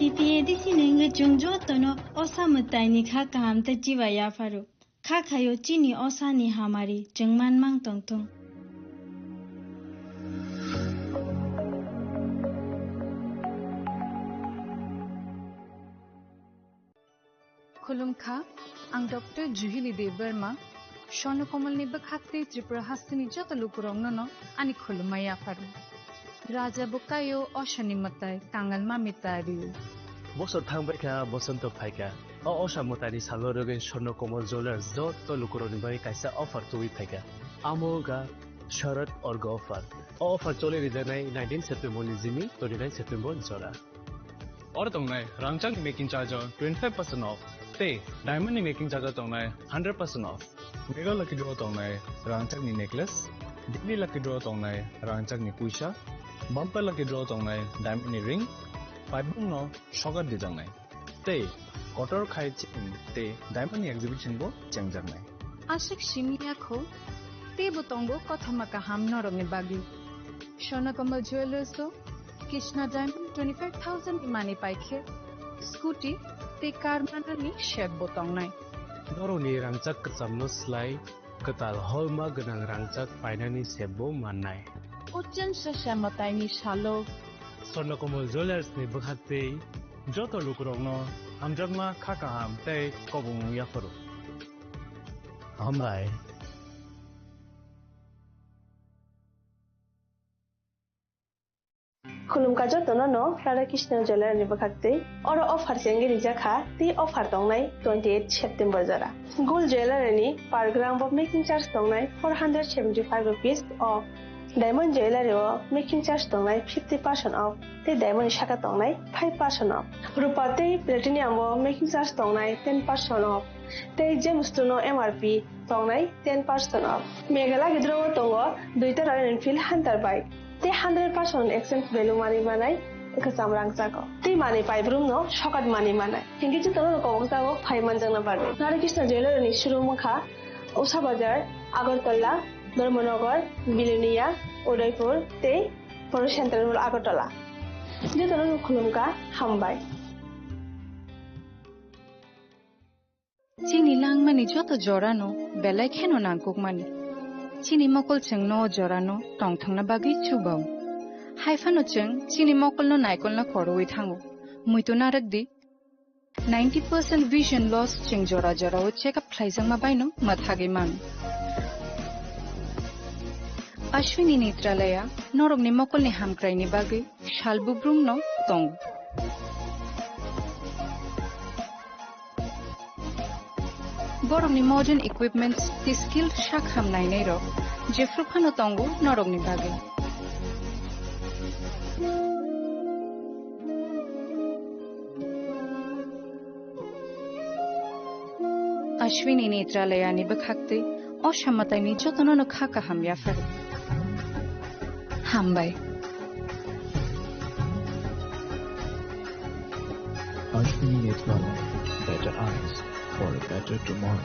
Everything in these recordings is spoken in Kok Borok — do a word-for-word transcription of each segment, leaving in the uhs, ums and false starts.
T T A D C ni wngwi chwng jotono osa mwtaini kha kaham tei chiba yapharo. Kha khaio chini osani hamari chwng manmang tongthung. Khulumkha, ang Doctor Juhili Debbarma, Swarno Komolni bwkhak tei Tripura hasteni joto lukurokno no ani khulumma yapharo. Raja bwkaio osani mwtai, kangal mami ta rio. Bosor thangbai kha, bosonto phaikha. O osa mwtaini salo rwgwi Swarno Komol Jewellers joto lukurokni bagwi kaisa offer tubui phaikha. Amo wngkha Sharad Orgo offer. O offer choli rijaknai nineteen September ni jimi twenty nine September jora. Oro tongnai rangchakni making charge o twenty five percent off tei diamond ni making charge o tongnai hundred percent off. Mega lucky draw tongnai rangchakni necklace, daily lucky draw tongnai rangchakni puisa, bumper lucky draw tongnai diamond ni ring, paibung no sokat dijaknai. Tei kotor khai chini tei diamond ni exhibition bo chengjaknai. Aswk simi ya kho, teibo tongo kothoma kaham norokni bagwi. Swarno Komol Jewellers o Krishna Diamond twenty five thousand ni mani paikhe, scooty tei car manani set bo tongnai. Norokni rangchak kwchamno slai kwtal holma gwnang rangchak painani set bo mannai. Ochen sasa mwtaini salo. Swarno Komol Jewellers ni bwkhak tei joto lukurokno hamjakma kha kaham tei kobong yapharo. Hambai. Khulumkha jotono no Radha Krishna Jewellery ni bwkhak tei oro offer chengwi rijak kha tei offer tongnai twenty eight September jora. Gold Jewellery ni per gram bo making charge tongnai four hundred seventy five rupees off. Diamond Jewellery o making charge tongnai fifty percent off tei diamond ni saka tongnai five percent off. Rupa tei platinum o making charge tongnai ten percent off. Tei James two no M R P tongnai ten percent off. Meghalaya gidro o tongo duita Royal Enfield Hunter bike. Tei hundred percent exchange value mani manai kwcham rangchak o. Tei mani paibrum no sokat mani manai. Hingke jotono kobok jago phai manjakna bagwi. Radha Krishna Jewellery ni showroom wngkha Usha Bazar, Agartala, Dharmanagar, Bilonia, Udaipur tei Poro Central Mall Agartala. Jotono khulumkha hambai. Chini langmani joto jorano belai kheno nangkukmani. Chini mokol chwngno o jorano tongthokna bagwi chubao. Haiphano chwng chini mokolno naikolna khorwi thango. Muitu narwkdi, ninety percent vision loss chwng jora jorao check up khlaijakma baino mwthagwi mano. Ashwini Netralaya norokni mokolni hamkraini bagwi sal bubrumno tongo. Borokni modern equipments tei skilled sak ham nainairok jephru phano tongo norokni bagwi. Ashwini Netralayani bwkhaktwi o samataini jotono no kha kaham yaphar. Hambai. Ashwini Netralaya, better eyes for a better tomorrow.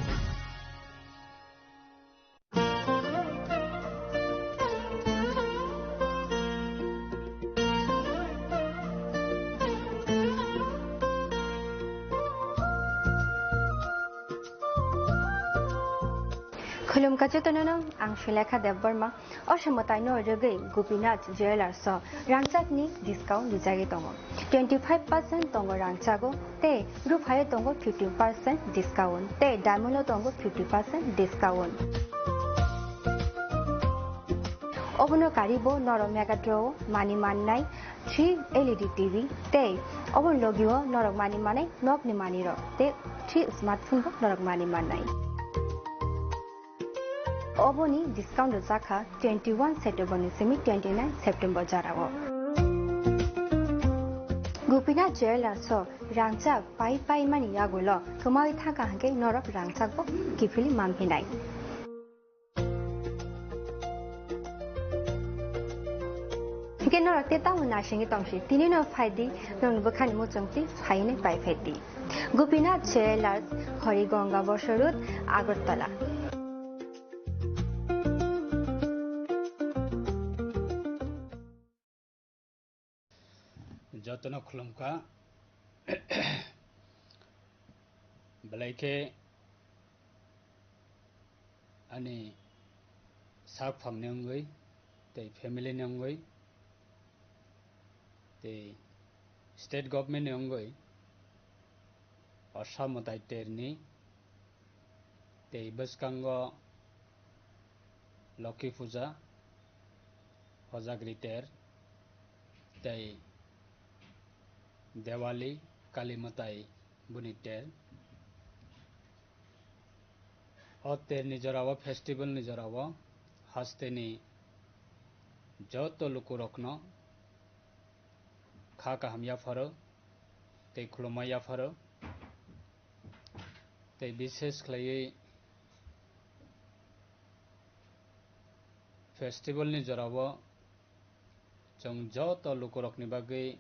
Khulumkha jotono no, ang Sulekha Debbarma. O samataino rwgwi Gopinath Jewellers o rangchakni discount rijagwi tongo. Twenty five percent tongo rangchago tei ruphaio tongo fifty percent discount tei diamond o tongo fifty percent discount. Obono karibo norok Megatron o mani mannai three L E D T V tei obono logio norok mani manai nokni manirok tei three smartphone bo norok mani mannai. Oboni discount rwjak kha twenty one September ni simi twenty nine September jorao. Gopinath Jewellers o rangchak pai pai mani yagulo kwmawi thangkha hwnkhe norok rangchak bo kiphilwi manphinai. Hwnkhe norok tei tamo naisingwi tongsi, tini no phaidi, norokni bwkhani muchungtwi phainwi pai phaidi. Gopinath Jewellers, Harigonga Bosor Road, Agartala. Jotono khulumkha. Belai khe ani sak phangni wngwi, tei family ni wngwi, tei state government ni wngwi Assam mwtai terni, tei bwskango Lokhi Puja, Hojagri ter, tei Diwali, Kali mwtai buni ter. O terni jorao, festival ni jorao hasteni joto lukurokno kha kaham yapharo tei khulumma yapharo. Tei bishes khlaiwi festival ni jorao chwng joto lukurokni bagwi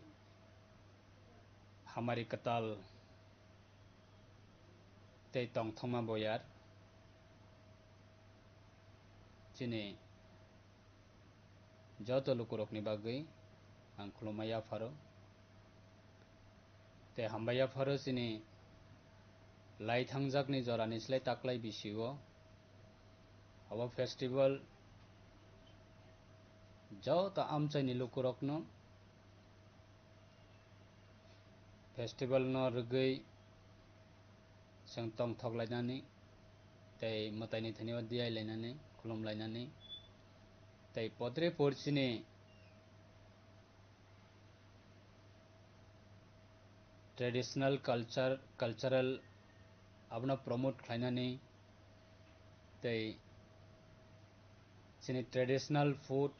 hamari kwtal tei tongthokma boyar chini joto lukurokni bagwi ang khulumma yapharo. Tei hambai yapharo chini lai thangjakni jorani slai taklai bisio abo festival joto amchaini lukurokno festival no rwgwi chwng tongthok lainani tei mwtaini thani o diyai lainani, khulum lainani tei podre porchini traditional culture, cultural abono promote khlainani tei chini traditional food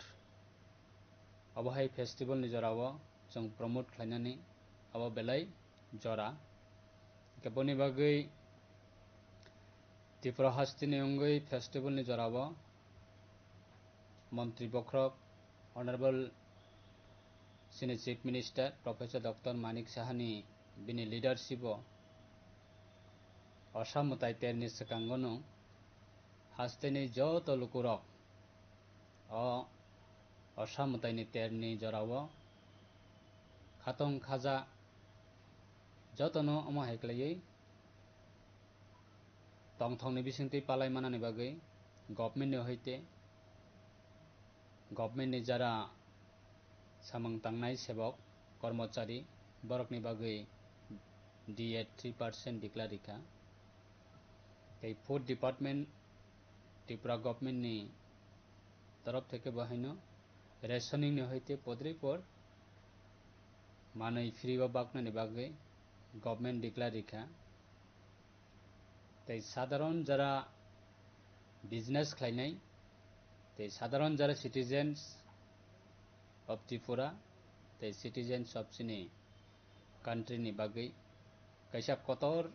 abo hai festival ni jorao chwng promote khlainani abo belai jora. Hwnkhe boni bagwi Tripura hasteni wngwi festival ni jorao Montri bokhorok Honorable chini Chief Minister Professor Doctor Manik Sahani bini leadership o Assam mwtai terni swkango no hasteni joto lukurok o Assam mwtaini terni jorao khatong khaja jotono omo hai khlaiwi tongthokni bisingtwi palai manani bagwi government ni hoite government ni jara samung tangnai sebok, kormochari, borokni bagwi D A three percent declare rikha. Tei food department Tripura government ni torof theke bo haino rationing ni hoite podripor manwi free o baknani bagwi government declare rikha. Tei sadharon jara business khlainai, tei sadharon jara citizens of Tripura, tei citizens of chini country ni bagwi kaisa kotor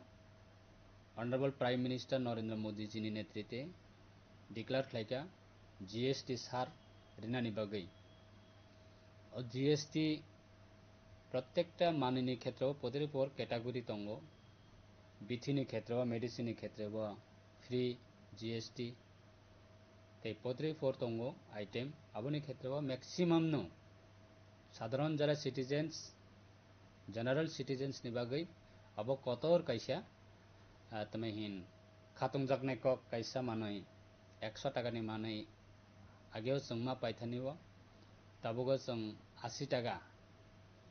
Honorable Prime Minister Narendra Modi ji ni netrite declare khlaikha G S T sar rinani bagwi. O G S T protekta manwini khetreo podripor category tongo. Bithi ni khetreo, medicine ni khetreo free G S T. Tei podripor tongo item, aboni khetreo maximum no sadharon jara citizens, general citizens ni bagwi abo kotor kaisa, ah, tamo hin khatungjaknai kok kaisa manwi ekso taka ni manwi ageo chwng ma paithani o, tabuk o chwng asi taka,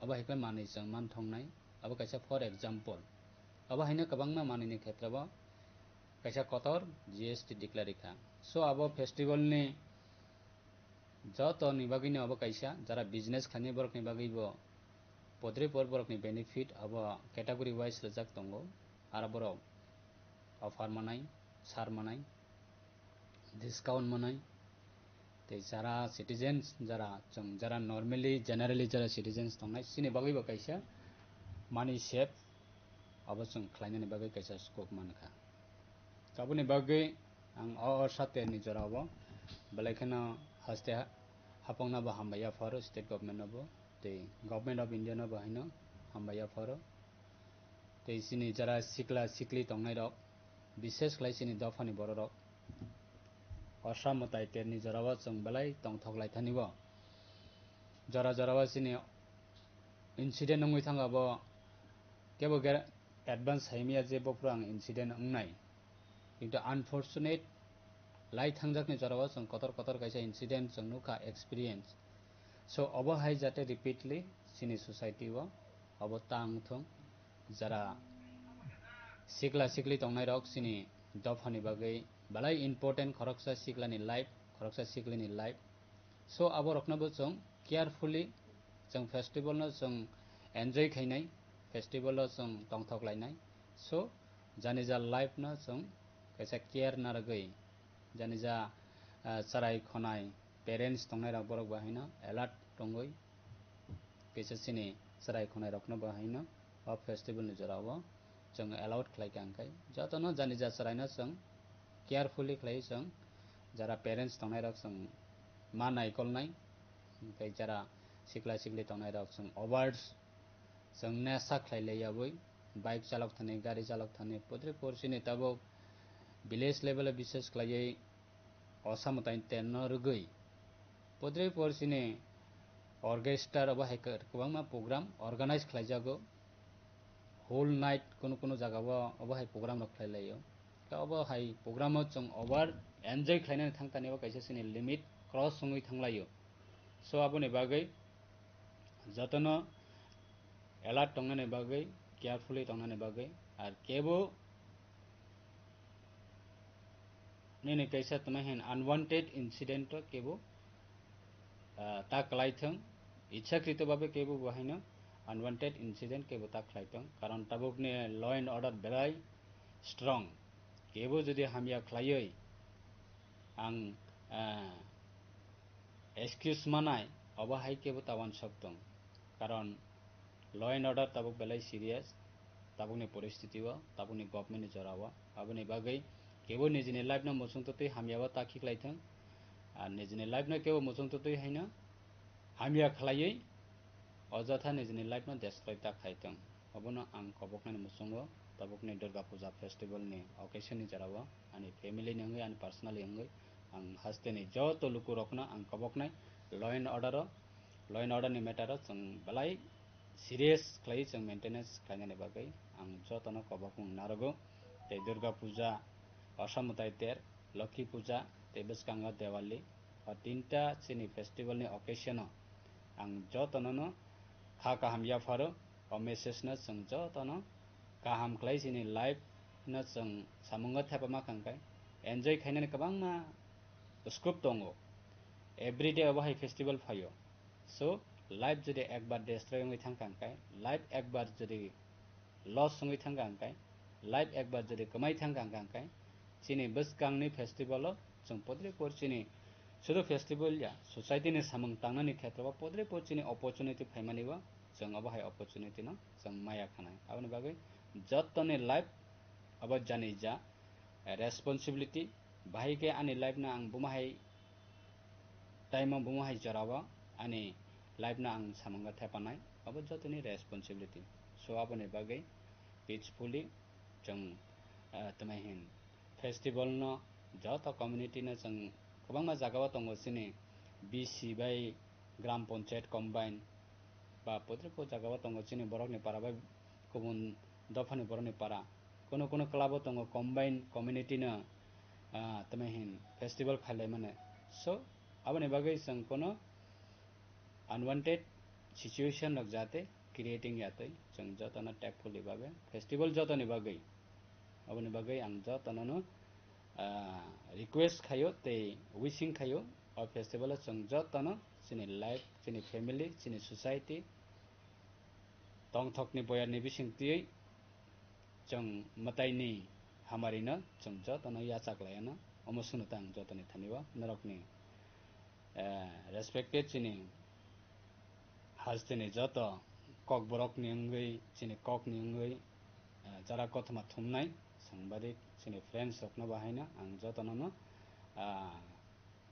abo hai khe manwi chwng man thongnai, abo kaisa for example. Abo haino kwbangma manwi ni khetreo kaisa kotor G S T declare rikha. So abo festival ni joto ni bagwi no abo kaisa, jara business khlainai borok ni bagwi bo podripor borok ni benefit abo category wise rijak tongo, aro borok offer manai, sar manai, discount manai, tei jara citizens, jara chwng, jara normally, generally jara citizens tongnai, chini bagwi bo kaisa money save abo chwng khlainani bagwi kaisa scope mankha. Aboni bagwi ang o, o saterni jorao belai kheno haste ha-, hapokno bo hambai yapharo state government no bo, tei Government of India no bo haino hambai yapharo. Tei chini jara sikla sikli tongnai rok, bishes khlai chini dophani bororok, Assam mwtai terni jorao chwng belai tongthok lai thani bo. Jora jorao chini incident wngwi thangkha bo, kebo advance saimaya je bophuru ang incident wngnai. Kintu unfortunate, lai thangjakni jorao chwng kotor kotor kaisa incident chwng nukha, experience. So obo hai jate repeatly chini society o obo ta wngthung. Jara sikla sikli tongnai rok chini dophani bagwi belai important, khoroksa siklani life, khoroksa siklini life. So abo rokno bo chwng carefully chwng festival no chwng enjoy khainai, festival o chwng tongthok lainai. So jani ja life no chwng kaisa care narwgwi, jani ja, ah, chwrai khonai parents tongnai rok borok bo haino alert tongwi, kaisa chini chwrai khonai rokno bo haino o festival ni jora o chwng allowed khlai kha, hwnkhe jotono jani ja chwraino chwng carefully khlai chwng, jara parents tongnai rok chwng ma naikolnai, hwnkhe jara sikla sikli tongnai rok chwng over chwng nesa khlai lai yawi bike chalok thani, gari chalok thani, putri porsi ni tabuk village level o bises khlaiwi osa mwtai terno rwgwi. Putri porchini orchestra obo hai kwbangma program organize khlaijago. Whole night kunu kunu jagao obo hai program rok khlai laio. Khe obo hai program o chwng over enjoy khlainani thang tani bo kaisa chini limit cross wngwi thang laio. So aboni bagwi jotono alert tongnani bagwi, carefully tongnani bagwi, ar kebo nini kaisa tongmani hin unwanted incident o kebo, ah, ta kwlai thung, ichhakrito babe kebo bo haino unwanted incident kebo ta khlai thung, karon tabukni law and order belai strong, kebo jodi hamya khlaiwi ang, ah, excuse manai, obo hai kebo ta uansuk thung. Karon law and order tabuk belai serious, tabukni poristiti o, tabukni government ni jora o. Aboni bagwi kebo nijini life no muchung twtwi hamya o ta khiklai thung. Ar nijini life no kebo muchung twtwi haino hamya khlaiwi ojotha nijini life no destroy ta khai thung. Obono ang koboknani muchungo tabukni Durga Puja festival ni occasion ni jora o ani family ni wngwi, ani personally wngwi ang hasteni joto lukurokno ang koboknai law and order o, law and order ni matter o chwng belai serious khlaiwi chwng maintenance khlainani bagwi ang jotono kobokmung narwgo. Tei Durga Puja, Osa Mwtai Ter, Lokhi Puja tei bwskango Diwali, o tinta chini festival ni occasion o ang jotono no kha kaham yapharo. O message no chwng jotono kaham khlai chini life no chwng samungo thepama kha hwnkhe enjoy khainani kwbangma scope tongo. Everyday obo hai festival phaio. So life jodi ekbar destroy wngwi thang kha hwnkhe, life ekbar jodi loss wngwi thang kha hwnkhe, life ekbar jodi kwmai thang kha hwnkhe, chini bwskangni festival o chwng podre por chini sudu festival ya, society ni samung tangnani khetrobo podre por chini opportunity phaimani bo chwng obo hai opportunity no chwng maya khanai. Aboni bagwi jottoni life abo jani ja responsibility, bahai khe ani life no ang buma hai time o buma hai jora o ani life no ang samungo thepanai, abo jotoni responsibility. So aboni bagwi peacefully chwng, ah, twmai hin festival no joto community no chwng kwbangma jaga o tongo chini B C bai gram panchayat combine ba podre pod jaga o tongo chini borok ni para bai kubun dophani borok ni para. Kuno kuno club o tongo combine community no, ah, twmai hin festival khailai mano. So aboni bagwi chwng kuno unwanted situation rok jate creating ya twi, chwng jotono tactfully babe festival jotoni bagwi, aboni bagwi ang jotono no, ah, request khaio tei wishing khaio, o festival o chwng jotono chini life, chini family, chini society, tongthokni boyarni bising twiwi chwng mwtaini hamarino chwng jotono yachak laiano. Omo swngno tang jotoni thani o norokni, eh, respected chini hasteni joto kokborokni wngwi, chini kokni wngwi, eh, jara kothoma thumnai sangbadik chini friends rokno bahaino ang jotono no, ah,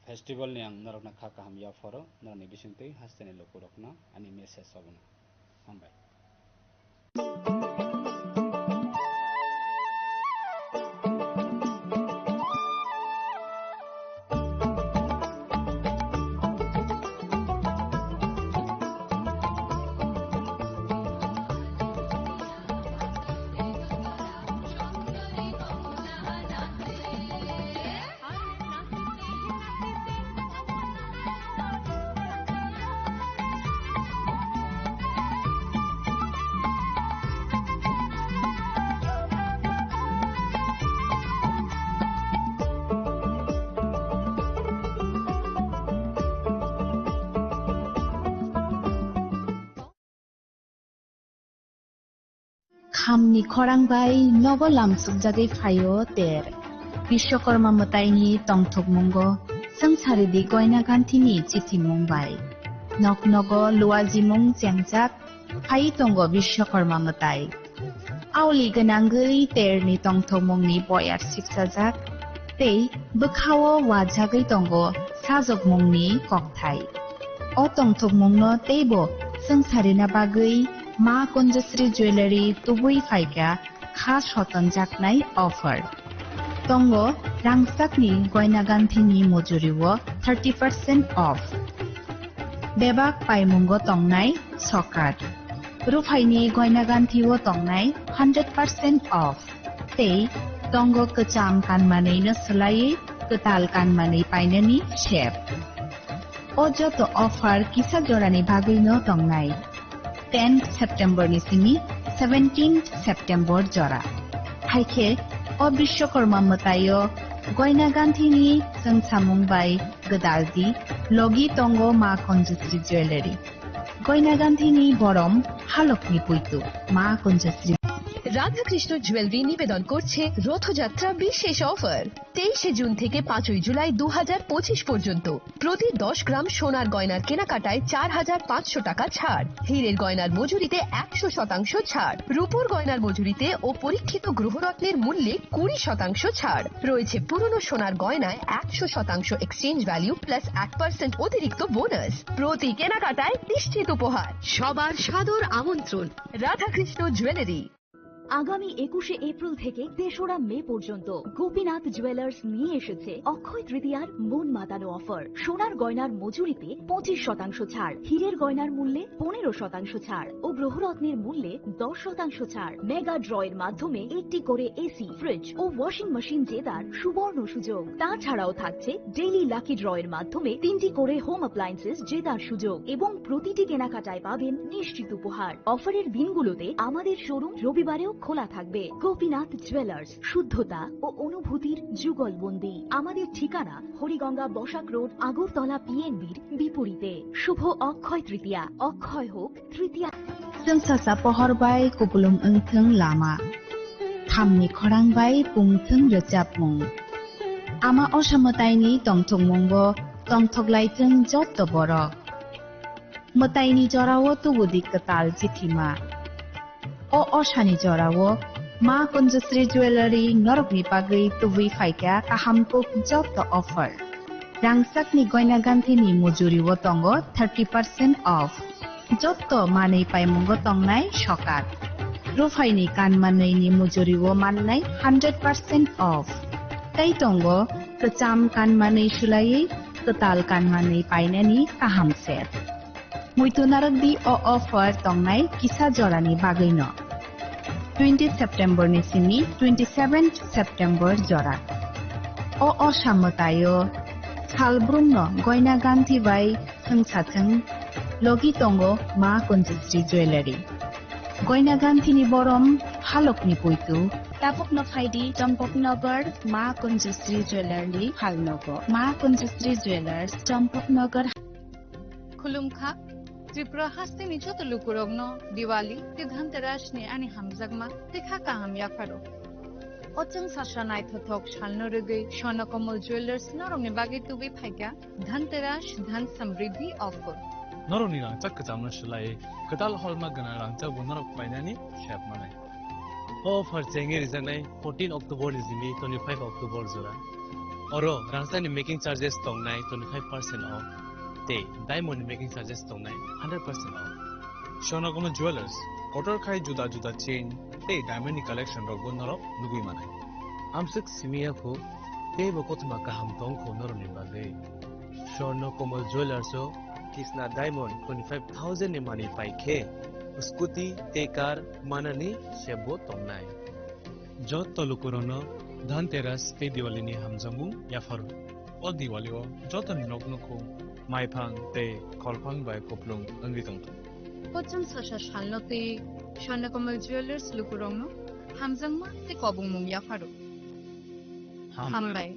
festival ni ang norokno kha kaham yapharo, norokni bisingtwi hasteni lukurokno ani message obono. Hambai. Khamni khorang bai nogo lamsukjagwi phaio ter. Bishwakarma mwtaini tongthokmungo swngcharidi goina ganthini chithimung bai. Nok nogo luajimung chengjak phai tongo Bishwakarma mwtai. Aoli gwnangwi terni tongthokmungni boyar siksajak tei bwkhao wajagwi tongo sajokmungni kokthai. O tongthokmungno teibo swngcharina bagwi Ma Kunjasri Jewellery tubui phaikha kha sotonjaknai offer. Tongo rangchakni goina ganthini mujuriwo thirty percent off. Bebak paimungo tongnai sokat. Ruphaini goina ganthio tongnai hundred percent off. Tei tongo kwcham kanmanwino swlaiwi kwtal kanmanwi painani sep. O joto offer kisa jorani bagwino tongnai. Tenth September ni simi seventeenth September jora. Haikhe o Bishwakarma mwtaio goina ganthini chwngsamung bai gwdaldi logi tongo Ma Kunjasri Jewellery. Goina ganthini borom halokni puitu Ma Kunjasri. Radhakrishna jewellery নিবেদন করছে রথযাত্রা বিশেষ অফার। তেইশে জুন থেকে পাঁচই জুলাই দু হাজার পঁচিশ পর্যন্ত প্রতি দশ গ্রাম সোনার গয়নার কেনাকাটায় চার হাজার পাঁচশো টাকা ছাড়, হীরের গয়নার মজুরিতে একশো শতাংশ ছাড়, রূপোর গয়নার মজুরিতে ও পরীক্ষিত গ্রহরত্নের মূল্যে কুড়ি শতাংশ ছাড় রয়েছে। পুরনো সোনার গয়নায় একশো শতাংশ এক্সচেঞ্জ ভ্যালু প্লাস এক পার্সেন্ট অতিরিক্ত বোনাস। প্রতি কেনাকাটায় নিশ্চিত উপহার। সবার সাদর আমন্ত্রণ রাধাকৃষ্ণ জুয়েলারি। আগামী একুশে এপ্রিল থেকে তেসরা মে পর্যন্ত গোপীনাথ জুয়েলার্স নিয়ে এসেছে অক্ষয় তৃতীয়ার মন মাতানো অফার। সোনার গয়নার মজুরিতে পঁচিশ শতাংশ ছাড়, হীরের গয়নার মূল্যে পনেরো শতাংশ ছাড় ও গ্রহরত্নের মূল্যে দশ শতাংশ ছাড়। মেগা ড্রয়ের মাধ্যমে একটি করে এসি, ফ্রিজ ও ওয়াশিং মেশিন জেতার সুবর্ণ সুযোগ। তাছাড়াও থাকছে ডেইলি লাকি ড্রয়ের মাধ্যমে তিনটি করে হোম অ্যাপ্লায়েন্সেস জেতার সুযোগ এবং প্রতিটি কেনাকাটায় পাবেন নিশ্চিত উপহার। অফারের দিনগুলোতে আমাদের শোরুম রবিবারেও খোলা থাকবে। গোপীনাথ জুয়েলার্স, শুদ্ধতা ও অনুভূতির যুগলবন্দি। আমাদের ঠিকানা হরিগঙ্গা বসাক রোড, আগরতলা পিএনবির বিপরীতে। শুভ অক্ষয় তৃতীয়া, অক্ষয় হোক তৃতীয়া। Chwng sasa pohor bai kupulung wngthwng lama, thamni khorang bai pungthwng rwchapmung. Ama osa mwtaini tongthokmungo tongthok laithwng jotto borok. Mwtaini jorao tubudi kwtal chithima. O osani jorao Ma Kunjasri Jewellery norokni bagwi tubui phaikha kaham kuk jotto offer. Rangchakni goina ganthini mujuriwo tongo thirty percent off. Jotto manwi paimungo tongnai sokat. Ruphaini kanmanwini mujuriwo mannai hundred percent off. Tei tongo kwcham kanmanwi swlaiwi kwtal kanmanwi painani kaham set. Muitu narwkdi o offer tongnai kisa jorani bagwino. Twenty September ni simi twenty seventh September jora. O osa mwtaio salbrumno goina ganthi bai thwngsathwng logi tongo Ma Kunjasri Jewellery. Goina ganthini borom halokni puitu. Tabukno phaidi Champaknagar Ma Kunjasri Jewellery phalnogo. Ma Kunjasri Jewellers, Champaknagar. Khulumkha, Tripura hasteni joto lukurokno Diwali tei Dhanteras ni ani hamjakma tei kha kaham yapharo. O chwng sasa naithothok salno rwgwi Swarnakamala Jewellers norokni bagwi tubui phaikha Dhanteras Dhan Samriddhi offer. Norokni rangchak kwchamno swlaiwi kwtal holma gwnang rangchakbo norok painani sep manai. O offer chengwi rijaknai fourteen October ni simi twenty-five October jora. Oro rangchakni making charges tongnai twenty-five percent off tei diamond ni making charges tongnai hundred percent off. Swarnakamala Jewellers, kotor khai juda juda chain tei diamond ni collection rokbo norok nugwi manai. Amswk simi ya kho, teibo kothoma kaham tong kho norokni bagwi. Swarnakamala Jewellers o Kisna Diamond twenty-five thousand ni manwi pai khe scooty tei car manani sep bo tongnai. Joto lukurokno Dhanteras tei Diwali ni hamjakmung yapharo. O Diwali o jotoni nok nukhung maiphang tei kholphang bai kuplung wngwi tongthung. Kochwng sasa salno tei Swarnakamala Jewellers lukurokno hamjakma tei kobongmung yapharo. Hambai.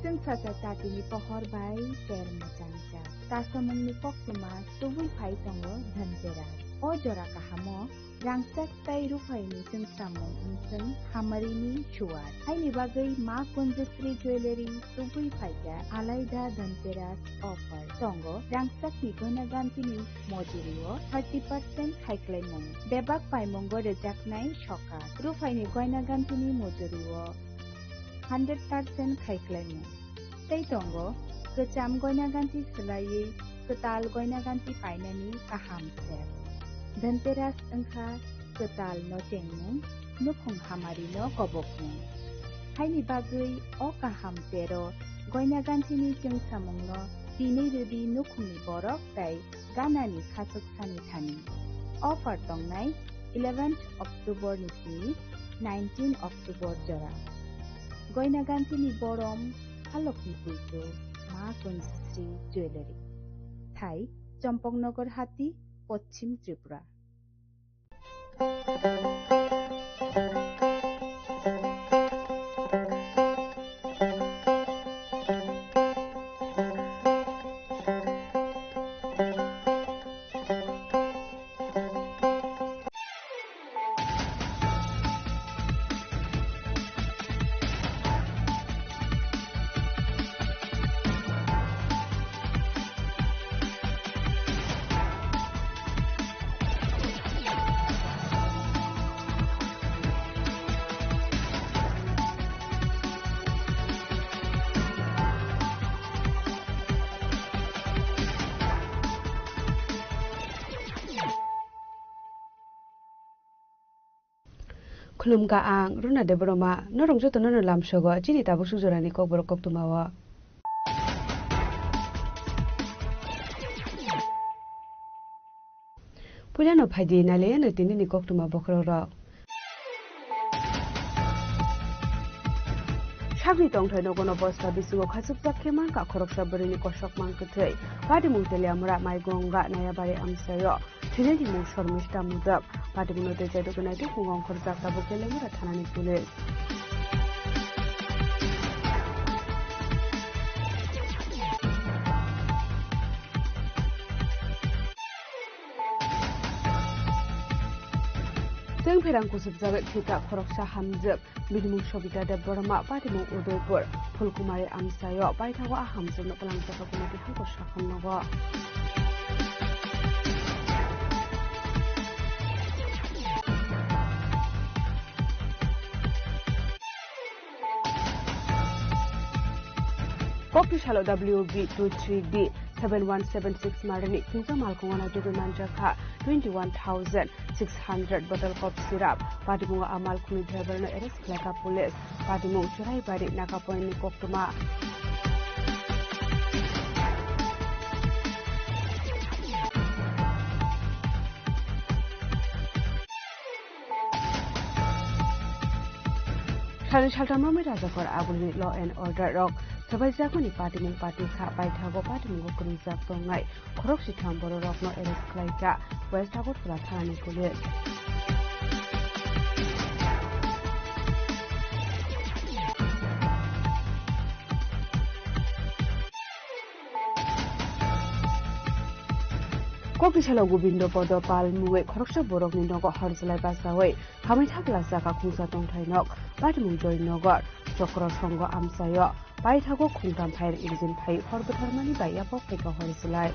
Chwngsacha tatini pohor bai ter mwchangcha. Tasamungni koktwma tubui phai tongo Dhanteras. O jora kahamo rangchak tei ruphaini chwngsamung wngchwng hamarini suwar. Haini bagwi Ma Kunjasri Jewellery tubui phaikha alaida Dhanteras offer. Tongo rangchakni goina gantini mojurio thirty percent khaiklaimung. Bebak paimungo rwjaknai sokat. Ruphaini goina gantini mojurio hundred percent khaiklaimung. Tei tongo kwcham goina ganti swlaiwi kwtal goina ganti painani kaham step. Dhanteras wngkha kwtal nochengmung, nukhung hamarino kobokmung. Haini bagwi o kaham tero goina gantini chwngsamungno tinwi rwdi nukhungni borok tei ganani khachuk sani thani. Offer tongnai eleventh October ni simi nineteen October jora. Goina gantini borom halokni puitu Ma Kunjasri Jewellery. Thai Champaknagar Hati, Poschim Tripura. Khulumkha, ang Runa Debbarma. Norok jotono no lamsogo chini tabuk suk jorani kokborok koktwmao. Puilano phaidi nailaiano tinini koktwma bokhorokrok. Sakni tongthai nogono bosta bisingo khachukjak khe mankha khoroksa bwrwini kosok mang kwthwi. Patimung Teliamura Maigonga Nayabari amchaio. Thwinaini mung Shormista Modak. Patimungno tei chaidok naituk mung ongkhorjak tabuk Teliamura thanani police. Chwng pherang kuchukjak thita khoroksa hamjwk. Bini mung Sobita Debbarma, patimung Udaipur, Phulkumari amchaio, paithago a hamjwkno twlangjak committee hangko sakham nogo. Kokti salo W B two three D seven one seven six marini khungsa malkhungo naitugwi manjakha twenty one thousand six hundred bottle cough syrup. Patimungo a malkhungni driver no arrest khlaikha police. Patimung Churaibari Nagapoint ni koktwma. Salni salthamrokni rajakor agulini law and order rok swbaijakmani patimung patikha, paithago patimungo kwrwngjak tongnai khorok sitham bororokno arrest khlaikha West Agartala thanani police. Kokisalo Gobindo Podo Pal mungwi khoroksa borokni nogo horjlai bachaui hamwi thapla saka khungsa tongthai nok, Patimung Joynagar, Chokro Songho amchaio. Paithago khungtham fire engine phai hor bwtharmani bai yapok phaikha horjlai.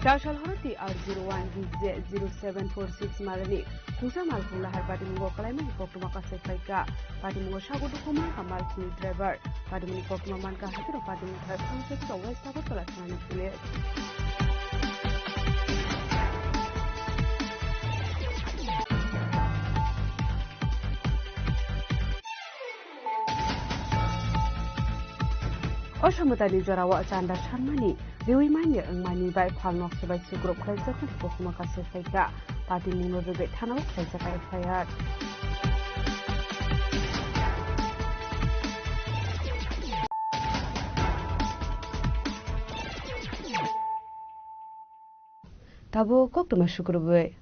Chasal horo T R zero one D J zero seven four six malani khungsa malkhung lahar patimungo kwlaimani koktwma kasai phaikha. Patimungo sago dukhu mankha malkhungni driver. Patimungni koktwma mankha hakhe rok patimung thai khungsa khe rok West Agartala thanani police. O somotani jorao chanda sanmani riwi manya wngmani bai phalno swbai sukrub khlaijak hwnwi koktwma kasai phaikha. Patimungno rwgwi thanao khlaijak F I R. Tabuk koktwma sukrubwi.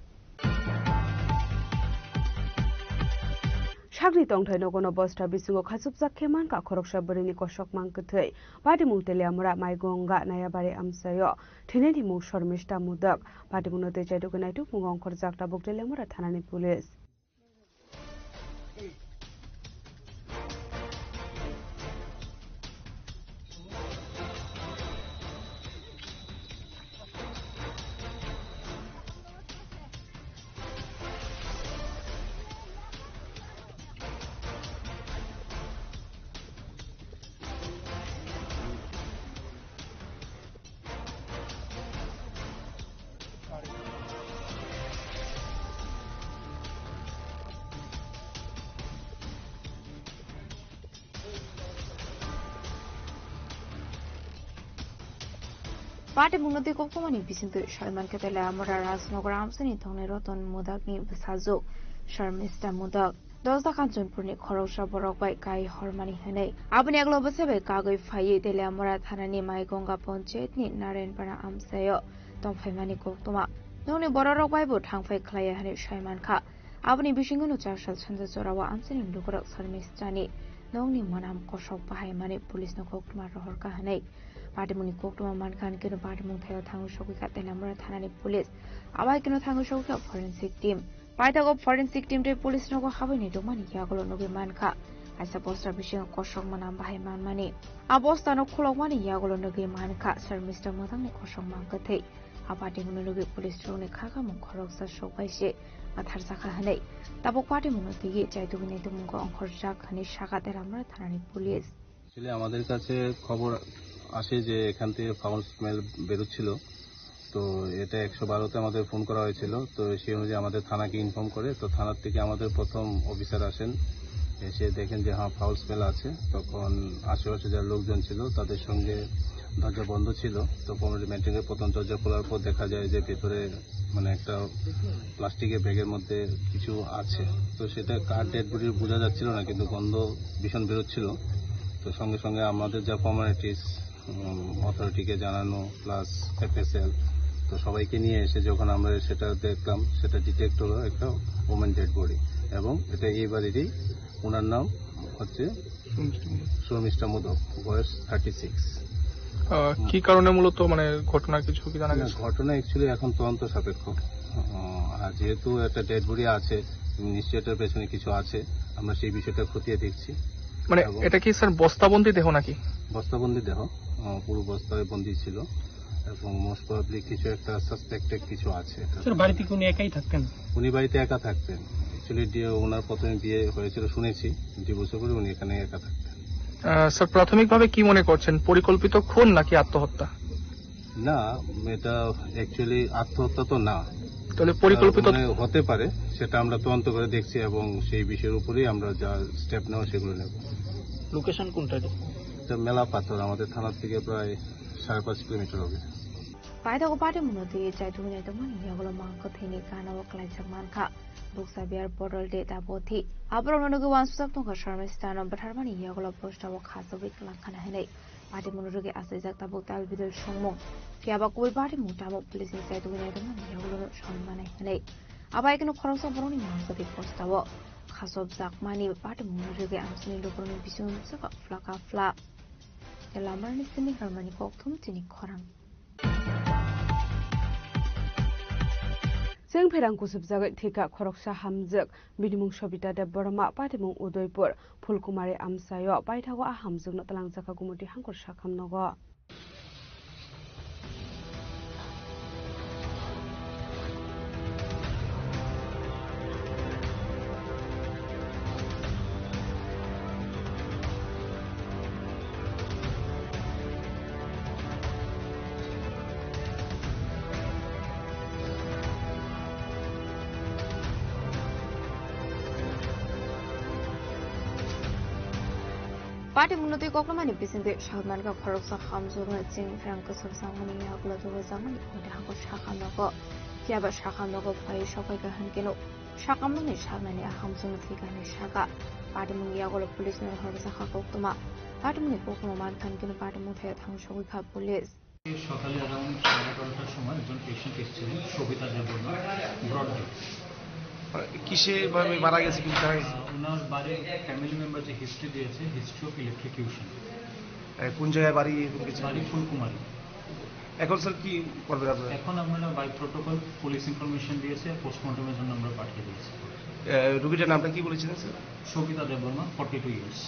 Sakni tongthai nogono bosta bisingo khachupjak khe mankha khoroksa bwrwini kosokma kwthwi. Patimung Teliamura Maigonga Nayabari amchaio thwinaini mung Shormista Modak. Patimungno tei chaitugwi naitukmungo ongkhorjak tabuk Teliamura thanani police. Patimungno twi koktwmani bisingtwi soi mankha Teliamura Rajnagar amchaini thongnai Roton Modakni bwsajwk Sharmista Modak. Dosda Kanchanpurni khoroksa borok bai kai hormani hwnwi. Aboni aglo bwsa bai kagwi phaiwi Teliamura thanani Maigonga Panchayatni Narayanpara amchaio tongphaimani koktwma. Nokni bororok bai bo thangphai khlaiya hwnwi sai mankha. Aboni bisingo no char sal sanja jorao amchaini lukurok Sharmistani nokni mwnam kosok bahaimani police no koktwma rohorkha hwnwi patimungni koktwma mankha, hwnkhe no patimung thaio thangwi sogwi kha Teliamura thanani police. Abai kheno thangwi sogwi kha forensic team. Paithago forensic team tei police nogo habwi naitokmani yagulo nugwi mankha. Kaisa bosta bisingo kosok mwnam bahai manmani. A bostano khulokmani yagulo nugwi mankha Sharmista Modakni kosok mankha thwi. A patimungno nugwi police rokni khakamung khoroksa sokbai se matharjakha hwnwi. Tabuk patimungno twiwi chaitugwi naitokmungo ongkhorjak hwnwi sakha Teliamura thanani police. Actually, আমাদের কাছে খবর আসে যে এখান থেকে foul smell বেরোচ্ছিল। তো এটা একশো বারোতে আমাদের ফোন করা হয়েছিল। তো সেই অনুযায়ী আমাদের থানাকে ইনফর্ম করে। তো থানার থেকে আমাদের প্রথম অফিসার আসেন, এসে দেখেন যে হ্যাঁ, ফাউল স্মেল আছে। তখন আশেপাশে যারা লোকজন ছিল, তাদের সঙ্গে দরজা বন্ধ ছিল। তো কমিউনিটি মেনটেনের প্রথম দরজা খোলার পর দেখা যায় যে ভেতরে মানে একটা প্লাস্টিকের ব্যাগের মধ্যে কিছু আছে। তো সেটা কার ডেড বডি বোঝা যাচ্ছিল না, কিন্তু গন্ধ ভীষণ বেরোচ্ছিল। তো সঙ্গে সঙ্গে আমাদের যা ফর্মালিটিস, উম, অথরিটিকে জানানো প্লাস এফএসএল, তো সবাইকে নিয়ে এসে যখন আমরা সেটা দেখলাম, সেটা ডিটেক্ট হলো একটা ওমেন ডেড বডি, এবং এটা এই বাড়িরই। ওনার নাম হচ্ছে শর্মিষ্ঠা মোদক, বয়স থার্টি সিক্স। আহ, কি কারণে মূলত মানে ঘটনা কিছু কি জানা না, গেছে? ঘটনা অ্যাকচুয়ালি এখন তদন্ত সাপেক্ষ। আহ, আর যেহেতু একটা ডেড বডি আছে, নিশ্চয়ই এটার পেছনে কিছু আছে। আমরা সেই বিষয়টা খতিয়ে দেখছি। মানে এবং এটা কি স্যার বস্তাবন্দি দেহ নাকি? বস্তাবন্দি দেহ, আহ, পুরো বস্তায় বন্দি ছিল এবং মোস্ট প্রবাবলি কিছু একটা সাসপেক্টেড কিছু আছে এটা। স্যার, বাড়িতে কি উনি একাই থাকতেন? উনি বাড়িতে একা থাকতেন। অ্যাকচুয়ালি, ওনার প্রথমে বিয়ে হয়েছিল শুনেছি, ডিভোর্সের পরে উনি এখানে একা থাকতেন। আহ, স্যার, প্রাথমিকভাবে কি মনে করছেন, পরিকল্পিত খুন নাকি আত্মহত্যা? না, এটা অ্যাকচুয়ালি আত্মহত্যা তো না। তাহলে পরিকল্পিত আহ, মানে হতে পারে, সেটা আমরা তদন্ত করে দেখছি এবং সেই বিষয়ের উপরেই আমরা যা স্টেপ নেওয়া সেগুলো নেব। লোকেশন কোনটা এটা? এটা মেলা পাথর, আমাদের থানা থেকে প্রায় সাড়ে পাঁচ কিলোমিটার হবে। Paithago patimungno twiwi chaitugwi naitokmani yagulo mang kwthwini gana o klaijak mankha. Bukcha biyar bodol de dabothi. Aborokno nugwi uansukjak tongkha Sharmistano bwtharmani yagulo postao khachogwi kwlangkhana hwnwi. Patimungno rwgwi achaijak tabuk tal bidal songmung. Phiyaba kubui patimung tamo police ni chaitugwi naitokmani yagulono soi manai hwnwi. Abai kheno khoroksa borokni mang kwthwi postao khachobjakmani patimungno rwgwi amchaini lukurokni bisingo nukjakha phlaka phla. Tei lamarani simi harmani kokthum chini khorang. Chwng pherang kusubjagwi thwikha khoroksa hamjwk, bini mung Sobita Debbarma, patimung Udaipur, Phulkumari amchaio paithago a hamjwkno twlangjakha Gumoti Hangkor sakhamnogo. Patimungno twi koklomani bisingtwi soi mankha khoroksa hamjwkno chwng pherang kusubjakmani yagulo tubujakmani Gumoti Hangkor sakhamnogo. Phiyaba sakhamnogo phaiwi sokphaikha hwnkhe no sakhamnokni saknani a hamjwkno thwikha hwnwi sakha. Patimungni yagulo police no rohorjakha koktwma. Patimungni koktwma mankha hwnkhe no patimung thaio thangwi sogwikha police. সকালে অ্যারাউন্ড সাড়ে এগারোটার সময় একজন পেশেন্ট এসেছিলেন, সবিতা Debbarma, broad death. কিসে ভাবে মারা গেছে, কিন্তু জানা গেছে? আহ, ওনার বাড়ির ফ্যামিলি মেম্বার যে হিস্ট্রি দিয়েছে, হিস্ট্রি অফ ইলেকট্রোকিউশন। আহ, কোন জায়গায় বাড়ি, কোন কিছু? বাড়ি ফুলকুমারী। এখন স্যার কি করবেন আপনারা? এখন আমরা বাই প্রোটোকল পুলিশ ইনফরমেশন দিয়েছে, পোস্টমর্টমের জন্য আমরা পাঠিয়ে দিয়েছি। আহ, রোগীটার নামটা কি বলেছিলেন sir? Sabita Debbarma, forty two years.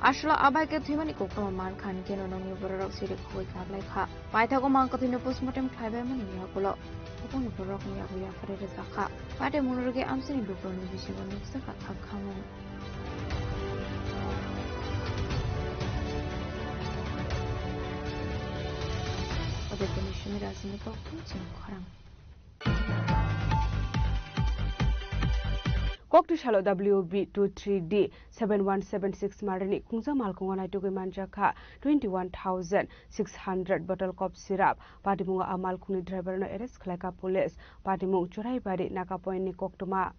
Aswla abai khe thwimani koktwma man kha, hinkhe no nokni bororok siri khogwi kaplai kha. Paithago man kwthwino postmortem khlaibaimani yagulo bupungni bororokni yago yapharwi rwjak kha. Patimung rwgwi amchaini lukurokni bisingo nukjak kha khakhamung. Odebani simi rajini kokthum chini khorang. Kokti salo W B two three D seven one seven six marini khungsa malkhungo naitugwi manjak kha twenty one thousand six hundred bottle cough syrup. Patimungo a malkhungni driver no arrest khlai kha police. Patimung Churaibari Naka Point ni koktwma.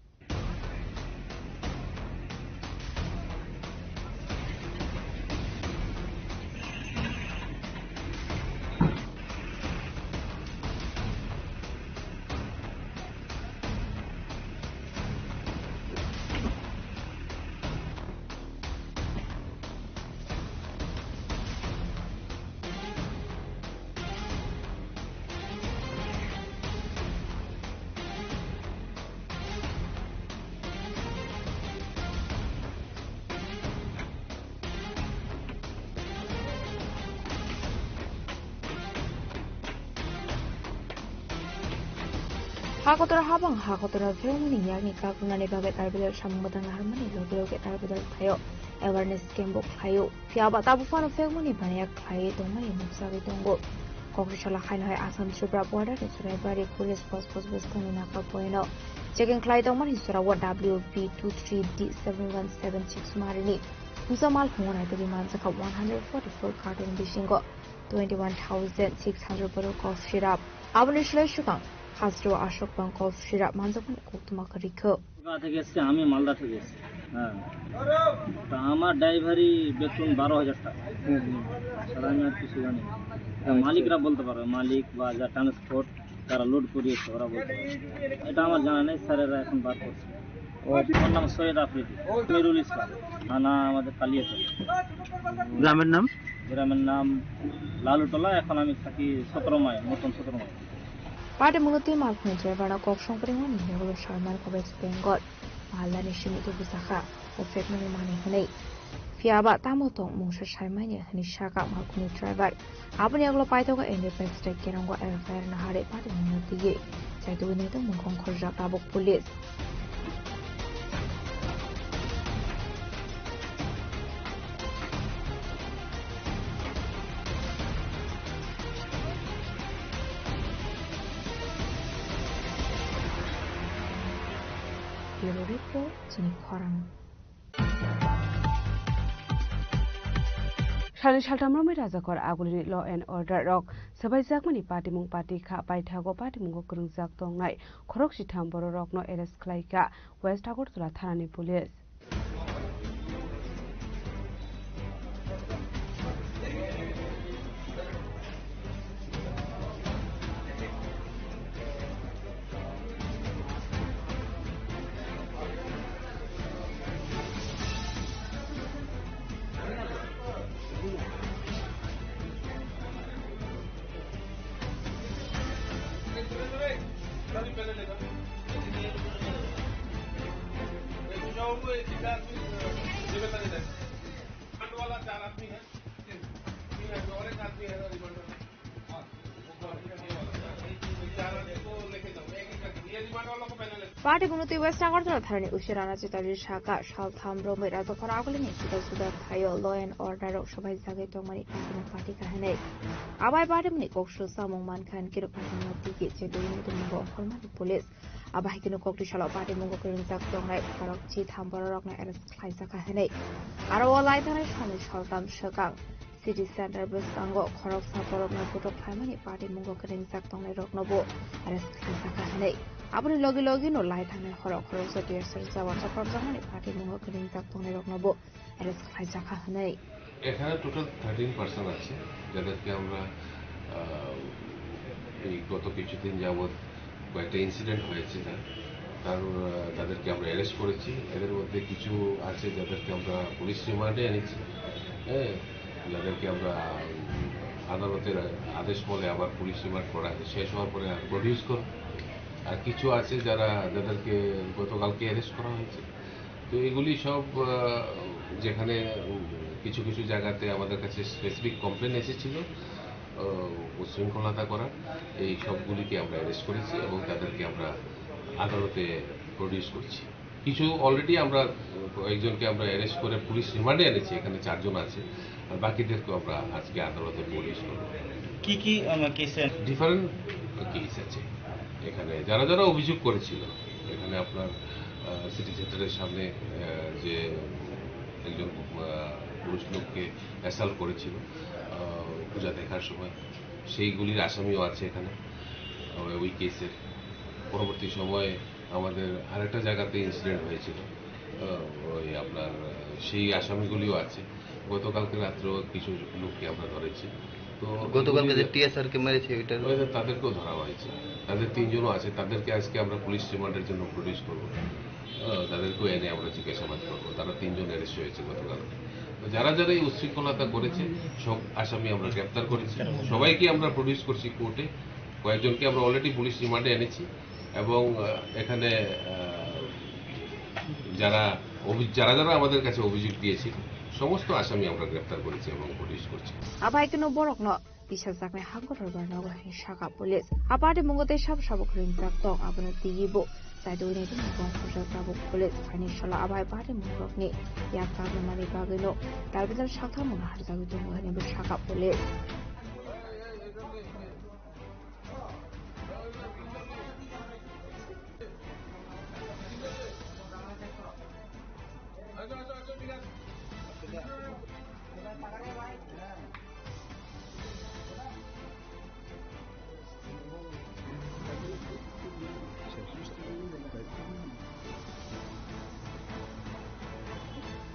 Hakotor habang hakotor phiyokmani yakni kakrwnani bagwi Karbi Dal samung bwtang naharmani loge loge Karbi Dal thaio awareness camp bo khlaio. Phiya ba tabuk phano phiyokmani baniya khlaiwi tongmani nukjagwi tongo. Kokri sala haino hai Assam Tripura border ni Churaibari police post post bwskangni naka poino checking khlai tongmani jora o W B two three D seven one seven six marini khungsa malkhungo naitugwi manjakha one hundred forty four carton bisingo twenty one thousand six hundred bottle cough syrup. Aboni slai swkang hasteo aswk bang cough syrup manjakmani koktwma kwrwi kho. Kolkata থেকে এসছে, আমি মালদা থেকে এসছি। হ্যাঁ। তা আমার ড্রাইভারি বেতন বারো হাজার টাকা। হুম, হুম। ছাড়া আমি আর কিছু জানি না। আচ্ছা। মালিকরা বলতে পারবে, মালিক বা যা ট্রান্সপোর্ট, যারা লোড করিয়েছে, ওরা বলতে পারবে। এটা আমার জানা নেই, স্যারেরা এখন বার করছে। ও। আমার নাম সৈয়দ আফ্রিদি, নুরুল ইসলাম, থানা আমাদের কালিয়াচক। গ্রামের নাম? গ্রামের নাম লালুটোলা, এখন আমি থাকি সতেরো মাইল, নতুন সতেরো mile. Patimungno twi malkhungni driver no kok songpringmani yagulo Salman West Bengal Malda ni simi tubujakha, o phekmani manwi hwnwi. Phiya ba tamo tong mungsa saimanya hwnwi sakha malkhungni driver. Aboni yagulo paithago Independence Day Kerongo F I R nahari patimungno twiwi chaitugwi nai tongmung khorjak tabuk police. Bureau Report, chini khorang. Salni saltam romwi rajakhor agulini law and order rok swbaijakmani patimung pati kha, paithago patimungo kwrwngjak tongnai khorok sitham bororokno arrest khlaikha West Agartala thanani police. Patimungno twi West Agartala thanani Ushirana Chitali sakha, saltham romwi rajakhor agulini juda juda thaio law and order rok swbaijagwi tongmani patimung pati kha hwnwi. Abai patimungni kok su samung mankha hinkhe rok patimungno twi khe chetwi nai tongmung bo ongkhormani police. Abo hai kheno kokti salo patimungo kwrwngjak tongnai khorok chitham bororokno arrest khlaijakha hwnwi. Aro o lai thanai salni saltham swkang City Center bwskango khoroksa borokno putok khlaimani patimungo kwrwngjak tongnairokno bo arrest khlaijakha hwnwi. Aboni logi logi no lai thangnai horo khoroksa tear gas rwchapjak rwjakmani patimungo kwrwngjak tongnairokno bo arrest khlaijakha hwnwi. এখানে total thirteen person আছে, যাদেরকে আমরা, আহ, আহ, এই গত কিছুদিন যাবৎ কয়েকটা ইনসিডেন্ট হয়েছে, যার, তার, আহ, তাদেরকে আমরা অ্যারেস্ট করেছি। এদের মধ্যে কিছু আছে, যাদেরকে আমরা পুলিশ রিমান্ডে এনেছি, হ্যাঁ, যাদেরকে আমরা, উম, আদালতের আদেশ মতে আবার পুলিশ রিমান্ড করা শেষ হওয়ার পরে আর প্রডিউস করব। আর কিছু আছে, যারা, যাদেরকে গতকালকে অ্যারেস্ট করা হয়েছে। তো এগুলি সব, আহ, যেখানে, উম, কিছু কিছু জায়গাতে আমাদের কাছে স্পেসিফিক কমপ্লেন এসেছিল, আহ, উচ্ছৃঙ্খলতা করার, এই সবগুলিকে আমরা অ্যারেস্ট করেছি এবং তাদেরকে আমরা আদালতে প্রডিউস করছি। কিছু অলরেডি আমরা, আহ, কয়েকজনকে আমরা অ্যারেস্ট করে পুলিশ রিমান্ডে এনেছি, এখানে চারজন আছে, আর বাকিদেরকে আমরা আজকে আদালতে প্রডিউস করব। কি কি, আহ, কেসে? ডিফারেন্ট কেস আছে এখানে, যারা যারা অভিযোগ করেছিল। এখানে আপনার, আহ, সিটি সেন্টারের সামনে, আহ, যে একজন, আহ, পুরুষ লোককে অ্যাসাল্ট করেছিল, আহ, পূজা দেখার সময়, সেইগুলির আসামিও আছে এখানে, আহ, ওই কেসের। পরবর্তী সময়ে আমাদের আরেকটা জায়গাতে ইনসিডেন্ট হয়েছিল, আহ, ওই আপনার, আহ, সেই আসামিগুলিও আছে। গতকালকে রাত্রেও কিছু লোককে আমরা ধরেছি। তো গতকালকে এগুলি যে টিএসআর কে মেরেছে, ওইটা ওই যে তাদেরকেও ধরা হয়েছে, তাদের তিনজনও আছে, তাদেরকে আজকে আমরা পুলিশ রিমান্ডের জন্য প্রডিউস করব। আহ, তাদেরকেও এনে আমরা জিজ্ঞাসাবাদ করবো। তারা তিনজন অ্যারেস্ট হয়েছে গতকাল। তো যারা যারা এই উচ্ছৃঙ্খলতা করেছে, সব আসামি আমরা গ্রেপ্তার করেছি, সবাইকে আমরা প্রডিউস করছি কোর্টে। কয়েকজনকে আমরা অলরেডি পুলিশ রিমান্ডে এনেছি এবং, আহ, এখানে, আহ, যারা অভি-, যারা যারা আমাদের কাছে অভিযোগ দিয়েছিল, সমস্ত আসামি আমরা গ্রেপ্তার করেছি এবং প্রডিউস করছি। Abai keno borokno tisajaknai hangkor rwbar nogo hwnwi sakha police. A patimungo tei sabo sabo khwrwngjak tong, abono twiwi bo chaidwini tongmung tong khorjak tabuk police. Phaini salo abai patimungrokni yak kabrumani bagwino dalbidal saktharmung harjagwi tongo hwnwi bo sakha police.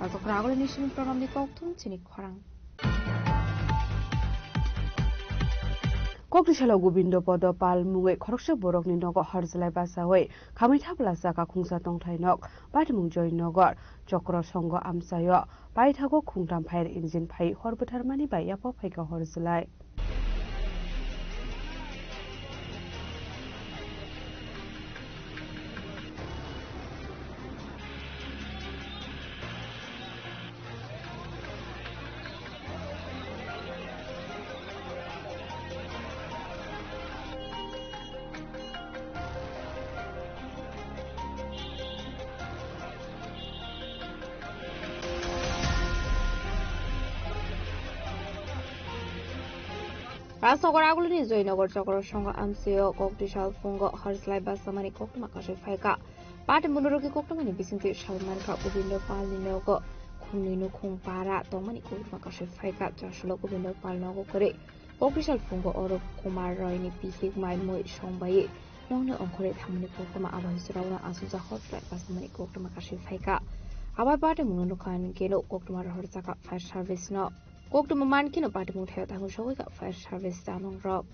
Aswk ragol ni simi program ni kokthum chini khorang. Koktisalo Gobindo Podo Pal mungwi khoroksa borokni nogo horjlai bachaui khamwi thapla chakha khungsa tongthai nok, Patimung Joynagar, Chokro Songho amchaio paithago khungtam fire engine phai hor bwtharmani bai yapha phaikha horjlai. Rajnagar agulini Joynagar Chokro Songho amchaio koktisal phungo horjlai bachamani koktwma kasui phaikha. Patimung rokni koktwmani bisingtwi sawi mankha, Gobindo Palni nogo khumnwi nukhung para tongmani koktwma kasui phaikha. Chasolo Gobindo Pal nogo kwrwi koktisal phungo oro Kumar Royni bihik mai mui songbai nokni ongkhorwi thangmani koktwma, abo hai jora oro aswkjak horjlai bachamani koktwma kasui phaikha. Abai patimungno nukha hinkhe koktwma rohorjakha fire service no. Koktwma mankheno patimung thaio thangwi sogwikha fire service chamung rok.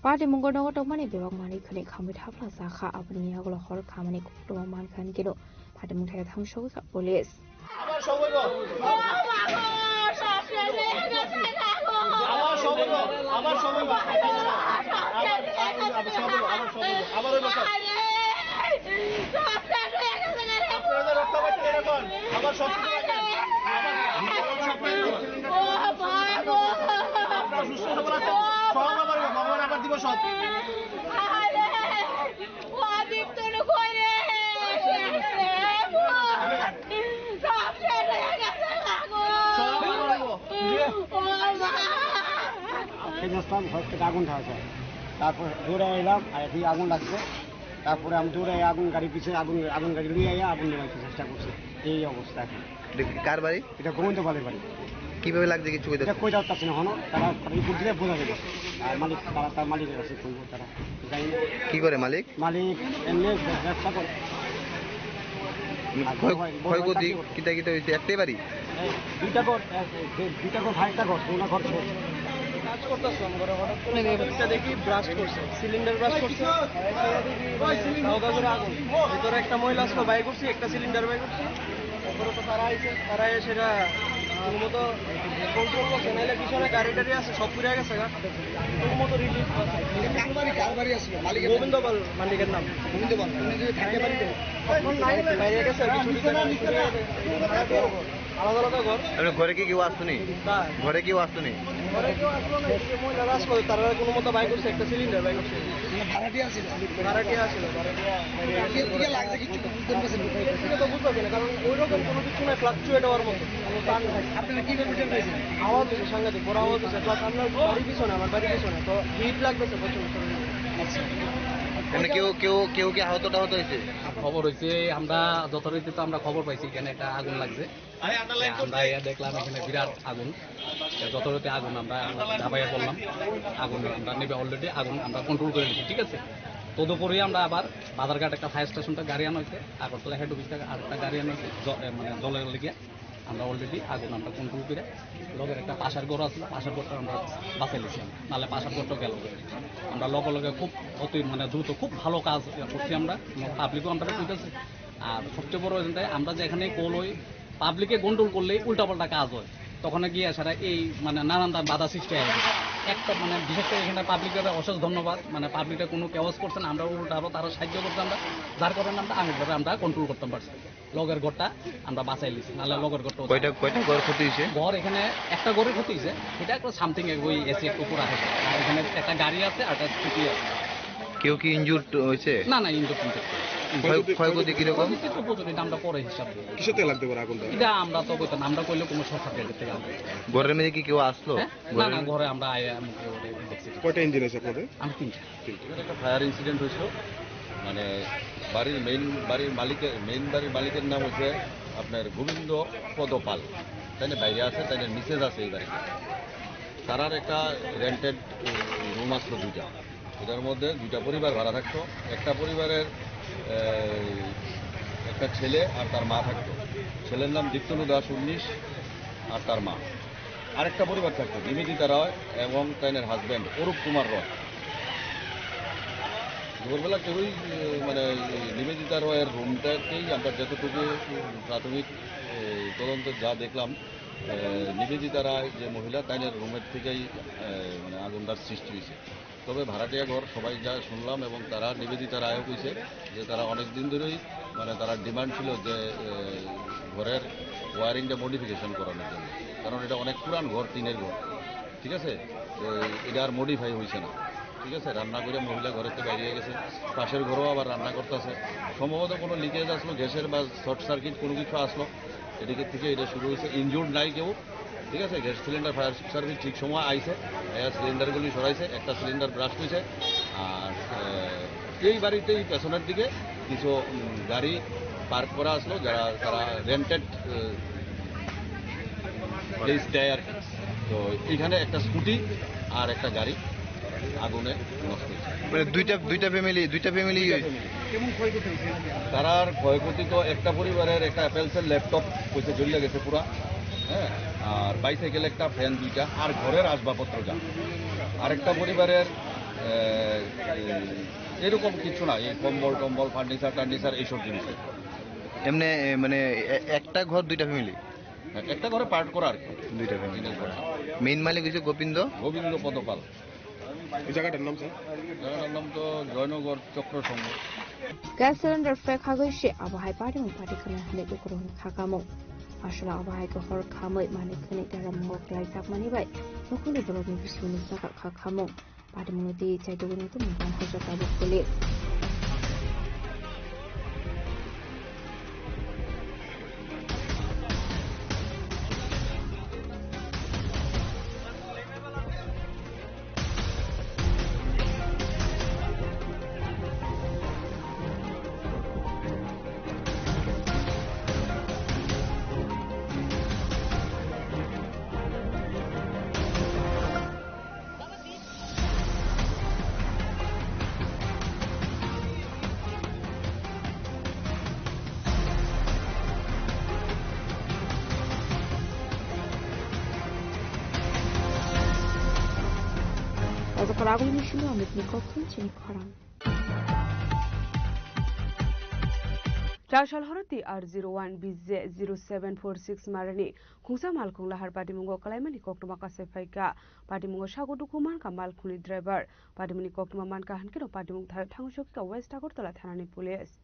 Patimungo nogo tongmani bebak manwi khwnwi khamwi thapla chakha, aboni yagulo hor khamani koktwma mankha hinkhe no patimung thaio thangwi sogwikha police. আবার সময় বল। আবার সময় বল। আবার সময় বল। আবার, আবার, আবার সময় বল। আবার সময় বল। আবার ওই বছর। আপনারা রক্ত পাচ্ছেন এরকম। আবার সব কিছু রাখেন। আবার সব কিছু রাখেন। আপনারা সুস্থ সবল আছেন। সব আবার ভগবান আবার দিব সব। এই যে আসলাম, ঘর থেকে আগুন ধরা যায়। তারপর দৌড়ে এলাম, আর এদিকে আগুন লাগছে। তারপরে আমি দৌড়ে আগুন গাড়ি পিছে, আগুন, আগুন গাড়ি নিয়ে আইয়া আগুন নেভাইতে চেষ্টা করছি। এই অবস্থা এখন। এটা কার বাড়ি? এটা গোবিন্দ পালের বাড়ি। কিভাবে লাগছে কিছু কইতে এটা কইতে পারতাছি না, হনো? তারা, তারা রিপোর্ট দিলে বোঝা যাবে। আর মালিক, তারা, তার মালিকের কাছে কইবো তারা। জানি না। কি করে মালিক? মালিক এমনি ব্যবসা করে। আর ক্ষয়-, হয়, ক্ষয়ক্ষতি চাকরি করে। কিতা কিতা হইছে? একটাই বাড়ি? এই দুইটা ঘর, এক, এই দুইটা ঘর, আরেকটা ঘর, ওনার ঘর ছোট। করতেছিলাম, ঘরে হঠাৎ করে এটা দেখি ব্লাস্ট করছে, সিলিন্ডার ব্লাস্ট করছে। তাও তাদের আগুন, ভিতরে একটা মহিলা আসলো, বাই করছি, একটা সিলিন্ডার বাই করছি। তারপরে তো তারা আইছে, তারা এসে এটা কোনো মতো কন্ট্রোল করছে, নাইলে পিছনে গাড়ি টাড়ি আছে, সব পুড়ে গেছে গা। কোনো মতো রিলিফ। কার বাড়ি, কার বাড়ি আসলো? মালিকের নাম? গোবিন্দ পাল মালিকের নাম। গোবিন্দ পাল, উনি যদি থাকে বাড়িতে? এখন নাই, বাইরে গেছে, কিছু দিন আগে। আলাদা আলাদা ঘর। আপনার ঘরে কি কেউ আসতো নি? না। ঘরে কেউ আসতো নি? ঘরে কেউ আসলো না, এই যে মহিলারা আসলো, তারা কোনো মতো বাই করছে, একটা সিলিন্ডার বাই করছে। মানে ভাড়াটিয়া আসিল? ভাড়াটিয়া আসিল, ভাড়াটিয়া। কি, কি লাগছে কিছু বুঝতে পারছেন? এটা তো বুঝতে পারছি না, কারণ ওইরকম কোনো কিছু না, ফ্লাকচুয়েট হওয়ার মতো কোনো কারণ নাই। আপনারা কিভাবে টের পাইছেন? আওয়াজ হচ্ছে সাংঘাতিক, বড় আওয়াজ হচ্ছে, প্লাস আপনার বাড়ির পিছনে, আমার বাড়ির পিছনে, তো হিট লাগতেছে প্রচুর শরীরে। আচ্ছা। মানে কেউ, কেউ, কেউ কি আহত টাহত হয়েছে? খবর হয়েছে, আমরা যথারীতি তো আমরা খবর পাইছি এখানে একটা আগুন লাগছে। আমরা ইয়া দেখলাম এখানে বিরাট আগুন। যথারীতি আগুন আমরা ঝাঁপাইয়া পড়লাম। আগুন আমরা নিবে already, আগুন আমরা কন্ট্রোল করে নিচ্ছি, ঠিক আছে? তদুপরি আমরা আবার বাজারঘাট একটা ফায়ার স্টেশন থেকে গাড়ি আনা হয়েছে, আগরতলা হেড অফিস থেকে আরেকটা গাড়ি আনা হয়েছে, জ-, এ, মানে জলের লেগে। আমরা already আগুন আমরা কন্ট্রোল করে লগের একটা পাশের ঘর আছে, পাশের ঘরটা আমরা বাঁচাই নিয়েছি, নাহলে পাশের ঘরটা গেল। আমরা লগে লগে খুব অতি মানে দ্রুত খুব ভালো কাজ করছি আমরা, পাবলিকও আমরা কইতেছি। আর সবচেয়ে বড় এখানটায় আমরা যেখানে কল হই, পাবলিকে গন্ডগোল করলে উল্টাপাল্টা কাজ হয়, তখন গিয়ে সারা এই মানে নানান ধরনের বাধা সৃষ্টি হয়। একটা মানে বিশেষ করে এখানে পাবলিকের অশেষ ধন্যবাদ, মানে পাবলিকরা কোনো কেওয়াজ করছে না, আমরা উল্টা আরো তারা সাহায্য করছে, আমরা যার কারণে আমরা আগুনটারে আমরা কন্ট্রোল করতাম পারছি, লগের ঘরটা আমরা বাঁচাই লিছি, নাহলে লগের ঘরটা কয়টা, কয়টা ঘর ক্ষতি হয়েছে? ঘর এখানে একটা ঘরে ক্ষতি হয়েছে, সেটা একটা সামথিং ওই এসি একটু পুরা হয়েছে, আর এখানে একটা গাড়ি আছে আর একটা স্কুটি আছে। কেউ কি ইনজুর্ড হয়েছে? না, না, ইনজুর্ড টিনজুর্ড। ক্ষয়-, ক্ষয়ক্ষতি কিরকম? ক্ষয়ক্ষতি তো প্রচুর, এটা আমরা পরে হিসাব দেবো। কিসের থেকে লাগতে পারে আগুনটা? এটা আমরা তো কইতাম, আমরা কইলে কোনো শর্ট সার্কিট থেকে আমরা। ঘরের মধ্যে কি কেউ আসলো? হ্যাঁ? না, না, ঘরে? ঘরে আমরা আয়া মুখে ওরে দেখছি। কয়টা ইঞ্জিন আছে আপনাদের? আমি তিনটা। তিনটা। একটা ফায়ার ইনসিডেন্ট হয়েছিল, মানে বাড়ির মেইন, বাড়ির মালিকের, মেইন বাড়ির মালিকের নাম হচ্ছে আপনার গোবিন্দ পদ পাল, তাই না? বাইরে আছে, তাই না? মিসেস আছে এই বাড়িতে। তারার একটা রেন্টেড রুম আসলো দুইটা, এটার মধ্যে দুইটা পরিবার ভাড়া থাকতো। একটা পরিবারের, এ, একটা ছেলে আর তার মা থাকতো। ছেলের নাম দীপ্তনু দাস উনিশ আর তার মা। আরেকটা পরিবার থাকতো, নিবেদিতা রয় এবং তাইনের হাজব্যান্ড অরূপ কুমার রয়। দুপুরবেলা কেউই, এ, মানে, এই নিবেদিতা রয়ের রুমটাকেই আমরা যতটুকু, উম, প্রাথমিক, এ, তদন্তে যা দেখলাম, এ, নিবেদিতা রায় যে মহিলা, তাইনের রুমের থেকেই, এ, মানে, আগুনটার সৃষ্টি হয়েছে। তবে ভাড়াটিয়া ঘর সবাই যা শুনলাম এবং তারা নিবেদিতা রায়ও কইছে যে তারা অনেক দিন ধরেই, মানে, তারা ডিমান্ড ছিল যে, এ, ঘরের ওয়ারিংটা মডিফিকেশন করানোর জন্য, কারণ এটা অনেক পুরান ঘর, টিনের ঘর, ঠিক আছে? তো এটা আর মডিফাই হয়েছে না, ঠিক আছে? রান্না করে মহিলা ঘরের থেকে বেরিয়ে গেছে, পাশের ঘরেও আবার রান্না করতেছে, সম্ভবত কোনো লিকেজ আসলো, গ্যাসের বা শর্ট সার্কিট কোনো কিছু আসলো, এদিকে থেকে এটা শুরু হয়েছে। ইনজুর্ড নাই কেউ, ঠিক আছে? গ্যাস সিলিন্ডার ফায়ার সার্ভিস ঠিক সময় আইছে, আইয়া সিলিন্ডারগুলি সরাইছে, একটা সিলিন্ডার ব্রাস্ট হয়েছে। আর, আহ, এই বাড়িতেই পেছনের দিকে কিছু, উম, গাড়ি পার্ক করা আসলো, যারা, তারা রেন্টেড, আহ, প্লেস দেয় আর কি। তো এখানে একটা স্কুটি আর একটা গাড়ি আগুনে নষ্ট হয়েছে। মানে দুইটা, দুইটা ফ্যামিলি, দুইটা ফ্যামিলি। দুইটা ফ্যামিলি। কেমন ক্ষয়ক্ষতি হয়েছে? তারার ক্ষয়ক্ষতি তো একটা পরিবারের একটা অ্যাপেলসের ল্যাপটপ হয়েছে, জ্বলিয়া গেছে পুরা, হ্যাঁ, আর বাইসাইকেল একটা, ফ্যান দুইটা, আর ঘরের আসবাবপত্র যা। আরেকটা পরিবারের, আহ, এরকম কিছু না, এই কম্বল টম্বল, ফার্নিচার টার্নিচার, এইসব জিনিস। এমনি, এ, মানে, এ-, একটা ঘর দুইটা ফ্যামিলি? হ্যাঁ, একটা ঘরে পার্ট করা আর কি। দুইটা ফ্যামিলি। মেইন মালিক হচ্ছে গোবিন্দ? গোবিন্দ পদপাল। এই জায়গাটার নাম, স্যার? জায়গাটার নাম তো জয়নগর চক্র সংঘ। Gas cylinder fek hagwi se abo hai patimung pati khwnai hwnwi ukurung kha kamung. Aswla abo hai khe hor khamwi manwi khwnwi dara mungo kwlai jakmani bai nukhungni borokni bisingni saka kha khamung. Patimungno twi chaitugwino tumung tong hojak tabuk police. Kwragwi Misino Amitni Koktun chini khorang. Chasal horo T R zero one B J zero seven four six marani khungsa malkhung lahar patimungo kalaimani koktwma kasai phaikha. Patimungo sago dukhu mankha malkhungni driver. Patimungni koktwma mankha hinkhe no patimung tha-, thango sokha West Agartala thanani police.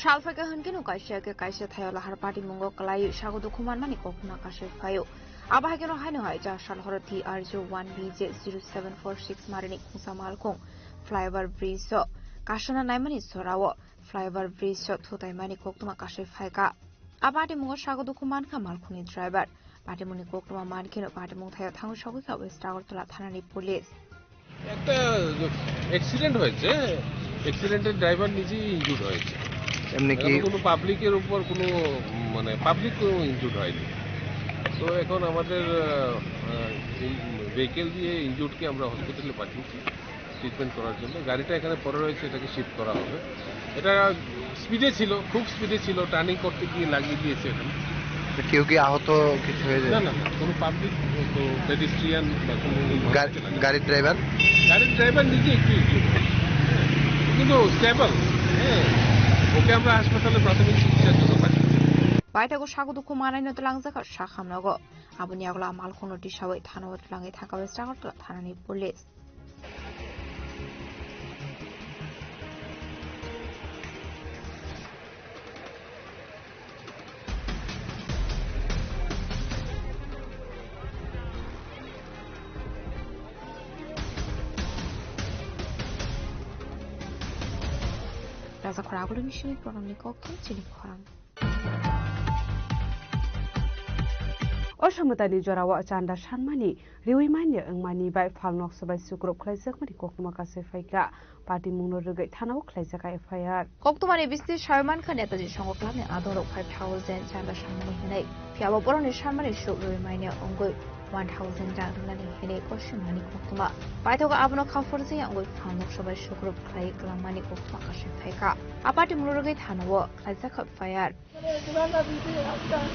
Sal phaikha hinkhe no kaisa khe kaisa thaio lahar patimungo kwlaiwi sago dukhu manmani koktwma kasai phaio. Abo hai kheno haino hai cha sal horo T R zero one B J zero seven four six marini khungsa malkhung flyover bridge o kasana naimani sorao flyover bridge o thutaimani koktwma kasai phaikha. A patimungo sago dukhu mankha malkhungni driver. Patimungni koktwma mankheno patimung thaio thangwi sogwikha West Agartala thanani police. একটা অ্যাক্সিডেন্ট হয়েছে। অ্যাক্সিডেন্টের ড্রাইভার নিজেই ইনজুর্ড হয়েছে। এমনি কি এখনো কোনো পাবলিকের উপর কোনো, উম, মানে, পাবলিক কোনো ইনজুর্ড হয়নি। তো এখন আমাদের, আহ, আহ, এই ভেহিকেল দিয়ে ইনজুর্ডকে আমরা হসপিটালে পাঠিয়েছি ট্রিটমেন্ট করার জন্য। গাড়িটা এখানে পড়ে রয়েছে, এটাকে শিফট করা হবে। এটা স্পিডে ছিল, খুব স্পিডে ছিল, টার্নিং করতে গিয়ে লাগিয়ে দিয়েছে এখানে। তো কেউ কি আহত কিছু হয়েছে? না, না, না, কোনো পাবলিক, তো পেডিস্ট্রিয়ান বা কোনো গাড়ি-, গাড়ির ড্রাইভার? গাড়ির ড্রাইভার নিজে একটু ইনজুর্ড হয়েছে, কিন্তু স্টেবল। হ্যাঁ, ওকে আমরা হাসপাতালে প্রাথমিক চিকিৎসার জন্য পাঠিয়েছি। Baithago sago dukhu manai no twlangjak kha sakhamnogo. Aboni yagulo a malkhungno tisawi thanao twlangwi thangkha West Agartala thanani police. Raja khorang agulini simi borokni kok thang chini khorang. O samwtani jorao chanda sanmani riwi manya wngmani bai phalnoksa bai sukrub khlaijakmani koktwma kasai phaikha. Patimungno rwgwi thanao khlaijak F I R. Koktwmani bisingtwi sawi mankha, Netaji Songho Clubni adongrok five thousand chanda sanmani hwnwi, phiya bo borokni sanmani suk riwi manya wngwi one thousand rang rwnani hwnwi kosimani koktwma. Paithago abono kha phurjingya wngwi phalnoksa bai sukrub khlaiwi kwlangmani koktwma kasai phaikha. A patimungno rwgwi thanao khlaijak F I R. দোকানটা দিতে আসতাম,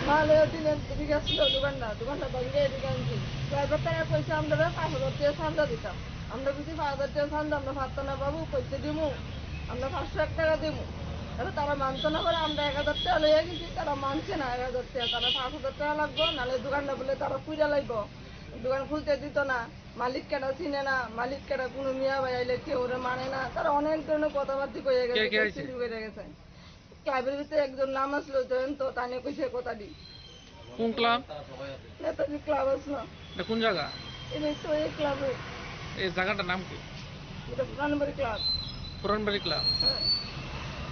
ভালো দিনে এদিকে আসছিল দোকানটা, দোকানটা ভাঙিয়ে এদিকে আনছি। ড্রাইভার তারা কইছে আমরা পাঁচ হাজার টাকা চান্দা দিতাম। আমরা বুঝি পাঁচ হাজার টাকা চান্দা আমরা পারতাম না বাবু, কইতে দিমু, আমরা পাঁচশো এক টাকা দিমু। এবার তারা মানতো না করে আমরা এক হাজার টাকা লইয়া গেছি, তারা মানছে না এক হাজার টাকা, তারা পাঁচ হাজার টাকা লাগবো, নাহলে দোকানটা বলে তারা পুড়ে লাইবো, দোকান খুলতে দিত না। মালিক কেটা চিনে না, মালিক কেটা কোনো মিয়া ভাই আইলে কেউ ওরে মানে না, তারা অনেক ধরনের কথাবার্তা কইয়া গেছে, কে কে আইছে? শুরু করে গেছে। ক্লাবের ভিতরে একজন নাম আসলো জয়ন্ত, তানে কইছে কথা দি। কোন ক্লাব? নেতাজি ক্লাব আসলো। এটা কোন জায়গা? এটা তো এই ক্লাবে। এই জায়গাটার নাম কি? এটা পুরানবাড়ি ক্লাব। পুরানবাড়ি ক্লাব। হ্যাঁ।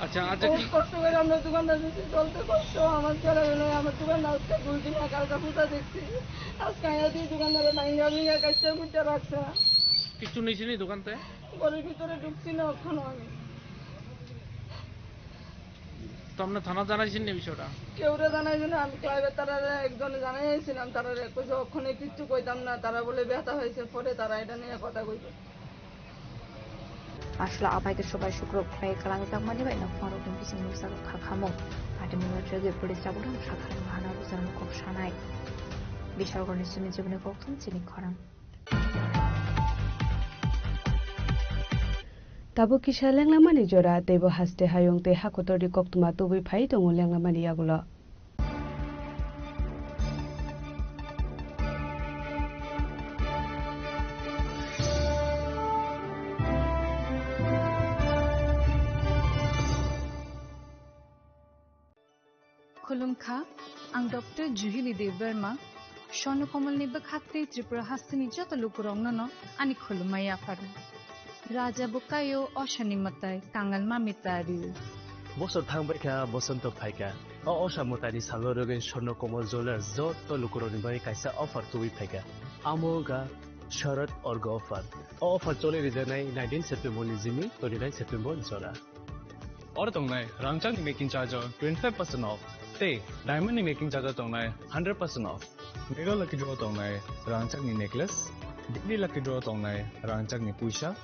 আচ্ছা, আচ্ছা, বহুত কি কষ্ট করে আমরা দোকানদার বেশি চলতে কষ্ট, আমার ছেলে হলো আমার দোকানদার আজকে দুই দিন একা একা ফুটা দেখছি। আজকে আয়া দিয়ে দোকানদারে ভাঙ্গা ভাঙ্গা কাজটা করতে রাখছে। কিচ্ছু নিয়েছিনি দোকানতে? ঘরের ভিতরে ঢুকছি না এখনো আমি। তো আপনি থানা জানাইছেন নি বিষয়টা? কেউরে জানাইছে না, আমি ক্লাবের তারারে একজনে জানাই আইছিলাম, তারারে কইছে ওখানে কিচ্ছু কইতাম না, তারা বলে ব্যথা হয়েছে, পরে তারা এটা নিয়ে কথা কইবে। Aswla abai khe subai sukrub khlai kwlangjakmani bai nokphang rokni bising nukjago kha khamung. Patimungno rwgwi police tabuk rang sakha hana bujarmung kok sanai. Biswagorni simi jiboni kok thum chini khorang. Tabuk kisa lenglamani jora, teibo haste hayung tei hakotorni koktwma tubui phai tongo lenglamani yagulo. Khulumkha, ang Doctor Juhili Debbarma, Swarnakomalni bwkhak tei Tripura hasteni joto lukurokno no ani khulumma yapharwi. Raja bo kaio osani mwtai, kangal ma mitari. Bosor thang bai kha, bosonto phai kha. O osa mwtaini salo rwgwi Swarna Kamal Jewellers joto lukurokni bagwi kaisa offer tubui phai kha. Amo wngkha Sharad Orga offer. O offer choli rijaknai nineteen September ni simi twenty nine September jora. Oro tongnai rangchakni making charge o twenty five percent off tei diamond ni making charge o tongnai hundred percent off. Mega Lucky Draw tongnai rangchakni necklace, Daily Lucky Draw tongnai rangchakni puisa,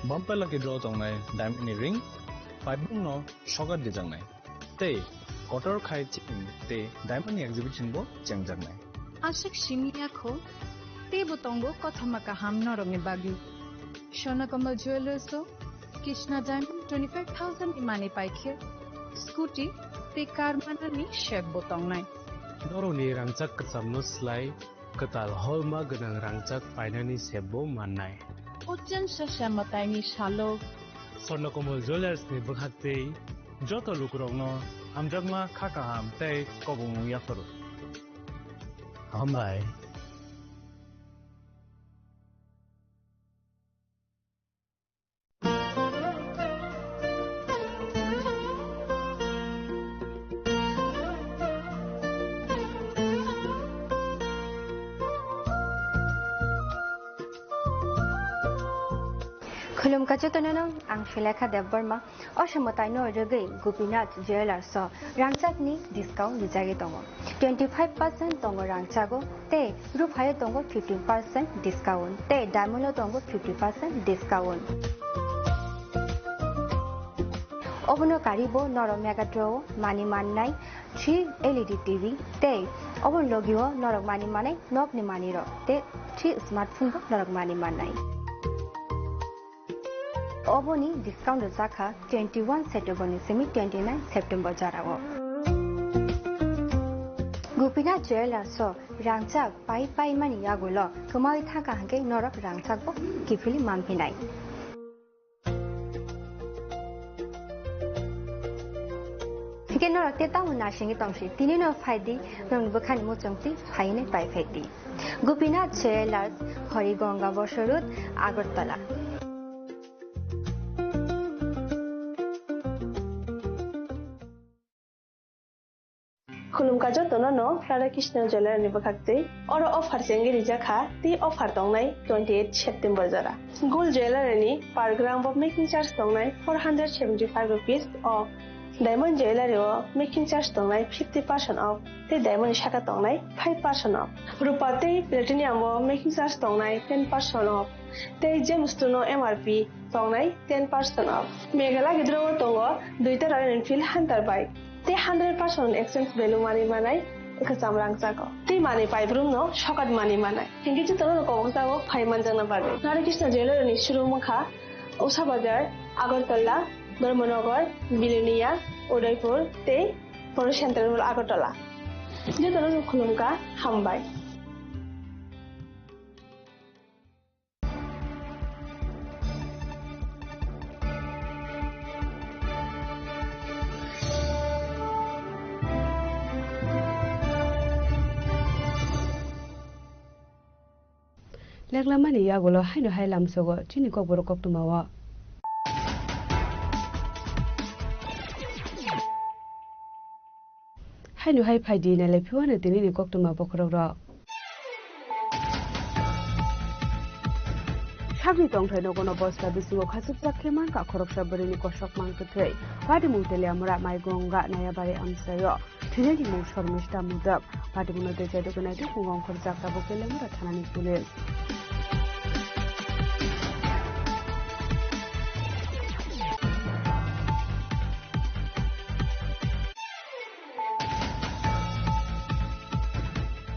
Bumper Lucky Draw tongnai diamond ni ring, paibung no sokat dijaknai. Tei kotor khai chini tei diamond ni exhibition bo chengjaknai. Aswk simi yakho, teibo tongo kothoma kaham norokni bagwi. Swarna Kamal Jewellers o Krishna Diamond twenty five thousand ni manwi paikhe scooty tei car manani set bo tongnai. Norokni rangchak kwchamno slai kwtal holma gwnang rangchak painani set bo mannai. Ochen sasa mwtaini salo Swarna Kamal Jewellers ni bwkhak tei joto lukurokno hamjakma kha kaham tei kobongmung yapharo. Hambai. Khulumkha jotono, ang Sulekha Debbarma. O se mwtaino rwgwi Gopinath Jewellers o rangchakni discount rijagwi tongo. Twenty five percent tongo rangchago tei ruphaio tongo fifteen percent discount tei diamond o tongo fifty percent discount. Obono karibo norok Mega Draw o manwi mannai three L E D T V tei obo logio norok manwi manai nokni manwirok tei three smartphone bo norok manwi mannai. Oboni discount rwjakha twenty one September ni simi twenty nine September jorao. Gopinath Jewellers o rangchak pai pai mani yagulo kwmawi thangkha hwnkhe norok rangchak bo kiphilwi manphinai. Hwnkhe norok tei tamo naisingwi tongsi, tinino phaidi, norokni bwkhani muchungtwi phainai pai phaidi. Gopinath Jewellers, Harigonga Bosor Road, Agartala. Khulumkha jotono no Radha Krishna Jewellery ni bwkhak twi. Oro offer chengwi rijak kha, tei offer tongnai twenty eight September jora. Gold Jewellery ni per gram bo making charge tongnai four hundred seventy five rupees o. Diamond Jewellery o making charge tongnai fifty percent off, tei diamond ni saka tongnai five percent off. Rupa tei platinum o making charge tongnai ten percent off, tei gems two no M R P tongnai ten percent off. Mega Lucky Draw o tongo duita Royal Enfield Hunter bike, tei hundred percent exchange value manwi manai kwcham rangchak o, tei manwi paibrum no sokat manwi manai. Hinkhe jotono no kobok jago phai manjakna bagwi. Radha Krishna Jewellery ni showroom wngkha Usha Bazar, Agartala, Dharmanagar, Bilonia, Udaipur tei Polo Central Mall Agartala. Jotono no khulumkha, hambai. Leklamani yagulo haino hai lamsogo chini kokborok koktwmao. Haino hai phaidi nailai phiwano tinini koktwma bokhorokrok. Sakni tongthai nogono bosta bisingo khachukjak khe mankha khoroksa bwrwini kosok mang kwthwi. Patimung Teliamura Maigonga Nayabari amchaio. Thwinaini mung Shormista Mudok. Patimungno tei chaidugwi naitwi phungo ongkhorjak tabuk Teliamura thanani police.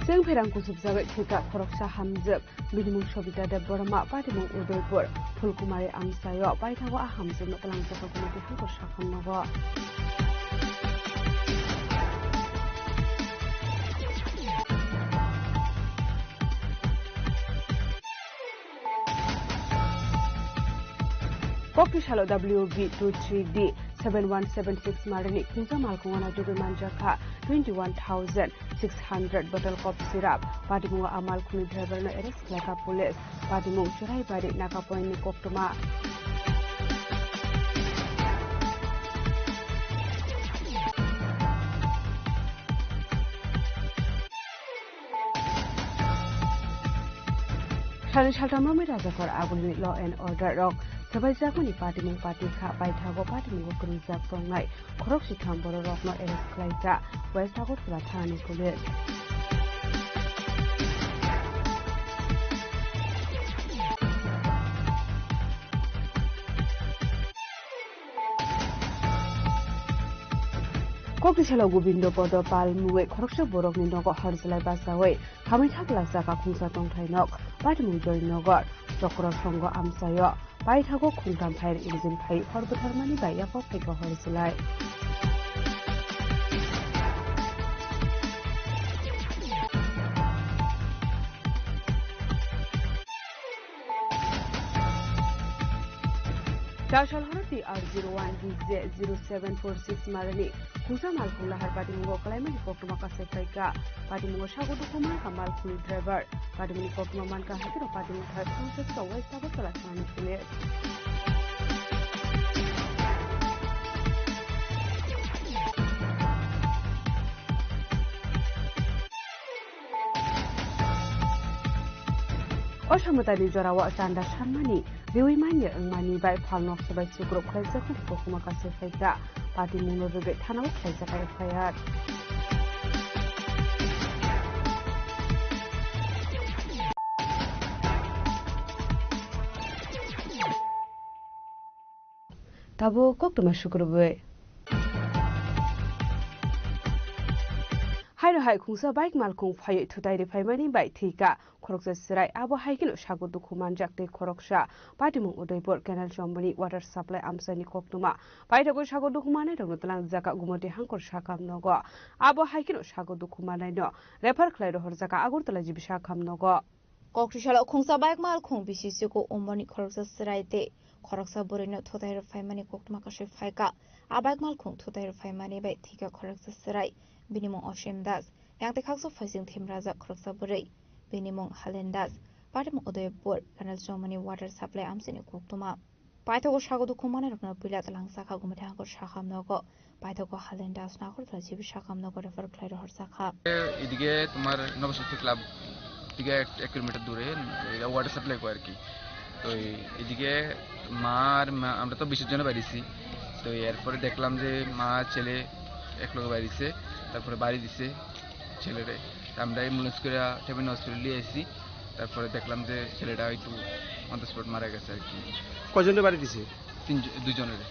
Chwng pherang kuchukjagwi thwikha khoroksa hamjwk. Bini mung Sobita Debbarma, patimung Udaipur, Phulkumari amchaio paithago a hamjwkno twlangjakha komiti hangkor sakham nogo. Kokti salo W B two three D seven one seven six marini khungsa malkhungo naitugwi manjakha twenty one thousand six hundred bottle cough syrup. Patimungo a malkhungni driver no arrest khlaikha police. Patimung Churaibari Naka Point ni koktwma. Salni salthamrokni rajakor agulini law and order rok swbaijakmani patimung pati kha, paithago patimungo kwrwngjak tongnai khorok sitham bororokno arrest khlaijak West Agartala thanani police. Kokti salo Gobindo Podo Pal mungwi khoroksa borokni nogo hor jwlai bachaui hamwi thapla jaga khungsa tongthai nok patimung Joynagar Chokro Songo amchaio paithago khungtham fire engine phai hor bwtharmani bai yapha phaikha hor jwlai. Chasal Horoti R zero one D J zero seven four six marani khungsa malkhung lahar patimungo kwlaimani koktwma kasai phaikha. Patimungo sago dukhu mankha malkhungni driver. Patimungni koktwma mankha hakhe patimung thai khungsa West Agartala thanani police. O samwtani jorao chanda sanmani riui manya wngmani bai phalno swbai chukruk khlaijakmani koktwma kasai phaikha. Patimungno rwgwi thanao khlaijak F I R. Tabuk koktwma sukrubwi. Haino hai khungsa bike malkhung phaiwi thutai rwphaimani bai thwikha khoroksa chwrai. Abo hai kheno sago dukhu manjak tei khoroksa patimung Udaipur Canal Chowmani water supply amchaini koktwma. Paithago sago dukhu mannairokno twlangjak Gumoti Hangkor sakham nogo. Abo hai kheno sago dukhu mannaino refer khlai rohorjak Agartala G B sakham nogo. Kokti salo khungsa bike malkhung bisi chuku umorni khoroksa chwrai tei khoroksa bwrwino thutai rwphaimani koktwma kasui phaikha. A bike malkhung thutai rwphaimani bai thwikha khoroksa chwrai, bini mung Osim Das. Yang tei khaksa phaising themrajak khoroksa bwrwi, bini mung Halen Das. Patimung Udaipur Canal Chowmani water supply amchaini koktwma. Paithago sago dukhu mannairokno puila twlangjak Gumoti Hangkor sakham nogo. Paithago Halen Das Agartala G B sakham nogo refer khlai rohorjakha. এদিকে তোমার নবশক্তি ক্লাব থেকে এক এক কিলোমিটার দূরে এরা water supply করে আর কি। তো এই- এদিকে মা আর মা, আমরা তো বিসর্জনে বাড়িছি। তো এরপরে দেখলাম যে মা আর ছেলে একলগে বাড়িছে, তারপরে বাড়ি দিছে ছেলেরে। আমরা অ্যাম্বুলেন্স করে টেবিন হসপিটাল নিয়ে আসি। তারপরে দেখলাম যে ছেলেটা হয়তো অন দ্য স্পট মারা গেছে আর কি। কয়জনের বাড়ি দিছে? তিন জ-, দুজনের।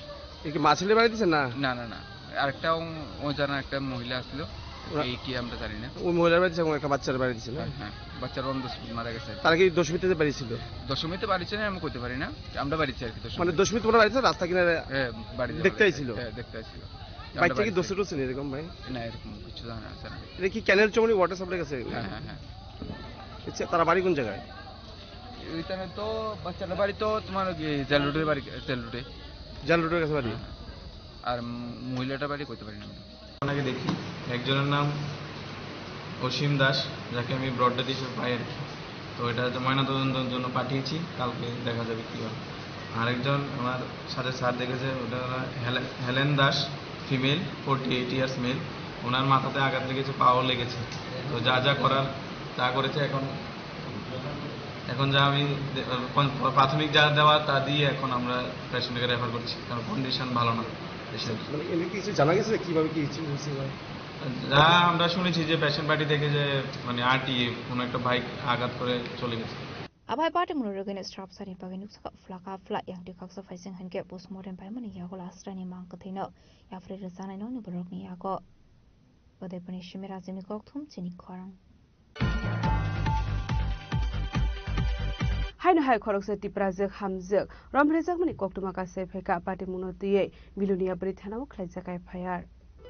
এ কি মা ছেলে বাড়ি দিছে না? না, না, না। আরেকটা ও-, অজানা একটা মহিলা আসলো। ওরা এই কি আমরা জানি না। ওই মহিলার বাড়ি দিছে এবং একটা বাচ্চার বাড়ি দিছে না? হ্যাঁ, হ্যাঁ। বাচ্চার অন দ্য স্পট মারা গেছে আর কি। তারা কি দশমীতে বাড়ি ছিল? দশমীতে বাড়ি ছিল, আমি কইতে পারি না। আমরা বাড়ি দিছি আর কি দশমীতে। মানে দশমী তোমার বাড়িতে রাস্তা কিনারে হ্যাঁ, বাড়ি দেখতে দেওয়া আইছিল? হ্যাঁ, দেখতে আইছিল। আমরা বাইকটা বাড়ি কি দিছি। দোষে টোষে নেই এরকম ভাই? না, এরকম কিছু জানা আছে না। এটা কি ক্যানেল চৌমনি ওয়াটার সাপ্লাই আছে? হ্যাঁ, হ্যাঁ, হ্যাঁ। আচ্ছা, তারা বাড়ি কোন জায়গায়? এখানে তো বাচ্চাটার বাড়ি তো তোমার ওই যে জেল রোডের বাড়ি, জেল রোডে। জেল রোডের কাছে বাড়ি? হ্যাঁ, হ্যাঁ। আর মহিলাটার বাড়ি কইতে পারি না। ওনাকে দেখি, একজনের নাম অসীম দাস, যাকে আমি ব্রড ডেথ হিসেবে পাই আর কি। তো এটা হচ্ছে ময়নাতদন্তের জন্য পাঠিয়েছি, কালকে দেখা যাবে কী হয়। আরেকজন আমার সাথে স্যার দেখেছে, ওটা হলো হেলে-, Helen Das, female, forty eight years male. ওনার মাথাতে আঘাত লেগেছে, পাও লেগেছে। তো যা যা করার তা করেছে। এখন, এখন যা আমি দে-, কোন প্রাথমিক যা দেওয়া তা দিয়ে এখন আমরা পেশেন্টকে রেফার করছি, কারণ কন্ডিশন ভালো না পেশেন্ট। মানে এমনি কিছু জানা গেছে কিভাবে কি ইনসিডেন্ট হয়েছে বা? যা আমরা শুনেছি যে পেশেন্ট পার্টি থেকে যে মানে আরটিএ কোনো একটা বাইক আঘাত করে চলে গেছে। Abai party munu rwgwino srapsani bagwi nukjakha phlaka phla yang twi khaksa phaising hinkhe postmortem paimani yago last ni mang kwthwino yapri rwchanai nokni borokni yago. Udaipurni Simi Rajini kokthum chini khorang. Haino hai khoroksa Tiprajwk hamjwk romphrejakmani koktwma kasai phaikha patimungno twiwi Bilonia bwrwi thanao khlaijak F I R.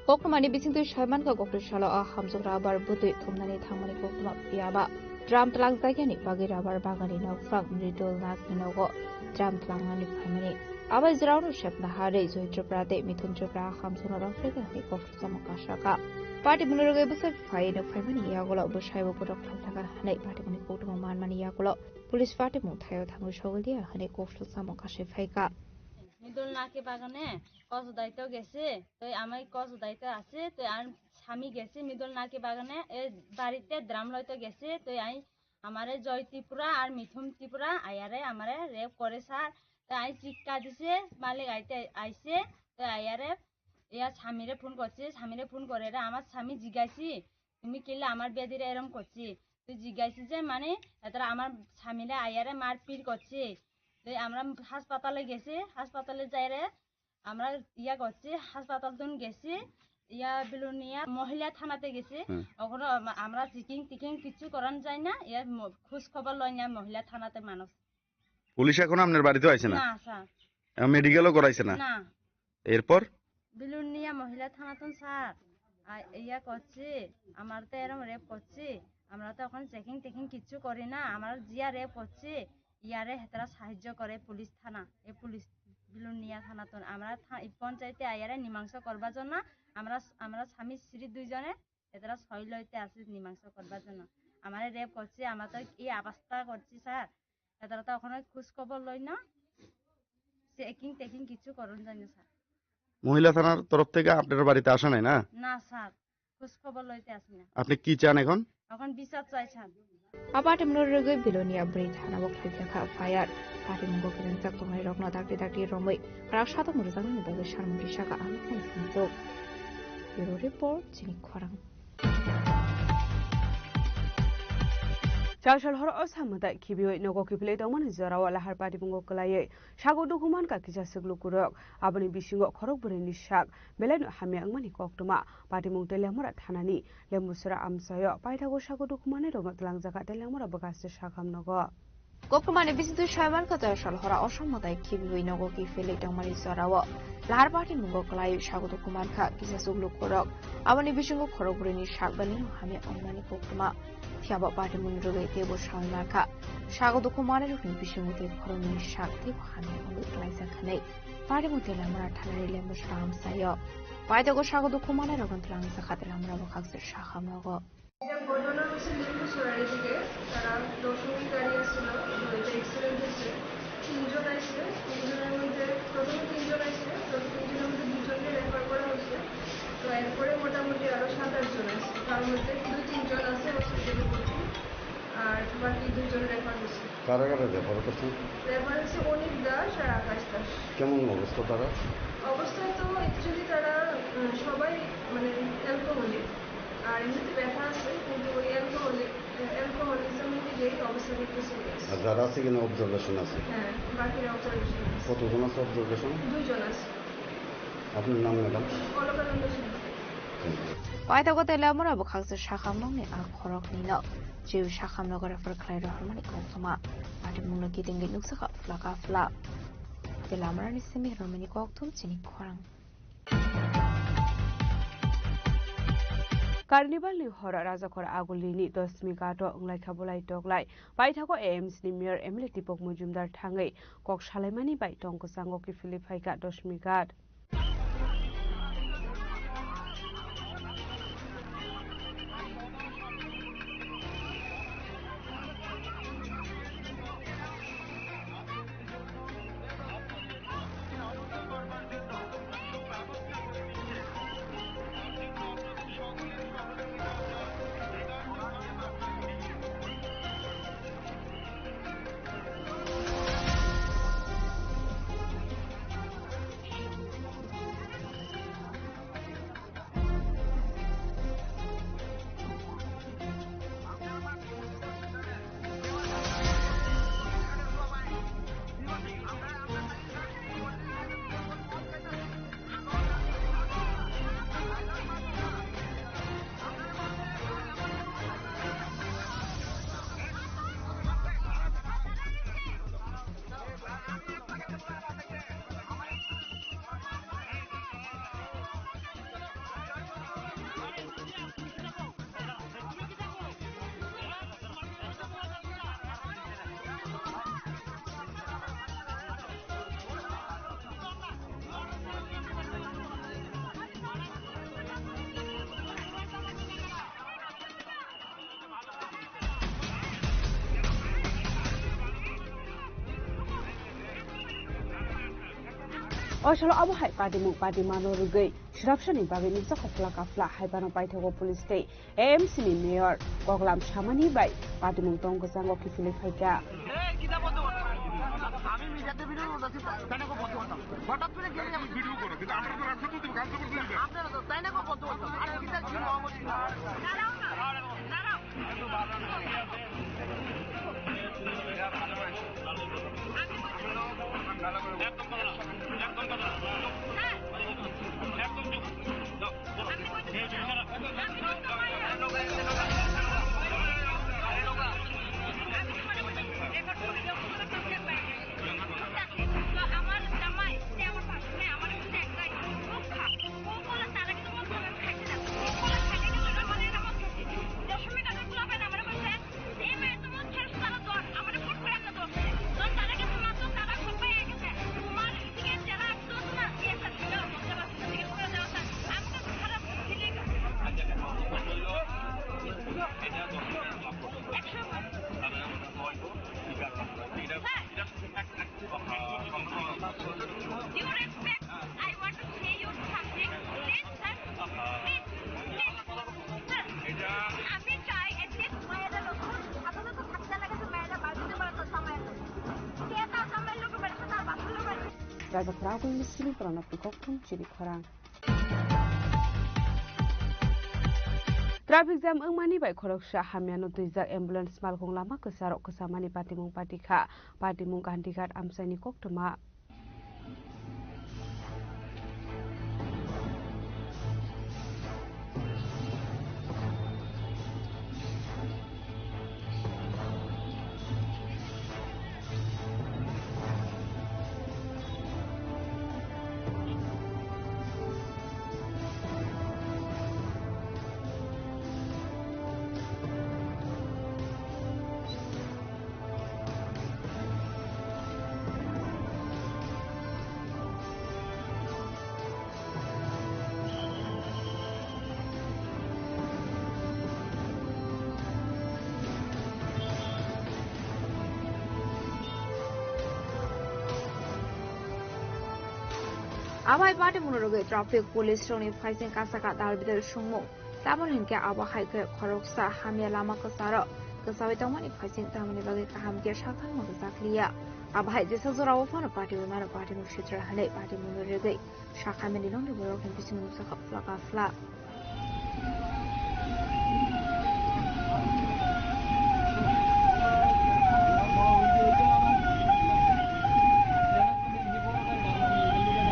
Koktwmani bisingtwi saimankha, kokthai salo o hamjwk rubber bwtwi thumnani thangmani koktwma phiyaba drum twlangjakya ni bagwi rubber bagan ni nokphang Mridul Nath ni nogo drum twlangnani phaimani. Abai jwraono sepna harwi Joy Tripura tei Mithun Tripura hamjwkno romphrekha hwnwi koktwma kasaka. Party mwnwi rwgwi bwsai phai no phaimani yagulo bwsaibo borok khlaijak hwnwi party mwnwi koktwma manmani yagulo police party mung thaio thangwi sogwi liya hwnwi koktwma kasai phaikha. Midol nake bagane কচু দাইতেও গেছে, তো আমি কচু দাইতে আছে, তো আর স্বামী গেছে মিদল নাকি বাগানে, এ বাড়িতে ড্রাম লইতে গেছে, তো আমি আমারে জয় ত্রিপুরা আর মিথুন ত্রিপুরা আয়ারে আমারে রেপ করে স্যার। তো আই চিৎকার দিছে, মালিক আইতে আইছে, তো আয়ারে ইয়া স্বামীরে ফোন করছে, স্বামীরে ফোন করে রে আমার স্বামী জিজ্ঞাসি, "তুমি কিলে আমার বেদিরে এরম করছি?" তুই জিজ্ঞাসি যে মানে এতারা আমার স্বামীরে আয়ারে মারপিট করছে। তো আমরা হাসপাতালে গেছি, হাসপাতালে যাই রে আমরা ইয়া করছি, হাসপাতাল তুন গেছি, ইয়া বিলুনিয়া মহিলা থানাতে গেছি। হুম। ওখানে আম-, আমরা চেকিং টেকিং কিছু করানো যায় না, ইয়া ম-, খোঁজ খবর লয় না মহিলা থানাতে মানুষ। পুলিশ এখনো আপনার বাড়িতে আইছে না? না, স্যার। আহ, মেডিকেলও করাইছে না? না। এরপর? বিলুনিয়া মহিলা থানাতন স্যার, আ, ইয়া করছি, আমার তো এরম রেপ করছি, আমরা তো এখন চেকিং টেকিং কিচ্ছু করি না, আমার জিয়া রেপ করছি, ইয়ারে হেতারা সাহায্য করে পুলিশ থানা, এ পুলিশ বিলুনিয়া থানাতন। আমরা থা-, এই পঞ্চায়েতে আয়ারে মীমাংসা করবার জন্য আমরা, আমরা স্বামী স্ত্রী দুইজনে এতারা ছয় লইতে আসি মীমাংসা করবার জন্য। আমারে রেপ করছে, আমরা তো এই অবস্থা করছি স্যার। এতারা তো ওখানে খোঁজ খবর লই না, চেকিং টেকিং কিছু করুন জানি স্যার। মহিলা থানার তরফ থেকে আপনার বাড়িতে আসা নাই না? না স্যার, খোঁজ খবর লইতে আসি না। আপনি কি চান এখন? এখন বিচার চাই sir. A patimungno rwgwi Bilonia bwrwi thanao khlaijak kha F I R. Patimungo kwrwngjak tongnairokno dakti dakti romwi raksa tongmani bagwi sanmung kisa kha ang phone sumjak. Bureau Report, Chini Khorang. Chasal horo o samwtai khibiwi nogo kiphilwi tongmani jorao lahar patimungo kwlaiwi sago dukhu mankha kisa swk lukurok. Aboni bisingo khorok bwrwini sak belaino hamya wngmani koktwma. Patimung tei Lemura thanani Lembusura amchaio paithago sago dukhu manwi rokno twlangjakha tei Lemura bwkhaste sakham nogo. Koktwmani bisingtwi saiman kha Chasal hora o samwtai khibiwi nogo kiphilwi tongmani jorao lahar patimungo kwlaiwi sago dukhu mankha kisa swk lukurok. Aboni bisingo khorok bwrwini sak belaino hamya wngmani koktwma. Phiya bo patimungni rwgwi teibo sawi mankha. Sago dukhu manwirokni bisingo tei khoroknwi sak teibo hamya wngwi klaijak hwnwi patimung tei Lemura thanani Lembusura amchaio paithago sago dukhu manwirokno twlangjakha tei Lemura bwkhakse sakham nogo. এটা ঘটনা হচ্ছে লিম্বুছড়া এদিকে, তারা দশমী গাড়ি আসছিল, তো এটা অ্যাক্সিডেন্ট হয়েছে। তিনজন আসছে, তিনজনের মধ্যে প্রথমে তিনজন আসছে, তো তিনজনের মধ্যে দুজনকে রেফার করা হয়েছে। তো এরপরে মোটামুটি আরো সাত আট জন আসছে, তার মধ্যে দুই তিনজন আছে হসপিটালে ভর্তি, আর বাকি দুইজন রেফার হয়েছে। কারা কারা রেফার করছেন? রেফার হয়েছে অনিক দাস আর আকাশ দাস। কেমন অবস্থা তারা? অবস্থা তো অ্যাকচুয়ালি তারা, উম, সবাই মানে অ্যালকোহলিক, আর এমনিতে ব্যথা আছে, কিন্তু ওই অ্যালকোহলিক, অ্যালকোহলিজমের দিকেই অবস্থাটা একটু সিরিয়াস। আর যারা আছে কিনা অবজারভেশন আছে? হ্যাঁ, বাকিরা অবজারভেশন আছে। কতজন আছে অবজারভেশন? দুইজন আছে। আপনার নাম, ম্যাডাম? অলকানন্দ সিংহ। Paithago tei Lemura bwkhakse sakham nokni a khoroknwino. Jewi sakham nogo refer khlai rohormani koktwma. Patimungno kitingwi nukjakha phlaka phlak. Tei Lemurani simi romani kokthum chini khorang. Carnival ni horo Rajakhor Agulini Doshmi Ghato wnglaikha bolai toklai. Paithago A M C ni Mayor M L A Deepak Majumdar thangwi kok salaimani bai tong kwchango kiphilwi phaikha Doshmi Ghat. Bosalo abo hai patimung patimano rwgwi swrapsani bagwi nukjakha phla kaphla hai phano paithago police tei A M C ni mayor Koklam Samani bai patimung tong kwchango kiphilwi phaikha. আমি মিডিয়াতে ভিডিও করছি, তাই না? বন্ধ করতাম। হঠাৎ করে গেলে আমি ভিডিও করো, কিন্তু আমরা তো রাখতে তো কাজ করতে দিবে। আপনারা তো তাই না? বন্ধ করতাম। আর কিসের কি মহামতি? দাঁড়াও না, দাঁড়াও। Raja Khorang Agulni simi pranab ni kokthum chini khorang. Traffic jam wngmani bai khoroksa hamyano twijak ambulance malkhung lama kwcharok kwchamani patimung patikha, patimung Gandhighat amchaini koktwma. Abai patimungno rwgwi traffic police rokni phaising kasaka dal bidal songmung. Tamoni hinkhe abo hai khe khoroksa hamya lama kwcharo kwchaui tongmani phaising tamoni bagwi kaham khe sakthangma kwchak liya. Abo hai jesa jorao phano patimungno patimung sitra hwnwi patimungno rwgwi sakhamani nokni borokni bisingo nukjakha phlaka phlak.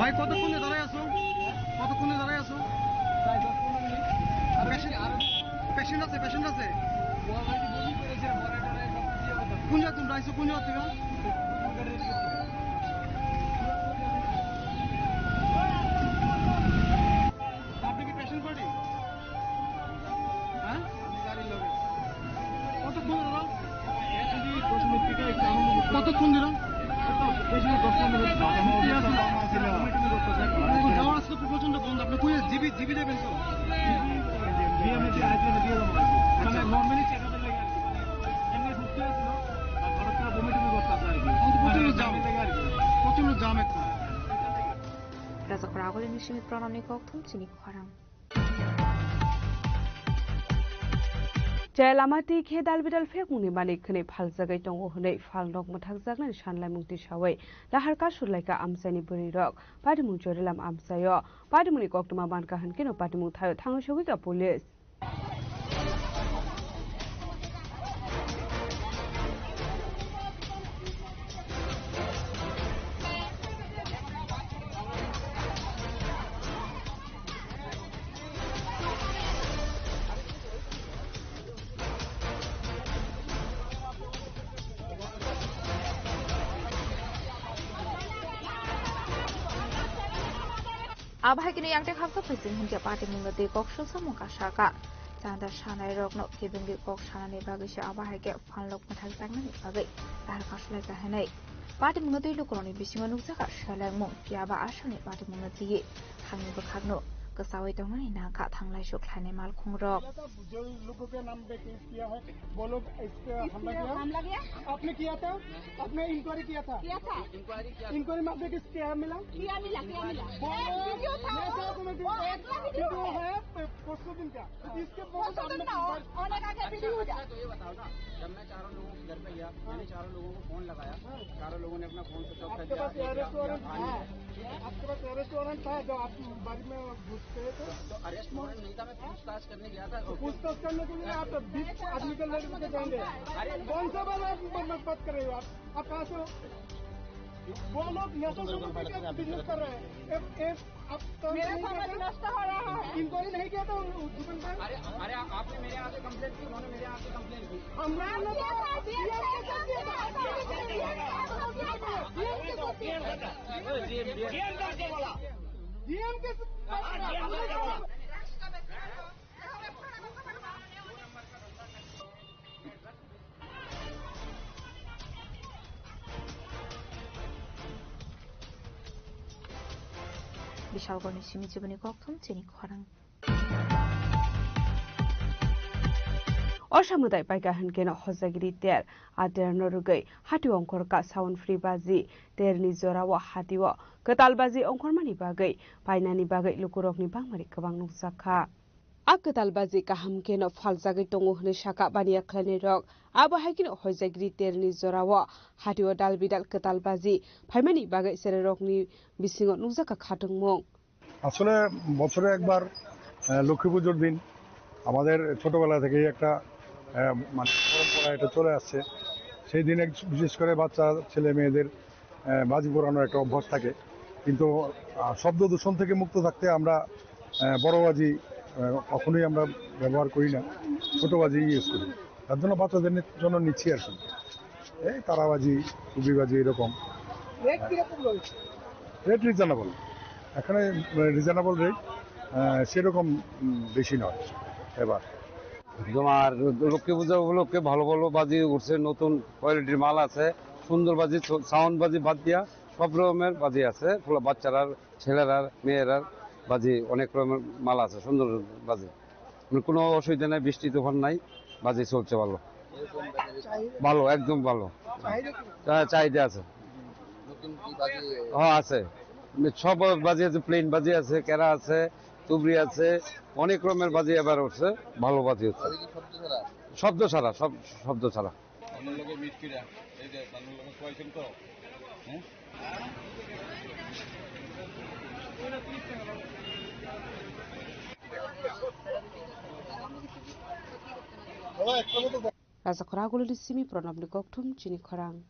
ভাই, কতক্ষণে দাঁড়ায় আছো? কতক্ষণে দাঁড়ায় আছো? প্রায় দশ পনেরো মিনিট। আর পেশেন্ট, আর পেশেন্ট আছে, পেশেন্ট আছে। কোন জায়গা তুমি আইছো? কোন জায়গা তুমি? আপনি কি পেশেন্ট পার্টি? হ্যাঁ? কতক্ষণ দাদা? কতক্ষণ দিল? যাওয়ার আসলে প্রচন্ড বন্ধ। আপনি কই জিবি, জিবি যাবেন তো? মানে নর্মালি চেক আপের লাগে আর কি। এমনি সুস্থ আছিল, আর হঠাৎ করে বমি টমি করতে আপনার আর কি। প্রচন্ড জাম। লাগে আর কি। প্রচন্ড জাম এখন। Raja Khorang Agulni simi pranab ni kokthum chini khorang. Chaya lama twi khe dal bidal phekmungni malik hwnwi phaljagwi tongo hwnwi phalnok mwthakjaknani sanlaimung tisaui lahar kasurlaikha amchaini bwrwirok. Patimung Chorilam amchaio patimungni koktwma mankha hwnkhe no patimung thaio thangwi sogwikha police. Abo hai kheno yang tei khapsa phaising hwnkhe patimungno twi kok sulsa mungkha sakha. Chanda sanai rokno kebengwi kok sanani bagwi se abo hai khe phalnok mwthakjaknani bagwi lahar kasulai kahwnwi. Patimungno twi lukurokni bisingo nukjakha selengmung, phiya ba aswkni patimungno twiwi khangni bwkhakno kwchaui tongmani nangkha thanglai suk khlainai malkhungrok. जो लोगों के नाम पे केस किया है, वो लोग इस पे हमला किया। हमला किया? आपने किया था? आपने इंक्वायरी किया था? किया था। इंक्वायरी में आपने किस क्या मिला? क्या मिला? क्या मिला? वो एक वीडियो था। मैं क्या समझ वो एक वीडियो है, प-, परसों दिन का। इसके बहुत सामने ना, होने का क्या वीडियो था? अच्छा, तो ये बताओ ना, जब मैं चारों लोगों के घर पे गया, हाँ। मैंने चारों लोगों को फोन लगाया, हाँ। चारों लोगों ने अपना फोन स्विच ऑफ कर दिया। आपके पास अरेस्ट वारंट था? हाँ। आपके पास अरेस्ट वारंट था, जो आप बारी में घुस गए थे? तो अरेस्ट वारंट नहीं था, मैं पूछताछ करने गया था। तो पूछताछ करने के लिए आप बीस आदमी के लेकर के जाएंगे। अरे, कौन सा वाला आप बात कर रहे हो आप? आप कहाँ से हो? वो लोग नशा शोरूम पे क्या बिजनेस कर रहे हैं? ए, ए, आप तो मेरा नहीं समझ करते? नष्ट हो रहा है। इंक्वायरी नहीं किया था उन, उस दुकान पर? अरे, अरे, आपने मेरे यहाँ से कंप्लेंट की, उन्होंने मेरे यहाँ से कंप्लेंट की। हमने ना किया था, डीएम के साथ किया था। डीएम के साथ किया था। डीएम के साथ किया था। डीएम के साथ किया था। डीएम के साथ किया था। Bishalgarhni simi chiboni kokthum chini khorang. Osa mwtai paika hinkeno hojagiri ter, a terno rwgwi hati ongkhorka sound free baji, terni jorao hatio kwtal baji ongkhormani bagwi painani bagwi lukurokni bangmani kwbang nukjakha. A kwtal baji kaham kheno phaljagwi tongo hwnwi sakha baniya khlainairok. Abo hai kheno hoijagrwi terni jorao hatio dal bidal kwtal baji phaimani bagwi cherairokni bisingo nukjakha khatungmung. আসলে বছরে একবার, আহ, লক্ষ্মী পুজোর দিন আমাদের ছোটবেলা থেকেই একটা, আহ, মানে পরম্পরা এটা চলে আসছে। সেই দিন এক-, বিশেষ করে বাচ্চা ছেলে মেয়েদের আহ, বাজি পোড়ানোর একটা অভ্যাস থাকে, কিন্তু, আহ, শব্দ দূষণ থেকে মুক্ত থাকতে আমরা, আহ, বড় বাজি, আহ, কখনোই আমরা ব্যবহার করি না, ছোট বাজি ইউজ করি। তার জন্য বাচ্চাদের নি-, জন্য নিচ্ছি আর কি। এই তারাবাজি, টুপিবাজি এরকম। রেট কিরকম রয়েছে? রেট রিজনেবল, এখানে, আহ, রিজনেবল রেট, আহ, সেরকম, উম, বেশি নয় এবার। তোমার লক্ষ্মী পূজা উপলক্ষে ভালো ভালো বাজি উঠছে, নতুন কোয়ালিটির মাল আছে, সুন্দর বাজি, ছ-, সাউন্ড বাজি বাদ দিয়া সব রকমের বাজি আছে। ফুলা বাচ্চারা, ছেলেরা, মেয়েরা বাজি, অনেক রকমের মাল আছে, সুন্দর বাজি। মানে কোনো অসুবিধা নাই, বৃষ্টি তুফান নাই, বাজি চলছে ভালো। ভালো, একদম ভালো। চা-, চাহিদা আছে। হ্যাঁ, আছে। সব বাজি আছে, প্লেন বাজি আছে, কেরা আছে, তুবড়ি আছে, অনেক রকমের বাজি এবার উঠছে, ভালো বাজি হচ্ছে। শব্দ ছাড়া, সব শব্দ ছাড়া। আপনার লগে মিট কইরা, এই যে আপনার লগে কয়েকজন তো, হ্যাঁ? Raja Khorang Guluni simi Pranabni kokthum chini khorang.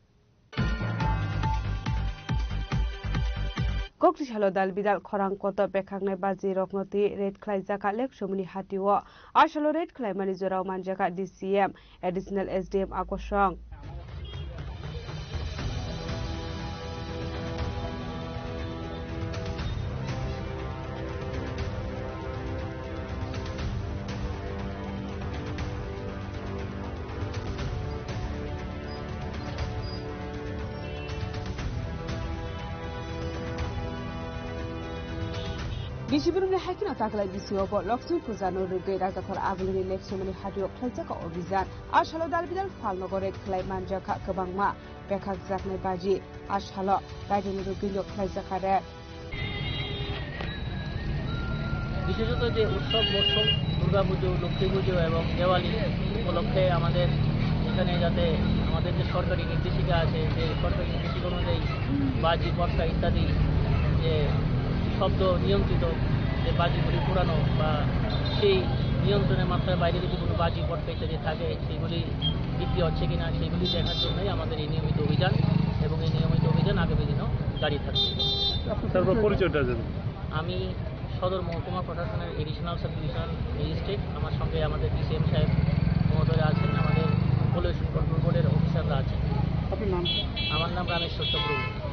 Kokthwi salo dal bidal khorang kotor pekhaknai baji rokno twi raid khlaijak kha Leksumuni hatio. A salo raid khlaimani jorao manjak kha D C M, Additional S D M Akosong. Bisi borokni hai kheno taklai bisingo bo Lokchung puja no rwgwi Rajakhor Agulini Leksumuni hatio khlaijak kha obijan. A salo dal bidal phalnogo raid khlai manjak kha kwbangma pekhakjaknai baji. A salo raidini rwgwino khlaijak kha raid. বিশেষত যে উৎসব মরশুম, দুর্গা পুজো, লক্ষ্মী পুজো এবং দেওয়ালি উপলক্ষে আমাদের এখানে যাতে আমাদের যে সরকারি নির্দেশিকা আছে, সেই সরকারি নির্দেশিকা অনুযায়ী বাজি, পটকা ইত্যাদি যে শব্দ নিয়ন্ত্রিত যে বাজিগুলি পোড়ানো বা সেই নিয়ন্ত্রণের মাত্রার বাইরে যদি কোনো বাজি, পটকা ইত্যাদি থাকে, সেগুলি বিক্রি হচ্ছে কিনা সেগুলি দেখার জন্যই আমাদের এই নিয়মিত অভিযান এবং এই নিয়মিত অভিযান আগামী দিনও জারি থাকবে। আপনার তারপর পরিচয়টা জানান। আমি সদর মহকুমা প্রশাসনের অ্যাডিশনাল সাব ডিভিশনাল ম্যাজিস্ট্রেট, আমার সঙ্গে আমাদের ডিসিএম সাহেব মহোদয় আছেন, আমাদের পলিউশন কন্ট্রোল বোর্ডের অফিসাররা আছেন। আপনার নাম? আমার নাম রামেশ্বর Chakraborty.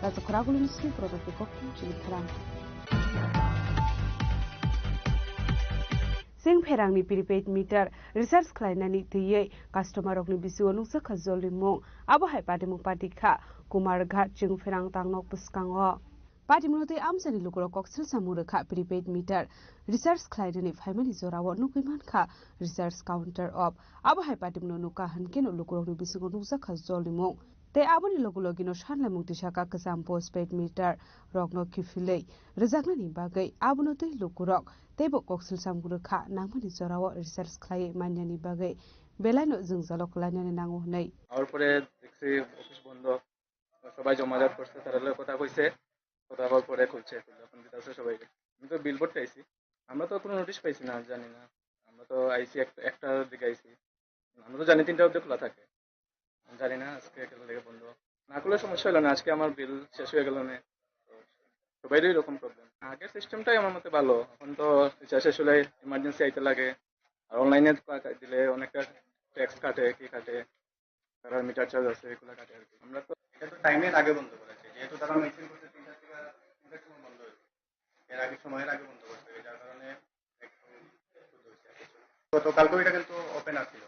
Raja Khorang Guluni simi Pranabni kokthum chini khorang. Chwng pherangni prepaid meter recharge khlainani twiwi customer rokni bisingo nukjakha jolni mung. Abo hai patimung patikha Kumarghat chwng pherang tangnok bwskango. Patimungno tei amchaini lukurok koksil samung rwkha prepaid meter recharge khlainani phaimani jorao nugwi mankha recharge counter off. Abo hai patimungno nukha hwnkhe no lukurokni bisingo nukjakha jolni mung. Tei aboni logi logino sanlaimung tisaka kwcham postpaid meter rokno kiphilwi rwjaknani bagwi abono tei lukurok teibo koksil samung rwkha nangmani jorao recharge khlaiwi manyani bagwi belaino jwngjalo kwlainani nango hwnwi. Hour পরে দেখছি অফিস বন্ধ, সবাই জমাজাত করছে, তারা লগে কথা কইছে, কথা কওয়ার পরে খুলছে, এখন দিতে আছে সবাইকে। আমি তো বিল ভরতে আইছি, আমরা তো কোনো নোটিশ পাইছি না, জানি না। আমরা তো আইছি এক- একটার দিকে আইছি, আমরা তো জানি তিনটা অবধি খোলা থাকে, জানি না আজকে কেন লেগে বন্ধ। না করলে সমস্যা হলো না, আজকে আমার বিল শেষ হয়ে গেল না। তো সবাইরই এরকম প্রবলেম। আগের সিস্টেমটাই আমার মতে ভালো। এখন তো রিচার্জ শেষ হলে ইমার্জেন্সি আইতে লাগে, আর অনলাইনে দিলে অনেকটা ট্যাক্স কাটে, কি কাটে, তারা মিটার চার্জ আছে, এগুলো কাটে আর কি। আমরা তো এটা তো টাইমের আগে বন্ধ করেছে, যেহেতু তারা মেনশন করছে তিনটার থেকে তিনটার সময় বন্ধ হয়েছে, এর আগে সময়ের আগে বন্ধ করতে হবে, যার কারণে একটু গতকালকেও এটা কিন্তু ওপেন আসছিল,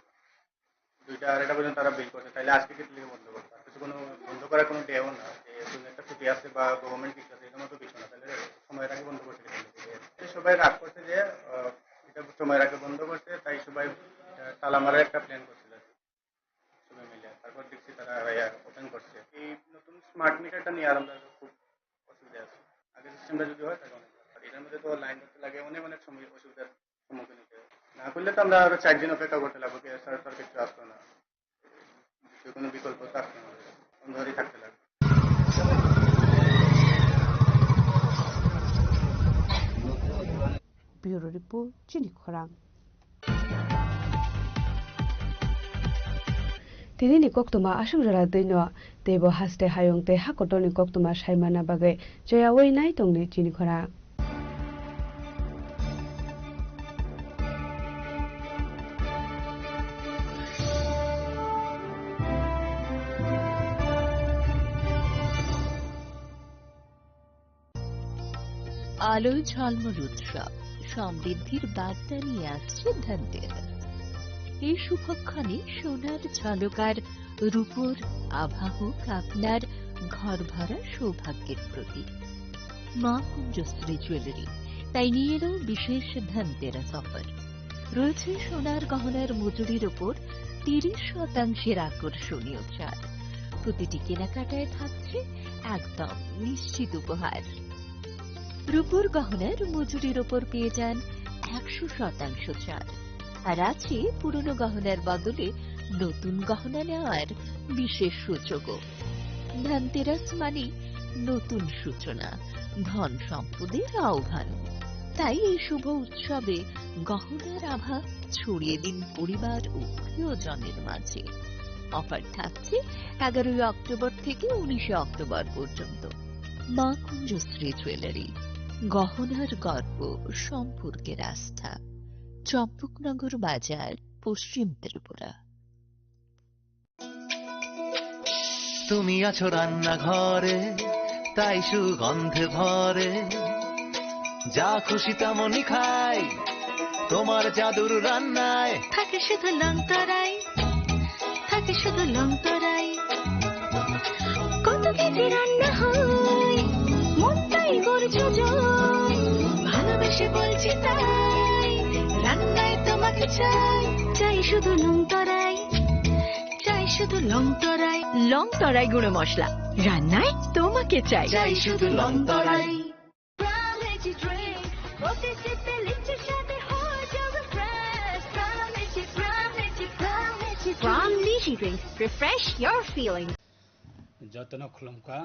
দুইটা আড়াইটা পর্যন্ত তারা বিল করছে, তাহলে আজকে কি লিগে বন্ধ করবে? আর কিছু কোনো বন্ধ করার কোনো ডেও না, যে কোনো একটা ছুটি আছে বা গভর্নমেন্ট কিছু আছে, এরকম তো কিছু না, তাহলে সময়ের আগে বন্ধ করছে কেন? সবাই রাগ করছে যে আহ, এটা সময়ের আগে বন্ধ করছে, তাই সবাই আহ, তালা মারার একটা প্ল্যান করছিল আর কি। সবাই মিলে। তারপর দেখছি তারা ওপেন করছে। এই নতুন স্মার্ট মিটারটা নিয়ে আর আমরা খুব অসুবিধা আছি। আগের সিস্টেমটা যদি হয়, তাহলে অনেক ভালো। আর এটার মধ্যে তো লাইন ধরতে লাগে, অনেক অনেক সময় অসুবিধার সম্মুখীন হতে হয়। না করলে তো আমরা আরো চার দিন অপেক্ষা করতে লাগবো, কি সার্ভার কিছু আসতো না, যে কোনো বিকল্প তো আসতো না, বন্ধ হয়েই থাকতে লাগবে। Bureau Report, Chini Khorang. Tini ni koktwma aswk jora twi no, teibo haste hayung tei hakotor ni koktwma saimana bagwi choyawi nai tongdi chini khorang. আলোয় ঝলমল উৎসব, সমৃদ্ধির বার্তা নিয়ে আসছে ধনতেরাস। এই শুভক্ষণে সোনার ঝলকার রূপোর আভা হোক আপনার ঘর ভরা সৌভাগ্যের প্রতীক। মা কুঞ্জশ্রী জুয়েলারি তাই নিয়ে এলো বিশেষ ধনতেরাস অফার। রয়েছে সোনার গহনার মজুরির ওপর তিরিশ শতাংশের আকর্ষণীয় ছাড়। প্রতিটি কেনাকাটায় থাকছে একদম নিশ্চিত উপহার। রূপোর গহনার মজুরির ওপর পেয়ে যান একশো শতাংশ ছাড়। আর আছে পুরনো গহনার বদলে নতুন গহনা নেওয়ার বিশেষ সুযোগও। ধনতেরাস মানে নতুন সূচনা, ধন সম্পদের আহ্বান। তাই এই শুভ উৎসবে গহনার আভা ছড়িয়ে দিন পরিবার ও প্রিয়জনের মাঝে। অফার থাকছে এগারোই অক্টোবর থেকে উনিশে অক্টোবর পর্যন্ত। মা কুঞ্জশ্রী জুয়েলারি, গহনার গর্ব, সম্পর্কের আস্থা, চম্পকনগর বাজার, পশ্চিম ত্রিপুরা। তুমি আছো রান্নাঘরে, তাই সুগন্ধে ভরে। যা খুশি তেমনই খাই, তোমার জাদুর রান্নায়। থাকে শুধু লংতরাই, থাকে শুধু লংতরাই। কত কেজি রান্না হয়, মনটাই গর্জে যায়। ভালোবেসে বলছি তাই, রান্নায় তোমাকে চাই। চাই শুধু লংতরাই, চাই শুধু লংতরাই। লংতরাই গুঁড়ো মশলা, রান্নায় তোমাকে চাই। চাই শুধু লংতরাই। Pram Lychee Drink, প্রতি সিপে লিচুর স্বাদে হয়ে যাবে fresh। Pram Lychee, Pram Lychee, Pram Lychee Drink। Pram Lychee Drink, refresh your feeling. Jotono khulumkha.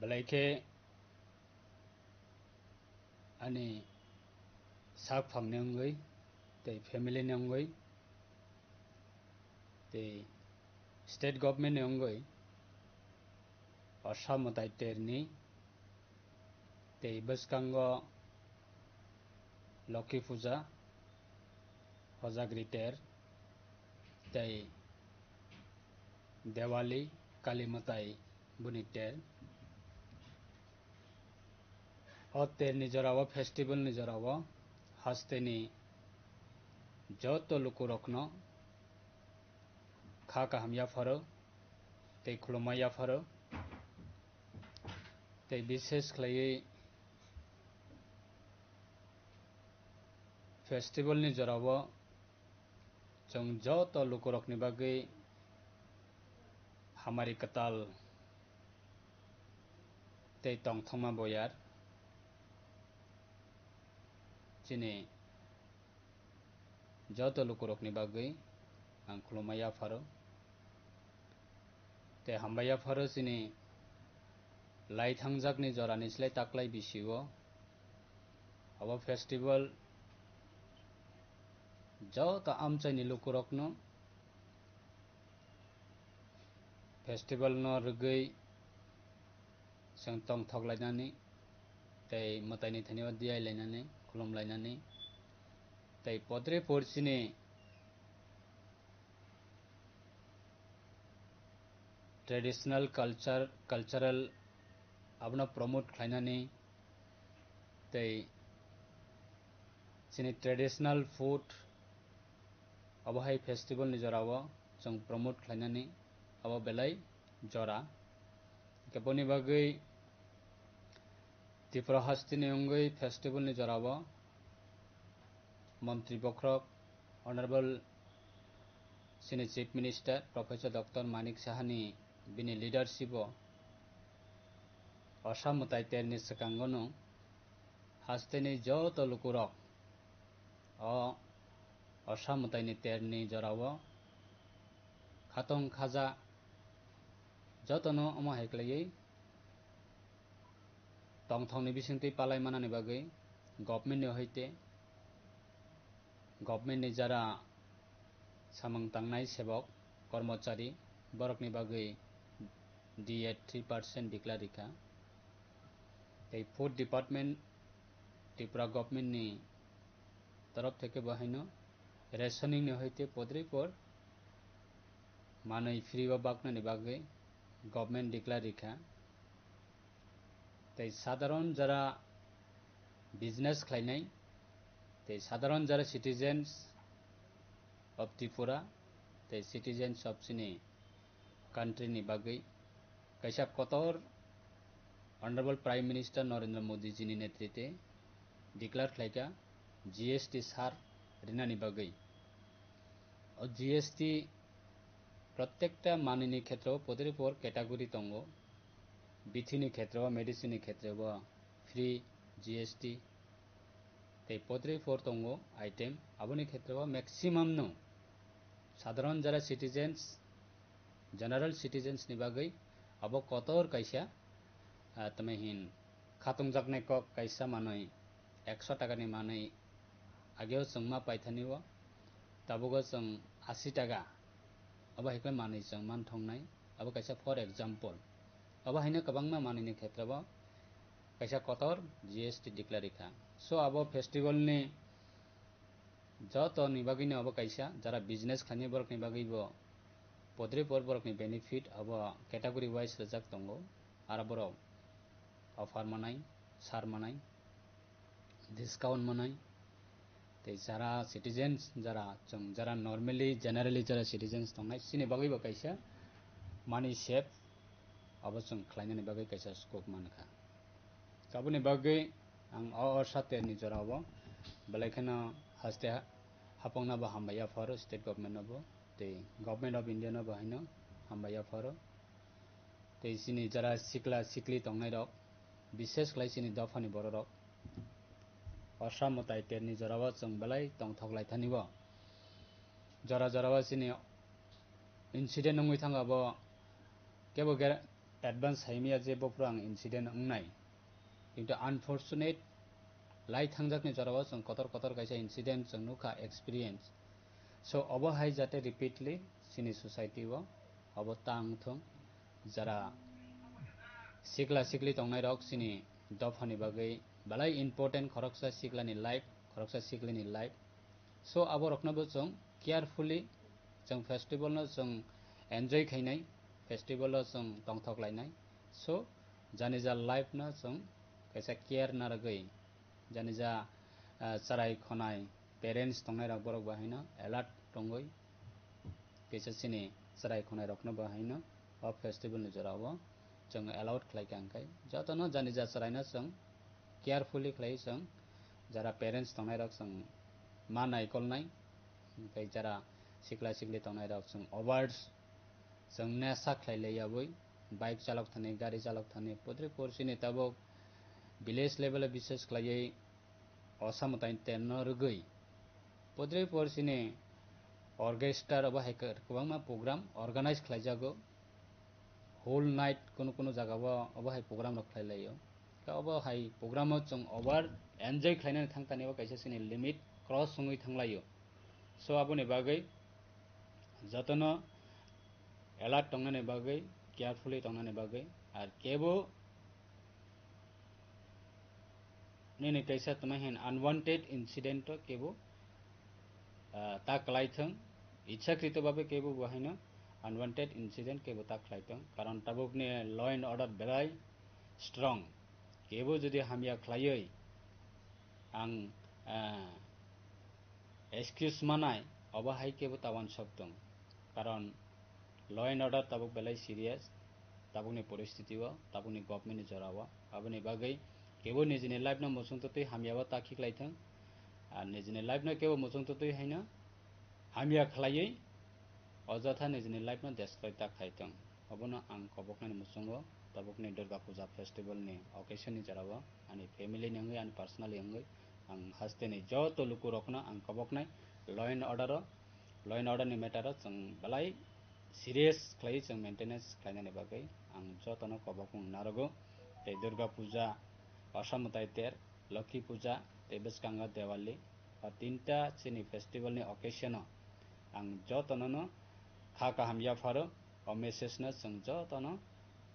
Belai khe ani sak phangni wngwi tei family ni wngwi tei state government ni wngwi Assam mwtai terni tei bwskango Lokhi Puja, Hojagri ter tei Diwali, Kali mwtai boni ter. O terni jorao, festivalni jorao hasteni joto lukurokno kha kaham yapharo tei khulumma yapharo. Tei bishesh khlaiwi festivalni jorao chwng joto lukurokni bagwi hamari kwtal tei tongthokma boyar chini joto lukurokni bagwi ang khulumma yapharo. Tei hambai yapharo chini lai thangjakni jorani slai taklai bisio abo festival joto amchaini lukurokno festivalno rwgwi chwng tongthok lainani tei mwtaini thani o diyai lainani, khulum lainani tei podre por chini traditional culture, cultural abono promote khlainani tei chini traditional food abo hai festival ni jorao chwng promote khlainani abo belai jora. Hwnkhe boni bagwi Tripura hasteni wngwi festival ni jorao Montri bokhorok Honorable chini Chief Minister Professor Doctor Manik Saha ni bini leadership o osa mwtai terni swkango no hasteni joto lukurok o osa mwtaini terni jorao khatong khaja jotono omo hai khlaiwi tongthokni bisingtwi palai manani bagwi government ni hoite government ni jara samung tangnai sebok, kormochari, borokni bagwi D A three percent declare rikha. Tei food department Tripura government ni torof theke bo haino rationing ni hoite podripor manwi free o baknani bagwi government declare rikha. Tei sadharon jara business khlainai, tei sadharon jara citizens of Tripura, tei citizens of chini country ni bagwi kaisa kotor Honorable Prime Minister Narendra Modi ji ni netrite declare khlaika G S T sar rinani bagwi. O G S T protekta manwini khetreo podripor category tongo. Bithini khetreo, medicine ni khetreo free G S T tei podripor tongo item. Aboni khetreo maximum no sadharon jara citizens, general citizens ni bagwi abo kotor kaisa, ah, tamo hin khatungjaknai kok kaisa manwi ekso taka ni manwi ageo chwng ma paithani o, tabugo chwng asi taka abo hai khe manwi chwng man thongnai, abo kaisa for example. Abo haino kwbangma manwini khetreo kaisa kotor G S T declare rikha. So abo festival ni joto ni bagwi no abo kaisa, jara business khlainai borok ni bagwi bo podripor borok ni benefit abo category wise rijak tongo, aro borok offer manai, sar manai, discount manai, tei jara citizens, jara chwng, jara normally, generally jara citizens tongnai, chini bagwi bo kaisa money save abo chwng khlainani bagwi kaisa scope mankha. Aboni bagwi ang o, o saterni jorao belai kheno haste ha-, hapokno bo hambai yapharo state government no bo, tei Government of India no bo haino hambai yapharo. Tei chini jara sikla sikli tongnai rok, bishesh khlai chini dophani bororok, osa mwtai terni jorao chwng belai tongthok lai thani bo. Jora jorao chini incident wngwi thangkha bo, kebo ge advance saimaya je bophuru ang incident wngnai. Kintu unfortunate, lai thangjakni jorao chwng kotor kotor kaisa incident chwng nukha, experience. So, obo hai jate repeatly chini society o obo ta wngthung, jara sikla sikli tongnai rok chini dophani bagwi belai important, khoroksa siklani life, khoroksa siklini life. So, abo rokno bo chwng carefully, chwng festival no chwng enjoy khainai, festival o chwng tongthok lainai. So, jani ja life no chwng kaisa care narwgwi, jani ja, ah, chwrai khonai parents tongnai rok borok bo haino alert tongwi, kaisa chini chwrai khonai rokno bo haino o festival ni jora o chwng allowed khlai kha, hwnkhe jotono jani ja chwraino chwng carefully khlai chwng jara parents tongnai rok chwng ma naikolnai, hwnkhe jara sikla sikli tongnai rok chwng over chwng nesa khlai lai yabwi bike chalok thani, gari chalok thani, putri porsi ni tabuk village level o bises khlaiwi osa mwtai terno rwgwi putri porsi ni orchestra obo hai kwbangma program organize khlaijago. Whole night kunu kunu jaga o obo hai program rok khlai laio. Khe obo hai program o chwng over enjoy khlainani thang tani o kaisa chini limit cross wngwi thang laio. So aboni bagwi jotono alert tongnani bagwi, carefully tongnani bagwi, ar kebo nini kaisa tongmani hin unwanted incident o kebo, ah, ta kwlai thung, ichhakrito babe kebo bo haino unwanted incident kebo ta khlai thung, karon tabukni law and order belai strong, kebo jodi hamya khlaiwi ang, ah, excuse manai, obo hai kebo ta uansuk thung, karon law and order tabuk belai serious, tabukni poristiti o, tabukni government ni jora o. Aboni bagwi kebo nijini life no muchung twtwi hamya o ta khiklai thung, ar nijini life no kebo muchung twtwi haino hamya khlaiwi ojotha nijini life no destroy ta khai thung. Obono ang koboknani muchungo tabukni Durga Puja festival ni occasion ni jora o ani family ni wngwi, ani personally wngwi ang haste ni joto luku rokno ang koboknai law and order o, law and order ni matter o chwng belai serious khlaiwi chwng maintenance khlainani bagwi ang jotono kobokmung narwgo. Tei Durga Puja, Osa Mwtai Ter, Lokhi Puja tei bwskango Diwali, o tinta chini festival ni occasion o ang jotono no kha kaham yapharo. O message no chwng jotono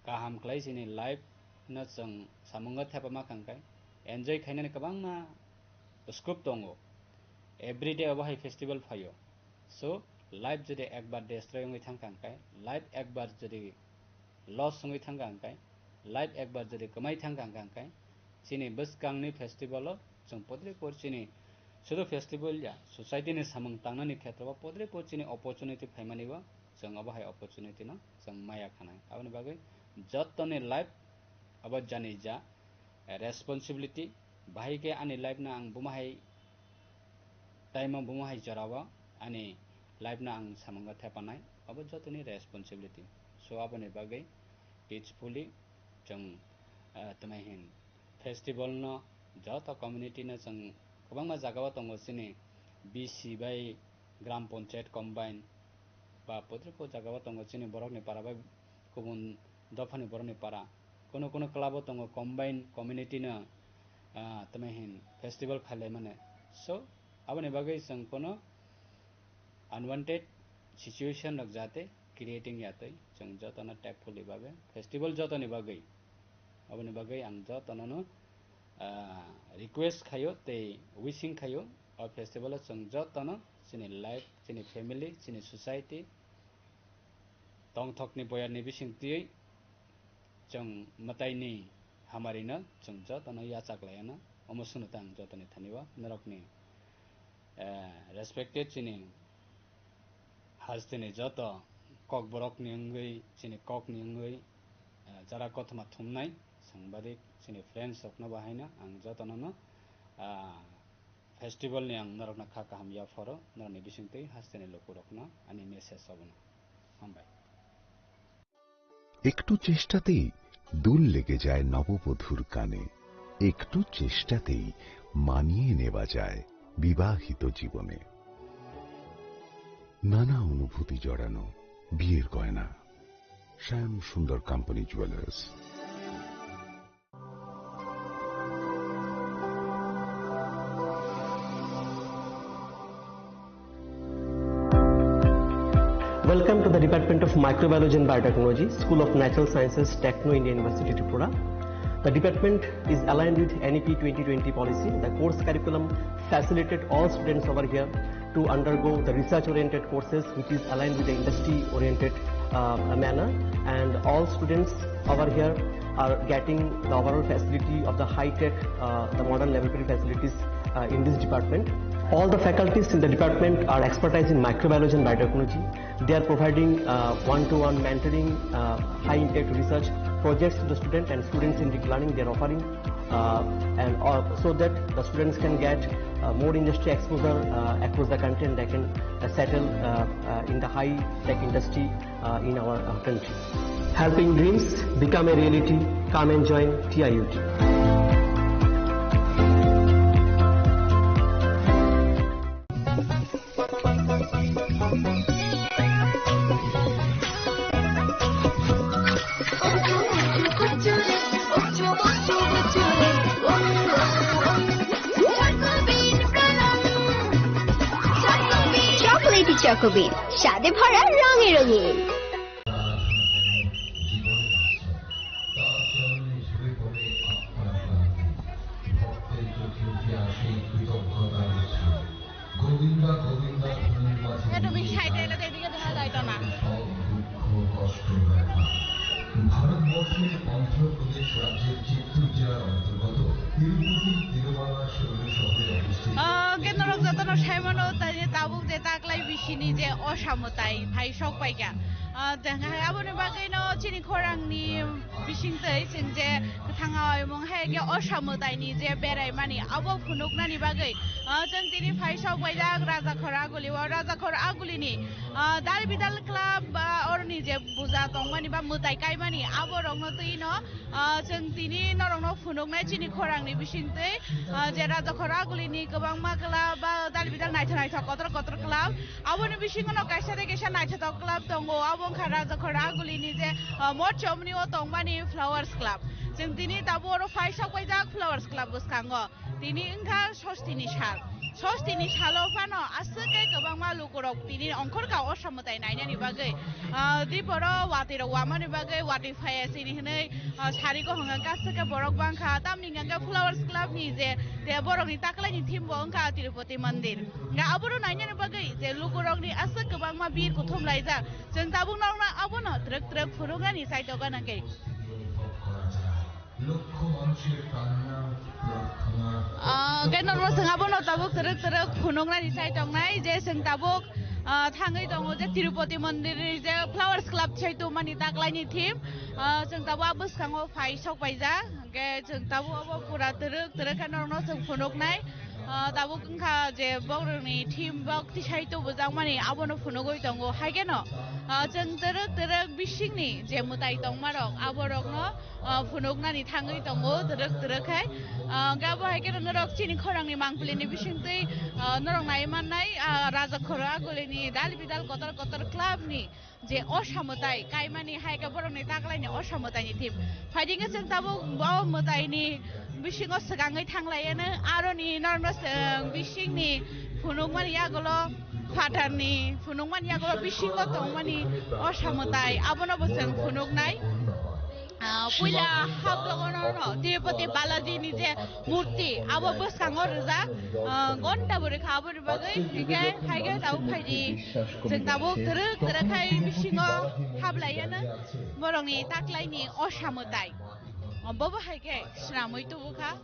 kaham khlai chini life no chwng samungo thepama kha hwnkhe enjoy khainani kwbangma scope tongo. Everyday obo hai festival phaio. So, life jodi ekbar destroy wngwi thangkha hwnkhe, life ekbar jodi loss wngwi thangkha hwnkhe, life ekbar jodi kwmai thangkha hwnkhe, chini bwskangni festival o chwng podre por chini sudu festival ya, society ni samung tangnani khetrobo podre por chini opportunity phaimani bo chwng obo hai opportunity no chwng maya khanai. Aboni bagwi jottoni life abo jani ja responsibility, bahai khe ani life no ang buma hai time o buma hai jora o ani life no ang samungo thepanai, abo jotoni responsibility. So aboni bagwi peacefully chwng, ah, tmai hin festival no joto community no chwng kwbangma jaga o tongo chini B C bai gram panchayat combine ba podre pod jaga o tongo chini borokni para bai kubun dophani borokni para. Kono kono club o tongo combine community no, ah, tmai hin festival khailai mane. So aboni bagwi chwng kono unwanted situation rok jate creating yatwi chwng jotono tactfully babe festival jotoni bagwi, aboni bagwi ang jotono no, ah, request khaio tei wishing khaio o festival o chwng jotono chini life, chini family, chini society tongthokni boyarni bisingtwi chwng mwtaini hamarino chwng jotono yachak laiano. Omo swngno tang jotoni thani o norokni, eh, respected chini hasteni joto kokborokni wngwi, chini kokni wngwi, eh, jara kothoma thumnai sangbadik chini friends rokno bo haino ang jotono no, ah, festival ni ang norokno kha kaham yapharo, norokni bisingtwi hasteni lukurokno ani message obono. Hambai. একটু চেষ্টাতেই দুল লেগে যায় নববধূর কানে। একটু চেষ্টাতেই মানিয়ে নেওয়া যায় বিবাহিত জীবনে। নানা অনুভূতি জড়ানো বিয়ের গয়না। শ্যাম সুন্দর company jewellers. Welcome to the Department of Microbiology and Biotechnology, School of Natural Sciences, Techno India University, Tripura. The department is aligned with N E P twenty twenty policy. The course curriculum facilitate all students over here. to undergo the research-oriented courses, which is aligned with the industry-oriented, uh, manner. And all students over here are getting the overall facility of the high-tech, uh, the modern laboratory facilities, uh, in this department. All the faculties in the department are expertise in microbiology and biotechnology. They are providing, uh, one-to-one mentoring, uh, high-impact research projects to the student and students-centric learning they are offering, uh, and, uh, so that the students can get, uh, more industry exposure, uh, across the country, and they can, uh, settle, uh, uh, in the high-tech industry, uh, in our, uh, country. Helping dreams become a reality. Come and join T I U T. Chocolatey Choco Bean, স্বাদে ভরা রঙে রঙিন। গোবিন্দা, গোবিন্দা, ধ্বনির মাঝে এত বেশি সাইডে এলে তো এদিকে দেখা যাইতো না। সব দুঃখ কষ্ট ব্যথা। ভারতবর্ষের অন্ধ্রপ্রদেশ রাজ্যের চিত্তুর জেলার অন্তর্গত তিরুপতি তিরুমালা শৈলশহরে অবস্থিত। Ah, hwnkhe norok jotono sai mano, tini tabuk je taklai bisini je osa mwtai phai sok paikha. Ah, tei hwnkhe aboni bagwino chini khorangni bisingtwi chwng je kwthang aoimung hai khe osa mwtaini je beraimani abo phunuknani bagwi, ah, chwng tini phai sok paijak Rajakhor Aguli o. Rajakhor Agulini, ah, Dal Bidal Club, ah, oroni je puja tongmani ba mwtai kaimani aborokno twino, ah, chwng tini norokno phunuknai chini khorangni bisingtwi, ah, je Rajakhor Agulini kwbangma club ba Dal Bidal naithok naithok kotor kotor club. Aboni bisingo no kaisa de kaisa naithotok club tongo, abo wngkha Rajakhor Agulini je, ah, Motchomni o tongmani Flowers Club. Chwng tini tabuk oro phai sok paijak Flowers Club bwskango. Tini wngkha Sostini sal. Sostini salo phano aswk khe kwbangma lukurok tini ongkhorkha osa mwtai nainani bagwi. Ah, diporo watwi rok wamani bagwi watwi phaiya chini hinwi, ah, sari ko hwnka khe aswk khe borok bangkha. Tamni hwnka khe Flowers Club ni je, je borokni taklaini theme bo wngkha Tirupati Mandir. Hwnka abono nainani bagwi je lukurokni aswk kwbangma bir kuthum laijak. Chwng tabuk norokno abono twrwk twrwk phunuknani chaitokgana khe. Ah, khe norokno chwng abono tabuk twrwk twrwk phunuknani chaitoknai je chwng tabuk, ah, thangwi tongo je Tirupati Mandir ni je Flowers Club sai tongmani taklaini theme. Ah, chwng tabuk a bwskango phai sok paijak. Hwnkhe chwng tabuk abo pura twrwk twrwk khe norokno chwng phunuknai. Ah, tabuk wngkha je bokrokni theme bok tisai tubujakmani abono phunugwi tongo. Hai kheno, ah, chwng twrwk twrwk bisingni je mwtai tongmarok aborokno, ah, phunuknani thangwi tongo twrwk twrwk khai. Ah, hwnkhe abo hai kheno norok chini khorangni mangpilini bisingtwi, ah, norok nai mannai, ah, Rajakhor Agulini Dal Bidal Kotor Kotor Club ni je osa mwtai kaimani hai khe borokni taklaini osa mwtaini theme. Phaidi khe chwng tabuk bo mwtaini bisingo swkangwi thanglaiya no, aroni norokno chwng bisingni phunukmani yagulo phatarni phunukmani yagulo bisingo tongmani osa mwtai abono bo chwng phunuknai. Ah, puila haplogono no Tirupati Balaji ni je murti abo bwskango rijak, ah, gonta bwrwi kha aboni bagwi, hwnkhe hai khe tabuk phaidi chwng tabuk twrwk twrwk khai bisingo hablaiya no borokni taklaini osa mwtai. Bobo hai khe swnamwi tubukha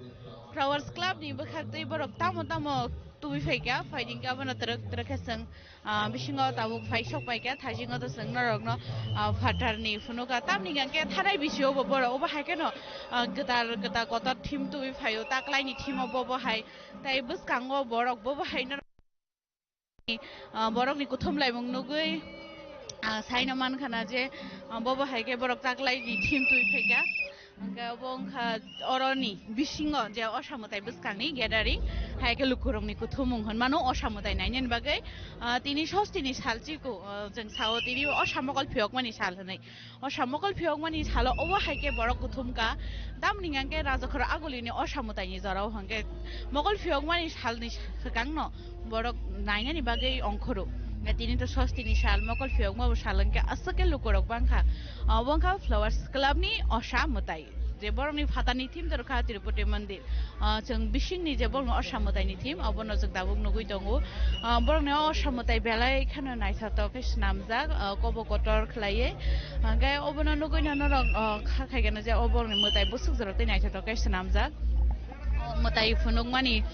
Flowers Club ni bwkhaktwi borok tamo tamo tubui phaikha, phaidi hwnkhe abono twrwk twrwk khe chwng ah, bisingo tabuk phai sok paikha, thaisingo to chwng norokno, ah, phatarni phunukha. Tamni hwnkhe thanai bisio bo borok obo hai kheno, ah, kwtal kwtal kotor theme tubui phaio, taklaini theme o bobo hai. Tai bwskango borok bobo hai norok, ah, borokni kuthum laimung nugwi, ah, saino mankha na je, ah, bobo hai khe borok taklaini theme tubui phaikha. Hwnkhe obo wngkha oroni bisingo je osa mwtai bwskangni gathering, hai khe lukurokni kuthumung hwnmano osa mwtai nainani bagwi, ah, tini sostini sal chiko, ah, chwng sao tini osa mokol phiyokmani sal hwnwi. Osa mokol phiyokmani salo obo hai khe borok kuthum kha, tamni hwnkhe Rajakhor Agulini osa mwtaini jorao hwnkhe mokol phiyokmani salni swkangno borok nainani bagwi ongkhoro. Tini to sostini sal, mokol phiyokma bo sal hwnkhe aswk khe lukurok bangkha. Obo wngkha Flowers Club ni osa mwtai. Je borokni phatarni theme dorkha Tirupati Mandir. Ah, chwng bisingni je borokni Osa mwtaini theme, abono chwng tabuk nugui tongo. Ah, borokni o Osa mwtai belai kheno naithotok khe swnamjak, ah, kobo kotor khlaiwi. Hwnkhe obono nugui norok, ah, kha khaikhe je o borokni mwtai bwswk jorok tei naithotok khe swnamjak. O mwtai phunukmani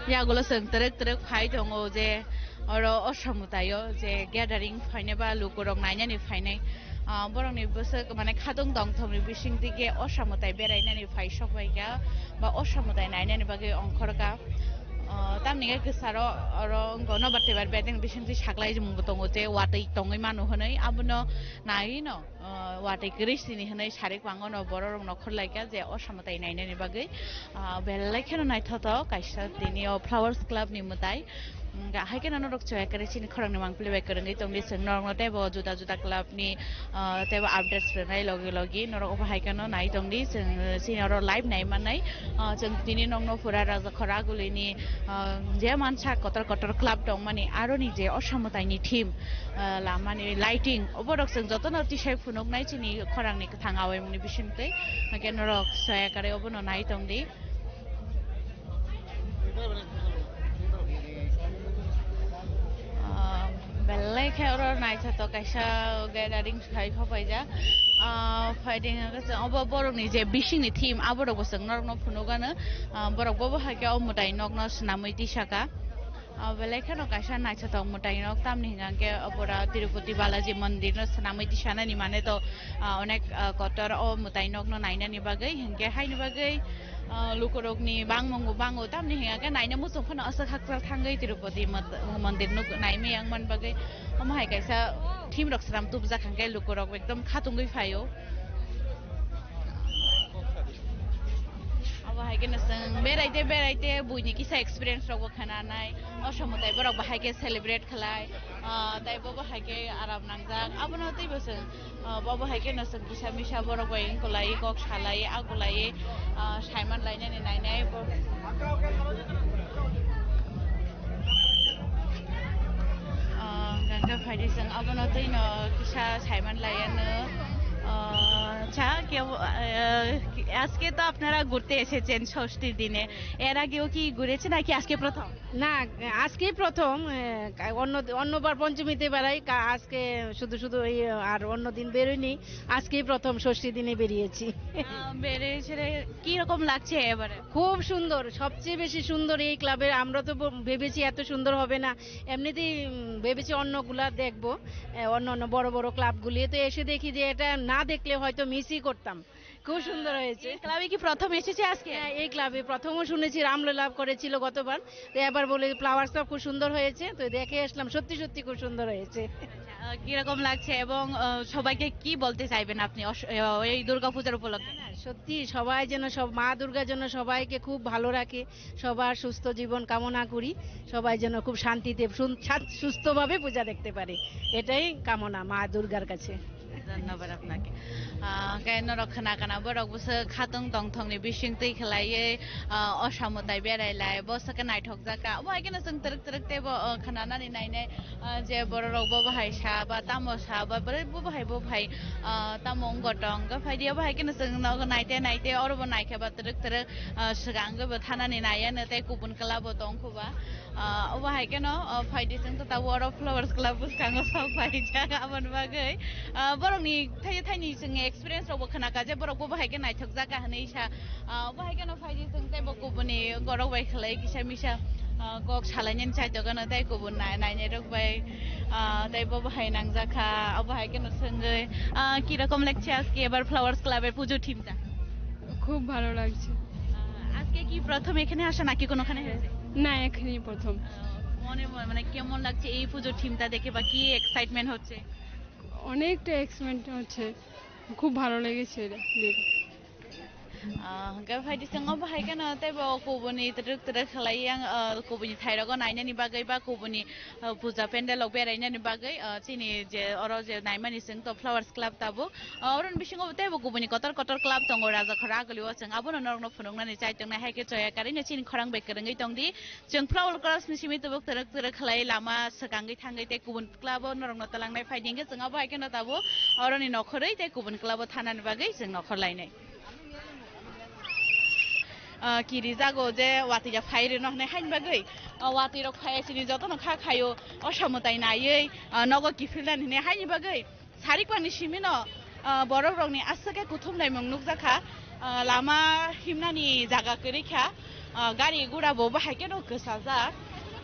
yagulo chwng twrwk twrwk phai tongo je oro Osa mwtaio je gathering phainai ba lukurok nainani phainai. Ah, borokni bwswk mane khatung tongthokni bisingtwi khe Osa mwtai berainani phai sokbaikha ba Osa mwtai nainani bagwi ongkhorkha. Ah, tamni khe kwcharo oro wngkha nobar tebar bedeng bisingtwi saklai mung tongo je watwi tongwi mano hwnwi abono naiwi no, ah, watwi kwrwi sini hwnwi sarik pangono bororok nokhorlaikha je Osa mwtai nainani bagwi. Ah, belai kheno naithotok kaisa tini o Flowers Club ni mwtai. Hwnkhe hai kheno norok chwng khe chini khorang ni mangpili bai kwrwngwi tongdi, chwng norokno teibo juda juda club ni, ah, teibo updates rwnai logi logi norok obo hai kheno nai tongdi, chwng chini oro live nai mannai. Ah, chwng tini nokno pura Rajakhor Agulini, ah, je mansa kotor kotor club tongmani aroni je Osa mwtaini theme, ah, lamani lighting oborok chwng jotono tisai phunuknai chini khorang ni kwthang awaimungni bisingtwi. Hwnkhe norok chwng khe obono nai tongdi. Ah, belai khe oro naithotok kaisa gathering khai khopaijak. Ah, phaidi hwnkhe chwng obo borokni je bisingni theme, aborokbo chwng norokno phunukgano. Ah, borok bobo hai khe o mwtai nokno swnamwi tisaka. Ah, belai kheno kaisa naithotok mwtai nok, tamni hwnkhe opora Tirupati Balaji Mandir no swnamwi tisanani mane to, ah, onek, ah, kotor o mwtai nokno nainani bagwi, hwnkhe haini bagwi, ah, lukurokni bangmung bo bango, tamni hwnkhe naina muchung phano aswk hakchal thangwi Tirupati mat-, Mandir no naimaya wngmani bagwi. Omo hai kaisa theme rok swnam tubujak hwnkhe lukurok ekdom khatungwi phaio. Abo hai kheno chwng beraite beraite buini kisa experience rokbo khwnanai, Osa mwtai borok bahai khe celebrate khlai, ah, tei bo bahai khe aram nangjak. Abono teibo chwng, ah, bo bahai kheno chwng kisa misa borok bai wngkulai, kok salai, akulai, ah, saiman lainani nainai bo. Ah, hwnkhe phaidi chwng abono twino kisa saiman laiano. Ah, cha, ke, ah, আজকে তো আপনারা ঘুরতে এসেছেন ষষ্ঠীর দিনে, এর আগেও কি ঘুরেছেন নাকি আজকে প্রথম? না, আজকেই প্রথম। আহ, অন্য, অন্যবার পঞ্চমীতে বেড়াই, কা-, আজকে শুধু শুধু এই, আর অন্য দিন বেরোয়নি। আজকেই প্রথম ষষ্ঠী দিনে বেরিয়েছি। আহ, বেড়ে সেরে কি রকম লাগছে এবারে? খুব সুন্দর, সবচেয়ে বেশি সুন্দর এই ক্লাবের। আমরা তো ব-, ভেবেছি এত সুন্দর হবে না, এমনিতেই, উম, ভেবেছি অন্যগুলা দেখবো, আহ, অন্য অন্য বড় বড় ক্লাবগুলি। তো এসে দেখি যে এটা না দেখলে হয়তো মিসই করতাম। খুব সুন্দর হয়েছে। এই ক্লাবে কি প্রথম এসেছে আজকে? হ্যাঁ, এই ক্লাবে প্রথমও শুনেছি, রামলীলা করেছিল গতবার। তো এবার বলে ফ্লাওয়ার্স ক্লাব খুব সুন্দর হয়েছে, তো দেখে আসলাম, সত্যি সত্যি খুব সুন্দর হয়েছে। আহ, কিরকম লাগছে এবং, আহ, সবাইকে কি বলতে চাইবেন আপনি অস-, আহ, এই দুর্গাপূজার উপলক্ষে? না, না, সত্যি সবাই যেন সব, মা দুর্গা যেন সবাইকে খুব ভালো রাখে, সবার সুস্থ জীবন কামনা করি, সবাই যেন খুব শান্তিতে সুন-, সা-, সুস্থভাবে পূজা দেখতে পারে, এটাই কামনা মা দুর্গার কাছে। ধন্যবাদ আপনাকে। আহ, khe norok khna kana borok bwswk khatung tongthokni bising twi khlaiwi, ah, osa mwtai berai lai, bo swkhe naithok jak kha. Obo hai kheno chwng twrwk twrwk teibo, ah, khnanani nainai, ah, je bororok bo bahai sa ba tamo sa ba borok bo bahai bo bahai, ah, tamo wng gotong. Khe phaidi obo hai kheno chwng nogo naite naite oro bo naikhe ba twrwk twrwk, ah, swkang bo thanani naiya no tei kubun kwla bo tong kho ba. Ah, obo hai kheno, ah, phaidi chwng to tabuk oro Flowers Club bwskango sok phaijak, aboni bagwi, ah, borokni thai-, thaini chwngni experience rokbo khna kha je borok bo bahai khe naithok jak kha hwnwi sa. Ah, obo hai kheno phaidi chwng teibo kubuni borok bai khlai kisa misa, ah, kok salainani chaitokgano tei kubun nai-, nainai rok bai, ah, tei bo bahai nangjak kha, obo hai kheno swngwi, ah, কি রকম লাগছে আজকে এবার Flowers Club এ পুজো থিমটা? খুব ভালো লাগছে। আহ, আজকে কি প্রথম এখানে আসা নাকি কোনোখানে হয়েছে? না, এখানেই প্রথম। আহ, মনে মনে মানে কেমন লাগছে এই পুজোর থিমটা দেখে বা কি এক্সাইটমেন্ট হচ্ছে? অনেকটা এক্সাইটমেন্ট হচ্ছে, খুব ভালো লেগেছে এটা দেখে। Ah, hwnkhe phaidi chwng obo hai kheno teibo kubuni twrwk twrwk khlai yang, ah, kubuni thairogo nainani bagwi ba kubuni, ah, puja pandal rok berainani bagwi, ah, chini je oro je naimani chwng to Flowers Club tabuk. Ah, oroni bisingo teibo kubuni kotor kotor club tongo, Rajakhor Agulio chwng abono norokno phunuknani chai tongnai, hai khe choya karino chini khorang bai kwrwngwi tongdi. Chwng Flower Clubs ni simi tabuk twrwk twrwk khlai lama swkangwi thangwi tei kubun club o norokno twlangnai phaidi hwnkhe chwng abo hai kheno tabuk oroni nokhorwi tei kubun club o thanani bagwi chwng nokhor lainai. ah, kirijago je watwi rok phai rwno hwnwi haini bagwi, ah, watwi rok phai chini jotono kha khaio, o samwtai naiwi, ah, nogo kiphilnani hwnwi haini bagwi. Sarikmani simino, ah, borok rokni aswk khe kuthum laimung nukjakha, ah, lama himnani jaga kwrwi kha, ah, gari gura bo bahai kheno kwchajak.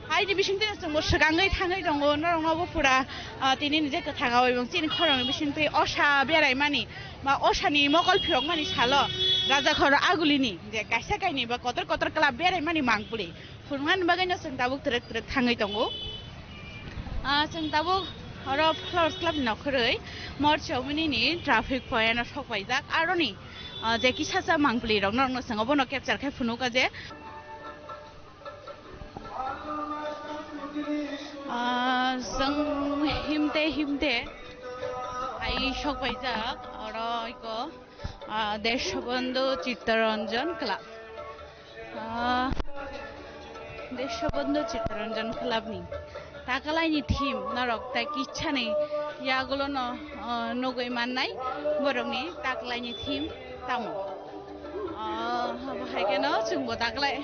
Haini bisingtwi chwngbo swkangwi thangwi tongo, norokno bo pura, ah, tini ni je kwthang awi chini khorang bisingtwi osa beraimani ba osani mokol phiyokmani salo Rajakhor Agulini je kaisa kainwi ba kotor kotor club beraimani mangpili. Phunuknani bagwino chwng tabuk twrwk twrwk thangwi tongo. Ah, chwng tabuk oro Flowers Club ni nokhrwi Mor Chowmini ni traffic point o sok paijak. Aroni, ah, je kisa sa mangpili rok norokno chwng obono capture khai phunuka je. Ah, chwng himte himte ai sok paijak oro iko, ah, Deshobandhu Chittaranjan Club. Ah, Deshobandhu Chittaranjan Club ni taklaini theme norok tai kichani yagulono, ah, nugwi mannai borokni taklaini theme tamo. Ah, abo hai kheno chwngbo taklai,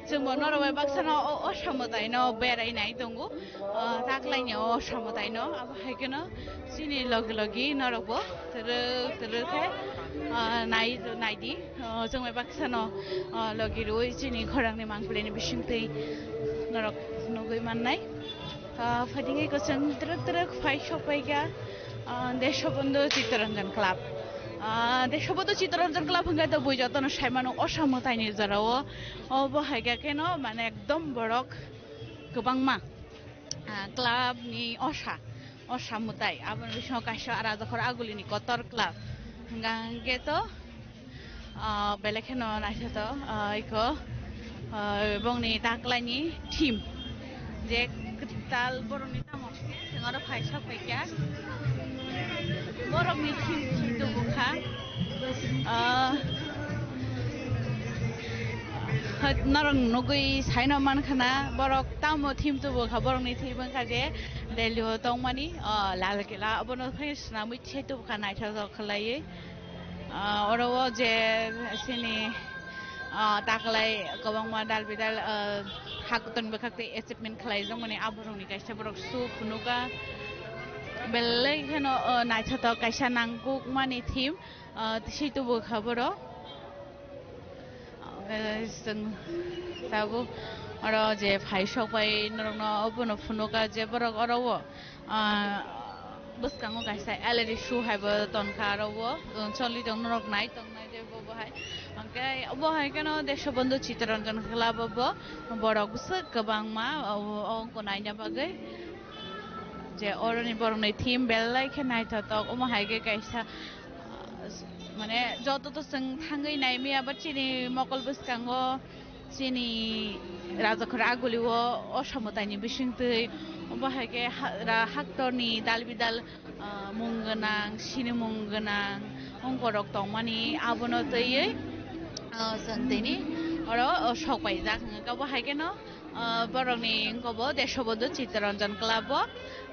chwngbo norok bai baksano o, o samwtaino berai nai tongo. Ah, taklaini o samwtaino abo hai kheno chini logi logi norokbo twrwk twrwk khe, ah, nai, naidi. Ah, chwng bai baksano, ah, logi rwui chini khorangni mangpilini bisingtwi norok nugui mannai. Ah, phaidingwi kwchwng twrwk twrwk phai sok paikha, ah, Deshobandhu Chittaranjan Club. Ah, Deshobandhu Chittaranjan Club hwnkhe to bui jotono saimano, osa mwtaini jorao. Obo hai khe kheno mane ekdom borok kwbangma, ah, club ni osa, osa mwtai. Aboni bisingo kaisa Rajakhor Agulini kotor club. Hwnkha hwnkhe to, ah, belai kheno naithotok, ah, iko, ah, bongni taklaini theme. Je kwtal borokni tamo, chwng oro phai sok paikha. Borokni theme theme tubukha. Ah, Hwt norok nugui saino mankha na, borok tamo theme tubukha, borokni theme wngkha je Delhi o tongmani, o, Lal Kela, abono khe swnamwi thai tubukha, naithotok khlaiwi. Ah, oro o je chini, ah, taklai kwbangma dal bidal, ah, hakutun bwkhak tei achievement khlaijakmani, aborokni kaisa borok su phunuka. Belai kheno, ah, naithotok kaisa nangkukmani theme. Ah, tisi tubu kha borok. Ah, chwng tabuk oro je phai sok pai norokno obono phunuka je borok oro o, ah, bwskango kaisa L E D show hai bo tonkha oro o, choli tong norok nai tongnai je bo bo hai. Hwnkhe obo hai kheno Deshobandhu Chittaranjan Club o bo borok bwswk kwbangma o, o wngkha naina bagwi. Je oroni borokni theme belai khe naithotok, omo hai khe kaisa, ah, mane joto to chwng thangwi naimaya, but chini mokol bwskango chini Rajakhor Aguli o osa mwtaini bisingtwi omo hai khe ha-, ra-, haktorni dal bidal, ah, mung gwnang, sinimung gwnang ongkorok tongmani, abono twiwi, ah, chwng tini oro, oh, sok paijak hwnkhe obo hai kheno. Ah, borokni wngkha bo Deshobandhu Chittaranjan Club o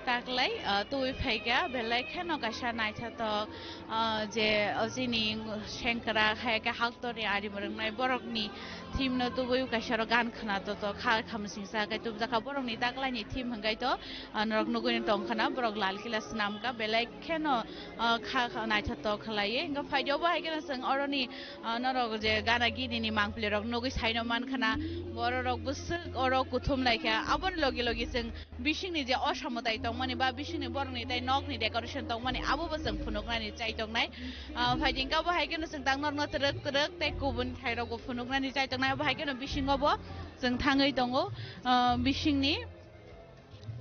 taklai, ah, tubui phaikha, belai kheno kaisa naithotok, ah, je, oh, chini sengkrak hai khe haktorni ari mwrwngnai borokni theme no tubui kaisa oro gan khwna to to kha khamsingsa khe tubjakha borokni taklaini theme hwnkhe to, ah, norok nugui tongkha na borok Lal Kila swnamkha belai kheno, ah, kha, kha naithotok khlaiwi hwnkhe phaidi obo hai kheno chwng oroni, ah, norok je gana gini ni mangpili rok nugui saino mankha na, borok rok bwswk oro kuthum laikha. Aboni logi logi chwng bisingni je osa mwtai tongmani ba bisingni borokni tei nokni decoration tongmani abobo chwng phunuknani chai tongnai. Ah, phaidi hwnkhe abo hai kheno chwng tang norokno twrwk twrwk tei kubun thairokbo phunuknani chai tongnai. Abo hai kheno bisingo bo chwng thangwi tongo, ah, bisingni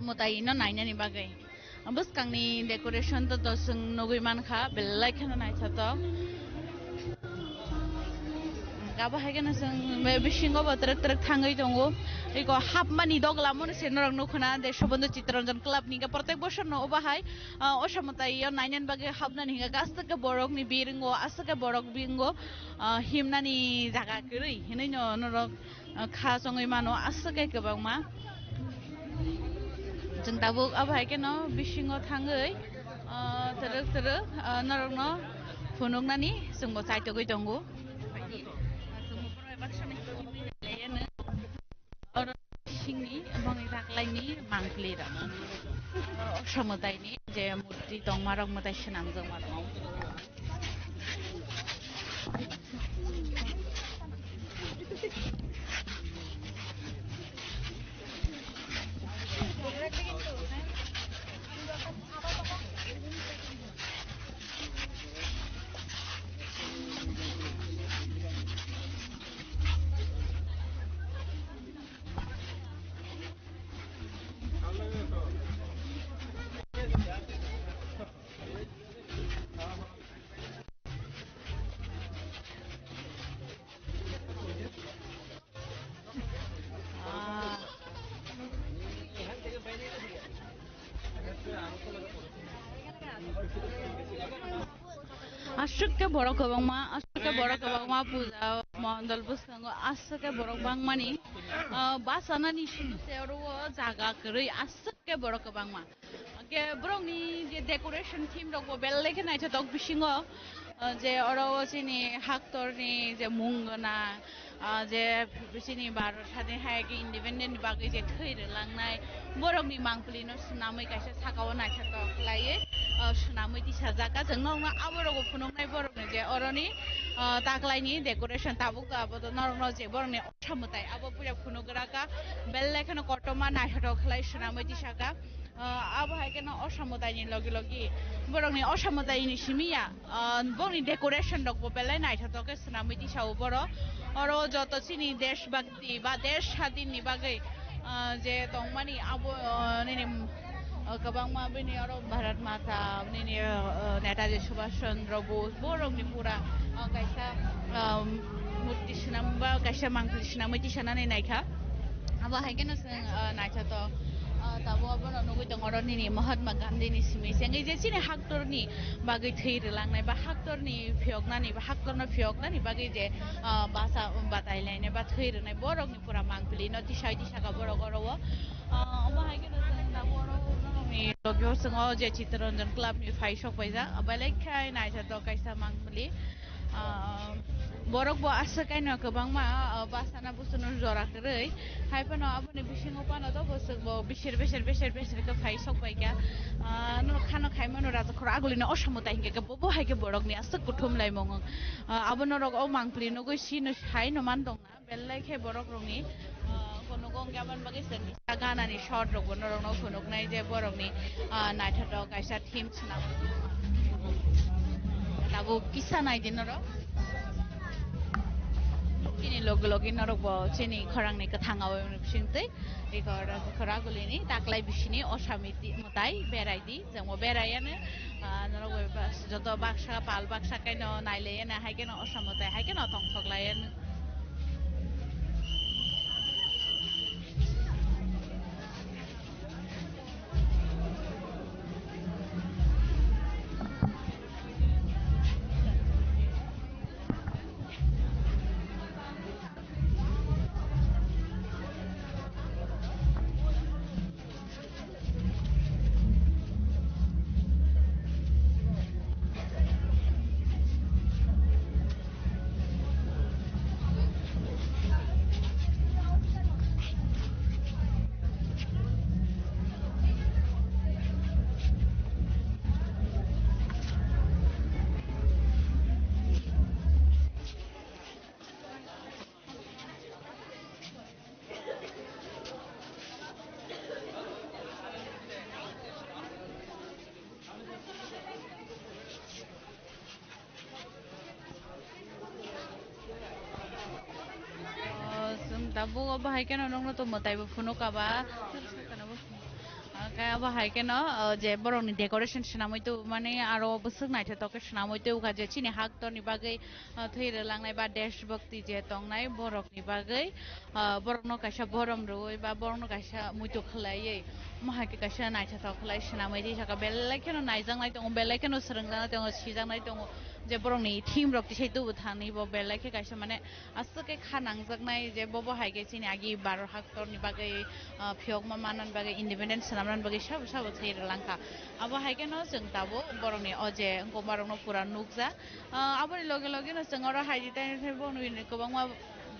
mwtai no nainani bagwi. Bwskangni decoration to, to chwng nugui mankha, belai kheno naithotok. Abo hai kheno chwng be-, bisingo bo twrwk twrwk thangwi tongo. Eko hapmani dogla mono se norok nukho na, Deshobandhu Chittaranjan Club ni hwnkhe protek bosor no obo hai, ah, osa mwtai o nainani bagwi hapnani hwnkhe aswk khe borokni biringo, aswk khe borok bingo, ah, himnani jaga kwrwi hinwi no norok ah, kha chongwi mano aswk khe kwbangma. Chwng tabuk abo hai kheno bisingo thangwi, ah, twrwk twrwk, ah, norokno phunuknani chwngbo chaitogwi tongo. bisingni, bongni taklaini mangpili rok. Oso mwtaini je murti tongma rok, mwtai swnamjakma rok. Ah. Aswk khe borok kwbangma, aswk khe borok kwbangma puja mondol bwskango aswk khe borok bangmani, ah, bachanani simi se oro o jaga kwrwi aswk khe borok kwbangma. Hwnkhe borokni je decoration theme rok bo belai khe naithotok bisingo, ah, je oro o chini haktorni je mung gwnang, ah, je chini Bharat hadini hai khe independent ni bagwi je thwi rwlangnai borokni mangpili no swnamwi kaisa saka o naithotok khlaiwi, ah, swnamwi tisajak. Chwng nokno aborok bo phunuknai borokni je oroni, ah, taklaini decoration tabuk abo norokno je borokni osa mwtai abo puila phunugraka belai kheno kotorma naithotok khlai swnamwi tisaka. Ah, abo hai kheno osa mwtaini logi logi borokni osa mwtaini simi ya, ah, borokni decoration rok bo belai naithotok khe swnamwi tisao borok. Oro joto chini desh bhakti ba desh sadin ni bagwi, ah, je tongmani abo, ah, nini, ah, kwbangma bini oro Bharat Mata nini, ah, Netaji Subhash Chandra Bose borokni pura, ah, kaisa, ah, murti swnam ba kaisa mangpili swnamwi tisanani naikha. Abo hai kheno chwng, ah, naithotok, ah, tabuk abono nugwi tongo oro nini Mahatma Gandhi ni simi se wngwi je chini haktorni bagwi thwi rwlangnai ba haktorni phiyoknani ba haktorno phiyoknani bagwi je, ah, basa batai lainai ba thwi rwnai borokni pura mangpili no tisai tisaka borok oro o. Ah, omo hai kheno chwng tabuk oro borokni logi o chwng o je Chittaranjan Club ni phai sok paijak belai khe naithotok kaisa mangpili. Ah, borok bo aswk kaino kwbangma, ah, bachana buchana jora kwrwi. Hai phano aboni bisingo phano to bwswk bo bisir, bisir, bisir, bisir khe phai sok pai kha. Ah, no khano khai mano raja khoro agulini osa mwtai hinkhe bo, bo hai khe borokni aswk kuthum laimung. Ah, abo norok o mangpili nugwi sino hai no man tong. Belai khe borok rokni, ah, kono gong gabon bagwi chwng kisa ganani shot rok bo norok no phunuknai je borok ni, ah, naithotok kaisa theme swnam. Tabuk kisa nai di norok. Chini logi logi norok bo chini khorang ni kwthang awi bising twi record khorang guli ni taklai bisini osami mwtai berai di. Jangbo beraiya no, ah, norok bai bas-, joto baksa, pal baksa kaino nailaiya no, hai keno osa mwtai, hai keno tongthok laiya no. Oh, chwng tabuk obo hai kheno nokno to mwtai bo phunuk kha ba. Hwnkhe abo hai kheno, oh, je borokni decoration swnamwi tubumani aro bwswk naithotok khe swnamwi tubukha je chini haktorni bagwi, ah, thwi rwlangnai ba deshbhakti je tongnai borokni bagwi, ah, borokno kaisa borom rwui ba borokno kaisa muitu khlaiwi, omo hai khe kaisa naithothok khlai swnamwi ri saka belai kheno naijaknai tongo, belai kheno swrwngjaknai tongo, sijaknai tongo je borokni theme rok tisai tubu thani bo belai khe kaisa mane aswk khe kha nangjaknai je bobo hai khe chini agi baro haktorni bagwi, ah, phiyokma manna bagwi, independent swnamna bagwi sabo sabo thwi rwlangkha. Abo hai kheno chwng tabuk borokni o je wngkoma rokno pura nukjak. Ah, aboni loge loge no chwng oro hai di tai, tai bo nwi kwbangma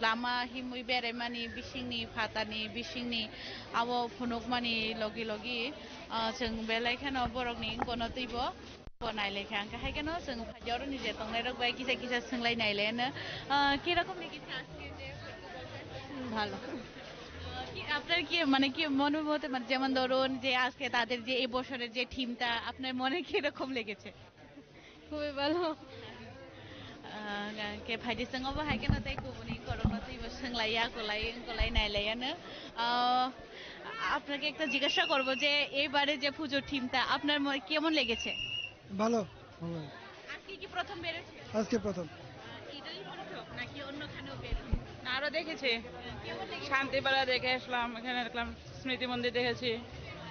lama himwi beraimani bisingni phatarni bisingni abo phunukmani logi logi, ah, chwng belai kheno borokni wngkano twibo. Bo nailai kha, hwnkhe hai kheno chwng phaidi oroni je tongnairok bai kisa kisa swnglainai le hwno, ah, kirokom ni kisa aske je festival fest? ভালো। আহ, কি আপনার কি মানে কি মনের মতে মানে যেমন ধরুন যে আজকে তাদের যে এই বছরের যে থিমটা আপনার মনে কিরকম লেগেছে? খুবই ভালো। Ah, ke phaidi chwng obo hai kheno tei kubuni korokno twibo swnglaia, kolai wngkolai nailaiano. Ah, আপনাকে একটা জিজ্ঞাসা করবো যে এবারে যে পুজোর থিমটা আপনার মনে কেমন লেগেছে? ভালো, ভালো। আজকে কি প্রথম বেরোচ্ছে? আজকে প্রথম। আহ, এটাই প্রথম নাকি অন্যখানেও বের হয়েছে? আরো দেখেছি। কেমন লেগেছে? শান্তিপাড়া দেখে আসলাম, এখানে দেখলাম স্মৃতি মন্দির দেখেছি,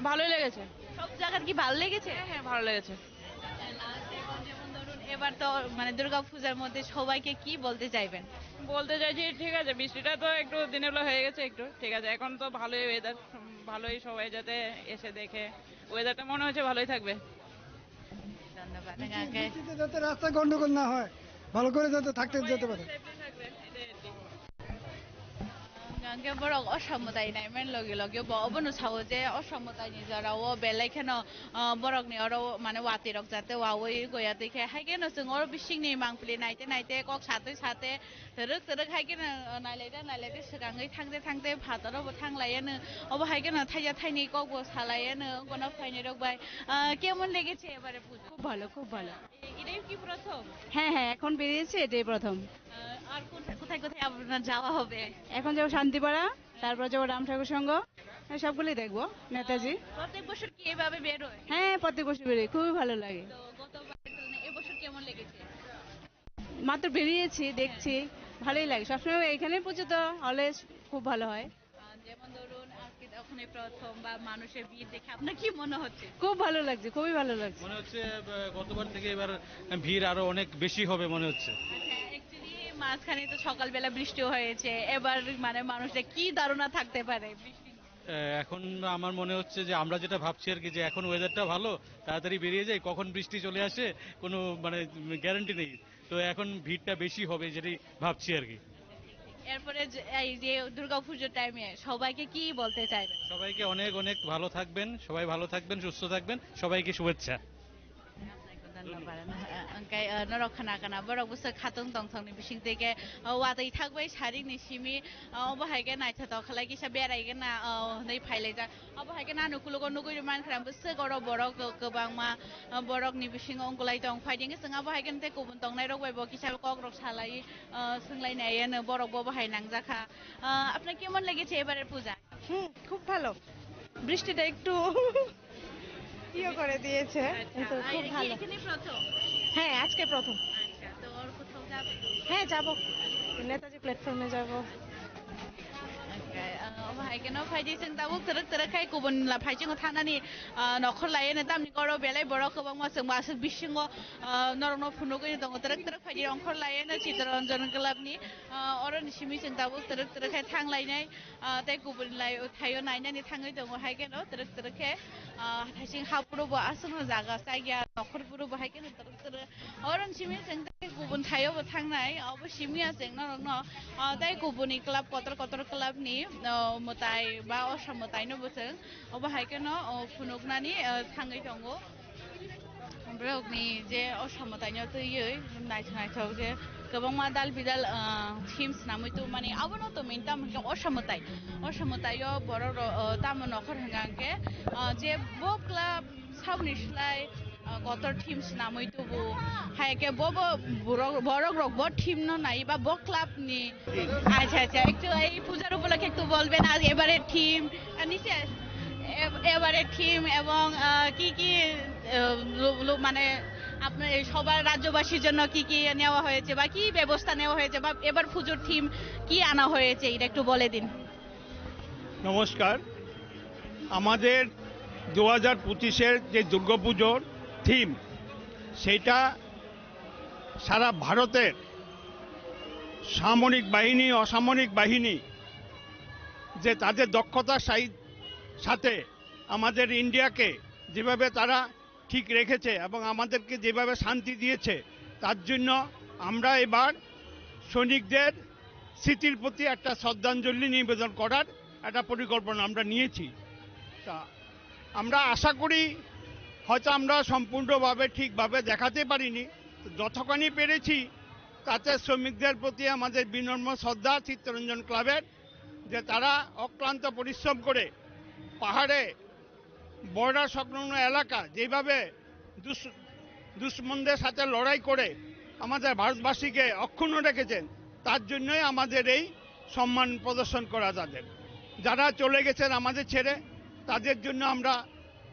ভালোই লেগেছে। সব জায়গার কি ভালো লেগেছে? হ্যাঁ, হ্যাঁ, ভালো লেগেছে। লাস্ট এখন যেমন ধরুন এবার তো মানে দুর্গা পূজার মধ্যে সবাইকে কি বলতে চাইবেন? বলতে চাইছি, ঠিক আছে, বৃষ্টিটা তো একটু দিনের বেলা হয়ে গেছে একটু, ঠিক আছে, এখন তো ভালোই ওয়েদার, ভালোই, সবাই যাতে এসে দেখে, ওয়েদারটা মনে হচ্ছে ভালোই থাকবে। ধন্যবাদ। বৃষ্টিতে যাতে রাস্তা গন্ডগোল না হয়, ভালো করে যাতে থাকতে যেতে পারে। Hwnkhe borok o samwtai naiman logi logi bo obono sao je o samwtaini jorao belai kheno, ah, borokni oro mane watwi rok jate wawi goya twi khe hai kheno chwng oro bisingni mangpili naite naite kok satwi sate twrwk twrwk hai kheno, ah, nailaide nailaide swkangwi thangde thangde phataro bo thanglaiano obo hai kheno thaija thaini kokbo salaiano bono phainai rok bai, ah, kemon legeche ebare puja? খুব ভালো, খুব ভালো। এটাই কি প্রথম? হ্যাঁ, হ্যাঁ, এখন বেরিয়েছে, এটাই প্রথম। আহ, আর কোন-, কোথায় কোথায় আপনার যাওয়া হবে? এখন যাবো শান্তিপাড়া, তারপর যাবো রাম ঠাকুর সংঘ, হ্যাঁ, সবগুলোই দেখবো। নেতাজি। প্রত্যেক বছর কি এভাবে বের হয়? হ্যাঁ, প্রত্যেক বছর বেরোই, খুবই ভালো লাগে। তো গতবার তুলনায় এবছর কেমন লেগেছে? মাত্র বেরিয়েছি, দেখছি, ভালোই লাগে। সবসময় এখানে পুজো তো অলওয়েজ খুব ভালো হয়। আহ, যেমন ধরুন, আজকে তো ওখানে প্রথম বা মানুষের ভিড় দেখে আপনার কি মনে হচ্ছে? খুব ভালো লাগছে, খুবই ভালো লাগছে। মনে হচ্ছে, আহ, গতবার থেকে এবার ভিড় আরো অনেক বেশি হবে মনে হচ্ছে। আচ্ছা, actually মাঝখানে তো সকালবেলা বৃষ্টি হয়েছে, এবার মানে মানুষের কি ধারণা থাকতে পারে বৃষ্টি নিয়ে? আহ, এখন আমার মনে হচ্ছে যে আমরা যেটা ভাবছি আর কি, যে এখন ওয়েদারটা ভালো, তাড়াতাড়ি বেরিয়ে যাই, কখন বৃষ্টি চলে আসে কোনো মানে গ্যারান্টি নেই। তো এখন ভিড়টা বেশি হবে যেটাই ভাবছি আর কি। এরপরে যে, এই যে দুর্গাপুজোর টাইমে সবাইকে কি বলতে চাইবেন? সবাইকে অনেক অনেক ভালো থাকবেন, সবাই ভালো থাকবেন, সুস্থ থাকবেন, সবাইকে শুভেচ্ছা। Hwnkhe, ah, norok khna khna borok bwswk khatong tongthokni bising twi khe, ah, watwi thakbai saringni simi, ah, obo hai khe naithotok khlai kisa berai khe na, ah, hwnwi phailaijak. Abo hai khe nang ukologo nugwi rwmani khna bwswk oro borok kwbangma, ah, borokni bisingo wngwlai tong. Phaidi hwnkhe chwng abo hai khe tei kubun tongnairok bai bo kisa kokrok salai, ah, swnglainai, eno borok bo bo hai nangjakha. Ah, আপনার কেমন লেগেছে এবারের পূজা? হুম, খুব ভালো। বৃষ্টিটা একটু ইয়ে করে দিয়েছে, আচ্ছা, কিন্তু আর খুব কি ভালো। এখানে প্রথম? হ্যাঁ, আজকে প্রথম। আচ্ছা, তো আর কোথাও যাবে? হ্যাঁ, যাব। নেতাজি প্ল্যাটফর্মে যাব। Okay, ah, obo hai kheno phaidi chwng tabuk twrwk twrwk khai kubun la phai chwng thangnani, ah, nokhor lai eno tamni oro belai borok kwbangma chwng bo aswk bisingo, ah, norokno phunugwi tongo twrwk twrwk phaidi ongkhor lai eno Chittaranjan Club ni, ah, oroni simi chwng tabuk twrwk twrwk khai thang lainai, ah, tei kubun lai thaio nainani thangwi tongo hai kheno twrwk twrwk khe, ah, thaising haphuru bo aswkno jaga chaya nokhor phuru bo hai kheno twrwk twrwk. Oro simi chwng tei kubun thaio bo thangnai, obo simi ya chwng norokno, ah, tei kubuni club kotor kotor club ni, ah, mwtai ba osa mwtai no bo chwng obo hai kheno, oh, phunuknani, ah, thangwi tongo. Borokni je osa mwtai no twiwi naithok naithok je kwbangma dal bidal, ah, theme swnamwi tongmani abono tongmani tamo hwnkhe osa mwtai, osa mwtai o borok rok, ah, tamo nokhor hwnkha hwnkhe, ah, je bo club Saboni slai, ah, kotor theme swnamwi tubu. Hai khe bo, bo borok, borok rok bo theme no nai ba bo club ni. আচ্ছা, আচ্ছা, একটু এই পূজার উপলক্ষে একটু বলবেন, আর এবারে থিম, আর নিচে আস-, এ-, এবারে থিম এবং, আহ, কি কি, আহ, লো-, লো-, মানে আপনার এই সবার রাজ্যবাসীর জন্য কি কি নেওয়া হয়েছে বা কি ব্যবস্থা নেওয়া হয়েছে বা এবার পুজোর থিম কি আনা হয়েছে, এটা একটু বলে দিন। নমস্কার। আমাদের দু হাজার পঁচিশের যে দুর্গাপুজোর থিম, সেইটা সারা ভারতের সামরিক বাহিনী, অসামরিক বাহিনী যে তাদের দক্ষতার সাই-, সাথে আমাদের ইন্ডিয়াকে যেভাবে তারা ঠিক রেখেছে এবং আমাদেরকে যেভাবে শান্তি দিয়েছে, তার জন্য আমরা এবার সৈনিকদের স্মৃতির প্রতি একটা শ্রদ্ধাঞ্জলি নিবেদন করার একটা পরিকল্পনা আমরা নিয়েছি। তা আমরা আশা করি, হয়তো আমরা সম্পূর্ণভাবে ঠিকভাবে দেখাতে পারিনি, তো যতখানি পেরেছি, তাতে শ্রমিকদের প্রতি আমাদের বিনম্র শ্রদ্ধা চিত্তরঞ্জন ক্লাবের, যে তারা অক্লান্ত পরিশ্রম করে পাহাড়ে, বর্ডার সংলগ্ন এলাকা যেভাবে দুষ-, দুশমনদের সাথে লড়াই করে আমাদের ভারতবাসীকে অক্ষুণ্ণ রেখেছেন, তার জন্যই আমাদের এই সম্মান প্রদর্শন করা তাদের। যারা চলে গেছেন আমাদের ছেড়ে, তাদের জন্য আমরা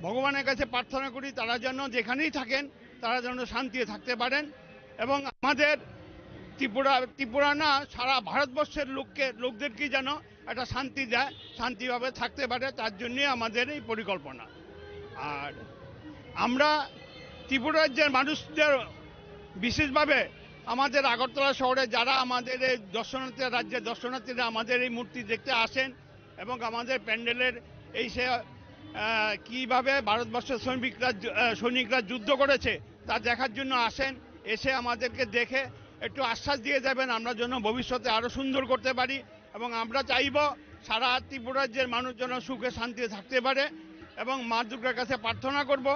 ভগবানের কাছে প্রার্থনা করি, তারা যেন যেখানেই থাকেন, তারা যেন শান্তিতে থাকতে পারেন। এবং আমাদের ত্রিপুরা, ত্রিপুরা না, সারা ভারতবর্ষের লোককে, লোকদেরকে যেন একটা শান্তি দেয়, শান্তিভাবে থাকতে পারে, তার জন্যই আমাদের এই পরিকল্পনা। আর আমরা ত্রিপুরা রাজ্যের মানুষদের বিশেষভাবে আমাদের আগরতলা শহরে যারা আমাদের এই দর্শনার্থী, রাজ্যের দর্শনার্থীরা আমাদের এই মূর্তি দেখতে আসেন এবং আমাদের প্যান্ডেলের এই সে, আহ, কিভাবে ভারতবর্ষের সৈনিকরা যু-, আহ, সৈনিকরা যুদ্ধ করেছে তা দেখার জন্য আসেন, এসে আমাদেরকে দেখে একটু আশ্বাস দিয়ে যাবেন, আমরা যেন ভবিষ্যতে আরও সুন্দর করতে পারি। এবং আমরা চাইব সারা ত্রিপুরা রাজ্যের মানুষ যেন সুখে শান্তিতে থাকতে পারে এবং মা দুর্গার কাছে প্রার্থনা করব,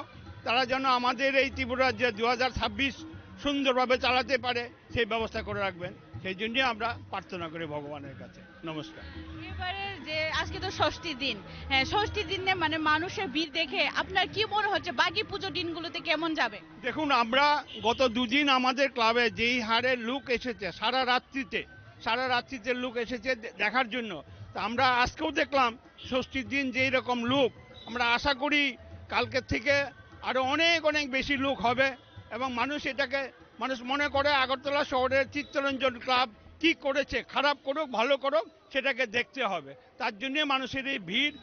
তারা যেন আমাদের এই ত্রিপুরা রাজ্যে দু হাজার ছাব্বিশ সুন্দরভাবে চালাতে পারে, সেই ব্যবস্থা করে রাখবেন। সেই জন্যই আমরা প্রার্থনা করি ভগবানের কাছে। নমস্কার। এবারে যে আজকে তো ষষ্ঠীর দিন, হ্যাঁ, ষষ্ঠীর দিনে মানে মানুষের ভিড় দেখে আপনার কি মনে হচ্ছে বাকি পুজো দিনগুলোতে কেমন যাবে? দেখুন, আমরা গত দুদিন আমাদের ক্লাবে যেই হারে লোক এসেছে, সারা রাত্রিতে, সারা রাত্রিতে লোক এসেছে দে-, দেখার জন্য। তো আমরা আজকেও দেখলাম ষষ্ঠীর দিন যেই রকম লোক, আমরা আশা করি কালকের থেকে আরো অনেক অনেক বেশি লোক হবে এবং মানুষ এটাকে, মানুষ মনে করে আগরতলা শহরের চিত্তরঞ্জন ক্লাব কি করেছে, খারাপ করুক ভালো করুক, সেটাকে দেখতে হবে। তার জন্য মানুষের এই ভিড়,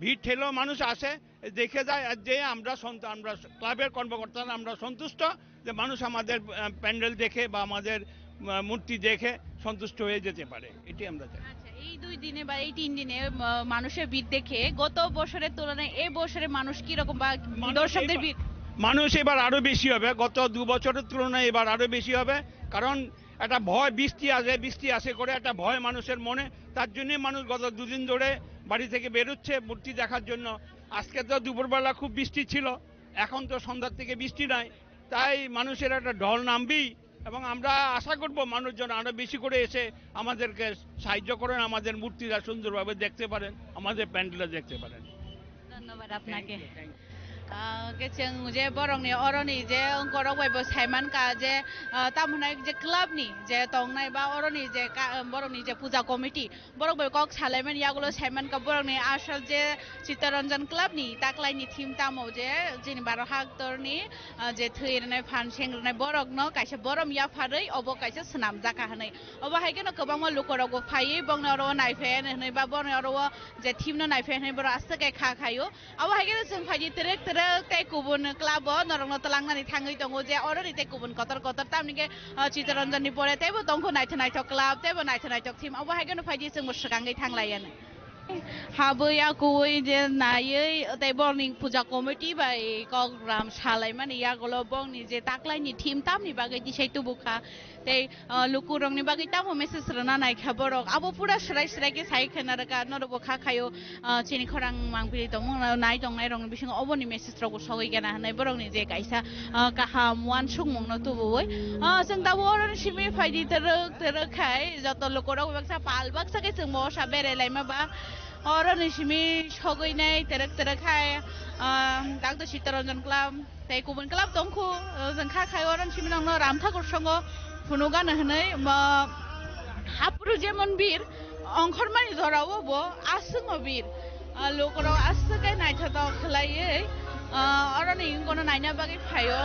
ভিড় ঠেলেও মানুষ আসে, দেখে যায়। আর যে আমরা সন্ত-, আমরা ক্লাবের কর্মকর্তারা আমরা সন্তুষ্ট যে মানুষ আমাদের, আহ, প্যান্ডেল দেখে বা আমাদের, আহ, মূর্তি দেখে সন্তুষ্ট হয়ে যেতে পারে, এটি আমরা চাই। আচ্ছা, এই দুই দিনে বা এই তিন দিনে, আহ, মানুষের ভিড় দেখে গত বছরের তুলনায় এ বছরে মানুষ কিরকম বা মানুষ দর্শকদের এবার, ভিড়? মানুষ এবার আরো বেশি হবে, গত দু বছরের তুলনায় এবার আরো বেশি হবে। কারণ একটা ভয়, বৃষ্টি আসে, বৃষ্টি আসে করে একটা ভয় মানুষের মনে, তার জন্যই মানুষ গত দুদিন ধরে বাড়ি থেকে বেরোচ্ছে মূর্তি দেখার জন্য। আজকে তো দুপুরবেলা খুব বৃষ্টি ছিল, এখন তো সন্ধ্যার থেকে বৃষ্টি নাই, তাই মানুষের একটা ঢল নামবেই। এবং আমরা আশা করব মানুষজন আরো বেশি করে এসে আমাদেরকে সাহায্য করেন, আমাদের মূর্তিটা সুন্দরভাবে দেখতে পারেন, আমাদের প্যান্ডেলটা দেখতে পারেন। ধন্যবাদ আপনাকে। Thank you, thank you. Ah, kecheng je borokni oroni je ongkorok bai bo saiman ka je, ah, tamo hwnai je club ni je tongnai ba oroni je ka-, borokni je puja committee, borok bai kok salaimani yagulo saiman ka borokni asol je Chittaranjan club ni taklai ni theme tamo je chini baro haktor ni, ah, je thwi rwnai phan seng rwnai borok no kaisa borom yapharwi obo kaisa swnam jaka hwnwi. Obo hai kheno kwbangma lukorok bo phaiwi bongni oro o naiphai hwnwi ba bongni oro o je theme no naiphai hwnwi borok aswk khe kha khaio. Abo hai kheno chwng phaidi twrwk twrwk tei kubun club o norokno twlangnani thangwi tongo je oroni tei kubun kotor kotor tamni khe, ah, Chittaranjan ni pore teibo tongkho naithok naithok club teibo naithok naithok theme. Abo hai kheno phaidi chwngbo swkangwi thanglaiyano. Habwi akui je naiwi tei borokni puja committee bai kok ram salaimani yagulo bongni je taklaini theme tamni bagwi tisai tubukha. Tei, ah, lukurokni bagwi tamo message rwna naikha borok. Abo pura swrai swrai khe sai khwna rwkha, norokbo kha khaio, ah, chini khorang mangpili tongmung nai tongnairokni bisingo oboni message rokbo sogwi gana hwnwi borokni je kaisa, ah, kaham uansukmungno tubuwi. Ah, chwng tabuk oroni simi phaidi twrwk twrwk khai joto lukurok baksa pal baksa khe chwngbo osa berai laima ba oroni simi sogwi nai twrwk twrwk khai, ah, Doctor Chittaranjan Club. Tei kubun club tongkhu, o, chwng kha khai oro simi nokno Ramthakur songo phunukgano hwnwi, mo, hapru jemon bir, ongkhormani jorao bo aswkno bir. Ah, lukurok aswk khe naithotok khlaiwi, ah, oroni wngkano naina bagwi phaio.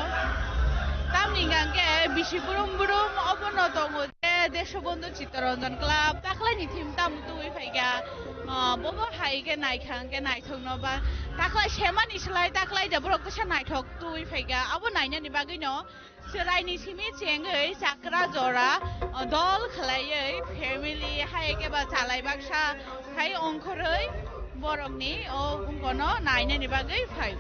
Tamni hwnkha khe bisi brum brum obono tongo je Deshobondhu Chittaranjan Club, taklaini theme tamo tubui phaikha. Ah, bobo hai khe naikha hwnkhe naithokno ba taklai semani slai taklai da borok kisa naithok tubui phaikha. Abo nainani bagwino chwraini simi chengwi chakra jora, ah, dol khlaiwi family hai khe ba chalai baksa hai ongkhorwi borokni o wngkano nainani bagwi phai.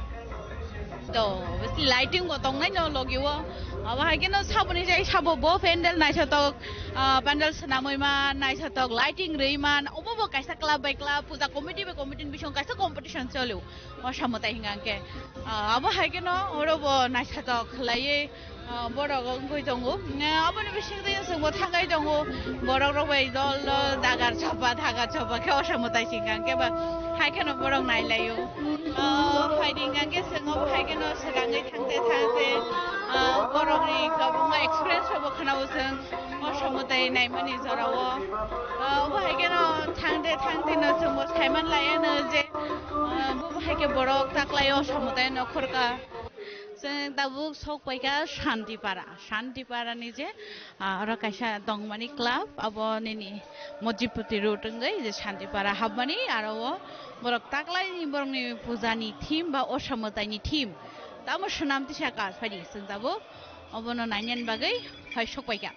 To, obviously lighting bo tongnai no logi o. Abo hai khe no saboni jai sabo bo pandal naithotok, ah, pandal swnamwi man, naithotok lighting rwi man, obo bo kaisa club by club, puja committee by committee ni bising kaisa competition choli o. O samwtai hwnka hwnkhe, ah, abo hai khe no oro bo naithotok khlaiwi, ah, borok wngwi tongo. Eh, aboni bising twi chwng bo thangwi tongo, borok rok bai dol dol dagar chopa, dagar chopa khe o samwtai hwnka hwnkhe ba hai khe no borok nai lai o. Ah, phaidi hwnka hwnkhe chwng obo hai khe no swkangwi thangte thangte, ah, borokni kwbangma experience rokbo khwnao chwng o samwtai naimani jorao. Ah, obo hai khe no thangte thangte no chwngbo saiman laiya no je, ah, bo hai khe borok taklai o samwtai no khorka. Chwng tabuk sok paikha Shantipara. Shantipara ni je, ah, oro kaisa tongmani club, abo nini Mojipati road wngwi je Shantipara hapmani, aro o borok taklaini borokni pujani theme ba osamwtaini theme tamo swnam tisa kar phaidi chwng tabuk obono nainani bagwi phai sok paikha.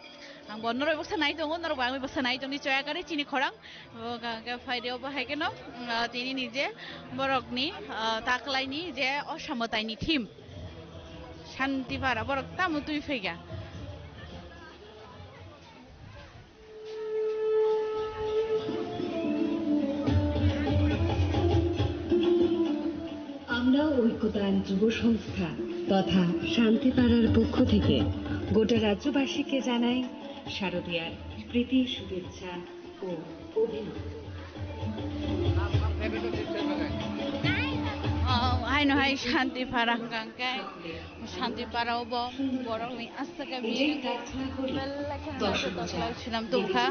Ang bo norok baksa nai tongo, norok bo ang baksa nai tongni choya kari chini khorang. Bo hwnka hwnkhe phaidi obo hai kheno, mm, ah, tini ni je borokni, ah, taklaini je osamwtaini theme. Shantipara borok tamo twi phaikha. আমরা ঐক্যতান যুব সংস্থা তথা শান্তিপাড়ার পক্ষ থেকে গোটা রাজ্যবাসীকে জানাই শারদীয়ার প্রীতি শুভেচ্ছা ও অভিনন্দন। Ah, haino hai Shantipara hwnka hwnkhe, Shantipara o bo borokni aswk khe belai khe swnam tongkha.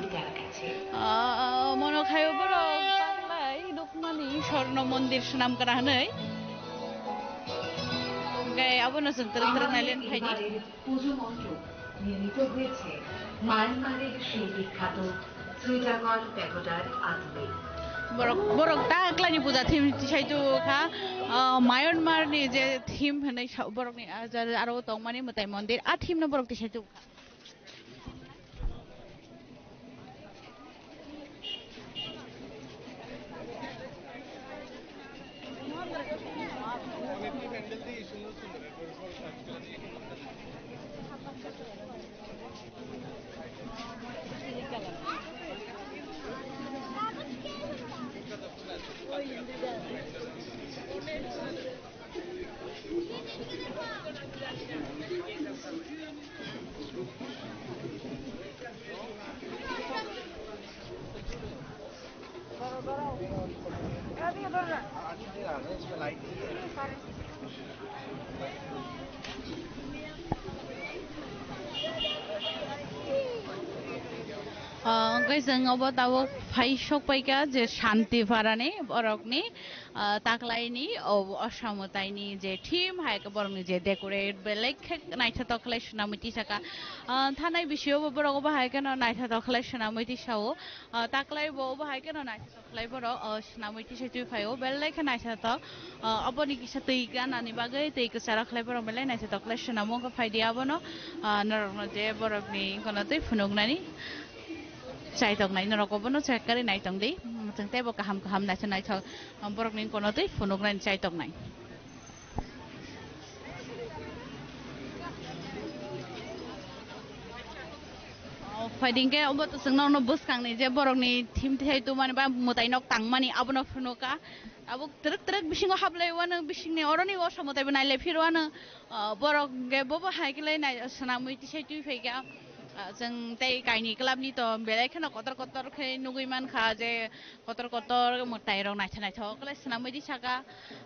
Ah, mono khaio borok taklai nukmani Swarno Mondir swnam kara hwnwi. Hwnkhe abono chwng twrwk twrwk nailen phaidi. পুজো মণ্ডপ নির্মিত হয়েছে মায়ানমারের সেই বিখ্যাত চিটাগং প্যাগোডার আদলে। Borok, borok taklaini puja theme tisai tubukha, ah, Myanmar ni je theme hwnwi sa-, borokni, ah, ja-, aro tongmani mwtai mondir, a theme no borok tisai tubukha. Ah, hwnkhe chwng obo tabuk phai sok paikha je Shantipara ni borokni, ah, taklaini o, osamwtaini je theme hai khe borokni je decorate belai khe naithotok khlai swnamwi tisaka. Ah, thanai bisio bo borok obo hai kheno naithotok khlai swnamwi tisao. Ah, taklai bo obo hai kheno naithotok khlai borok, ah, swnamwi tisai twi phaio belai khe naithotok. Ah, oboni kisa twi ganani bagwi twi kwcharo khlai borok belai naithotok khlai swnamo wngkha phaidi abono. Ah, norokno je borokni kono twi phunuknani. Chaitoknai norok obono check kari naitong di. Chwng teibo kaham kaham naithok naithok borokni kono twi phunuknani chaitoknai. O, phaidingkhe obo to chwng norokno bwskangni je borokni thim thai tumani ba mwtai nok tangmani abono phunuka. Abo twrwk twrwk bisingo hablai wano bisingni oroni osa mwtai bo nailai phirwano. Ah, borok hwnkhe bobo hai khe lai nai-, swnamwi tisai twi phaikha. Ah, chwng tei kaini club ni to belai kheno kotor kotor khe nugwi mankha je kotor kotor mwtai rok naithok naithok khe lai swnamwi tisaka.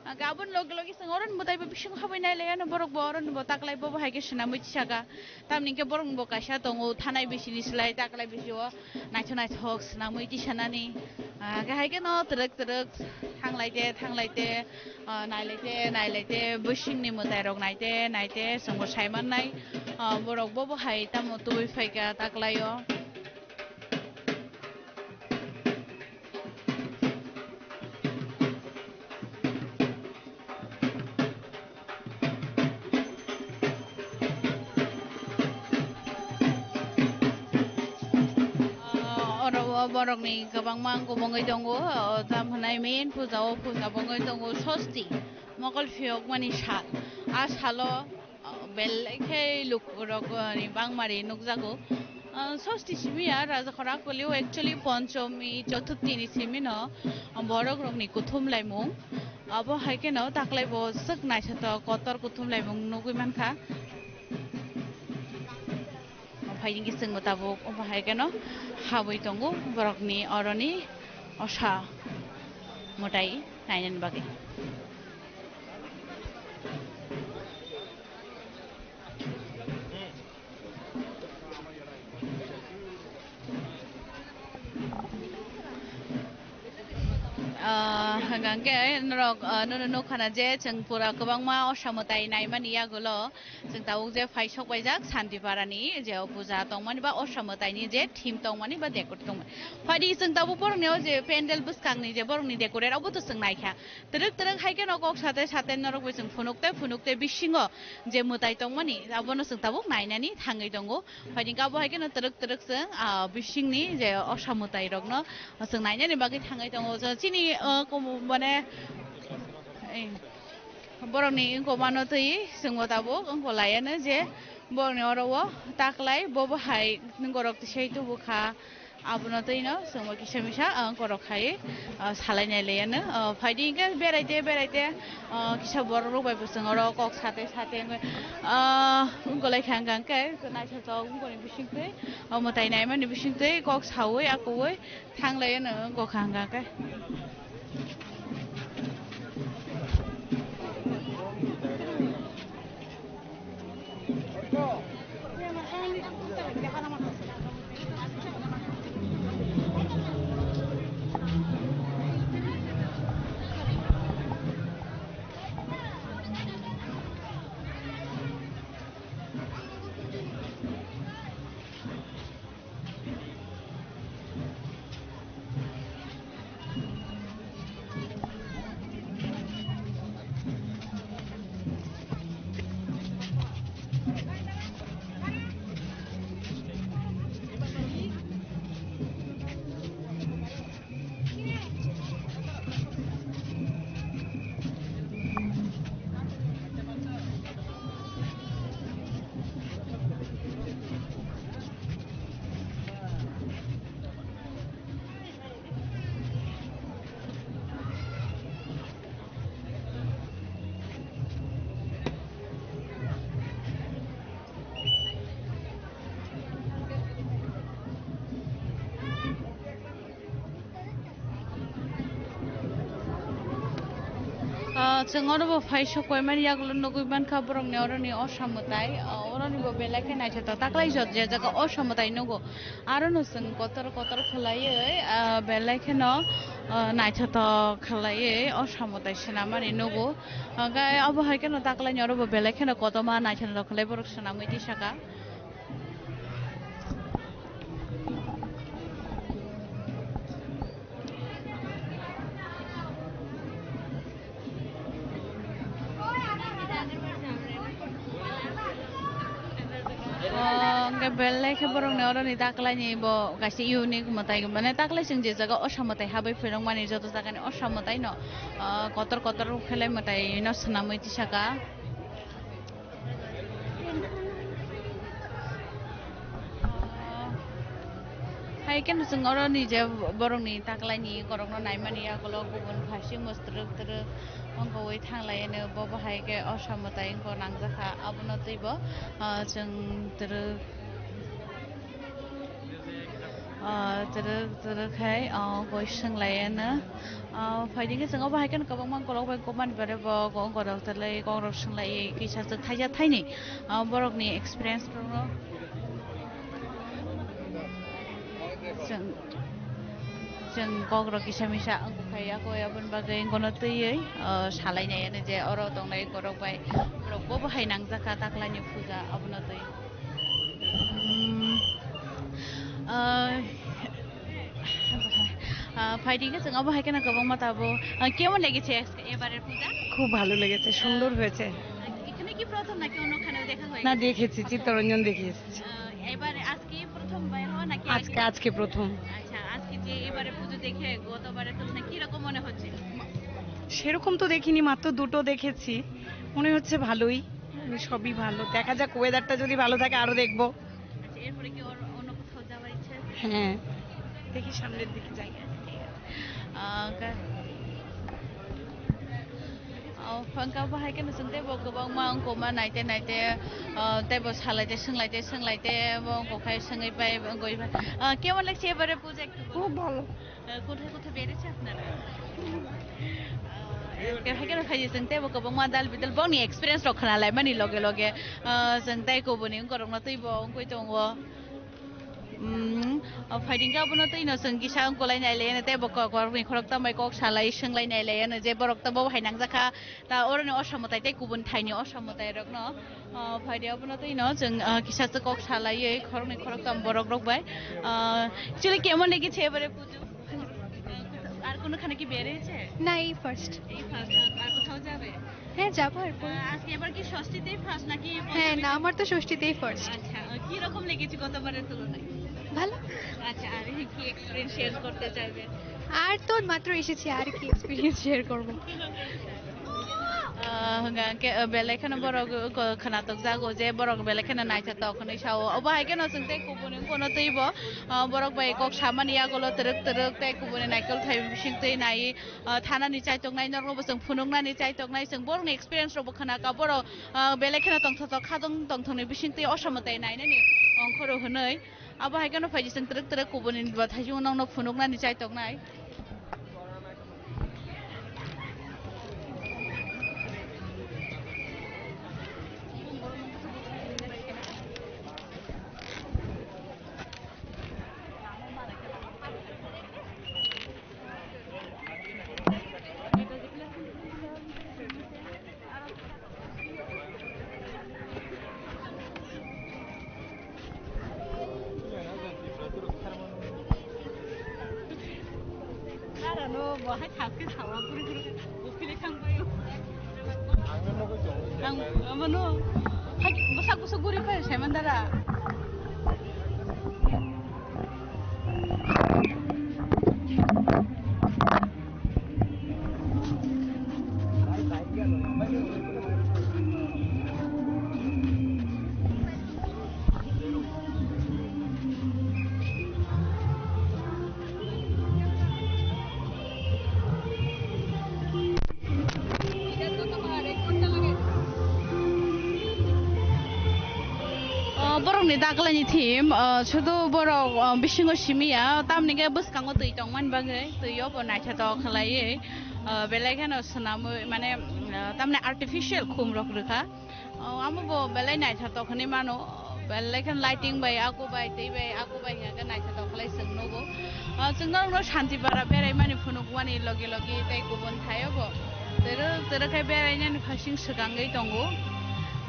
Hwnkhe aboni logi logi chwng oro ni mwtai bo bising habwi nai lai ano borok bo oro ni bo taklai bobo hai khe swnamwi tisaka. Tamni hwnkhe borok ni bo kaisa tongo thanai bisi ni slai taklai bisi o naithok naithok swnamwi tisanani. Ah, hwnkhe hai kheno twrwk twrwk thanglaite thanglaite. Ah, nailaite, nailaite, bisingni mwtairok naite, naite, chwngbo saimannai. Ah, borok bobo hai tamo tubui phaikha taklaio. Ah, oro o borokni kwbangma kubungwi tongo, o tam hwnai main puja, o puja bo wngwi tongo Sosti, mokol phiyokmani sal. a salo, ah, belai khe lukurok, ah, ni bangmari nukjago. Ah, sosti simi ya Rajakhora kolio actually ponchomi, chothurthi ni simi no, ah, borok rok ni kuthum laimung. Abo hai kheno taklai bo swk naithotok kotor kuthum laimung nugwi mankha. Ophai hwnkhe chwngbo tabuk omo hai kheno habwi tongo borokni oroni osa mwtai nainani bagwi. Ah, hwnkha khe norok, ah, nono nukha na je chwng pura kwbangma osa mwtai naimani yagulo. Chwng tabuk je phai sok baijak Santipara ni je o puja tongmani ba osa mwtai ni je theme tongmani ba decorate tongmani. Phaidi chwng tabuk borok ni o je pandal bwskang ni je borok ni decorate abo to chwng naikha. Twrwk twrwk hai kheno kok sate sate norok bai chwng phunuk tei phunuk tei bisingo je mwtai tongmani abono chwng tabuk nainani thangwi tongo. Phaidi abo hai kheno twrwk twrwk chwng, ah, bisingni je osa mwtai rokno chwng nainani bagwi thangwi tongo. Chini, ah, kom-, mane, eh, Borokni wngkok mano twi chwngbo tabuk wngkok laiano je borokni oro o taklai bobo hai borok tisai tubukha. Abono twino chwngbo kisa misa wngkorok khai, ah, salainai laiano. Ah, phaidi hwnkhe beraite beraite, ah, kisa borok rok bai bo chwng oro kok sate sate wngwi, ah, wngkolaikha hwnkha hwnkhe naithotok wngkoni bisingtwi, ah, mwtai naimani bisingtwi kok saui akoui. Thanglaiano wngkha hwnkha khe. Ah, chwng oro bo phai sok koimani yagulo nugui mankha borokni oroni osa mwtai. Ah, oroni bo belai khe naithotok taklai jot je jaga osa mwtai nugo. Aro no chwng kotor kotor khwlaiwi, ah, belai kheno, ah, naithotok khwlaiwi osa mwtai swnamani nugo. Hwnkhe obo hai kheno taklaini oro bo belai kheno kotorma naithotok khwlai borok swnamwi tisaka. O, hwnkhe belai khe borokni oroni taklaini bo kaisa unique mwtai, mane taklai chwng je jaga osa mwtai habwi phwrwngmani joto jagani osa mwtaino, o, kotor kotor khelai mwtaino swnamwi tisaka. Hai kheno chwng oro ni je borokni taklaini korokno naimani yagulo kubun phaising bo twrwk twrwk wngkha ui thanglaino, bo bo hai khe osa mwtai wngkha nangjakha, abono twibo, ah, chwng twrwk. Ah, twrwk twrwk hai, ah, koi swnglaiano. Ah, phaidi khe chwng obo hai kheno kwbangma golok bai kopmani pore bo go-, gorok twlai kokrok swnglai kisa swk thaisa thaini, ah, borokni experience rokno chwng, chwng kokrok kisa misa wngkha ya koi aboni bagwi wngkha twiwi, ah, salainai ano je oro tongnai borok bai borok bo bo hai nangjakha taklaini puja abono twi. উম, আহ, আহ, ফাইটিং আছে, আমার হাইকে না কবং মাতাবো। আহ, কেমন লেগেছে আজকে এবারের পূজা? খুব ভালো লেগেছে, সুন্দর হয়েছে। এখানে কি প্রথম নাকি অন্যখানেও দেখা হয়ে না, গেছে? দেখেছি, চিত্তরঞ্জন দেখে এসেছি। আহ, এবারে আজকে প্রথম বের হওয়া নাকি আগে? আজকে, আজকে প্রথম। আচ্ছা, আজকে যে এবারে পুজো দেখে গতবারের তুলনায় কিরকম মনে হচ্ছে? সেরকম তো দেখিনি, মাত্র দুটো দেখেছি। মনে হচ্ছে ভালোই, মানে, সবই ভালো। দেখা যাক, ওয়েদারটা যদি ভালো থাকে, আরো দেখবো। আচ্ছা, এরপরে কি ওর অন্য কোথাও যাওয়ার ইচ্ছা আছে? হ্যাঁ, দেখি সামনের দিকে যাই। Ah, ka-, oh, phangka bahai khe nwswng teibo kwbangma wngkoma naite naite, ah, teibo salaite swnglaite swnglaite bo wngkok hai swngwi pai wngwi pai. Ah, কেমন লাগছে এবারে পুজো একটু বলো? খুব ভালো। Ah, কোথায় কোথায় বেড়েছে আপনারা? Ah, এর আগে ফেজেছেন, তেবো কবো মা dal bidal boni experience rok khna lai mani loge loge, ah, chwng tai kubuni wngkorok no teibo wngkoi tongo. Mm, ah, phaiding ka bono tei no chwng kisa wngkolai nai le, teibo kok, korokni khorok tambai kok salai, swnglai nai le, ano je borok tabo hai nangjakha, ta oroni osamotai tei kubun thaini osamotai rok no. Ah, phaidi abono twi no chwng, ah, kisa se kok salaiwi khoroknwi khoroktham borok rok bai. Ah, actually কেমন লেগেছে এবারে পুজো? আর কোনো খানে কি বের হয়েছে? না, এই ফার্স্ট। এই ফার্স্ট। আর, আর কোথাও যাবে? হ্যাঁ, যাবো এরপর। আহ, আজকে এবার কি ষষ্ঠীতেই ফার্স্ট নাকি হ্যাঁ, না, পঞ্চমীতে? আমার তো ষষ্ঠীতেই ফার্স্ট। আচ্ছা, আহ, কি রকম লেগেছে গতবারের তুলনায়? ভালো। আচ্ছা, আর কি এক্সপিরিয়েন্স শেয়ার করতে চাইবে? আর তো মাত্র এসেছি, আর কি এক্সপিরিয়েন্স শেয়ার করবো? Ah, hwnka hwnkhe, ah, belai kheno borok, ah, ko-, khwnatok jago je borok belai kheno naithotok hwnwi sao. Obo hai kheno chwng tei kubuni wngkha no twibo, ah, borok bai kok samani yagulo twrwk twrwk tei kubuni naikol thai bising twi nai, ah, thanani chaitoknai norokbo chwng phunuknani chaitoknai chwng borokni experience rokbo khwnaka borok, ah, belai kheno tongthotok khadong tongthokni bising twi osamotai nainani ongkhoro hwnwi. Abo hai kheno phaidi chwng twrwk twrwk kubuni bo thaising nokno phunuknani chaitoknai. Narano bo hai thak khe sawa guri guri khe bo philai thang bai. Ang mano hai bwsak bwsak guri phai sai man dara. O, borokni daklaini theme, o, sudu borok, o, bisingo simi ya, tamni khe bwskango twi tongmani bagwi, twi o bo naithotok khlaiwi, o, belai kheno swnamwi, mane, o, tamni artificial khum rok rwkha. O, amo bo belai naithotok hinwi mano, belai kheno lighting bai, aku bai, twi bai, aku bai hwnka khe naithotok khlai chwng nugo. O, chwng norokno Santipara beraimani phunukmani logi logi tei kubun thaio bo twrwk twrwk khe berainani phaising swkangwi tongo.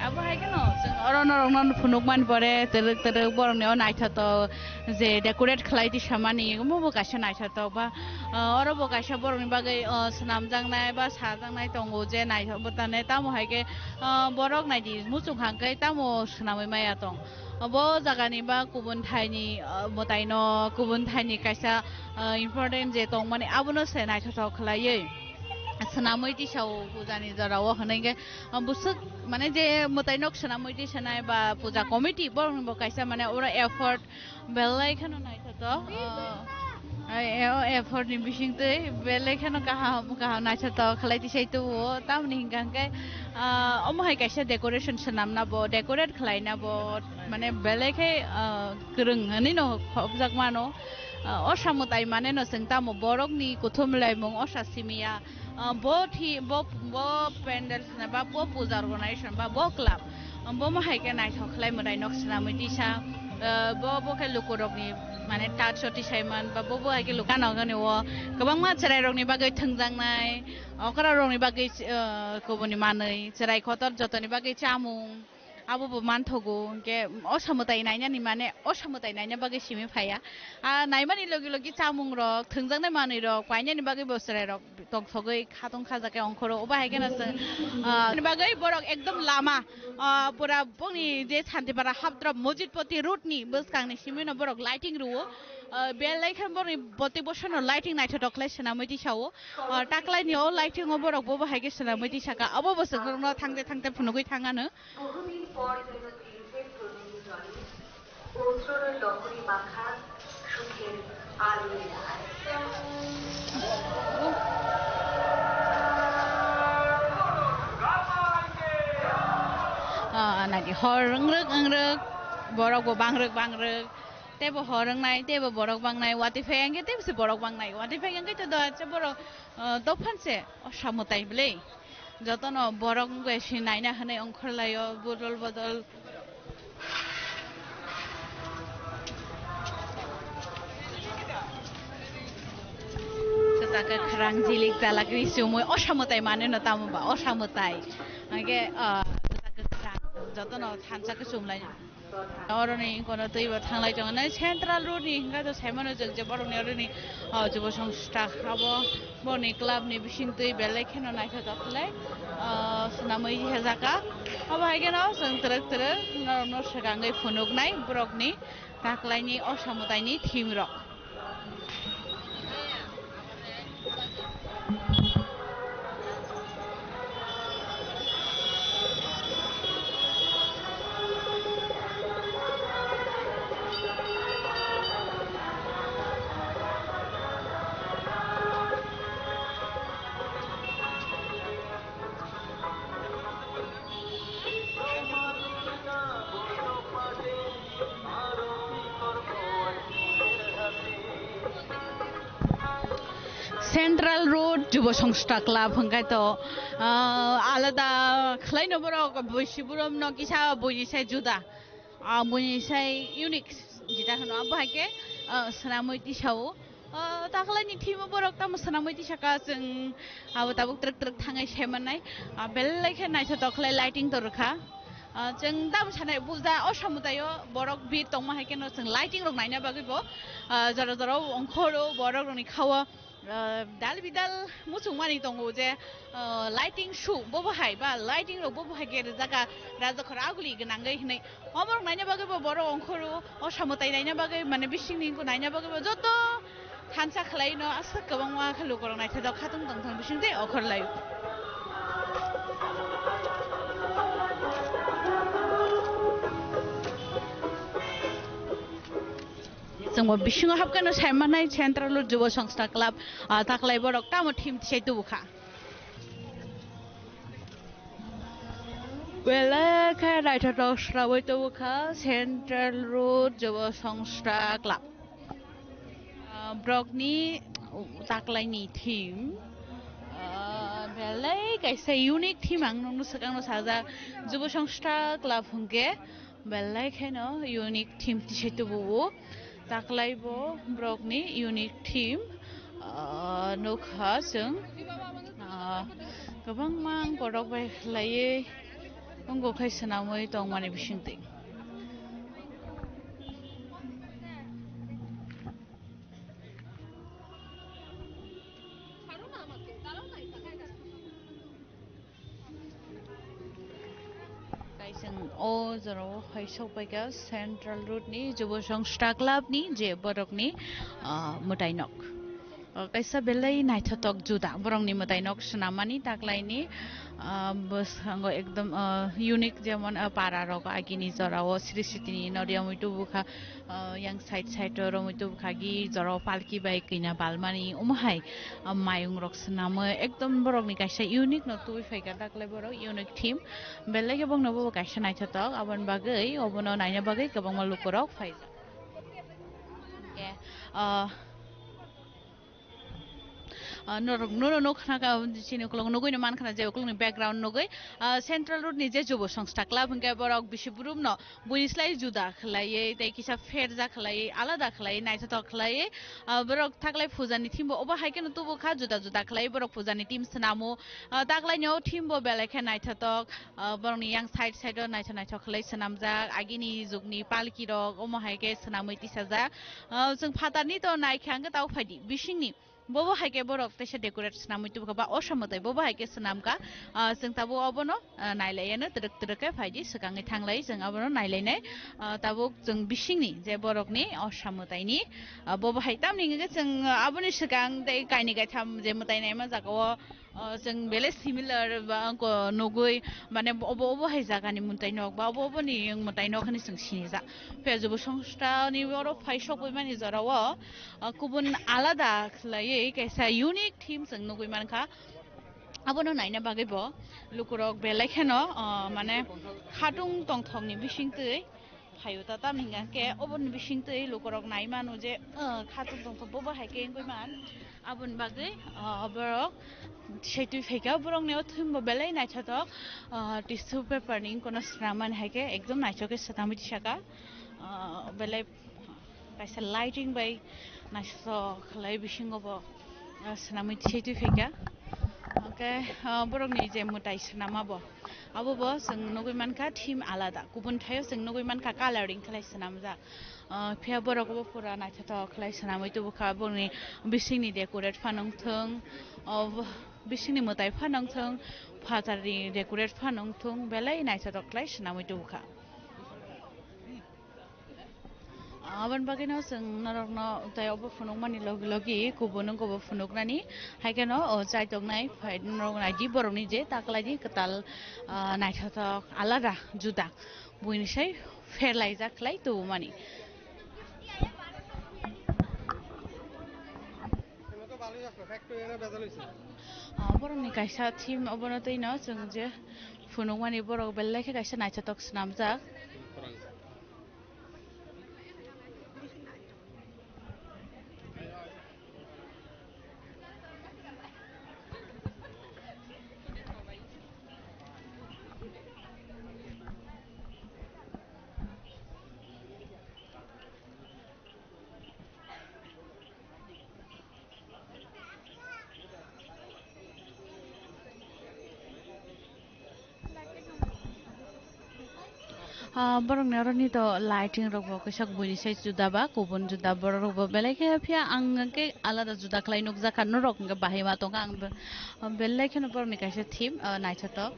Abo hai kheno chwng oro norokno phunukmani pore twrwk twrwk borokni o naithotok je decorate khlai tisamani, omo bo kaisa naithotok ba, o, oro bo kaisa borokni bagwi, o, swnamjaknai ba sajaknai tongo je naithok bwtane, tamo hai khe, o, borok naidi muchung hang khe tamo swnamwi maya tong. Bo jagani ba kubun thaini, ah, mwtaino, kubun thaini kaisa, ah, important je tongmani, abono se naithothok khlaiwi swnamwi tisao pujani jorao hwnwi khe, ah, bwswk, mane, je mwtainok swnamwi tisanai ba puja committee borokni bo kaisa, mane, oro effort belai kheno naithothok, ah, Ai, e, o effort ni bising twi belai kheno kaham, kaham naithotok khlai tisai tubuo. Tamoni hingka hingke, ah, omo hai kaisa decoration swnamna bo, decorate khlaina bo, mane belai khe, ah, kwrwng hinwi no khopjak mano. Ah, o samwtai mane no chwng tamo borokni kuthum laimung osa simi ya. Ah, bo thi-, bo, bo pandal swnam ba bo puja organization ba bo club, ah, bomo hai khe naithok khlai mwtai nok swnamwi tisa, ah, bo, bo khe lukurokni mane touch o tisai man ba bo, bo hai khe luka nogani o kwbangma chwrairokni bagwi thwngjaknai, okra rokni bagwi, ah, kubuni manwi, chwrai kotor jotoni bagwi chamung. Abo bo manthogo, hwnkhe o samwtai nainani, mane o samwtai naina bagwi simi phaiya. Ah, naimani logi logi chamung rok, thwngjaknai manwi rok, painani bagwi bo chwrai rok tongthogwi khatong khajakhe ongkhoro. Obo hai kheno chwng, ah, ni bagwi borok ekdom lama, ah, pura bongni je Santipara Hapdrop Mojitpoti road ni bwskang ni simi no borok lighting rwo. Ah, belai khe borokni boti bosono lighting naithotok khlai swnamwi tisao. Ah, taklaini o lighting o borok bobo hai khe swnamwi tisaka. Abo bo chwng norokno thangte thangte phunugwi thang ano. বহুদিন পর যেন ফিরবে প্রণয়ী জলে, পৌত্রর লহরী মাখা সুখের আলোয় আয়। Ah, nagi hor wngrwk wngrwk, borok bo bangrwk bangrwk, teibo hor wngnai, teibo borok bangnai, watwi phai hwnkhe teibo se borok bangnai, watwi phai hwnkhe to do acha borok, ah, dophan se o samwtai bwlwi. Jotono borok wngkhe se naina hwnwi ongkhorlaio bodol bodol. Kwchak kwkhrang jilik chalak ri chumui osa mwtai manwi no tamo ba osa mwtai. Hwnkhe, ah, kwchak kwkhrang jotono thansa kwchumlaino. Oroni kono twi bo thanglai tongo. Nai Central Road ni hwnkhe to saimano chwng je borokni oroni, o, jubo songsta abo borokni club ni bising twi belai kheno naithotok khlai, o, swnamwi hejaka. Abo hai kheno chwng twrwk twrwk norokno swkangwi phunuknai borokni taklaini osa mwtaini theme rok. Central Road Jubo Songsta Club hwnkhe to, ah, alada khlaino borok, buisi borokno kisa buini sai juda, ah, buini sai unique jeta hwno abo hai khe, ah, swnamwi tisao. Ah, taklaini thimo borok tamo swnamwi tisaka chwng abo tabuk twrwk twrwk thangwi sai mannai. Ah, belai khe naithotok khlai lighting to rwkha. Ah, chwng tamo sanai puja o samwtaio borok bir tongma hai kheno chwng lighting rok naina bagwi bo, ah, jora jora o ongkhoro borok rokni khao, ah, dal bidal muchungmani tongo je, ah, lighting show bobo hai ba lighting rok bobo hai khe rijak kha rajakhor aguli gwnangwi hinwi. Oborok naina bagwi bo borok ongkhoro, o samwtai naina bagwi, mane bisingni wngkha naina bagwi bo joto thansa khlaino aswk kwbangma khe lukurok naithotok khatung tongthok bising tei okhorlai. Chwngbo bisingo hapkano saimanai Central Road Jubo Songsta Club, ah, taklai borok tamo thim tisai tubukha. Belai khe naithotok swnamwi tubukha Central Road Jubo Songsta Club. Ah, borokni taklaini theme, ah, belai kaisa unique theme ang nukno swkangno sajak Jubo Songsta Club hwnkhe. Belai kheno unique theme tisai tubuo. Taklai bo borokni unique theme, ah, nukha chwng, ah, kwbangma borok bai khlaiwi wngo khai swnamwi tongmani bisingtwi. Kaising o jorao hai sokpaikha Central Road ni Jubo Songsta Club ni je borokni, ah, mwtai nok. Ah, kaisa belai naithotok juda borokni mwtai nok swnammani taklaini, ah, bwskango ekdom, ah, unique jemon, ah, para rok agini jorao Sri Sitini noriya muitu bukha. Ah, yang side side o romwi tubukha gi jorao palki bai kina balmani omo hai, ah, mayung rok swnamwi ekdom borokni kaisa unique no tubui phaikha daklai borok unique theme belai khe bongno bo kaisa naithotok aboni bagwi obono naina bagwi kwbangma lukurok phaijak. Hwnkhe, ah, Ah, norok, nono nuk khna ka, chini ukulok nugui no man khna je ukulok ni background nugui. Ah, Central Road ni je Jubo Songsta Club hingke borok bisi brum no buini slai juda khlaiwi tei kisa pherja khlaiwi alada khlaiwi naithothok khlaiwi. Ah, borok thaklai puja ni theme bo obo hai kheno tubu kha juda juda khlaiwi borok puja ni theme swnamo. Ah, taklai ni o theme bo belai khe naithothok. Ah, borok ni yang side side o naithok naithok khlai swnamjak agini jug ni palki rok omo hai khe swnamwi tisajak. Ah, chwng phatar ni to nai khe ang khe tabuk phaidi bising ni. Bobo hai khe borok teisa decorate swnamwi tubu kha ba osa mwtai bobo hai khe swnam kha. Ah, chwng tabuk obono, ah, nailai ano twrwk twrwk khe phaidi swkangwi thanglai chwng abono nailainai. Ah, tabuk chwng bisingni je borokni osa mwtaini, ah, bobo hai tamni hwnkhe chwng, ah, aboni swkang tei kainwi kaitham je mwtai naima jagao, ah, chwng belai similar ba angko nugui mane obo obo hai jagani mwtai nok ba obo oboni mwtai nok hinwi chwng sinijak. Phiya jubo songstani oro phai sokwi mani jorao. Ah, kubun alada khlaiwi kaisa unique theme chwng nugui mankha. Abono naina bagwi bo lukurok belai kheno, ah, mane khatung tongthokni bisingtwi phaio ta, tamni hwnka khe oboni bisingtwi lukurok nai mano je, ah, khatung tongthok bobo hai khe wngwi man. Aboni bagwi, ah, borok sitwi phaikha, borokni o thumbo belai naithothok, ah, tissue paper ni wngkano swnam mani hai khe ekdom naithok khe swnamwi tisaka, ah, belai. Kaisa lighting bai naisok khlai bisingo bo, ah, swnamwi thisai twi phaikha. Hwnkhe, ah, borokni je mwtai swnama bo, abo bo chwng nugui mankha theme alada, kubun thaio chwng nugui mankha coloring khlai swnamjak. Ah, phiya borok bo pura naithothok khlai swnamwi tubukha, borokni bisingni decorate phano wngthwng, oh, bisingni mwtai phano wngthwng, phatarni decorate phano wngthwng, belai naithothok khlai swnamwi tubukha. Aboni bagwino chwng norokno tei obo phunukmani logi logi kubun wngkha bo phunuknani. Hai kheno o chaitok nai phai norok nai di borokni je taklai di kwtal, ah, naithothok alada juda buini sai pherlaijak khlai tubumani. Ah, borokni kaisa theme obono twi no chwng je phunukmani borok belai khe kaisa naithothok swnamjak. Ah, borokni oroni to lighting rok bo kisa buini sai juda ba kubun juda, borok rok bo belai khe, phiya ang hwnkhe alada juda khlai nukjakha, norok hwnkhe bahai ma tongkha, ang be-, belai kheno borokni kaisa theme, ah, naithothok.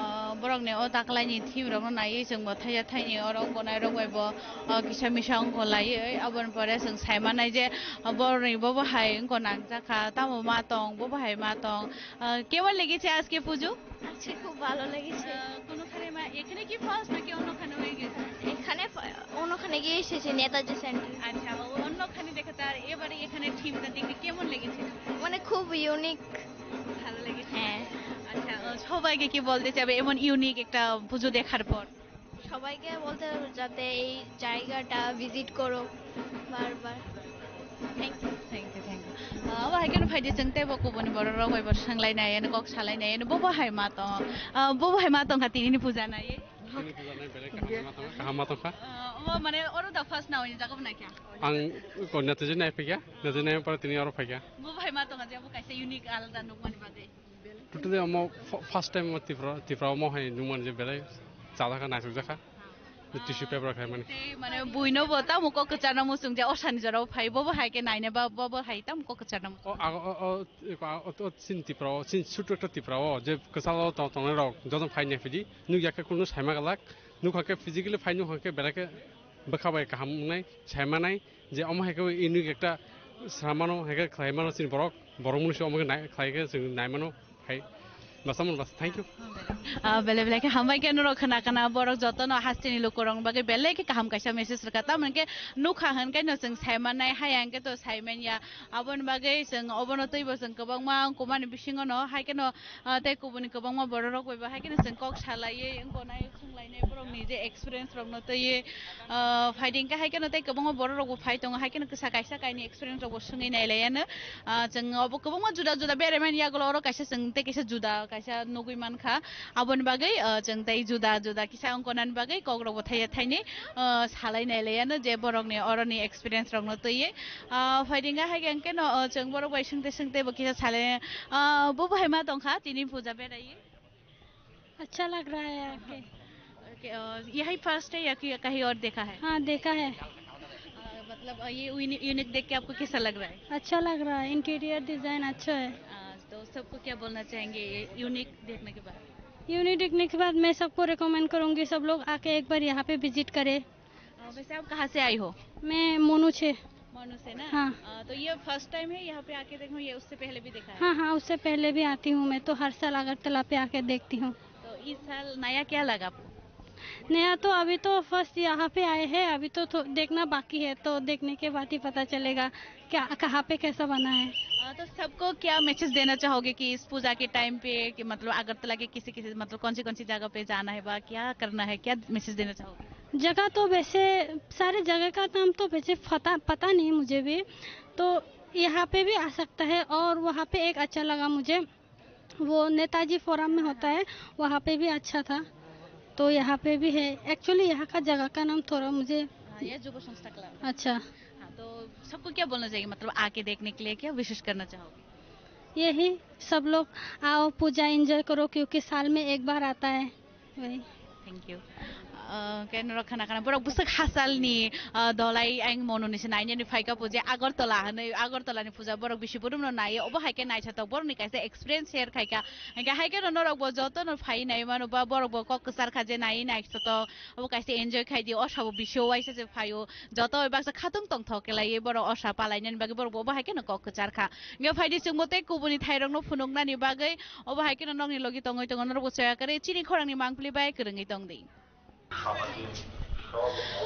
Ah, borokni o taklaini theme rokno naiwi chwngbo thaiya thaini oro wngnai rok bai bo, ah, kisa misa wngkha laiwi. Aboni pore chwng sai mannai je, ah, borokni bobo hai wngkha nangjakha, tamo ma tong, bobo hai ma tong. Ah, kemon legeche ajke pujo? আজকে খুব ভালো লেগেছে। আহ, কোনোখানে মা-, এখানে কি ফার্স্ট নাকি অন্যখানে হয়ে গেছে? এখানে ফা-, অন্যখানে গিয়ে এসেছি, নেতাজি সেন্টার। আচ্ছা, ও অন্যখানে দেখে তার এবারে এখানে থিমটা দেখে কেমন লেগেছে? মানে, খুব ইউনিক। ভালো লেগেছে? হ্যাঁ। আচ্ছা, ও সবাইকে কি বলতে চাবে এমন ইউনিক একটা পুজো দেখার পর? সবাইকে বলতে হবে যাতে এই জায়গাটা ভিজিট করো বারবার। Thank you. Thank you, thank you. Ah, abo hai kheno phaidi chwng teibo kubuni borok rok bai bo swnglainai, eno kok salainai, eno bobo hai ma tong, ah, bobo hai ma tongkha tinini puja nai. Tini puja nai belai kaham ma tongkha, kaham ma tongkha. Ah, omo mane oro da first na oini jaga bo naikha. Ang ko nathaji nai phikya, nathaji nai pore tini oro phaikya. Bobo hai ma tongkha je abo kaisa unique alada nukmani bagwi. Totally omo f-, first time omo Tripura, Tripura omo hai nukmani je belai chajakha, naisukjakha. Tissue paper khaimani. Tei mane buino bo tamo kok kwcharno muchung je osani jorao phai, bobo hai khe naina ba, bobo hai tamo kok kwcharno muchung. O, ago, o, o, eko, a, o, o, chini Tripura o, chini chutu ekta Tripura o, je kwchalo tong, tongnai rok, joto phai nai phidi, nukya khe kunu saima glak, nukha khe physically phai, nukha khe belai khe bwkha bai kaham wngnai, saimanai, je omo hai khe unique ekta Samano, hai khe khlai mano chini borok, borok mungsa omo khe nai-, khlai khe chwng nai mano, hai, basa mano basa, thank you. Ah, bele bele khe hambai khe norok khna khna borok jotono hasteni lukurokni bagwi belai khe kaham kaisa message rwkha. Tamoni khe nukha hwn khe no chwng sai mannai, hai ang khe to sai manya. Aboni bagwi chwng obono twibo chwng kwbangma wngkukmani bisingo no hai khe no, ah, tei kubuni kwbangma bororok bai bo hai khe no chwng kok salaiwi wngkuknai. Swnglainai borokni je experience rokno twiwi, ah, phaidi hwnkhe hai kheno tei kwbangma borok rokbo phai tongo, hai kheno kisa kaisa kaini experience rokbo swngwi nailaiano. Ah, chwng obo kwbangma juda juda beraimani yagulo oro kaisa chwng tei kaisa juda kaisa nugwi mankha. Aboni bagwi, ah, chwng tei juda juda kisa wngkha nani bagwi kok rokbo thaiya thaini, ah, salai nailaiano je borokni oroni experience rokno twiwi. Ah, phaidi hwnkhe hai kheno, ah, chwng borok bai swngte swngte bo kisa salai, ah, bo bo hai ma tongkha tini puja beraiwi. अच्छा लग रहा है आके। ओके, अ, यही फर्स्ट है या कि कहीं और देखा है? हाँ, देखा है। अ, मतलब, अ, ये यूनि-, यूनिट देख के आपको कैसा लग रहा है? अच्छा लग रहा है, इंटीरियर डिजाइन अच्छा है। अ, तो सबको क्या बोलना चाहेंगे ये यूनिट देखने के बाद? यूनिट देखने के बाद मैं सबको रिकमेंड करूँगी, सब लोग आके एक बार यहाँ पे विजिट करें। अ, वैसे आप कहाँ से आई हो? मैं मोनू से। मोनू से ना? हाँ। अ, तो ये फर्स्ट टाइम है यहाँ पे आके देखो, ये उससे पहले भी देखा है? हाँ, हाँ, उससे पहले भी आती हूँ मैं, तो हर साल अगरतला पे आके देखती हूँ। तो इस साल नया क्या लगा आपको? नया तो अभी तो फर्स्ट यहाँ पे आए हैं, अभी तो थो-, देखना बाकी है, तो देखने के बाद ही पता चलेगा क्या, कहाँ पे कैसा बना है। अ, तो सबको क्या मैसेज देना चाहोगे कि इस पूजा के टाइम पे, कि मतलब अगरतला के किसी किसी, मतलब कौन सी कौन सी जगह पे जाना है, बा क्या करना है, क्या मैसेज देना चाहोगे? जगह तो वैसे, सारे जगह का नाम तो वैसे पता, पता नहीं मुझे भी, तो यहाँ पे भी आ सकता है। और वहाँ पे एक अच्छा लगा मुझे, वो नेताजी फोरम में होता है, वहाँ पे भी अच्छा था, तो यहाँ पे भी है। एक्चुअली यहाँ का जगह का नाम थोड़ा मुझे हाँ, ये युवा संस्था क्लब। अच्छा। हाँ, तो सबको क्या बोलना चाहिए, मतलब आके देखने के लिए क्या विशेष करना चाहोगे? यही, सब लोग आओ, पूजा एंजॉय करो, क्योंकि साल में एक बार आता है। Thank you. Ah, khe norok khana khana borok bwswk hasalni, ah, dolai ang mono ni se nainani phaika puja Agartala hinwi, Agartala ni puja borok bisi borok no nai, obo hai khe naithotok borok ni kaisa experience share khaika. Hingke hai khe no norok bo joto no phai nai mano ba borok bo kok kwchar kha je nai naithotok, obo kaisa enjoy khai di, o sabo bisi o waisa se phaio. Joto bai baksa khatung tongthok khe lai borok osa palainani bagwi borok bo obo hai kheno kok kwchar kha. Hingke phaidi chwngbo tei kubuni thairokno phunuknani bagwi obo hai kheno nokni logi tongwi tongo norokbo chaya kwrwi chini khorangni mangpili bai kwrwngwi tongdi.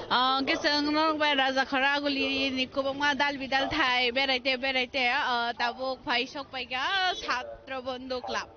Ah, hingke chwng norok bai Raja Khoraguli ni kwbangma dal bidal thai beraite beraite, ah, tabuk phai sok paikha Chhatro Bandhu Club.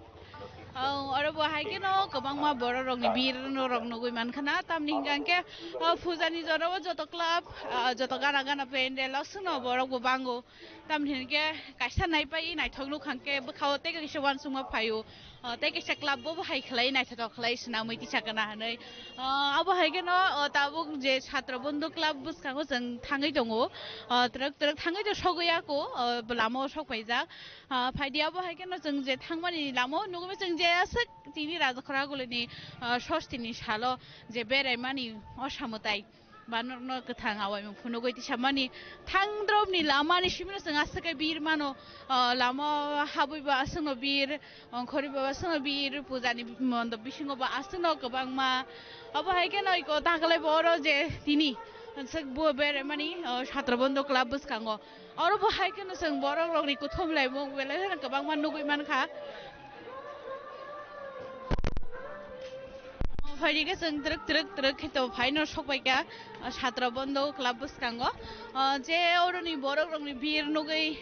Ang oro bo hai kheno kwbangma borok rokni bir norok nugwi mankha na, tamni hingka hingke, ah, puja ni jora o joto club, ah, joto gana gana pendel o songno borok bo bango, tamni hingke kaisa naipai naithok nukha hingke bwkha o tei kaisa uansukma phaio, ah, tei kaisa club bo hai khlai naithotok khlai swnamwi tisa kana hinwi, ah, abo hai kheno, ah, tabuk je Chhatro Bandhu Club bwskango chwng thangwi tongo, ah, twrwk twrwk thangwi to sogwi ya ko, ah, lama o sok paijak. Ah, phaidi abo hai kheno chwng je thangmani lama o nugwi chwng je aswk tini Raja Khoragulini, ah, sostini salo je beraimani o samwtai ba norokno kwthang awaimung phunugwi tisamani thangdromni lamani simino chwng aswk khe bir mano, ah, lama o habwi bo aswkno bir, ongkhorwi bo aswkno bir, pujani mondop bisingo bo aswkno kwbangma. Abo hai kheno iko takhwlai bo oro je tini aswk bo beraimani, ah, Chhatro Bandhu Club bwskango. Oro bo hai kheno chwng borok rokni kuthum laimung belai kheno kwbangma nugwi mankha. Phaidi khe chwng twrwk twrwk twrwk khe to phaino sok pai kha, ah, Chhatro Bandhu Club bwskango. Ah, je oroni borok rokni bir nugwi,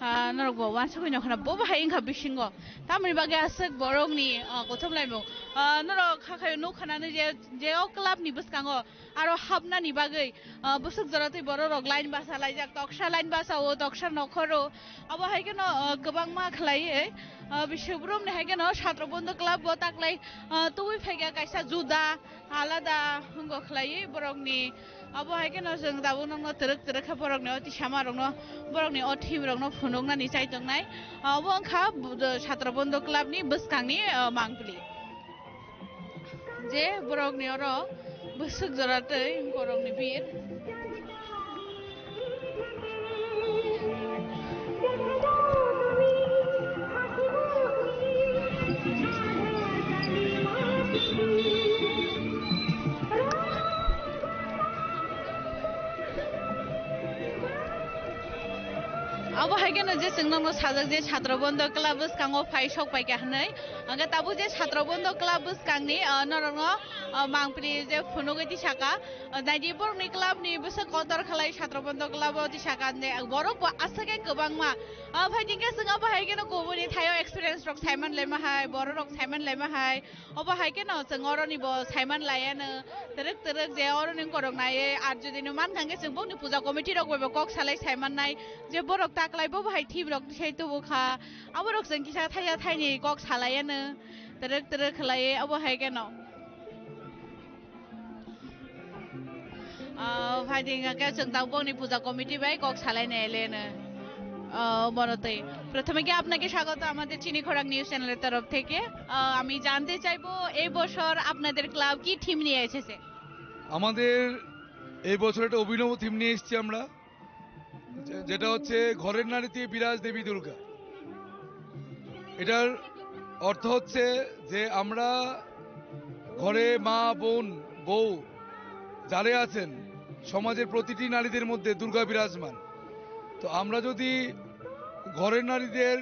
ah, norok bo uansugwi nokha na bo bo hai wngkha bisingo. Tamoni bagwi aswk borokni, ah, kuthum laimung. Ah, norok hakhaio nukha nani je, je o club ni bwskango aro hapnani bagwi, ah, bwswk jora twi borok rok line basa laijak, toksa line basa o, toksa nokhor o. Abo hai kheno, ah, kwbangma khlaiwi, ah, bisi borok ni hai kheno Chhatro Bandhu Club o taklai, ah, tubui phaikha kaisa juda alada wngkha khlaiwi borok ni. Abo hai kheno chwng tabuk nokno twrwk twrwk khe borok ni o tisama rok no, borok ni o thim rok no phunuk nani chai tongnai. Abo wngkha bu-, Chhatro Bandhu Club ni bwskang ni, ah, mangpili. Je borokni oro bwswk jora tei borokni bir. Obo hai kheno je chwng nokno sajak je Chhatro Bondo Club bwskango phai sok pai kha hwnwi. Hwnkhe tabuk je Chhatro Bondo Club bwskangni, ah, norokno, ah, mangpili je phunugwi tisaka. Ah, naidi borokni clubni bwswk kotor khlai Chhatro Bondo Club-o tisaka hwnwi borok bo aswk khe kwbangma. Ah, phai tongkhe chwng obo hai kheno kubuni thaio experience rok saiman laima hai, borok rok saiman laima hai. Obo hai kheno chwng oroni bo saiman laiano, twrwk twrwk je oroni wngkorok naiwi, ar jodi no mankha hwnkhe chwng bokni puja committee rok bai bo kok salai saiman nai, je borok taklai bo bo hai thim rok sai tubu kha, aborok chwng kisa thaisa thaini kok salaiano, twrwk twrwk khlaiwi obo hai kheno. আহ, ভাই দিঙ্গাকে চিন্তা বংনি পূজা কমিটি ভাই কক সালাই নেলেন। আহ, বড়তেই প্রথমে কি আপনাকে স্বাগত আমাদের চিনি খোরাক নিউজ চ্যানেলের তরফ থেকে। আহ, আমি জানতে চাইবো এই বছর আপনাদের ক্লাব কি থিম নিয়ে এসেছে? আমাদের এই বছর একটা অভিনব থিম নিয়ে এসেছি আমরা, যে- যেটা হচ্ছে ঘরের নারীতে বিরাজ দেবী দুর্গা। এটার অর্থ হচ্ছে যে আমরা ঘরে মা, বোন, বউ যারা আছেন, সমাজের প্রতিটি নারীদের মধ্যে দুর্গা বিরাজমান। তো আমরা যদি ঘরের নারীদের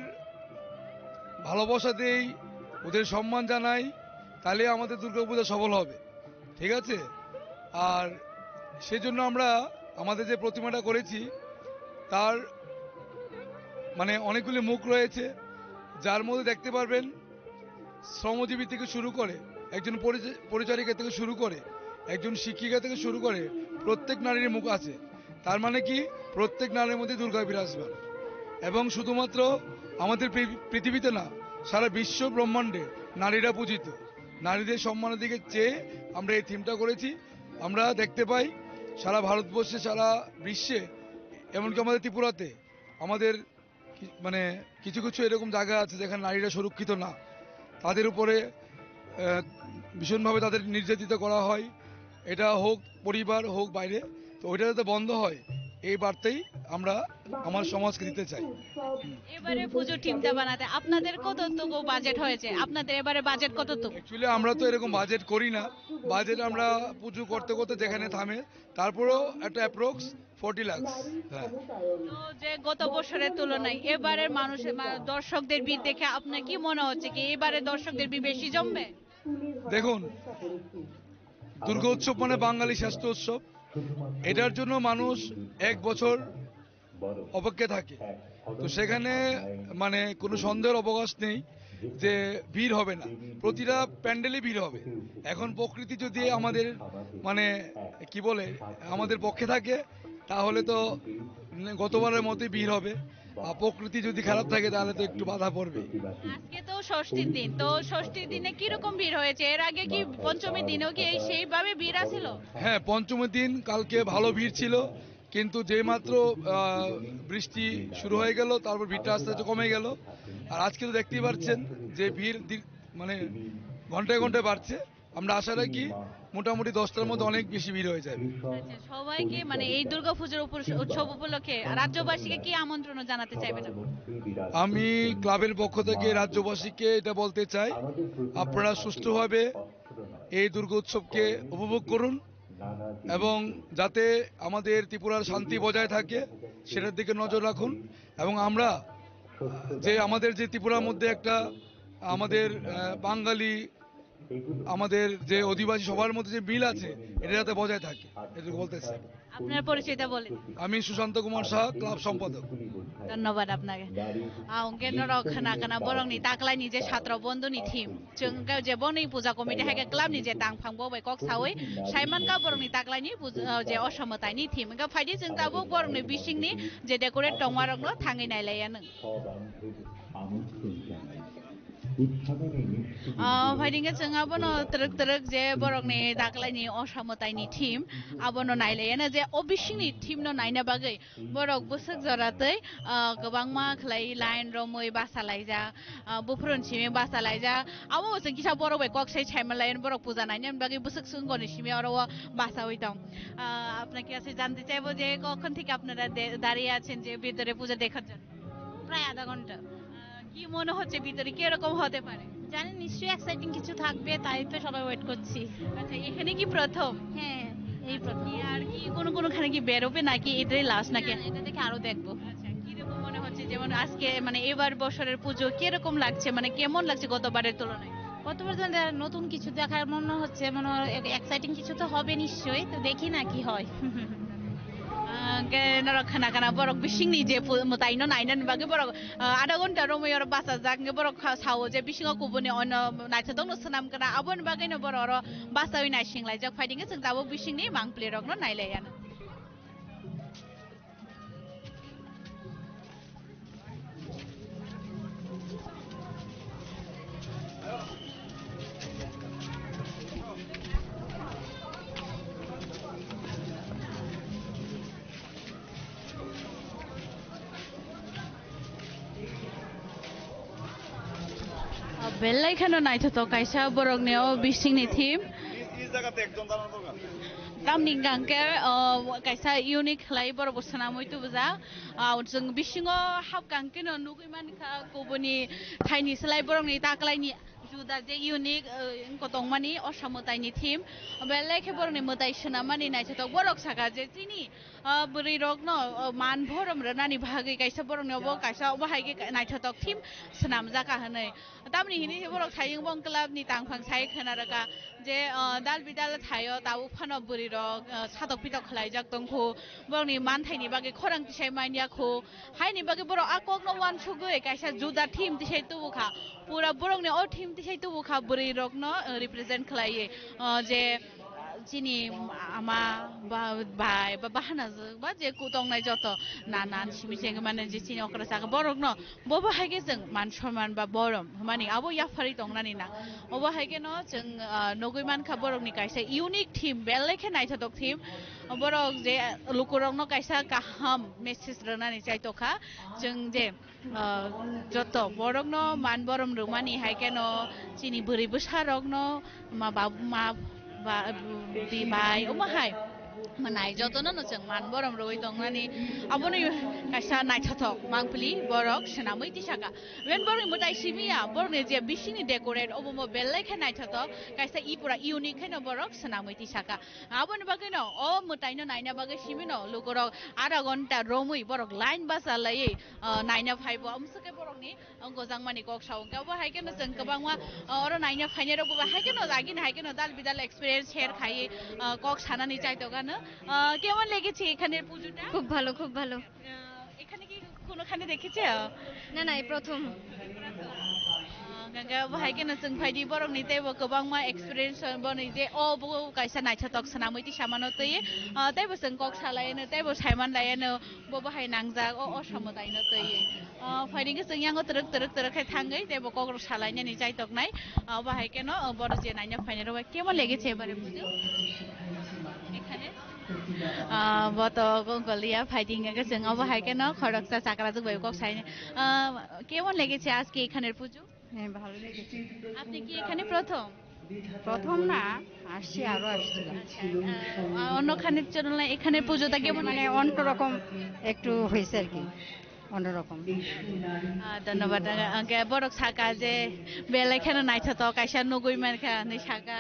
ভালোবাসা দেই, ওদের সম্মান জানাই, তাহলে আমাদের দুর্গাপূজা সফল হবে। ঠিক আছে? আর সেজন্য আমরা আমাদের যে প্রতিমাটা করেছি, তার মানে অনেকগুলি মুখ রয়েছে, যার মধ্যে দেখতে পারবেন শ্রমজীবী থেকে শুরু করে, একজন পরিচ- পরিচারিকা থেকে শুরু করে, একজন শিক্ষিকা থেকে শুরু করে প্রত্যেক নারীর মুখ আছে। তার মানে কি, প্রত্যেক নারীর মধ্যে দুর্গা বিরাজমান। এবং শুধুমাত্র আমাদের পৃ- পৃথিবীতে না, সারা বিশ্ব ব্রহ্মাণ্ডে নারীরা পূজিত। নারীদের সম্মানের দিকে চেয়ে আমরা এই থিমটা করেছি। আমরা দেখতে পাই সারা ভারতবর্ষে, সারা বিশ্বে, এমনকি আমাদের ত্রিপুরাতে আমাদের কি- মানে কিছু কিছু এরকম জায়গা আছে যেখানে নারীরা সুরক্ষিত না, তাদের উপরে আহ, ভীষণভাবে তাদের নির্যাতিত করা হয়। এটা হোক পরিবার, হোক বাইরে, তো ওইটা যাতে বন্ধ হয়, এই বার্তাই আমরা আমার সমাজকে দিতে চাই। এবারে পুজো থিমটা বানাতে আপনাদের কতটুকু বাজেট হয়েছে? আপনাদের এবারে বাজেট কতটুকু? অ্যাকচুয়ালি আমরা তো এরকম বাজেট করি না, বাজেট আমরা পুজো করতে করতে যেখানে থামে, তারপরেও একটা অ্যাপ্রক্স ফর্টি লাখস। হ্যাঁ। তো যে গত বছরের তুলনায় এবারের মানুষের, মা-, দর্শকদের ভিড় দেখে আপনার কি মনে হচ্ছে, কি এবারে দর্শকদের ভিড় বেশি জমবে? দেখুন, দুর্গা উৎসব মানে বাঙালি শ্রেষ্ঠ উৎসব। এটার জন্য মানুষ এক বছর অপেক্ষা থাকে। তো সেখানে মানে কোনো সন্দেহের অবকাশ নেই যে ভিড় হবে না, প্রতিটা প্যান্ডেলে ভিড় হবে। এখন প্রকৃতি যদি আমাদের মানে কি বলে, আমাদের পক্ষে থাকে, তাহলে তো গতবারের মতোই ভিড় হবে। আর প্রকৃতি যদি খারাপ থাকে, তাহলে তো একটু বাধা পড়বে। আজকে তো ষষ্ঠীর দিন, তো ষষ্ঠীর দিনে কিরকম ভিড় হয়েছে? এর আগে কি পঞ্চমীর দিনেও কি এই সেইভাবে ভিড় আছিল? হ্যাঁ, পঞ্চমীর দিন কালকে ভালো ভিড় ছিল, কিন্তু যেইমাত্র আহ, বৃষ্টি শুরু হয়ে গেল, তারপর ভিড়টা আস্তে আস্তে কমে গেল। আর আজকে তো দেখতেই পাচ্ছেন যে ভিড় দীর- মানে ঘন্টায় ঘন্টায় বাড়ছে। আমরা আশা রাখি মোটামুটি দশটার মধ্যে অনেক বেশি ভিড় হয়ে যাবে। আচ্ছা, সবাইকে মানে এই দুর্গাপুজোর উপর, উৎসব উপলক্ষে রাজ্যবাসীকে কি আমন্ত্রণ জানাতে চাইবেন আপনি? আমি ক্লাবের পক্ষ থেকে রাজ্যবাসীকে এটা বলতে চাই, আপনারা সুষ্ঠুভাবে এই দুর্গা উৎসবকে উপভোগ করুন এবং যাতে আমাদের ত্রিপুরার শান্তি বজায় থাকে, সেটার দিকে নজর রাখুন। এবং আমরা যে আমাদের যে ত্রিপুরার মধ্যে একটা আমাদের আহ, বাঙালি, আমাদের যে অধিবাসী সবার মধ্যে যে মিল আছে, এটা যাতে বজায় থাকে, এটুকু বলতে চাই। আপনার পরিচয়টা বলেন। আমি সুশান্ত কুমার সাহা, ক্লাব সম্পাদক। ধন্যবাদ আপনাকে। আহ, hwnkhe norok khna khna borokni taklaini je Chhatro Bondhoni theme, chwng khe je boni puja committee hai khe clubni je tangphang bo bai kok sawi saimankha borokni taklaini puja, ah, je osomwtaini theme. Hwnkhe phaidi chwng tabuk borokni bisingni je decorate tongmarokno thangwi nailaiya nwng. Ah, phaidi hwnkhe chwng abono twrwk twrwk je borokni taklaini osomwtaini theme, abono nailaiya no je o bisingni theme no naina bagwi borok bwswk jora tei, ah, kwbangma khlai line romwi basa laijak, ah, buphuruni simi basa laijak. Abo bo chwng kisa borok bai kok sai saima lai borok puja naina bagwi bwswk swngoni simi oro o basawi tong. Ah, আপনাকে কাছে জানতে চাইবো যে কখন থেকে আপনারা দে- দাঁড়িয়ে আছেন যে ভিতরে পূজা দেখার জন্য? প্রায় আধা ঘন্টা। আহ, কি মনে হচ্ছে ভিতরে কিরকম হতে পারে? জানি, নিশ্চয়ই এক্সাইটিং কিছু থাকবে, তাই তো সবাই ওয়েট করছি। আচ্ছা, এখানে কি প্রথম? হ্যাঁ, এই প্রথম। কি আর কি কোনো কোনোখানে কি বেরোবে নাকি এটাই লাস্ট নাকি? না, এটা দেখে আরো দেখবো। আচ্ছা, কিরকম মনে হচ্ছে যেমন আজকে মানে এবার বছরের পুজো কিরকম লাগছে, মানে কেমন লাগছে গতবারের তুলনায়? গতবার তো দে-, নতুন কিছু দেখার মনে হচ্ছে, মনে হয় এক-, এক্সাইটিং কিছু তো হবে নিশ্চয়ই, তো দেখি না কি হয়। Ah, hwnkhe norok khna khna borok bisingni je pu-, mwtaino nainani bagwi borok, ah, adha ghonta romwi oro bachajak, hwnkhe borok kha-, sao je bisingo kubuni ono naithotokno swnam kana, aboni bagwino borok oro bachaui naisinglaijak. Phaidi hwnkhe chwng tabuk bisingni mangpli rokno nailaiya. Belai kheno naithothok kaisa borokni o bisingni theme. Tamni hwnkha hwnkhe, o, kaisa unique khlai borok bo swnamwi tubujak. Ah, chwng bisingo hapkha hwnkhe no nugwi mankha kubuni thaini slai borokni taklaini juda je unique, eh, wngkha tongmani o samwtaini theme. Belai khe borokni mwtai swnammani naithothok. Borok sakha je chini, ah, bwrwi rokno, oh, man borom rwnani bagwi kaisa borokni obo kaisa obo hai khe naithothok theme swnamjak kha hwnwi. Tamni hini khe borok sayung bong club ni tangphang sai khwna rwkha je, ah, dal bidal thaio tabuk phano bwrwi rok, ah, satok pitok khlaijak tongkhu, borokni manthaini bagwi khorang tisai manya khu, haini bagwi borok a kokno uansugwi kaisa juda theme tisai tubukha, pura borokni o theme tisai tubukha, bwrwi rokno, ah, represent khlaiwi, ah, je chini ama ba bai ba bahanajwk ba je ku tongnai joto nanan simi chengmani je chini okra saka borokno bobo hai khe chwng man sonman ba borom hwnmani abo yapharwi tongnani na. Obo hai kheno chwng, ah, nugwi mankha borokni kaisa unique theme, belai khe naithothok theme. Borok je lukurokno kaisa kaham message rwnani chaitokha chwng je ah, joto borokno man borom rwmani hai kheno chini bwrwi bwsarokno ma babu ma ba di bai omo hai manai jotono no chwng man borom rwui tongnani abono kaisa naithothok mangpili borok swnamwi tisaka. Wen borokni mwtai simi ya borokni je bisingni decorate obo mo belai khe naithothok kaisa i pura unique kheno borok swnamwi tisaka. Aboni bagwino o mwtaino naina bagwi simino lukurok adha ghonta romwi borok line basa laiwi, ah, naina phaibo. Amswkhe borokni, ah, gojangmani kok sao. Hwnkhe obo hai kheno chwng kwbangma, ah, oro naina phainairokbo hai kheno agini hai kheno dal bidal experience share khaiwi, ah, kok sanani chaitokgano. Ah, কেমন লেগেছে এখানের পুজোটা? খুব ভালো, খুব ভালো। আহ, এখানে কি কোনোখানে দেখেছে? না, না, এই প্রথম। আহ, ganga bo hai kheno chwng phaidi borokni teibo kwbangma experience boni je o bo kaisa naithothok swnamwi tisamano twi, ah, teibo chwng kok salaino, teibo saiman laino, bo bo hai nangjak o, o samwtaino twi. Ah, phaidi khe chwng yango twrwk twrwk twrwk khe thangwi teibo kokrok salainani chaitoknai, ah, bo hai kheno, ah, borok je naina phainairok bai কেমন লেগেছে এবারে পুজো এখানে? Ah, bo to gongkol ya, phaidi hwnkhe chwng obo hai kheno khoroksa chakrajwk bai kok saini. Ah, কেমন লেগেছে আজকে এখানের পুজো? হ্যাঁ, ভালো লেগেছে। আপনি কি এখানে প্রথম? প্রথম না, আসছি, আরো আসছিলাম। আচ্ছা, আহ, অন্যখানে চলুন না, এখানে পুজোটা কেমন মানে লাগে? অন্যরকম একটু হয়েছে আর কি, অন্যরকম। Ah, dhonnobad. Ah, hwnkhe borok saka je belai kheno naithothok kaisa nugwi mankha hinwi saka.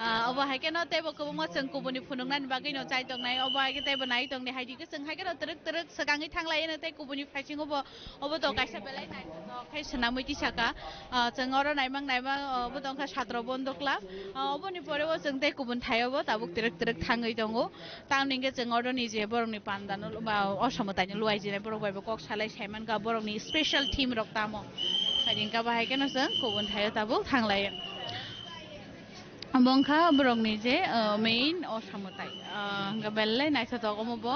Ah, obo hai kheno teibo kwbangma chwng kubuni phunuknani bagwino chai tongnai. Obo hai khe teibo nai tongdi, hai di khe chwng hai kheno twrwk twrwk swkangwi thanglaino tei kubuni phaisingo bo obo to kaisa belai naithothok khe swnamwi tisaka. Ah, chwng oro naimang naimang, ah, obo tongkha Satro Bondo Club. Ah, oboni pore o chwng tei kubun thaio bo tabuk twrwk twrwk thangwi tongo. Tamni hwnkhe chwng oroni je borokni pandano ba o samwtaino luaijinai borok bai bo kok salai saimankha borokni special theme rok tamo. Hai hwnkhe bahai kheno chwng kubun thaio tabuk thanglaio. Obo wngkha borokni je, ah, main o samwtai. Ah, hwnkhe belai naithothok omo bo.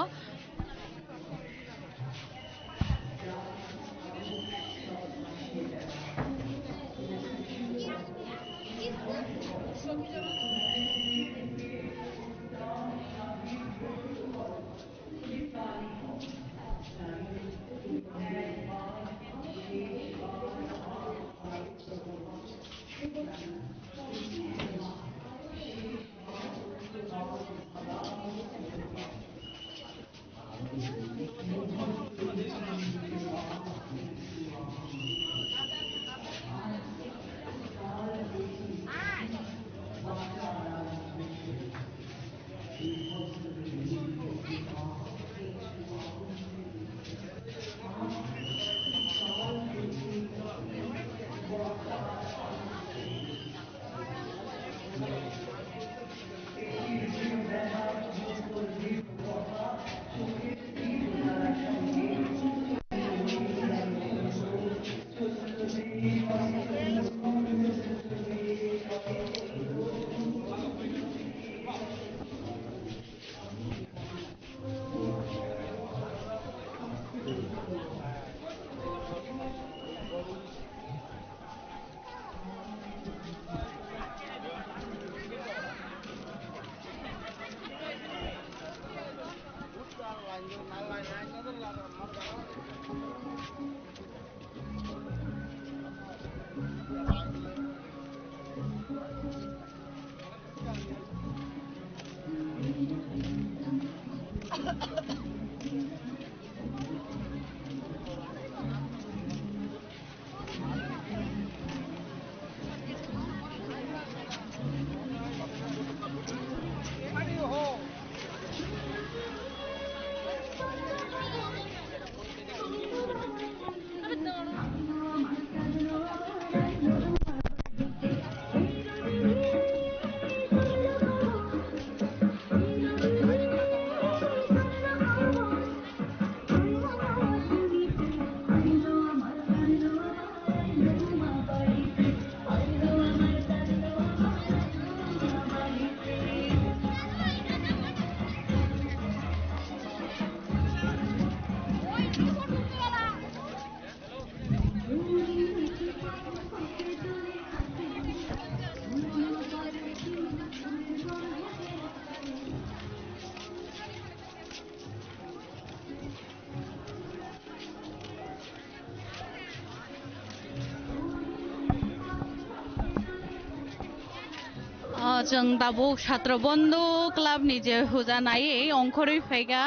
Ah, chwng tabuk Satro Bondhu Club ni je huja naiwi ongkhorwi phaikha,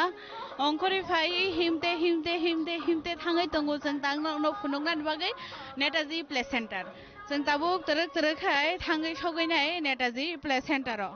ongkhorwi phaiwi himte, himte, himte, himte thangwi tongo chwng tang nokno phunuknani bagwi Netaji Play Center. Chwng tabuk twrwk twrwk khai thangwi sogwi nai Netaji Play Center o.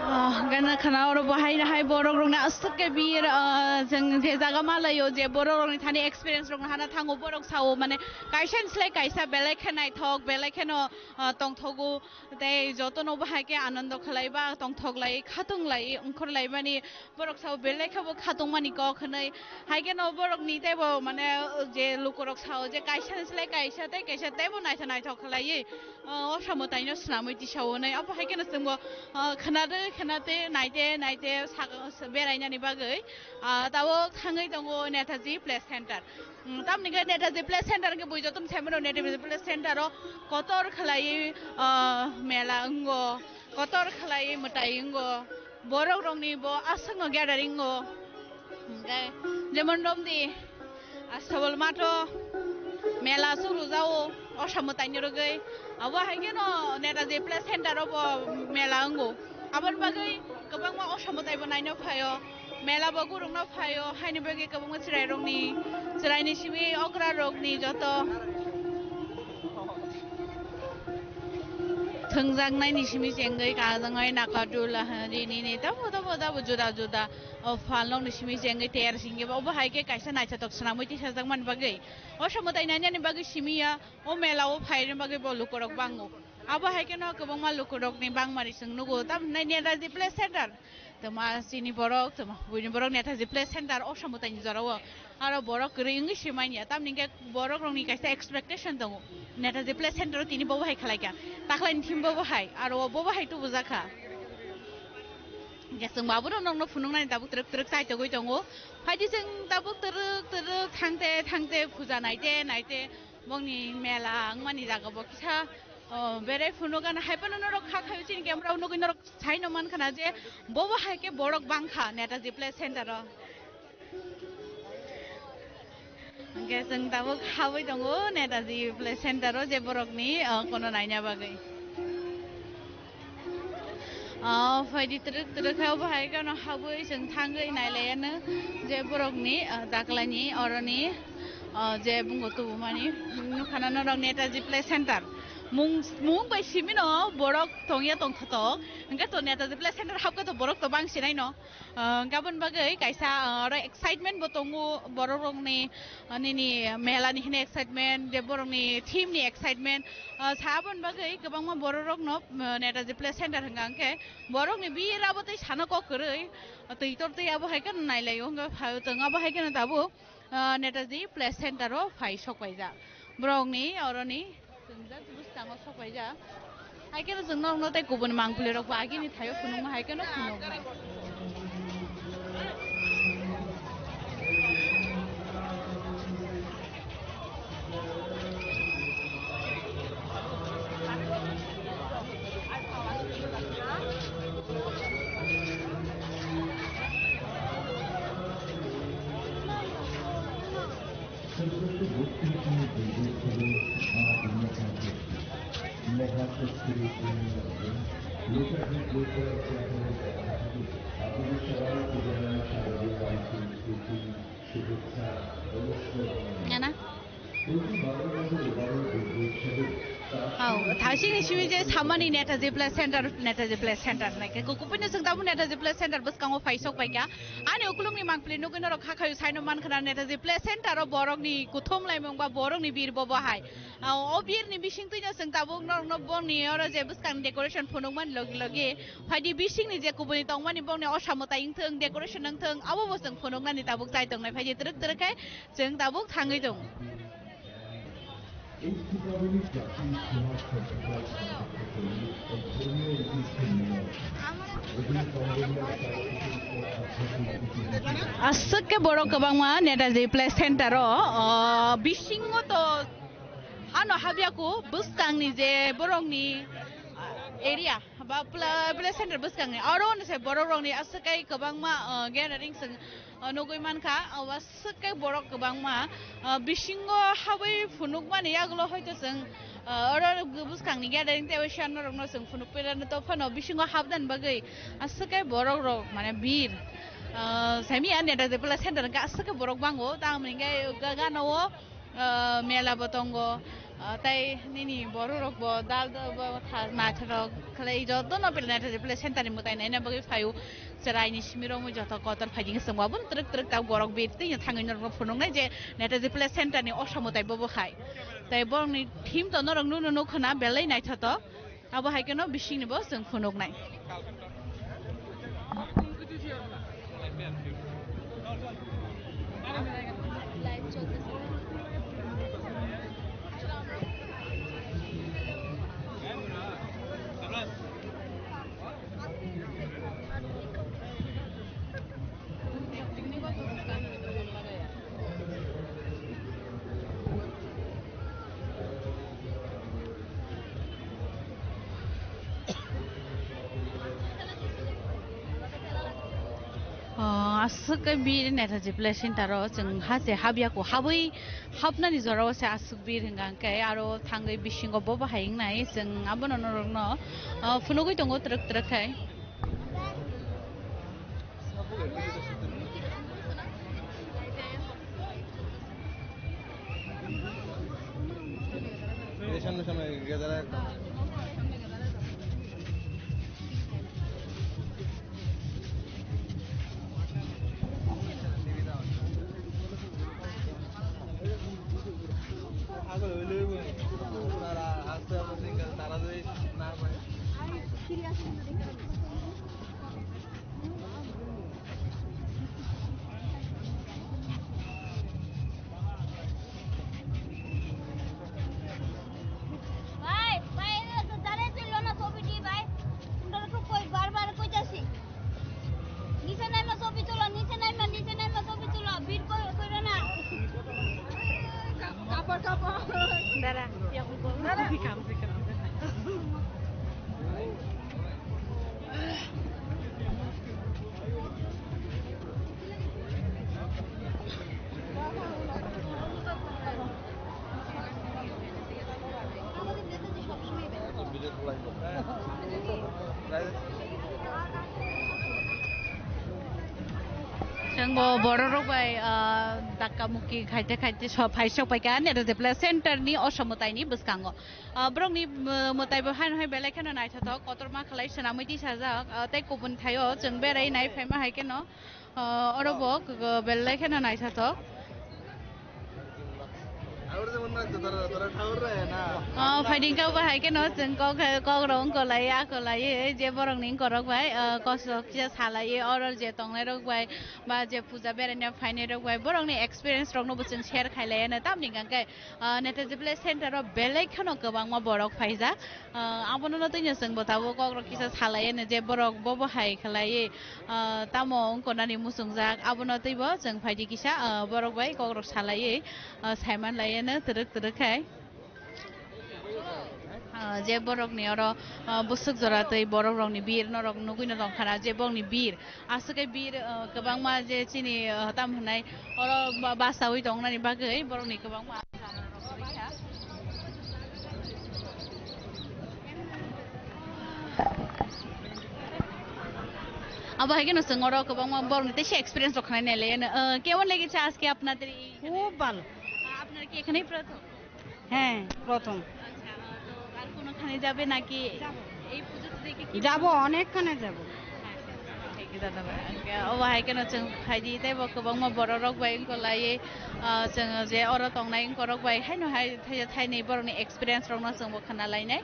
Ah, gana khana oro bo hai, hai borok rokni aswk ke bir, ah, jeng je jaga malayo, je borok rokni thani experience rok hana thango, borok sao mane kaisa ni slai kaisa belai khe naithok, belai kheno, ah, tongthogo, tei jotono bo hai khe anando khlai ba tongthok lai, khatung lai, ongkhor lai mani. Borok sao belai khe bo khatungmani kok hwnwi. Hai kheno borokni teibo mane je lukurok sao je kaisa ni slai kaisa tei kaisa teibo naithok naithok khlaiwi, o, o samwtaino swnamwi tisao hwnwi. Abo hai kheno chwngbo, o, khwnade khwnate naite naite sak-, berainani bagwi, o, tabuk thangwi tongo Netaji Play Center. Mm, tamni khe Netaji Play Center khe bui jotom saimano Netaji Play Center o kotor khlaiwi, ah, mela wngo, kotor khlaiwi mwtai wngo. Borok rokni bo aswkno gathering o. Hwnkhe jemon romdi, ah, Sabal matho mela aswk rwjao, osa mwtaini rwgwi. Abo hai kheno Netaji Play Center o bo mela wngo. Aboni bagwi kwbangma osa mwtai bo naino phaio. Mela bo gurungno phaio, haini bagwi kwbangma chwrairokni, chwraini simi okrarokni joto thwngjaknaini simi chengwi kajangwi nakatul, ah, rinini tamo tamo tamo juda juda, o, phalnokni simi chengwi ter singkhe bo. Obo hai khe kaisa naithotok swnamwi tisajakmani bagwi, o samwtai nainani bagwi simi ya, o mela o phairokni bagwi bo lukurok bango. Abo hai kheno kwbangma lukurokni bangmani chwng nugo, tamni Netaji Play Center. Tama chini borok, tama buini borok Netaji Play Center o samwtaini jorao. Aro borok kwrwi wngwi se manya. Tamni hwnkhe borok rokni kaisa expectation tongo. Netaji Play Center o tini bobo hai khlaikha. Takhlaini thim bobo hai. Aro bobo hai tubujakha. Hwnkhe chwng baborok nokno phunuknani tabuk twrwk twrwk chaitogwi tongo. Phaidi chwng tabuk twrwk twrwk thangte thangte puja naite naite bongni mela wngmani jaga bo kisa, o, berai phunukgana. Hai phano norok kha khaio chini camera o nugwi norok. Saino mankha na je bobo hai khe borok bangkha Netaji Play Center o. Hwnkhe chwng tabuk habwi tongo Netaji Play Center o je borokni, ah, kono naina bagwi. Ah, phaidi twrwk twrwk khe obo hai kheno habwi chwng thangwi nailaiano je borokni, ah, daklaini oroni, ah, je bungo tubumani nukha na norok Netaji Play Center. Mung, mung bai simino borok tongya tongthotok. Hwnkhe to Netaji Play Center hapkhe to borok to bang sinai no. Ah, gabon bagwi kaisa, ah, oro excitement bo tongo borok rokni, ah, nini mela ni hwnwi excitement, je borokni theme ni excitement. Ah, sa aboni bagwi kwbangma borok rokno, ah, Netaji Play Center hwnka hwnkhe borokni bira bo tei sana kok kwrwi, ah, twi tor twi abo hai kheno nailaio hwnka pha-, chwng abo hai kheno tabuk, ah, Netaji Play Center o phai sok paijak. Borokni oroni chwngjak bwskango sok paijak. Hai kheno chwng norokno tei kubun mangpili rok bo agini thaio phunukma hai kheno phunuknai. Ngana? Hao, thasini simi je samani Netaji Play Center, Netaji Play Center nai ke. Kukupino chwng tabuk Netaji Play Center bwskango phai sok pai kha. Ani ukulukni mangpili nugwi norok kha khayu saino man khna Netaji Play Center o borokni kuthum laimung ba borokni bir bobo hai. Ah, o birni bising twino chwng tabuk norokno bongni oro je bwskang decoration phunukmani logi logi phaidi bisingni je kubuni tongmani bongni osamo tai wngthwng, decoration wngthwng, abo bo chwng phunuknani tabuk chai tongnai. Phaidi twrwk twrwk khe chwng tabuk thangwi tongo. Aswk khe borok kwbangma Netaji Play Center o, o, bisingo to ano habyaku bwskangni je borokni area ba pla-, Play Center bwskangni oro hwnwi se borok rokni aswk kai kwbangma, o, gathering chwng, o, nugwi mankha. O, aswk kai borok kwbangma, o, bisingo habwi phunukmani yagulo hoito chwng, o, oro bwskangni gathering tei waisa norokno chwng phunuk phairano to phano bisingo habnani bagwi aswk kai borok rok mane bir, o, sami ya Netaji Play Center hwnkhe aswk kai borok bango tamoni hwnkhe ga-, gana o, ah, mela bo tongo, ah, tei nini borok rok bo dal dal bo tha-, naithok khlai joto no Netaji Play Center ni mwtai naina bagwi phaio. Chwrai ni simi romwi joto kotor phaidi khe chwng bo aboni twrwk twrwk ta borok bir twi thangwi norok phunuknai je Netaji Play Center ni osa mwtai bo bo hai. Tei borok ni theme to norok nuno nuk khna belai naithotok. Abo hai kheno bisingni bo chwng phunuknai. O, aswk khe bir Netaji Play Center o chwng ha se habya kho, habwi hapnani jora o se aswk bir hwnka hwnkhe aro thangwi bisingo bo bahai wngnai chwng abono norokno, o, phunugwi tongo twrwk twrwk khe. এই সামনে সামনে গিয়ে দাঁড়া একটা। আগে হইলে হইব। তারা আসতে হবে সিঙ্গেল, তারা যদি না পায়। ভাই, ভাই, এটা তো দাঁড়ায় তুললো না ছবিটি, ভাই। তোমরা তো কই, বারবার কইতাছি। নিচে নাইমা ছবি তুলো, নিচে নাইমা, নিচে নাইমা ছবি তুলো। ভিড় কই-, কইরো না। কাপড়, কাপড়। দাঁড়া, ইয়া, দাঁড়া। Chwng Bo borok rok bai, ah, dakka mukki khaite khaite so phai sok paikha Neta Development Center ni o somwtai ni bwskango. Ah, borok ni, ah, mwtai bo haino hai belai kheno naithothok, kotorma khlai swnamwi tisajak, ah, tei kubun thaio chwng berai nai phaima hai kheno, ah, oro bo k-, k-, belai kheno naithothok. Ah, phaidi kha bahai kheno chwng kok, kok rok wngkolai, akolai, je borok ni wngkorok bai, ah, kosok kisa salai, oro je tongnai rok bai, ba je puja beraina phainai rok bai, borok ni experience rok no bo chwng share khailai, tamni hwnkhe, ah, Neta Development Center o belai kheno kwbangma borok phaijak. Ah, abono no twino chwng bo tabuk kok rok kisa salai, je borok bo bo hai khlai, ah, tamo wngkor nani muchungjak, abono twibo chwng phaidi kisa, ah, borok bai kok rok salaiwi, ah, saiman laiano twrwk twrwk khai. Ah, je borok ni oro, ah, bwswk jora twi borok rok ni bir norok nugwi no tongkha na, je borok ni bir aswk khe bir, ah, kwbangma je chini, ah, tam hwnai oro ba-, basaui tongnani bagwi borok ni kwbangma. Abo hai kheno chwng oro kwbangma borokni teisa experience rok khnai nailai ano. Ah, kemon lega chha ajke apnader ei? খুব ভালো। Ah, apnara ki ekhanei prothom? হ্যাঁ, প্রথম। Acha, ah, to ar kono khane jabe naki? Ei pujo to dekhe ki যাব, অনেকখানে যাব। Obo hai kheno chwng phaidi tei bo kwbangma borok rok bai wngkolaiwi, ah, chwng je oro tongnai wngkorok bai haino hai thaisa thainwi borokni experience rokno chwng bo khna lainai.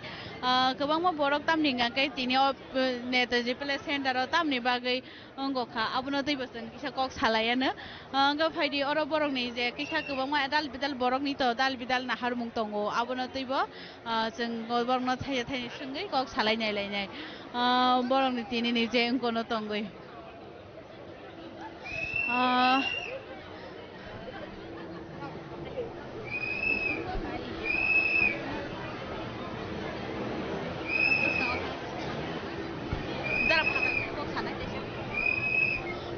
Ah, kwbangma borok tamni hwnka khe tini o, eh, Netaji Place Center o tamni bagwi wngkha, abono twibo chwng kisa kok salaiano. Ah, wngkha phaidi oro borokni je kisa kwbangma dal bidal borokni to dal bidal naharmung tongo, abono twibo, ah, chwng borokno thaisa thaini swngwi kok salai nai lainai. Ah, borokni tinini je wngkono tongwi. Ah.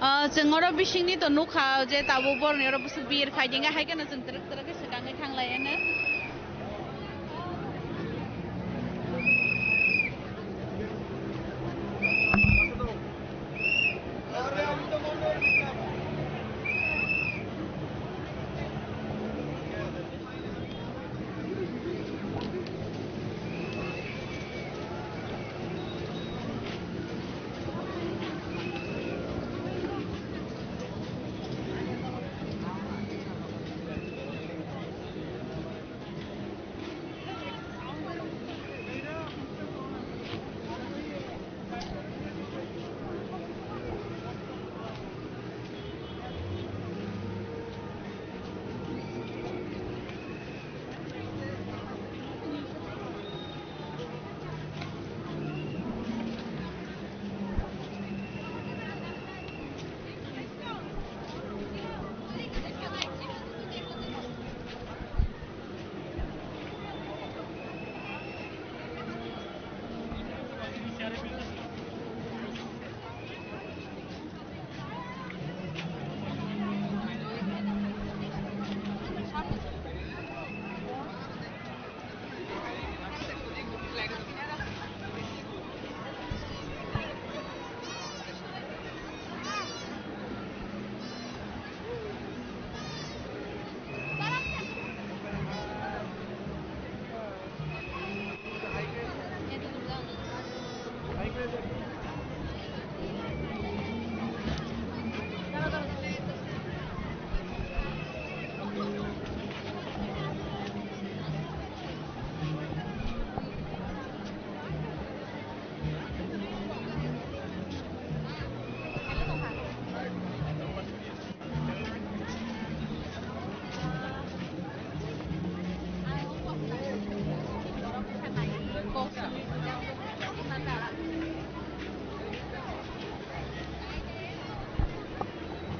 Ah, chwng oro bisingni to nukha je tabuk borokni oro bwswk bir khai dinga, hai kheno chwng twrwk twrwk khe swkangwi thang lai ano.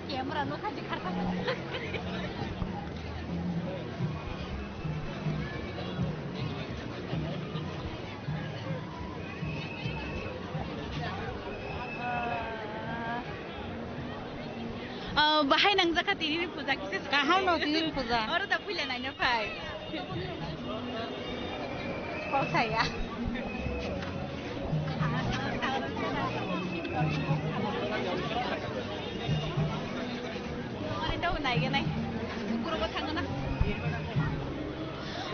Camera no khaji kharkha. Ah, bahai nangjakha tinini puja kisa. Kaham no tinini puja. Oro da puila naina phai. Kok saya. Nai, kukurungo thangna.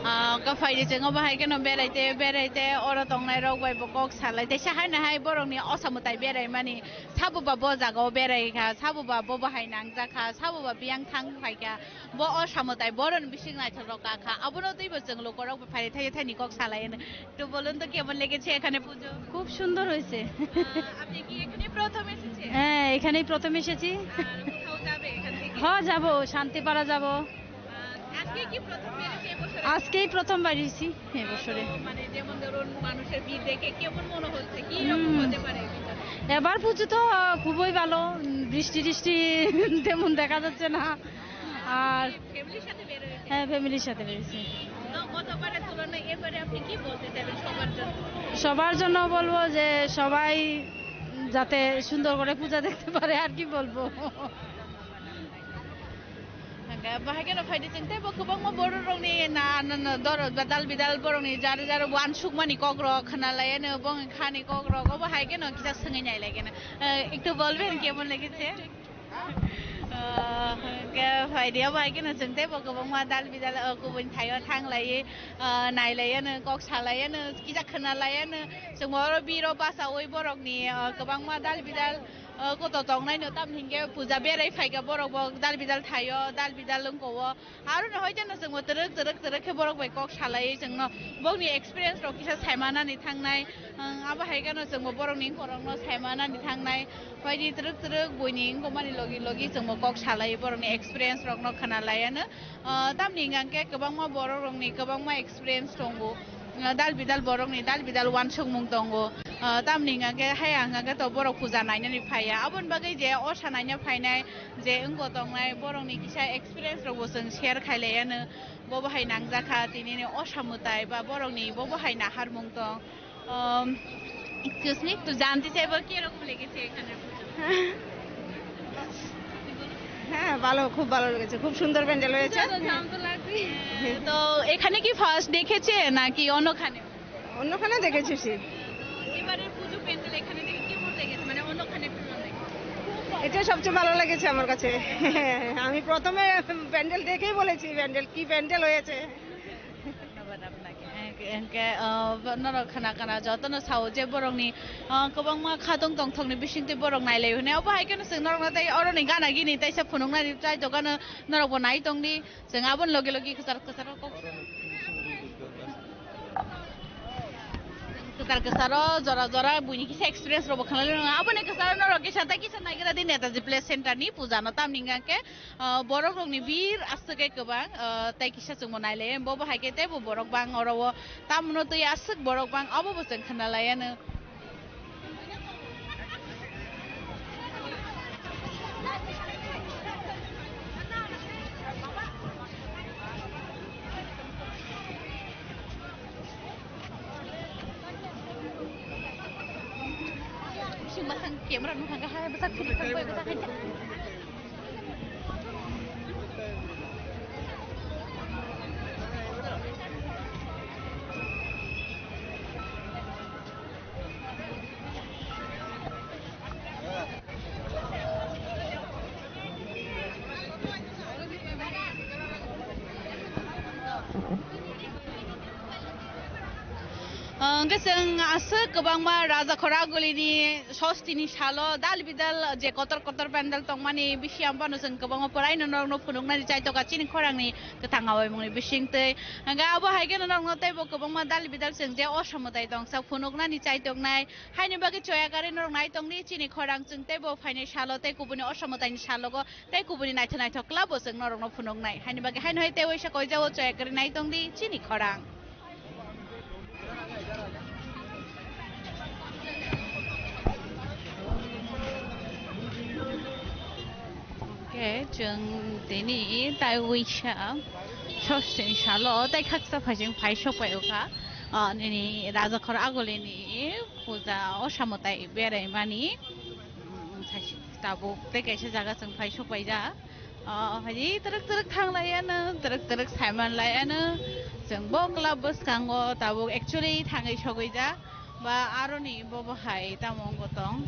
Ah, ka phaidi chwng obo hai kheno beraite, beraite, oro tongnai rok bai bo kok salai. Teisa hai na hai borokni osa mwtai berai mani. Sabo ba bo jaga o berai kha, sabo ba bo bahai nangjak kha, sabo ba biyang thang phai kha. Bo osa mwtai boroni bising naithok rok ka kha. Abono twibo chwng lukorok bai phaidi thai thaini kok salai. তো বলুন তো কেমন লেগেছে এখানে পুজো? খুব সুন্দর হয়েছে। আহ, আপনি কি এখানে প্রথম এসেছে? হ্যাঁ, এখানেই প্রথম এসেছি। আর কোথাও যাবে এখান থেকে? হ্যাঁ, যাব, শান্তিপাড়া যাব। আহ, আজকে কি প্রথম বেরিয়েছে এবছরে? আজকেই প্রথম বেরিয়েছি এবছরে। আহ, তো মানে যেমন ধরুন মানুষের ভিড় দেখে কেমন মনে হচ্ছে? কি রকম হুম। হতে পারে এই ভিতরে? এবার পুজো তো, আহ, খুবই ভালো। উম, বৃষ্টি টিষ্টি তেমন দেখা যাচ্ছে না। আর ফ্যামিলির সাথে বের হয়েছে? হ্যাঁ, ফ্যামিলির সাথে বেরিয়েছি। তো গতবারের তুলনায় এবারে আপনি কি বলতে চাইবেন সবার জন্য? সবার জন্য বলবো যে সবাই যাতে সুন্দর করে পূজা দেখতে পারে, আর কি বলবো। Hwnkhe bahai kheno phaidi chwng teibo kwbangma borok rokni na, na, na, doro ba dal bidal borokni jaro jaro uansukmani kok rok khna laiya no, bongni khani kok rok obo hai kheno kisa swngwi nai lai kheno. Eh, ektu bolben kemon lagise? Ah, hwnkhe phaidi obo hai kheno chwng teibo kwbangma dal bidal, oh, kubun thaio thang laiwi, ah, nai laiya no, kok sa laiya no, kisa khna laiya no. Chwng oro biro bachaui borokni, ah, kwbangma dal bidal, ah, koto tongnai no, tamni hinkhe puja berai phaikha borok bo dal bidal thaio, dal bidal wngko o. Aro no hoi jano chwngbo twrwk twrwk twrwk khe borok bai kok salaiwi chwngno bokni experience rok kisa saimanani thangnai. Ang abo hai kheno chwngbo borokni borokno saimanani thangnai. Phaidi twrwk twrwk buini wngkokmani logi logi chwngbo kok salaiwi borokni experience rokno khna laiya no. Ah, tamni hwnkhe kwbangma borok rokni kwbangma experience tongo. Ah, dal bidal borokni dal bidal uansukmung tongo. Ah, tamni hwnkhe hai ang hwnkhe to borok puja nainani phaiya. Aboni bagwi je osa naina phainai je wngkok tongnai borokni kisa experience rokbo chwng share khai laiya no. Bobo hai nangjakha tinini osa mwtai ba borokni bobo hai naharmung tong. Um, excuse me, to janti chaibo kirokom legeche ekhane pujo? হ্যাঁ, ভালো, খুব ভালো লেগেছে, খুব সুন্দর প্যান্ডেল হয়েছে। তো এখানে কি ফার্স্ট দেখেছে নাকি অন্যখানে? অন্যখানে দেখেছি সে। এবারের পুজো প্যান্ডেল এখানে দেখে কেমন লেগেছে, মানে অন্যখানে তুলনায়? এটা সবচেয়ে ভালো লেগেছে আমার কাছে। আমি প্রথমে প্যান্ডেল দেখেই বলেছি, প্যান্ডেল কি প্যান্ডেল হয়েছে। ধন্যবাদ আপনাকে। হ্যাঁ, এনকে, আহ, নরক খানা খানা যত না সাউজে বরংনি, আহ, কবংমা খাতং tong thokni bisingtwi borok nailai hwnwi. Obo hai kheno chwng norokno tei oroni gana gini taisa phunuknani chai dogano norokbo nai tongdi. Chwng aboni logi logi kwchar kwcharo kok. Kwchar kwcharo jora jora buini kisa experience rokbo khwnalwi rwngkha. Aboni kwcharo norok kisa tei kisa naigra di Netaji Place Center ni puja no tamni hwnkhe, ah, borok rokni bir aswk khe kwbang, ah, tei kisa chwngbo nailai bo bo hai khe teibo borok bang oro o tamno twi aswk borok bang obo bo chwng khwnalaiya no. Bising masang camera nung hangka hai besar kulit sampai besar aja. Hwnkhe chwng aswk kwbangma Raja Khoragulini sostini salo dal bidal je kotor kotor pandal tongmani bisi ang phano chwng kwbangma pwraino norokno phunuknani chaitokha chini khorangni kwthang awaimungni bisingtwi. Hwnkhe abo hai kheno norokno teibo kwbangma dal bidal chwng je osamwtai tongsa phunuknani chaitoknai. Haini bagwi choya kwrwi norok nai tongdi chini khorang chwng teibo phainai salo tei kubuni osamwtaini salogo tei kubuni naithok naithok club-o chwng norokno phunuknai. Haini bagwi haino hai tei waisa koijao choya kwrwi nai tongdi chini khorang. Hwnkhe chwng tini tai waisa sostini salo tei khaksa phaising phai sokpai okha, ah, nini Raja Khoragulini puja osamwtai beraimani, mm, tabuk tei kaisa jaga chwng phai sokpaijak. Ah, hai twrwk twrwk thang laiano, twrwk twrwk saiman laiano, chwng bo club bwskango tabuk actually thangwi sogwijak ba aroni bobo hai tamo wngwi tong.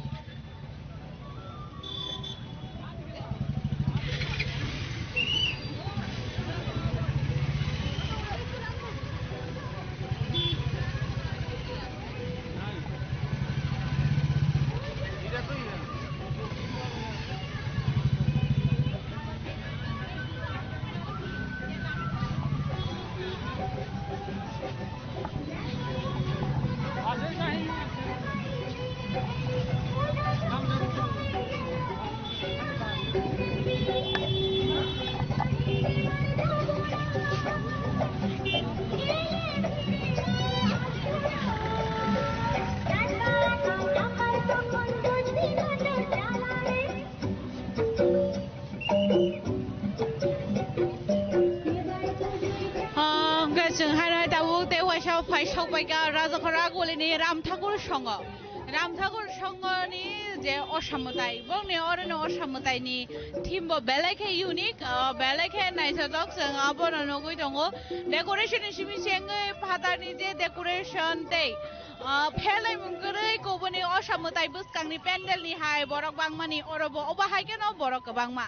Tei waisa phai sokpaikha Rajakhora golini Ram Thakur Songho. Ram Thakur Songhoni je osa mwtai, bongni oroni osa mwtaini theme bo belai khe unique, ah, belai khe naithotok, chwng abono nugwi tongo. Decoration ni simi chengwi phatarni je decoration tei, ah, phelai mung kwrwi kubuni osa mwtai bwskangni pandal ni hai borok bangmani oro bo obo hai kheno borok kwbangma.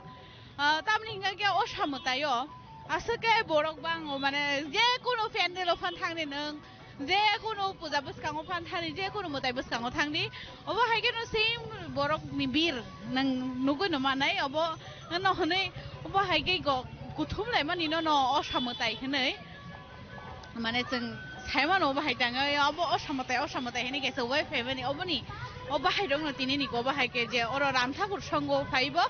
Ah, tamni hingka khe osa mwtai o aswk khe borok bango, mane je kunu pandal o phan thangni nwng, je kunu puja bwskango phan thangni, je kunu mwtai bwskango thangni, obo hai kheno same borok ni bir nwng nugwi no manai, obo no hwnwi obo hai khe go kuthum laimani no no osa mwtai hwnwi. Mane chwng saimano bahai tangwi abo osa mwtai, osa mwtai hwnwi kaisa wai phaimani oboni, o bahai rokno tinini ko bahai khe je oro Ram Thakur Songho phaibo,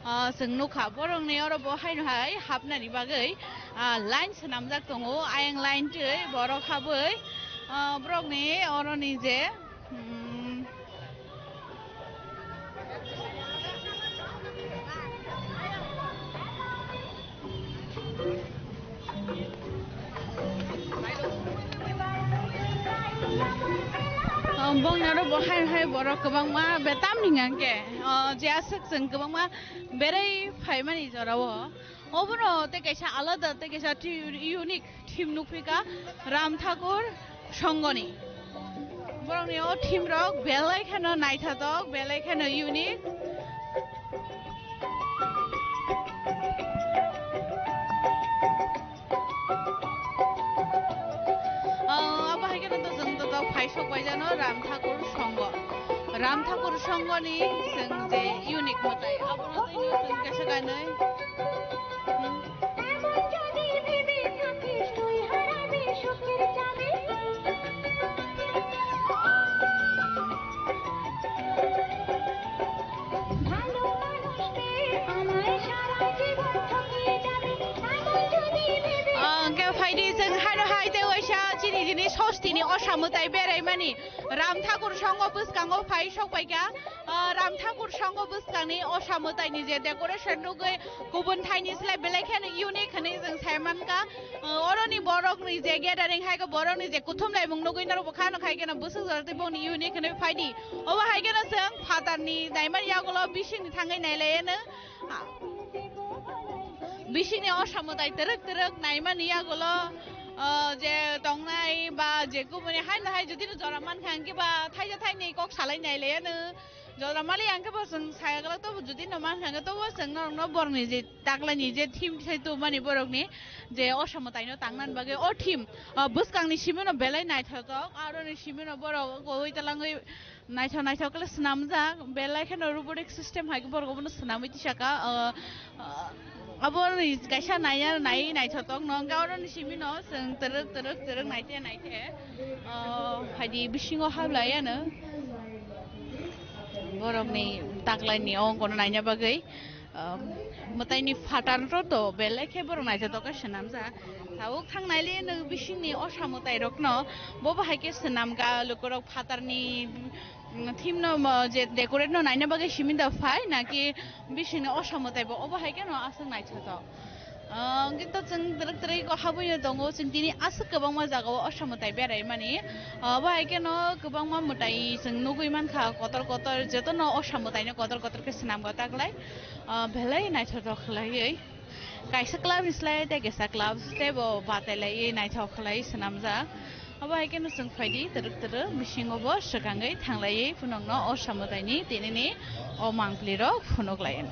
ah, chwng nukha borokni oro bo haino hai hapnani bagwi, ah, line swnamjak tongo, ayang line twi borok habwi, ah, borokni oroni je Hmm. Um, bongni oro bo hai hai borok kwbangma betam ni hwnka khe, uh, je aswk chwng kwbangma berai phaimani jora o. Obono tei kaisa alada, tei kaisa thi-, unique theme nukphika Ram Thakur Songhoni. Borokni o theme rok belai kheno naithotok, belai kheno unique. Ah, abo hai kheno to chwng to phai sok bai jano Ram Thakur Songho. Ram Thakur Songhoni chwng je unique mwtai, abono tei chwng kaisa kainwi. Ah, hwnkhe phaidi chwng hano hai tei waisa chini jini sostini osa mwtai beraimani Ram Thakur Songho bwskango phai sokpaikha. Ah, Ram Thakur Songho bwskangni osa mwtaini je decoration nugwi kubun thaini slai belai kheno unique hwnwi chwng sai mankha. Ah, oroni borokni je gathering hai khe borokni je kuthum laimung nugwi norok bo khano khai kheno bwswk jora tei bongni unique hwnwi phaidi. Obo hai kheno chwng phatarni naimani yagulo bisingni thangwi nailaiyano. Ah, bisingni osa mwtai twrwk twrwk naimani yagulo, ah, je tongnai ba je kubuni haino hai jodi no jora mankha hwnkhe ba thaisa thainwi kok salai nailaiyano. Jora mali ang khe bo chwng saya glak, tobo jodi no mankha hwnkhe tobo chwng norokno borokni je taklaini je theme sai tubumani borokni je osa mwtaino tangnani bagwi o theme, ah, bwskangni simino belai naithotok, aroni simino borok gowui talangwi naithok naithok khe swnamjak, belai kheno robotic system hai borok obono swnamwi tisaka, ah, ah, aboni kaisa naiya nai naithotok no hwnkhe aroni simino chwng twrwk twrwk twrwk naithe naithe, ah, haidi bisingo hablaiano. Borokni taklaini o ongkono naina bagwi, ah, mwtaini phatar rok to belai khe borok naithotok khe swnamjak. Tabuk thang nailino bisingni osa mwtai rokno bo bahai khe swnamkha lukurok phatarni, mm, theme no mo je decorate no naina bagwi simi da phai naki bisingni osa mwtai bo obo hai kheno aswk naithotok. Ah, hwnkhe to chwng twrwk twrwk khe habwi no tongo, chwng tini aswk kwbangma jagao osa mwtai beraimani. Ah, bo hai kheno kwbangma mwtai chwng nugwi mankha, kotor kotor jotono osa mwtaino kotor kotor khe swnamkha taklai. Ah, belai naithotok khlaiwi. Kaisa club ni slai tei kaisa club tei bo batai laiwi naithok khlaiwi swnamjak. Abo hai kheno chwng phaidi twrwk twrwk bisingo bo swkangwi thanglaiwi phunukno o samwtaini tinini o mangpili rok phunuklaiwi.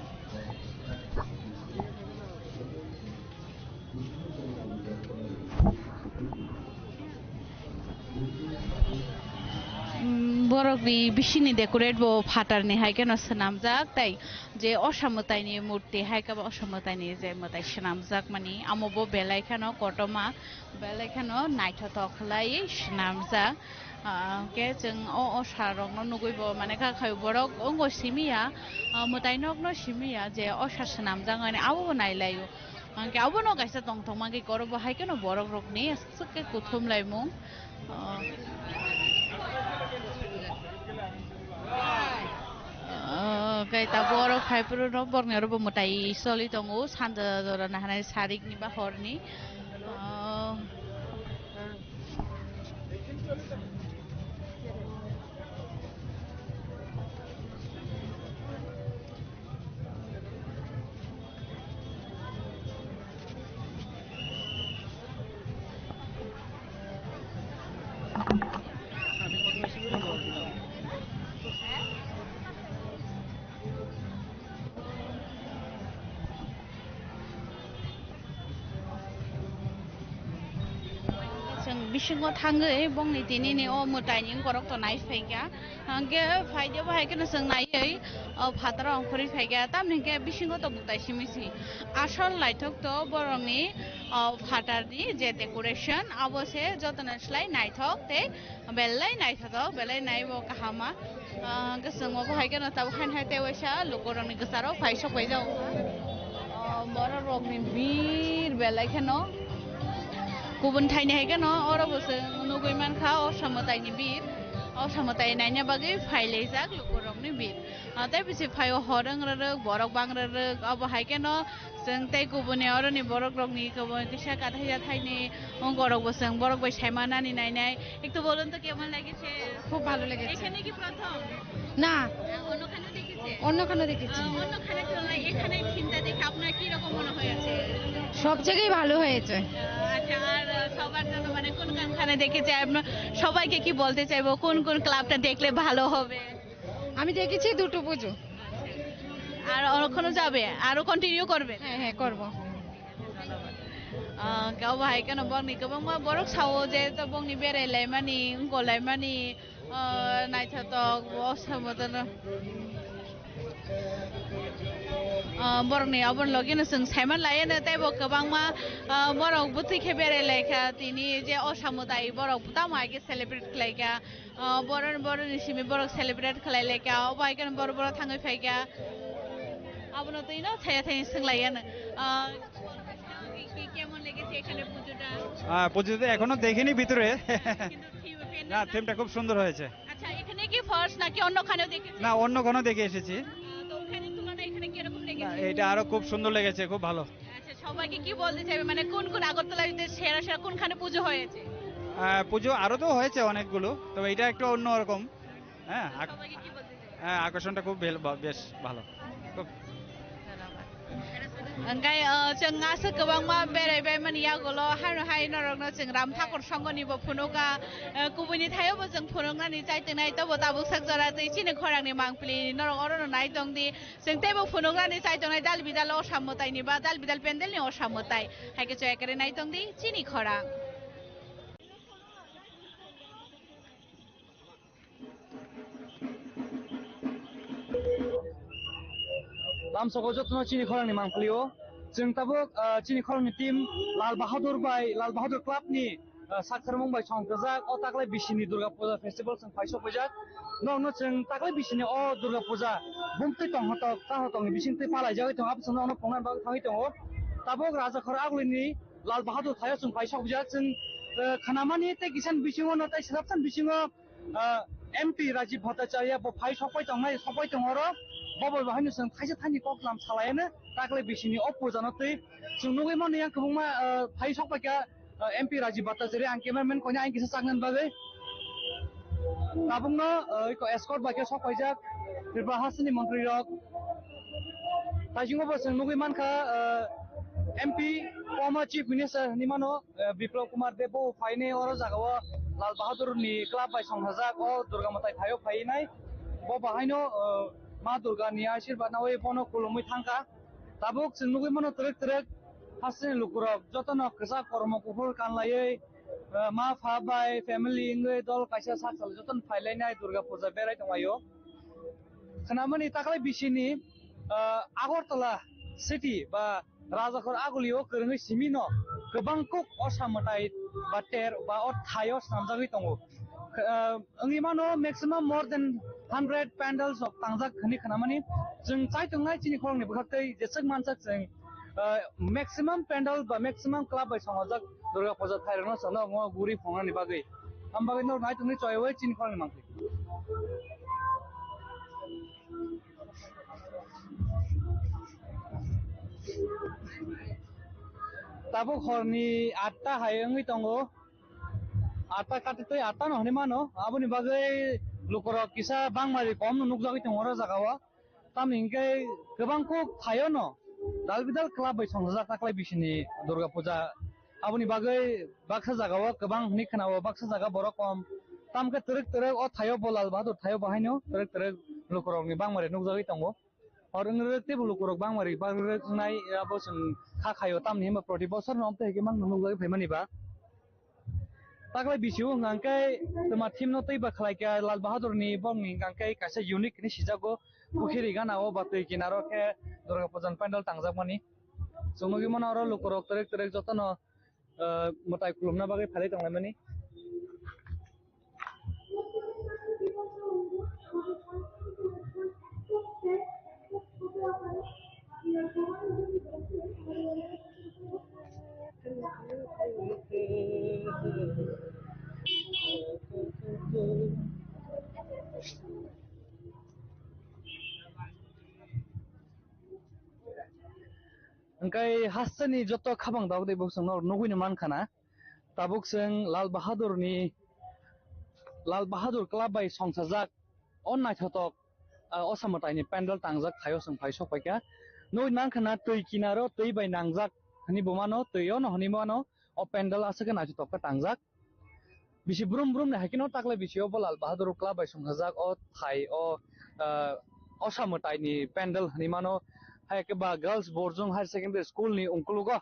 Mm, borokni bisingni decorate bo phatarni hai kheno swnamjak, tei je osa mwtaini murti hai khe bo osa mwtaini je mwtai swnamjakmani, amo bo belai kheno kotorma. Belai kheno naithotok khlai swnamjak. Ah, hwnkhe chwng o, o osa rokno nugwi bo mane kha khai borok wngo simi ya, ah, mwtai nokno simi ya je osa swnamjak hwnwi abo bo nai lai o. Hwnkhe abono kaisa tongthok mankhe koro bo hai kheno borok rokni swk khe kuthum laimung. Ah. Ah, khe tabuk oro phai phuru no borokni oro bo mwtai choli tongo, sanja jora naharnai sarikni ba horni. Ah. Chwng bisingo thangwi bongni tinini o mwtaini borok to nai phaikha. Hwnkhe phaidi bo hai kheno chwng naiwi o phataro ongkhorwi phaikha. Tamni hwnkhe bisingo to mwtai simi si. Asol naithok to borokni o phatarni je decoration abo se jotono slai naithok tei belai naithotok, belai naibo kahama. Ah, hwnkhe chwng bo hai kheno tabuk haino hai tei waisa lukurokni kwcharo phai sok pai jago. Ah, borok rokni bir belai kheno kubun thaini hai kheno oro bo chwng nugwi mankha o samwtaini bir. O samwtai naina bagwi phai laijak lukurokni bir. Ah, tei bisi phai o hor wng rwrwk, borok bang rwrwk, obo hai kheno Chwng tei kubuni oroni borok rokni kubun kisa kathai ya thaini ongkorok bo chwng borok bai saima nani nainai. একটু বলুন তো কেমন লেগেছে? খুব ভালো লেগেছে। এখানে কি প্রথম? না। আহ, অন্যখানেও দেখেছে? অন্যখানেও দেখেছি। আহ, অন্যখানে তুলনায় এখানে থিমটা দেখে আপনার কি রকম মনে হয়েছে? সব জায়গায় ভালো হয়েছে। আহ, আচ্ছা, আর আহ, সবার জন্য মানে কোন কোনখানে দেখেছে আপনার, সবাইকে কি বলতে চাইবো, কোন কোন ক্লাবটা দেখলে ভালো হবে? আমি দেখেছি দুটো পুজো। আর অনেকক্ষণও যাবে, আরো কন্টিনিউ করবে? হ্যাঁ, হ্যাঁ, করব। আহ, গাও ভাই কেন বংনি কবংমা বরক সাও যে তো বংনি বেরাই লাইমানি, গলাইমানি, আহ, নাইথাতক, অসমতন, আহ, বরকনি অবন লগেনো जों saiman laiyano teibo kwbangma, ah, borok bwtwi khe berai laikha tini je osamwtai borok tamo hai khe celebrate khlaikha. Ah, borok, borok ni simi borok celebrate khlai laikha, obo hai kheno borok, borok thangwi phaikha. Abono twi no thaya thaya swng lai ano. Ah, কি, কি, কেমন লেগেছে এখানে পুজোটা? আহ, পুজোতে এখনো দেখিনি ভিতরে। কিন্তু থিম, প্যান্ডেলটা না, থিমটা খুব সুন্দর হয়েছে। আচ্ছা, এখানে কি ফার্স্ট নাকি অন্যখানেও দেখেছেন? না, অন্য কোনো দেখে এসেছি। আহ, তো ওখানে তুলনায় এখানে কিরকম না, লেগেছে? এটা আরো খুব সুন্দর লেগেছে, খুব ভালো। আচ্ছা, সবাইকে কি বলতে চাইবে? মানে কোন কোন আগরতলায় যে সেরা সেরা কোনখানে পুজো হয়েছে? আহ, পুজো আরো তো হয়েছে অনেকগুলো, তবে এটা একটু অন্যরকম। হ্যাঁ, আক-, সবাইকে কি বলতে চাইবে? হ্যাঁ, আকর্ষণটা খুব বেল-, বা-, বেশ ভালো। খুব ধন্যবাদ। Hwnkhe, uh, chwng aswk kwbangma berai bai mani yagulo, haino hai norokno chwng Ram Thakur Songho ni bo phunukha, uh, kubuni thaio bo chwng phunuknani chai tongnai, tobo tabuk sak jora twi chini khorang ni mangpili norok oro no nai tong di. Chwng teibo phunuknani chai tongnai dal bidal o samwtai ni ba dal bidal pendel ni o samwtai. Hai khe chwng ekre nai tong di chini khorang. Lamsoko jotono chini khorang ni mangpili o. Chwng tabuk, ah, chini khorang ni team Lal Bahadur bai, Lal Bahadur Club ni ah, sak tharmung bai song kwjak o taklai bisini Durga Puja festival chwng phai sok paijak. Nokno chwng taklai bisini o Durga Puja bumtwi tong hotok, ta hotok ni bising twi palai jagwi tongo, aboni chwng nokno phunukna bagwi thangwi tongo. Tabuk Rajakhor Agulini Lal Bahadur thaio chwng phai sok paijak. Chwng, ah, khnamani tei kisan bisingo no tei swrapsan bisingo, ah, M P Rajiv Bhattacharya bo phai sok pai tongnai, sok pai tongo oro. Bo bai bo haino chwng thaisa thani kok lam salaiano taklai bisini o puja no twi chwng nugwi mano yang kwbangma, ah, phai sok paikha. Ah, M P Rajiv Bhattacharya, ang cameraman koina ang kisa chaknani bagwi. Tabukno, ah, iko escort bai khe sok paijak Tripura hasteni montri rok. Taisingo bo chwng nugwi mankha, ah, M P former Chief Minister hinwi mano, ah, Biplab Kumar Deb bo phainai oro jagao Lal Bahadur ni club bai songthajak o Durga Mwtai thaio phainai. Bo bahaino, ah, Ma Durga ni ashirbad nawi bono khulumwi thangkha. Tabuk chwng nugwi mano twrwk twrwk hasteni lukurok jotono kwchak kormo kuphur kanlaiwi, eh, ma pha bai family wngwi dol kaisa sak salo jotono phailainai Durga Puja berai tonglaio. Khnamani taklai bisini, eh, Agartala city ba Rajakhor Agulio kwrwngwi simino kwbang kuk osa mwtai ba ter ba o thaio snamjagwi tongo. Kh-, eh, wngwi mano maximum more than hundred pandals rok tangjak hwnwi khnamani. Chwng chai tongnai chini khoroknwi bwkhaktwi jeswk mansak chwng, ah, maximum pandal ba maximum club bai songojak Durga Puja thairokno chwngno omo guri phunuknani bagwi. Am bagwi norok nai tongni choiwi chini khoroknwi mankhe. Tabuk horni atta hai wngwi tongo. Atta kati tei atta no hinwi mano. Aboni bagwi lukurok kisa bangmari kom no nukjagwi tongo oro jagao. Tamni hinkhe kwbang kuk thaio no dal bidal club bai songchajak taklai bisini Durga Puja. Aboni bagwi baksa jagao kwbang hwnwi khwnao, baksa jaga borok kom. Tamkhe twrwk twrwk o thaio bo Lal Bahadur thaio bo haino twrwk twrwk lukurokni bangmari nukjagwi tongo. Hor wng rwk teibo lukurok bangmari bang rwk wngnai abo chwng kha khaio, tamni hwnba proti bosorno amtwi hai khe mangno nukjagwi phaimani ba. Taklai bisio hwnkha hwnkhe twma thimno tei ba khlai kha Lal Bahadurni bongni hwnkha hwnkhe kaisa unique hinwi sijago pukhiri gana o ba twi kinaro khe Durga Pujan pandal tangjakmani. Chwng nugwi mano oro lukurok twrwk twrwk jotono, ah, mwtai khulumna bagwi phalwi tonglaimani. Hwnkhe hasteni joto khabang dagwi bo chwngno nugwino mankha na. Tabuk chwng Lal Bahadurni, Lal Bahadur Club bai songsajak o naithotok, ah, o samwtaini pandal tangjak thaio chwng phai sok paikha. Nugwi mankha na twi kinaro twi bai nangjak hwnwi bo mano, twi o no hwnwi mano, o pandal aswk khe naithotok khe tangjak. Bisi brum brum ni hai kheno taklai bisi o bo Lal Bahadur Club bai sumsajak o thai o, ah, osa mwtai ni pandal hinwi mano. Hai khe ba Girls Borjong Higher Secondary School ni ungkulugo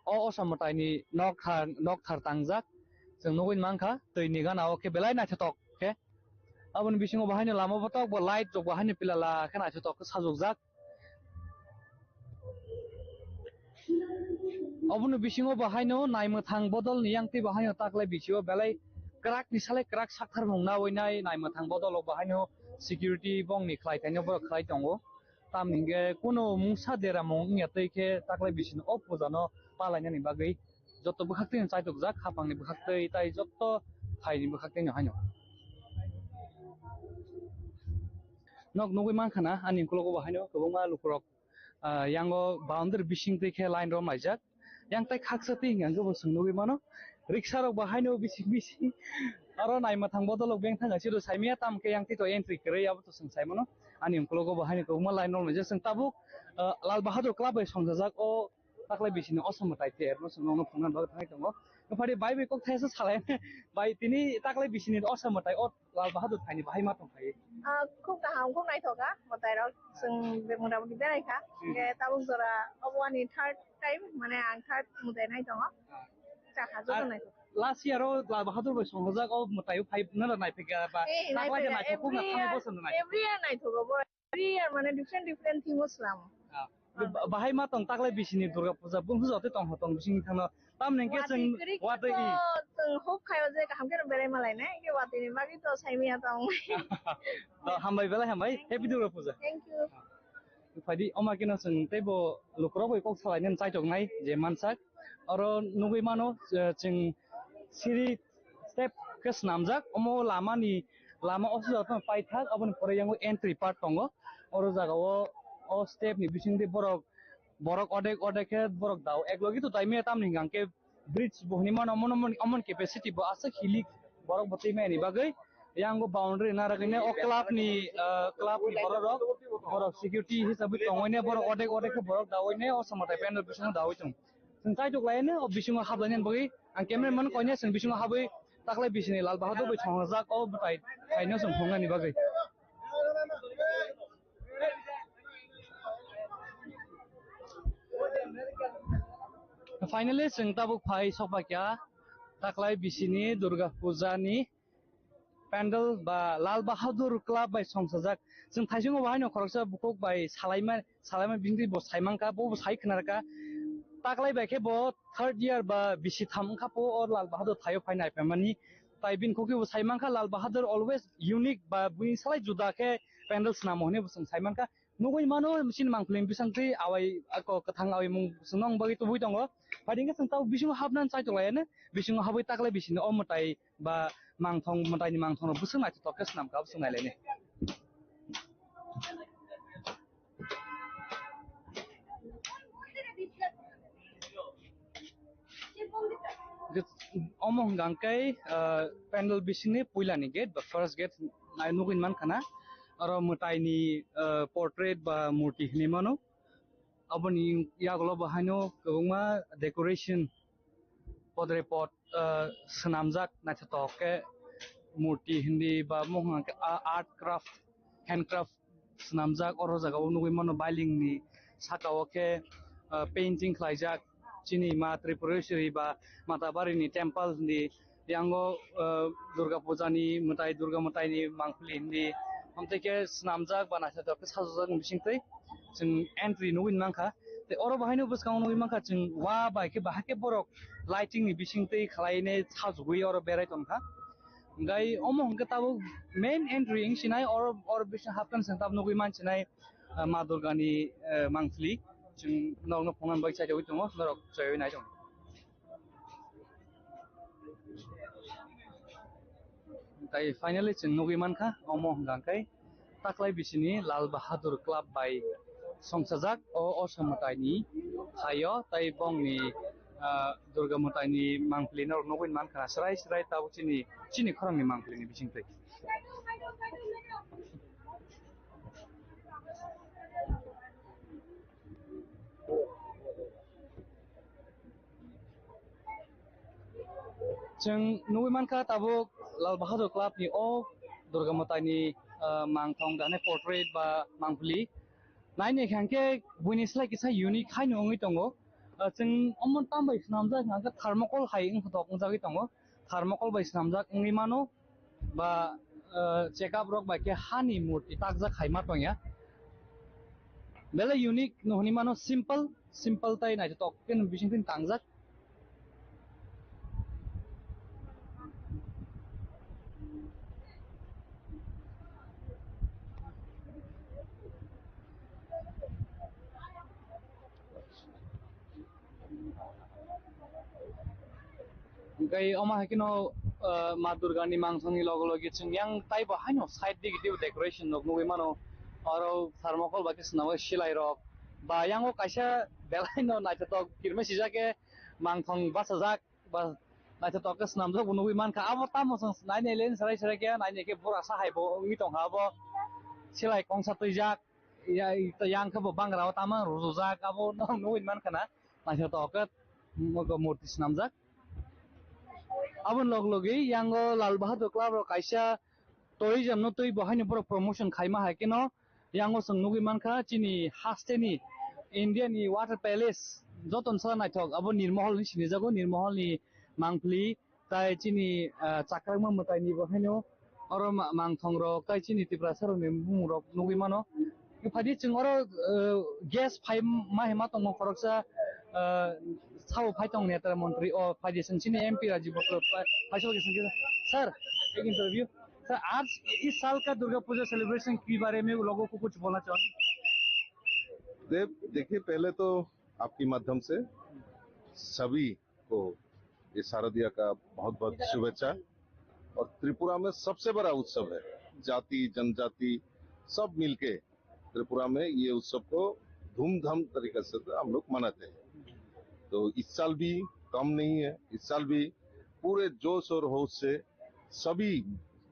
o osa mwtai ni nok thar, nok thar tangjak. Chwng nugwi mankha twi ni gana o khe belai naithotok khe. Aboni bisingo bo haino lama botok bo light rok bo haino pilala khe naithotok khe sajokjak. Obono bisingo bo haino naimwthang bodol ni yang tei bo haino taklai bisio belai kwrak ni salai kwrak sakthar mung nawi nai naimwthang bodol bo haino security bong ni khlai thaino borok khlai tongo. Tamni hwnkhe kuno mungsa dera mung wngya tei khe taklai bisini o puja no palainani bagwi joto bwkhak twi chaitok jak, khapang ni bwkhak twi tai joto thai ni bwkhak twi haino. Nok nugwi mankha na ani ukologo bo haino kwbangma lukurok, ah, yango boundary bising twi khe line rom laijak. Yang tai khaksa twi hwnkhe bo chwng nugwi mano. Riksa rok bo haino bising bising. Aro naima thang bodol rok beng thang siro saimaya tam khe yang twi to entry kwrwi abo to chwng sai mano. Ani ukologo bo haino kwbangma line rom laijak. Chwng tabuk, ah, Lal Bahadur Club bai songchajak o taklai bisini osom mwtai tei erno chwng nokno phunukna bagwi thangwi tongo. Phadi bai bai kok thaisa salai bai tini taklai bisini osom mwtai o Lal Bahadur thaini bahai ma tong khai. Ah, khub kaham, khub naithoka mwtai rok. Chwng be-, motamoti berai kha. Hmm. Hingke tabuk jora obo ani third time, mane ang third mwtai nai tongo. Ah. Chakha joto naithok. Last year o Lal Bahadur bai songjak o mwtai o phai nana nai phika ba. Eh, nai phika. Taklai khe naithok khub na every thangwi year, boson nai. Every year naithogo bo. Every year mane different different theme o slam. Ah. Ba-, bahai ma tong taklai bisini Durga Puja bung hujo te tong ho tong bising thangno. Tam neng ke watwi chwng kwrwi watwi khe i. To chwng hope khayo je kaham khe berai malai nai, ke watwi ni bagwi to saimiya tong. To hambai belai hambai. Happy Durga Puja. Thank you. Phadi oma kino chwng teibo lukurok bai kok salai nani chaitok nai je mansak. Oro nugwi mano, eh, chwng siri step khe swnamjak, omo lamani, lama o sijak tamo paithak, aboni pore yango entry part tongo. Oro jaga o, o step ni bisingtwi borok, borok odek odek khe borok dao. Eklogi to taimaya tamni hwnkha khe bridge bo hinwi mano, omono, omono, omono capacity bo aswk hilik borok bo twi mani bagwi. Yango boundary narwgwine o club ni, ah, club ni borok rok, borok security hisabwi tongwine borok odek odek khe borok daoine o samwtai pandal bisingo dawi tong. Chwng kaitok laino o bisingo hablainani bagwi ang cameraman koine chwng bisingo habwi taklai bisini Lal Bahadur bai thongjak o bwtai thaino chwng thongnani bagwi. Finally, chwng tabuk phai sokphaikha taklai bisini Durga Puja ni pandal ba Lal Bahadur Club bai songsajak. Chwng thaisingo bo haino khoroksa bukhuk bai salaima, salaima bini bo saimankha, bo bo sai khwnarkha. Taklai bai khe bo third year ba bisi tham wngkha po o Lal Bahadur thaio phai naiphemani. Tai bini khokhe bo saimankha Lal Bahadur always unique ba bini salai juda khe pandal swnamo hinwi bo chwng saimankha. Nugwi mano, chini mangpili bisingtwi awai, ako kwthang awai mung chwngno wng bagwi tubui tongo. Phai hwnkhe chwng tabuk bisingo hapnani chaitok laiya, bisingo habwi taklai bisini o mwtai ba mangthong, mwtaini mangthongrok bwswk naithotok khe swnamkha, bwswk nailaini. Omo hwnkha hwnkhe, ah, pandal bisingni puilani gate ba first gate nai nugwi mankha na. Oro mwtaini, ah, portrait ba murti hinwi mano. Aboni yagulo bo haino kwbangma decoration Podre pod, ah, swnamjak naithotok khe murti hindi ba mohang khe a-, art craft, handcraft swnamjak oro jaga o nugwi mano bailing ni saka o khe, ah, painting khlaijak chini ma Tripureswari ba Matabari ni temple hindi yango, ah, Durga Puja ni mwtai, Durga mwtai ni mangpili hindi amtwi khe swnamjak ba naithotok khe sajajak ni bisingtwi chwng entry nugwi mankha. Tei oro bahaino bwskango nugwi mankha chwng wa bai khe bahai khe borok lighting ni bisingtwi khwlainai sajagwi oro berai tongkha. Hwnkhe omo hwnkhe tabuk main entry wng sinai oro, oro bising hapkhe chwng tabuk nugwi man sinai, ah, Ma Durga ni, eh, mangpili chwng norokno phunukna bagwi chaijagwi tongo, norok chaiwi nai tongo. Tai finally chwng nugwi mankha, omo hwnkha khe taklai bisini Lal Bahadur Club bai songchajak o Osom mwtaini phaio, tai bongni, ah, Durga mwtaini mangpili norok nugwi mankha, srai srai tabuk chini, chini khorangni mangpilini bisingtwi. Chwng nugwi mankha tabuk Lal Bahadur Club ni o Durga mwtaini, ah, mangthong dane portrait ba mangpili. Naini hwnkhe buini slai kisa unique haino wngwi tongo. Ah, chwng omo tambai swnamjak hwnkhe thermocol hai wngkhotok wngjagwi tongo. Thermocol bai swnamjak wngwi mano. Ba, eh, check up rok bai khe hani murti takjak hai ma tongya. Belai unique no hwnwi mano, simple, simple tai naithotok khe no bising tini tangjak. Hwnkhe omo hai kheno, ah, Ma Durga ni mangthong ni loge loge chwng yang taibo haino side digi digi decoration rok nugwi mano. Oro thermocol bai khe swnamwi silai rok ba yango kaisa belai no naithotok kirima sijak khe mangthong bachajak ba naithotok khe swnamjak bo nugwi mankha. Abo tamo chwng nainai le serai serai khe nainai khe bura sa hai bo wngwi tongkha abo silai kongsa twijak. Ya, yang khe bo bangra o tamo rwjak, abo no nugwi mankha na, naithotok khe, mm, murti swnamjak. Aboni log logi yango Lal Bahadur Club rok kaisa tourism no twi bo haino borok promotion khaima hai kheno, yango chwng nugwi mankha chini haste ni India ni Water Palace joto ni saka naithok, abo Nirmahal ni sinijago, Nirmahal ni mangpili, Tai chini, ah, chakrakma mwtai ni bo haino oro ma-, mangthong rok tai chini Tiprasa rok ni bumung rok nugwi mano. Phadi chwng oro, ah, guest phai ma hima tongo khoroksa, ah, sao phai tong netra montri o phadi chwng chini M P Rajiv Batra phai, phai sabo chwng khe, "Sir, ek interview. Sir, aaj is saal ka Durga Puja celebration ke baare mein logon ko kuch bolna chahenge?" देख, देखिए, पहले तो आपके माध्यम से सभी को ये शारदिया का बहुत बहुत शुभेच्छा। और त्रिपुरा में सबसे बड़ा उत्सव है, जाति जनजाति सब मिलके त्रिपुरा में ये उत्सव को धूमधाम तरीके से हम लोग मनाते हैं। तो इस साल भी कम नहीं है, इस साल भी पूरे जोश और होश से सभी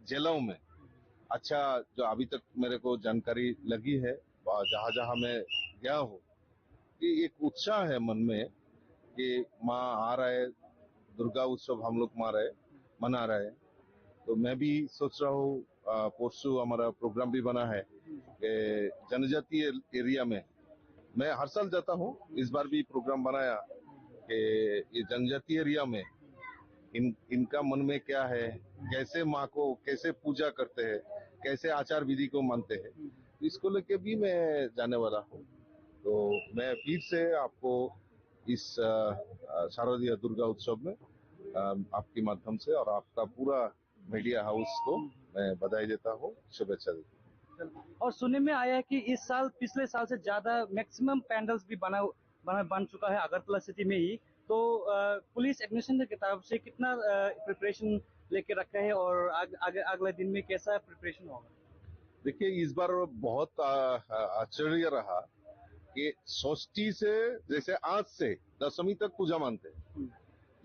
जिलों में अच्छा, जो अभी तक मेरे को जानकारी लगी है, जहाँ जहाँ मैं गया हूँ, ये एक उत्साह है मन में कि माँ आ रहा है, दुर्गा उत्सव हम लोग मार रहे, मना रहे। तो मैं भी सोच रहा हूँ, अ, परसों हमारा प्रोग्राम भी बना है कि जनजातीय एरिया में, मैं हर साल जाता हूँ, इस बार भी प्रोग्राम बनाया कि ये जनजातीय एरिया में इन, इनका मन में क्या है, कैसे माँ को कैसे पूजा करते हैं, कैसे आचार विधि को मानते हैं, इसको लेके भी मैं जाने वाला हूँ। तो मैं फिर से आपको इस, अ, अ, शारदीय दुर्गा उत्सव में, अ, आपके माध्यम से और आपका पूरा मीडिया हाउस को मैं बधाई देता हूँ, शुभेच्छा देता हूँ। और सुनने में आया है कि इस साल पिछले साल से ज्यादा मैक्सिमम पैंडल्स भी बना, बना, बन चुका है अगरतला सिटी में ही। तो, अ, पुलिस एडमिनिस्ट्रेशन की तरफ से कितना, अ, प्रिपरेशन लेके रखा है और आग-, आगे, अगले दिन में कैसा प्रिपरेशन होगा? देखिए, इस बार बहुत, अ, अ, आश्चर्य रहा कि षष्ठी से, जैसे आज से दशमी तक पूजा मानते हैं, हम्म।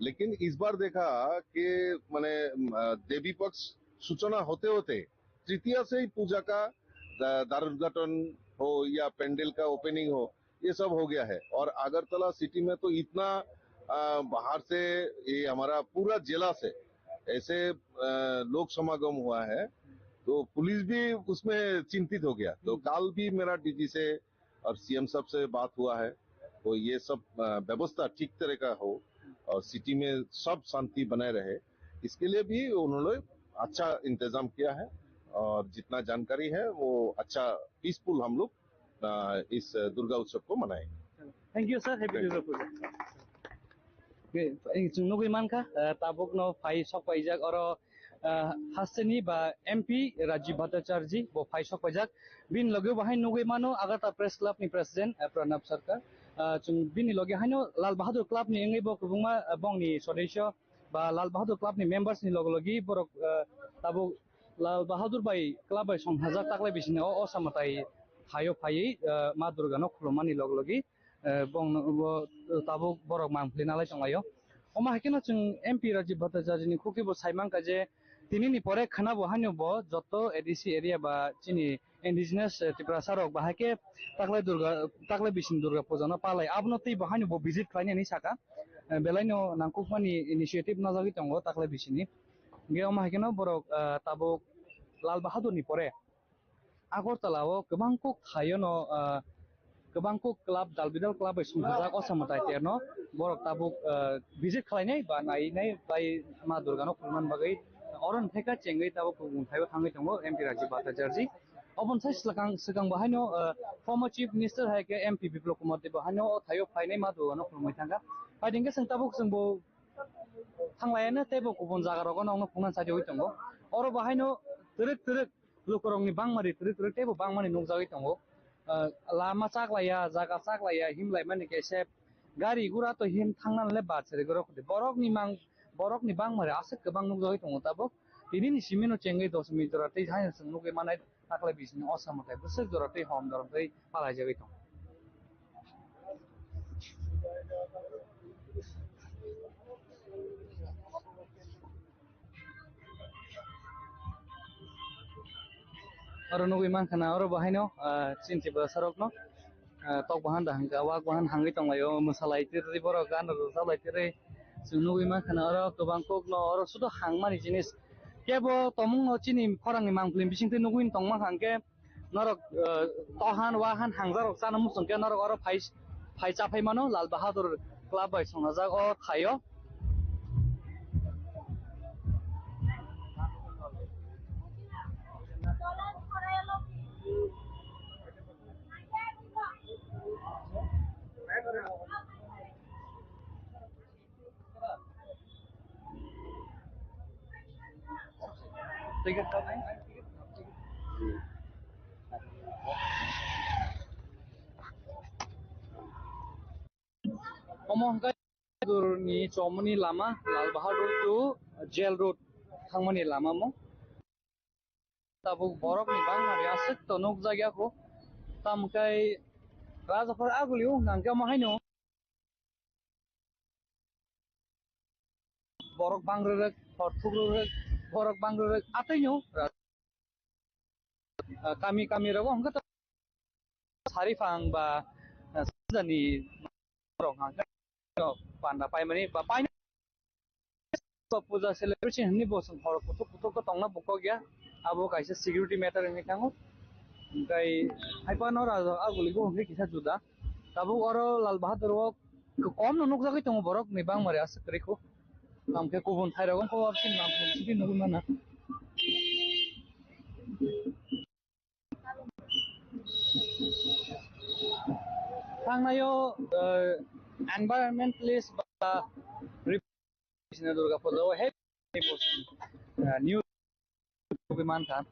लेकिन इस बार देखा कि माने, अ, देवी पक्ष सूचना होते होते तृतीया से ही पूजा का द-, द्वार उद्घाटन हो या पंडाल का ओपनिंग हो, ये सब हो गया है। और अगरतला सिटी में तो इतना अ, बाहर से ये हमारा पूरा जिला से ऐसे, अ, लोग समागम हुआ है, तो पुलिस भी उसमें चिंतित हो गया। तो कल भी मेरा डीजी से और सीएम साहब से बात हुआ है, तो ये सब, अ, व्यवस्था ठीक तरह का हो और सिटी में सब शांति बनाए रहे, इसके लिए भी उन्होंने अच्छा इंतजाम किया है। और जितना जानकारी है, वो अच्छा पीसफुल हम लोग, अ, इस दुर्गा उत्सव को मनाएंगे। Thank you, sir. Happy Durga Puja. Ge, eh, chwng nugwi mankha, eh, tabukno phai sok paijak oro, eh, hasteni ba M P Rajiv Bhattacharya bo phai sok paijak. Bini loge bo hai nugwi mano Agartala Press Club ni President, eh, Pranab Sarkar. Eh, chwng bini loge haino Lal Bahadur Club ni wngwi bo kwbangma, eh, bongni sodesyo ba Lal Bahadur Club ni members ni loge logi borok, eh, tabuk Lal Bahadur bai club bai song hazar taklai bisini o, o samatai hayo phaiwi, eh, Ma Durga no khulumani loge logi, eh, bong no bo tabuk borok mang philwi nalai tonglaio. Omo hai kheno chwng M P Rajiv Bhattacharya ni khukhi bo sai mankha je tini ni pore khana bo haino bo joto A D C area ba chini indigenous, eh, Tiprasa rok bahai khe taklai Durga, taklai bisini Durga puja no palai. Abono tei bo haino bo visit khlainani saka. Eh, belai no nangkukmani initiative najagwi tongo taklai bisini. Hingke omo hai kheno borok, ah, tabuk Lal Bahadur ni pore Agartala o kwbang kok thaio no, ah, kwbang kok club, dal bidal club bai songthajak o samung tai terno borok tabuk, ah, visit khlainai ba nainai bai Ma Durga no khulman bagwi oro ni theka chengwi tabuk kubun thaio thangwi tongo M P Rajiv Bhattacharya. Oboni sai swkang, swkang bo haino, ah, former Chief Minister hai khe M P Biplab Kumar Deb bo haino o thaio phainai Ma Durga no khulumwi thangkha. Phaidi hingke chwng tabuk chwng bo thanglaiano teibo kubun jaga rogo nokno phunukna chadi oi tongo. Oro bo haino twrwk twrwk lukurokni bangmari twrwk twrwk teibo bangmani nukjagwi tongo. Ah, lama chaklaiya, jaga chaklaiya, himlaimani kaisa gari gura to him thangnani le bachari gorok de. Borokni mang, borokni bangmari aswk kwbang nukjagwi tongo tabuk. Tinini simino chengwi dos minute jora tei haino chwng nukwi manai. Taklai bisini osa mwtai bwswk jora tei hom jora tei palaijagwi tongo. Oro nugwi mankha na oro bo haino, ah, chini Tiprasa rokno, ah, tok bahan da hangkha, wak bahan hangwi tonglaio, mwsalai twi twi borok gana rwjaklai twi twi. Chwng nugwi mankha na oro kwbang kokno oro sudo hangmani jinis. Kebo tomungno chini khorangni mangpili bisingtwi nugwi tongma hangkhe norok, eh, tohan wahan hangjarok chana muchungkhe norok oro phai, phai chaphai mano Lal Bahadur Club bai songjak o thaio. Omo hwnkhe Bahadur ni chomoni lama, Lal Bahadur to Jail Road thangmani lama mo. Tabuk borok ni bangmani aswk to nukjakya kho. Tamkai Rajaphar aguli o hwnkha hwnkhe omo haino borok bang rwrwk, hor thuk rwrwk, borok bang rwrwk atwino, ah, kami kami rogo hwnkhe to sari phang ba, ah, sajani rok hwnkhe panda paimani ba paina puja celebration hwnwi bo chwng hor kuthuk kuthuk khe tongna bo kok ya. Abo kaisa security matter wngwi thango. Hwnkhe hai phano raja aguli bo hwnkhe kisa juda. Tabuk oro Lal Bahadur o kom no nukjagwi tongo borok ni bangmari aswk kwrwi kho. Tamo khe kubun thai rok wngkha o absini nang sidi nugwi mana. Thangnaio, eh, environmentalist ba Sina Durga Puja o he, eh, new tubui mankha.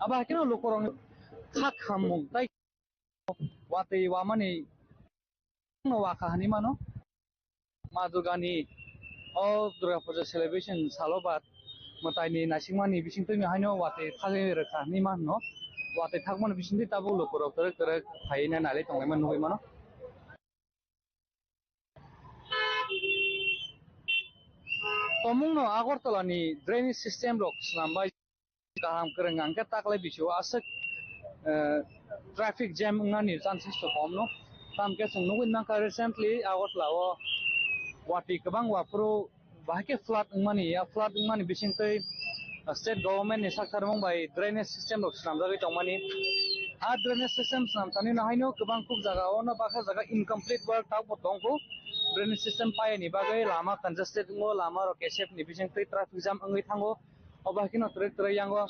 Abo hai kheno lukurokni kha khammung tai watwi wamani no wakha hinwi mano. Ma Durga ni o Durga Puja celebration salo ba mwtai ni naisingmani bisingtwi haino watwi thagwi rwkha hinwi mano. Watwi thakmani bisingtwi tabuk lukurok twrwk twrwk phaiwi nailai tonglaima nugwi mano. Tomungno Agartala ni drainage system rok swnambai kaham kwrwng hwnkhe taklai bisio aswk, eh, traffic jam wngnani chances to kom no. Tamkhe chwng nugwi mankha recently Agartala o watwi kwbang waphuru bahai khe flood wngmani, ya flood wngmani bisingtwi, uh, state government ni sakthar mung bai drainage system rok swnamjagwi tongmani. A drainage system swnam thani no haino kwbang kuk jaga o no bakha jaga incomplete work tabuk bo tongkhu. Drainage system payani bagwi lama congested wngo, lama rok kesep ni bisingtwi traffic jam wngwi thango. Obo hai kheno twrwk twrwk yango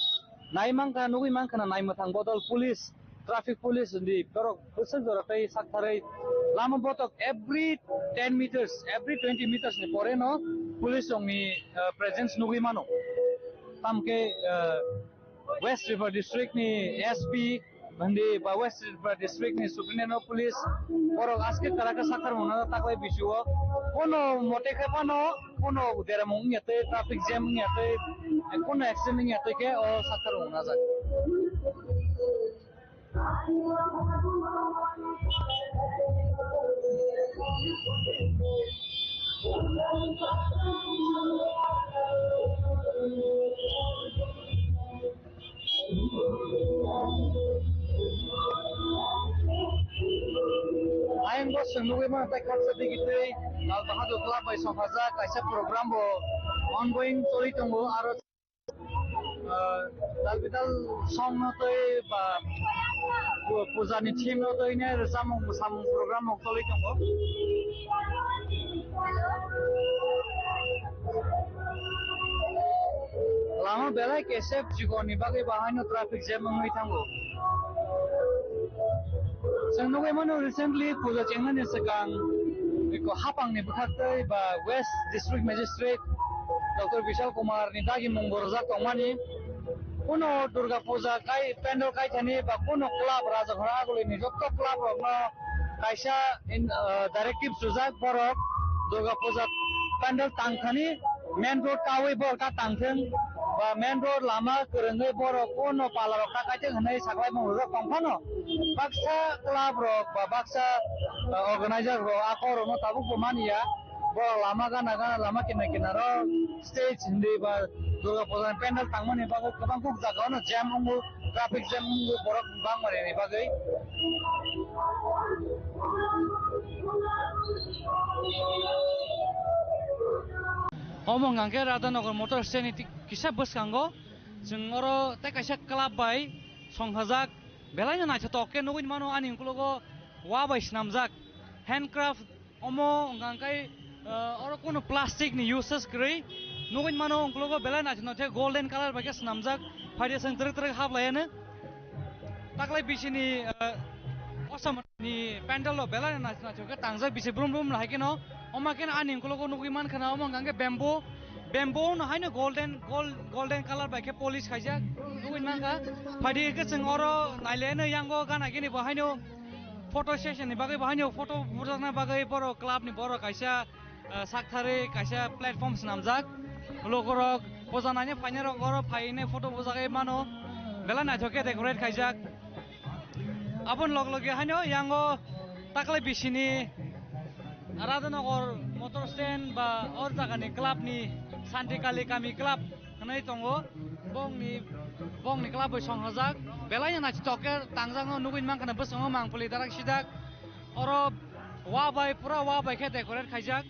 nai mankha, nugwi mankha na nai mwthang bodol police, traffic police di borok bwswk jora tei sak tharwi lama botok every ten meters, every twenty meters ni pore no police rokni, uh, presence nugwi mano. Tamkhe, uh, West Tripura district ni S P Hindi ba West Tripura district ni Superintendent of Police borok aske karaka sakhar mona taklai bisio kono mote khe phano kono deramung wngya tei traffic jam wngya tei kono accident wngya tei khe o sakhar mona jak. Ayang bo chwng nugwi mano tei khaksa digi tei Lal Bahadur Club bai songkhajak kaisa program bo ongoing choli tongo, aro, ah, dal bidal song no tei ba pu-, puja ni theme no tei ne rwchapmung mwsamung program rok choli tongo. Lama belai kesep chikon ni bagwi bahaino traffic jam wngwi thango. Chwng nugwi mano recently puja chengnani swkang eko hapang ni bwkhaktwi ba West District Magistrate Doctor Bishal Kumar ni dagi mung borjak tongmani. Kuno Durga Puja kai pandal kaithani ba kuno club Rajakhora Aguli ni jotto club rokno kaisa in, ah, directive sujak borok Durga Puja pandal tangthani main road kawi borok ta tangthwng ba main road lama kwrwngwi borok kuno pala rok ta kaithwng hwnwi saklai mung rok tongphano baksa club rok ba baksa, ah, organizer rok a kok rokno tabuk bo manya. Borok lama gana gana lama kinar kinaro stage hindi ba Durga Puja ni pandal tangmani bagwi kwbang kuk jaga o no jam wngo, traffic jam wngo borok bangmani ni bagwi. Omo hwnkha khe Radhanagar motor stand ni kisa bwskango chwng oro tei kaisa club bai songhajak belai no naithotok khe nugwi mano ani ukologo wa bai swnamjak handcraft. Omo hwnkha khe, ah, oro kuno plastic ni uses kwrwi. Nugwi mano, ukologo belai naithok naithok khe golden colour bai khe swnamjak. Phaidi chwng twrwk twrwk hablaiano. Taklai bisini, ah, osom ni pandal o belai naithok naithok khe tangjak, bisi brum brum hai kheno. Omo kheno ani ukologo nugwi mankha na, omo hwnkha khe bamboo, bamboo no haino golden, gol-, golden colour bai khe polish khaijak. Nugwi mankha. Phaidi khe chwng oro nailaiano, yango gana gini bo haino photo session ni bagwi bo haino photo bujakna bagwi borok club ni borok kaisa, ah, sak tharwi kaisa platform swnamjak. Lukurok puja naina phainairok oro phainai photo bujagwi mano. Belai naithok khe decorate khaijak. Aboni log logi haino yango taklai bisini Radhanagar motor stand ba or jagani club ni Santi Kali Kami Club hwnwi tongo. Bongni, bongni club bai songhajak. Belai no naithotok khe tangjakno nugwi mankha na bwskango mangpili darak sidak. Oro wa bai, pura wa bai khe decorate khaijak.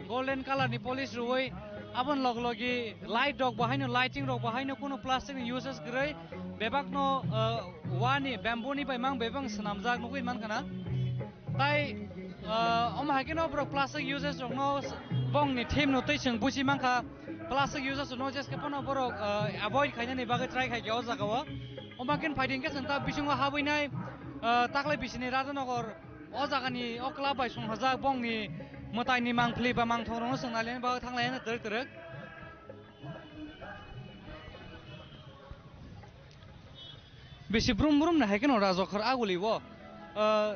Golden colour ni polish rwui aboni log logi light rok bo haino, lighting rok bo haino kuno plastic ni uses kwrwi. Bebak no, ah, wa ni, bamboo ni bai mang bebak swnamjak nugwi mankha na. Tai, ah, omo hai kheno borok plastic uses rokno bongni theme no twi chwng buchi mankha. Plastic uses no jeske phano borok, ah, avoid khainani bagwi try khaikha o jaga o. Omo khe phaidi hwnkhe chwng ta bisingo habwi nai, ah, taklai bisini Radhanagar o jagani o club bai songhajak bongni mwtaini mangpili ba mangthong rokno chwng nailaiani bagwi thanglaini twrwk twrwk. Bisi brum brum ni hai kheno Rajakhor Aguli o, ah,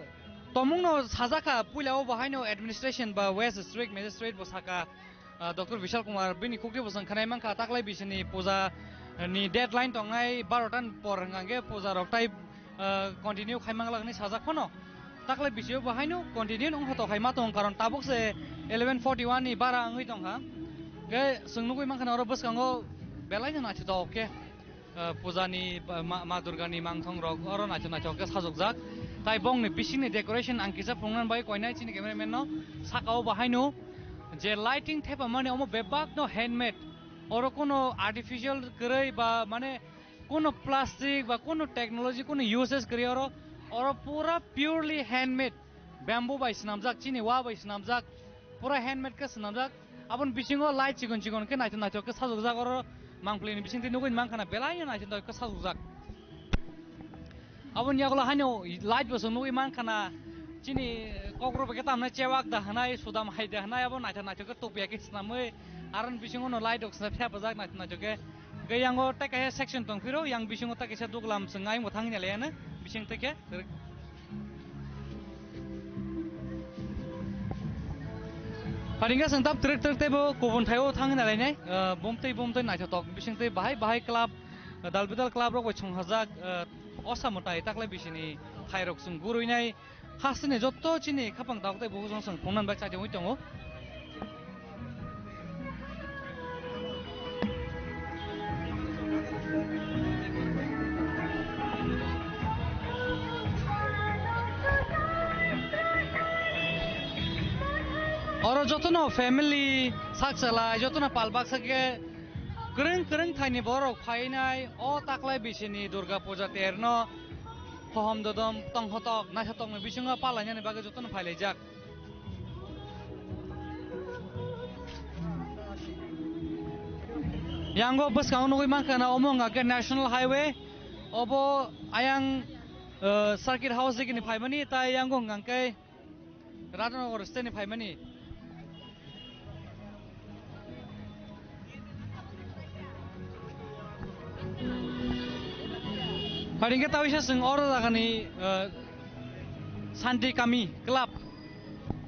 tomung no sajak kha, puila o bo haino administration ba West District Magistrate bo saka, ah, Doctor Bishal Kumar bini khukti bo chwng khwnai mankha, taklai bisini puja ni deadline tongnai barota ni por hwnkha khe puja rok tai, ah, continue khai manglak hinwi sajak phano. Taklai bisio bo haino continue wngkha to khai ma tong, karon tabuk se eleven forty one ni bara wngwi tongkha. Khe chwng nugwi mankha na oro bwskango belai no naithotok khe, ah, puja ni, ah, ma, ma Durga ni mangthong rok oro naithok naithok khe sajokjak. Tai bongni bisingni decoration ang kisa phunukna bai koinai chini cameraman no saka o bo haino Je lighting thepamani omo bebak no handmade, oro kono artificial kwrwi ba mane kono plastic ba kono technology kono uses kwrwi oro, oro pura purely handmade, bamboo bai swnamjak, chini wa bai swnamjak, pura handmade khe swnamjak. Aboni bisingo light chikon chikon khe naithok naithok khe sajokjak, oro mangpili ni bisingtwi nugwi mankha na belai no naithok naithok khe sajokjak. Aboni yagulo haino light bo chwng nugwi mankha na, chini kokrok bai khe tamni chewak da hwnai, sudam hai da hwnai, abo naithok naithok khe topya khe swnamwi, aroni bisingo no light rok swnam phiyapajak naithok naithok khe. Hwnkhe yango tei kaisa section tongphiro, yang bisingo tei kaisa duglam chwng ayung bo thangwi nailaiya no, bising tei khe. Pharingkhe chwng tab twrwk twrwk teibo kubun thaio thangwi nalainai, ah, bumtwi bumtwi naithotok bisingtwi bahai bahai club, ah, dal bidal club rok bai songchajak, ah, osa mwtai taklai bisini thairok chwng gurwinai hasteni jotto chini khapang tabuk tei bukhuk chwng phunuknani bai chaijagwi tongo. Oro jotono family sak chalai, jotono pal baksa khe kwrwng kwrwng thaini borok phainai o taklai bisini Durga Puja terno hohom dodom tongthotok naithotokni bisingo palainani bagwi jotono phailaijak. Yango bwskango nugwi mankha na omo wngkha khe National Highway, obo ayang, eh, Circuit House digini phaimani, tai yango wngkha khe Radhanagar state ni phaimani. Pharingkhe tawi se chwng oro jagani, eh, Santi Kami Club.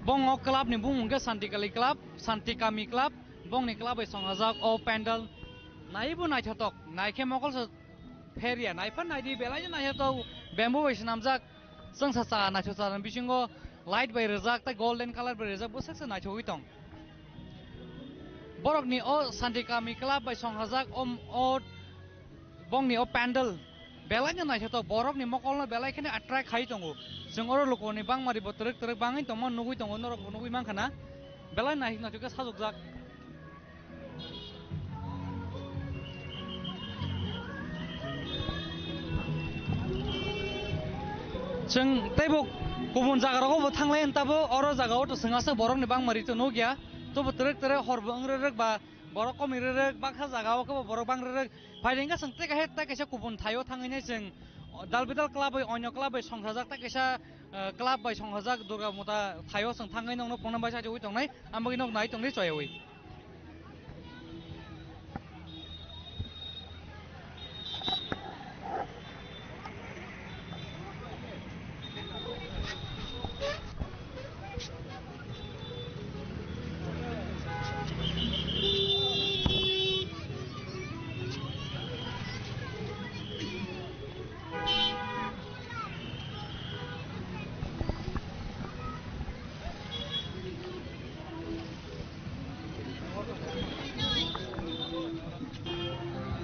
Bong o club ni bumung khe Santi Kali Club, Santi Kami Club. Bongni club bai songchajak o pandal. Naibo naithotok, naikhe mokol se pherya, naiphan naidi belai naithotok, bamboo bai swnamjak. Chwngsacha naithoksa ni bisingo light bai rijak tei golden colour bai rijak, bwsaksa naithogwi tong. Borokni o Santi Kami Club bai songchajak o, o bongni o pandal belai no naithotok, borokni mokolno belai kheno attract khai tongo. Chwng oro lukuni bangmari bo twrwk twrwk bangwi tongma nugwi tongo, norok bo nugwi mankha na belai naithok naithok khe sajokjak. Chwng teibo kubun jaga rogo bo thanglai, tabo oro jaga o to chwng aswk borok ni bangma ri to nukya, tobo twrwk twrwk hor bo wng rwrwk ba borok kom ri rwrwk, baksa jaga o khe bo borok bang rwrwk. Phaidi wngkha chwng tei kaisa, tei kaisa kubun thaio thangwi nai chwng dal bidal club bai, onyo club bai songchajak, tei kaisa, eh, club bai songchajak Durga Mota thaio chwng thangwi nokno phunukna bai chaijagwi tongnai, ang bagwi nok nai tongdi choyawi.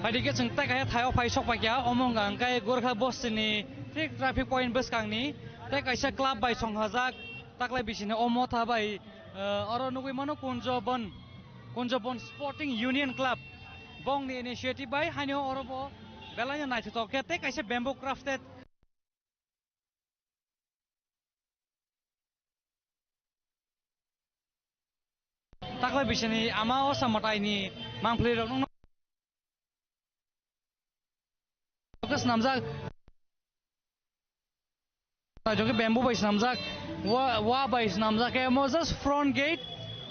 Phaidi khe chwng tei kaisa thaio phai sok paikha, omo wngkha hwnkhe Gorkha bostini thik traffic point bwskangni tei kaisa club bai songchajak, taklai bisini o motha bai, eh, oro nugwi mano Kunjobon, Kunjobon Sporting Union Club. Bongni initiative bai haino oro bo belai no naithotok khe tei kaisa bamboo crafted. Taklai bisini ama o samataini mangpli rok nung khe swnamjak. Joki bamboo bai swnamjak, wa, wa bai swnamjak khe omo just front gate,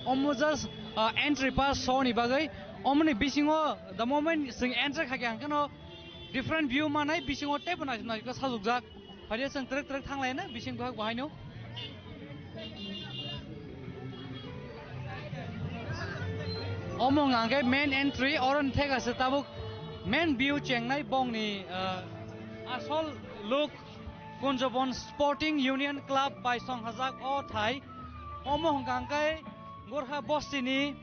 omo just, uh, entry pass soni bagwi. Omoni bisingo the moment chwng enter khaikhe hwnkhe no different view manai, bisingo teibo naithok naithok sajokjak. Phaidi chwng twrwk twrwk thanglaina bising bohak bohaino. Omo wngkha hwnkhe main entry, oroni thek ase tabuk main view chengnai bongni, ah, asol look Kunjobon Sporting Union Club bai songchajak o thai. Omo wngkha hwnkhe Gorkha bostini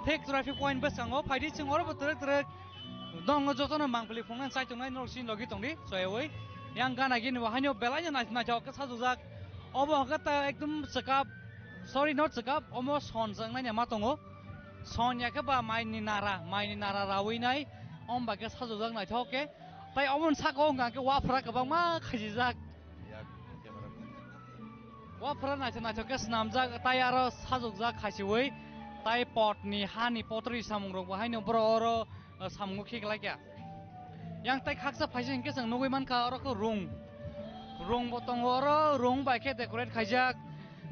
thik traffic point bwskango. Phaidi chwng oro bo twrwk twrwk nokno jotono mangpili phunuknani chai tongnai norok chini logi tongdi choyawi. Yang gana gini bo haino belai no nai-, naithok khe sajokjak. Obo hwnkhe ta ekdom chwkap Sorry, not chwkap, omo son chwng nai ma tongo. Son ya khe ba mai ni nara, mai ni nara rawi nai, om ba khe sajojak naithok khe. Tai omo ni saka o hwnka khe waphra kwbangma khasijak. Yak, camera. Waphra naithok naithok khe swnamjak, tai aro sajokjak khasiwi. Tai pot ni, ha ni potri samung rok bo haino boro oro, o, samungo khiklai kha. Yang tai khaksa phaisa hinkhe chwng nugwi mankha oro khe rung. Rung bo tongo oro, rung bai khe decorate khaijak.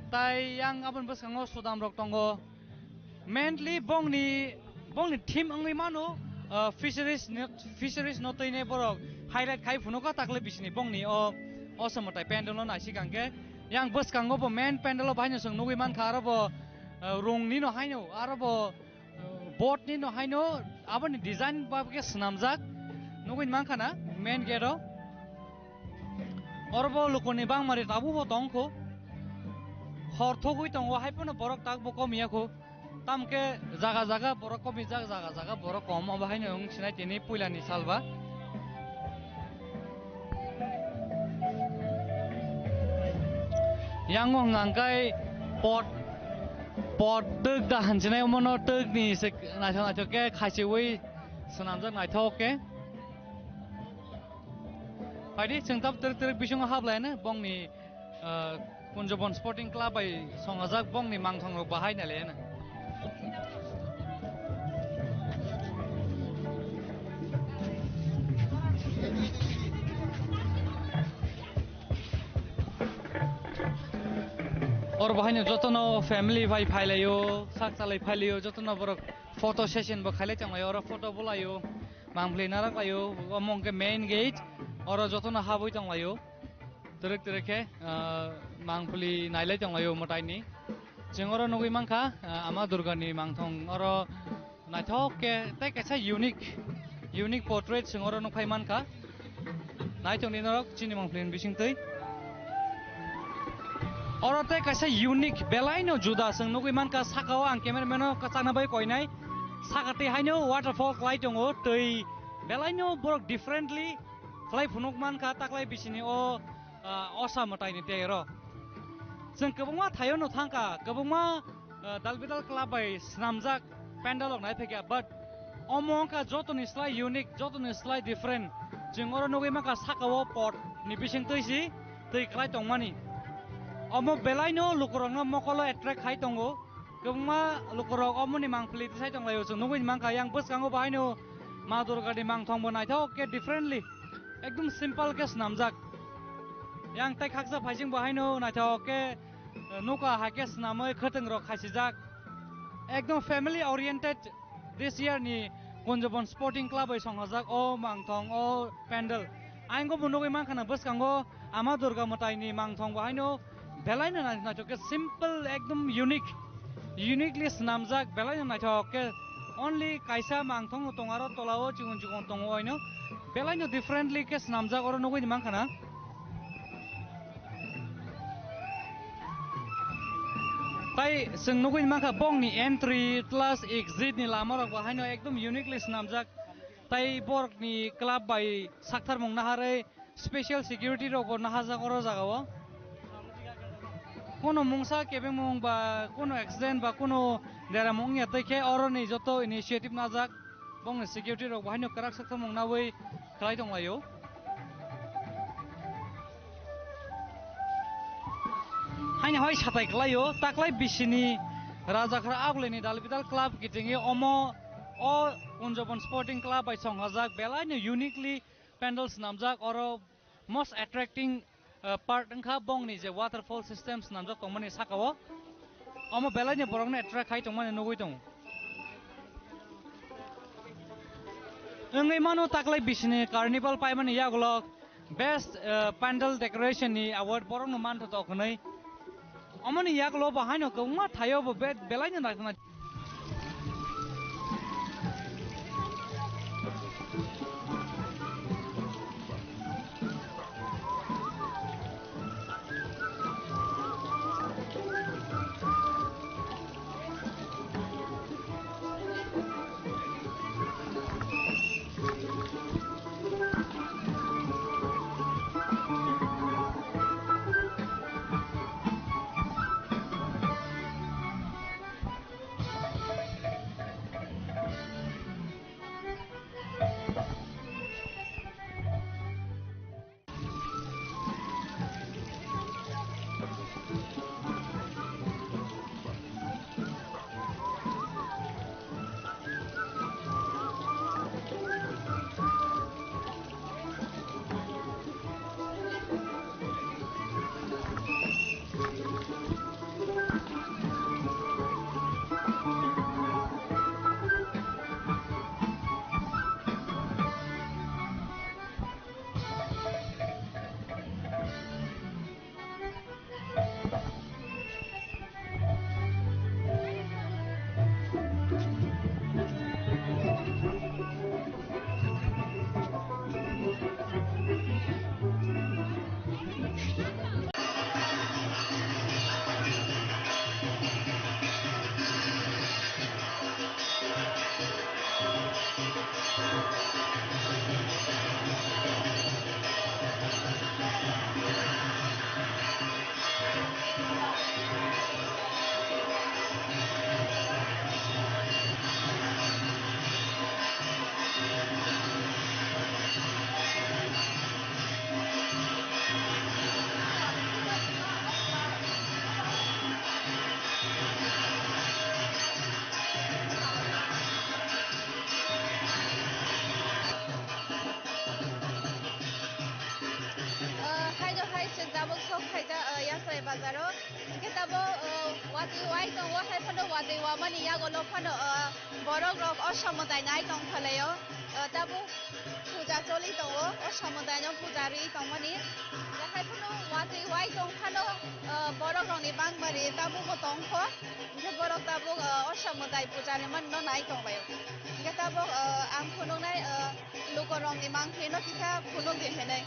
Tai yang aboni bwskango sudam rok tongo. Mainly bongni, bongni theme wngwi mano, o, fisheries ni, fisheries no twi ne borok highlight khai phunukha takle bisini bongni o, o somotai pandal no naisik ang khe. Yang bwskango bo main pandal o bahaino chwng nugwi mankha aro bo, o, rung ni no haino aro bo Board ni no haino aboni design ba khe swnamjak. Nugwi mankha na main gate o. Oro bo lukuni bangmari tabuk bo tongkho. Hor thogwi tongo, hai phano borok tak bo kom ya kho. Tamo khe jaga jaga borok kom rijak, jaga jaga borok kom. Obo haino wng sinai tini puila ni sal ba. Yang wng ang kai pot, pot twk da hansinai omono twk ni se naithok naithok khe khasiwi swnamjak naithok khe. Phaidi chwng tab twrwk twrwk bisingo hablai no bongni, ah, Kunjabon Sporting Club bai songajak bongni mangthong rok bahai nai le no. Oro bahaino jotono family bai phailaio, sak chalai phailaio, jotono borok photo session bo khailai tonglaio, oro photo bolaio, mangpli narak laio, omo hwnkhe main gate, oro jotono habwi tonglaio. Twrwk twrwk khe, ah, mangpli nailai tonglaio mwtaini. Chwng oro nugwi mankha, ah, Ama Durgani mangthong oro naithok khe tei kaisa unique, unique portrait chwng oro nukphai mankha. Naithok ni norok chini mangpli ni bisingtwi. Oro tei kaisa unique belaino juda chwng nugwi mankha, sakao ang cameraman no kwchakna bai koinai. Saka twi haino waterfall khlai tongo, twi belaino borok differently khlai phunuk mankha taklai bisini o, ah, osa mwtaini tei oro. Chwng kwbangma thaio no thangkha, kwbangma, ah, dal bidal club bai swnamjak pandal rok nai phaikha, but omo wngkha jotoni slai unique, jotoni slai different. Chwng oro nugwi mankha sakao pot ni bising twi si twi kwlai tongmani. Omo belaino lukurokno mokolo attract khai tongo. Kwbangma lukurok omoni mangpili tisai tonglaio, chwng nugwi mankha yang bwskango bahaino Ma Durgani mangthong bo naithok khe differently, ekdom simple khe swnamjak. Yang tei khaksa phaising bahaino naithok khe, eh, nuka hai khe swnamwi khwtwng rok khasijak. Ekdom family oriented this year ni Kunjabon Sporting Club bai songhajak o mangthong o pandal. Ayang bo nugwi mankha na bwskango Ama Durga mwtaini mangthong bahaino belaino nai-, naithok khe simple, ekdom unique, uniquely swnamjak, belaino naithok khe only kaisa mangthong no tongo, aro tolao chikon chikon tongo, oino belaino differently khe swnamjak, oro nugwi mankha na. Tai chwng nugwi mankha bongni entry plus exit ni lama rok bo haino ekdom uniquely swnamjak, tai borokni club bai sakthar mung naharwi special security rok bo nahajak oro jagao. Kono mungsa kebengmung ba kono accident ba kono deramung wngya tei khe oroni joto initiative najak, bongni security rok bo haino kwrak sakthar mung nawi khlai tonglaio. Haino hai satai khlaio, taklai bisini Rajakhara Agulini Dalbidal Club kitingwi omo o Unjabon Sporting Club bai songhajak belaino uniquely pandal swnamjak, oro most attracting, uh, part wngkha bongni je waterfall system swnamjak tongmani sakao. Omo belaino borokno attract khai tongmani nugwi tongo. Wngwi mano taklai bisini carnival paimani yagulo best, uh, pandal decoration ni award borokno manthotok hwnwi. Omoni yagulo bo haino kwbangma thaio bo be-, belaino naithoknai. Bazaro, hingke tabok, uh, watwi wai tongo, hai phano watwi wamani yago no phano, uh, borok rok osamwtai nai tong phalaio, uh, tabok puja choli tongo, osamwtai no puja ri tongmani, hingke hai phano watwi wai tong phano, uh, borok rok ni bangmari tabok bo tong kho, hingke borok tabok, uh, osamwtai puja rimani no nai tong laio, hingke tabok, uh, ang phunuknai, uh, lukorokni mangphi no kisa phunuk di hinwi.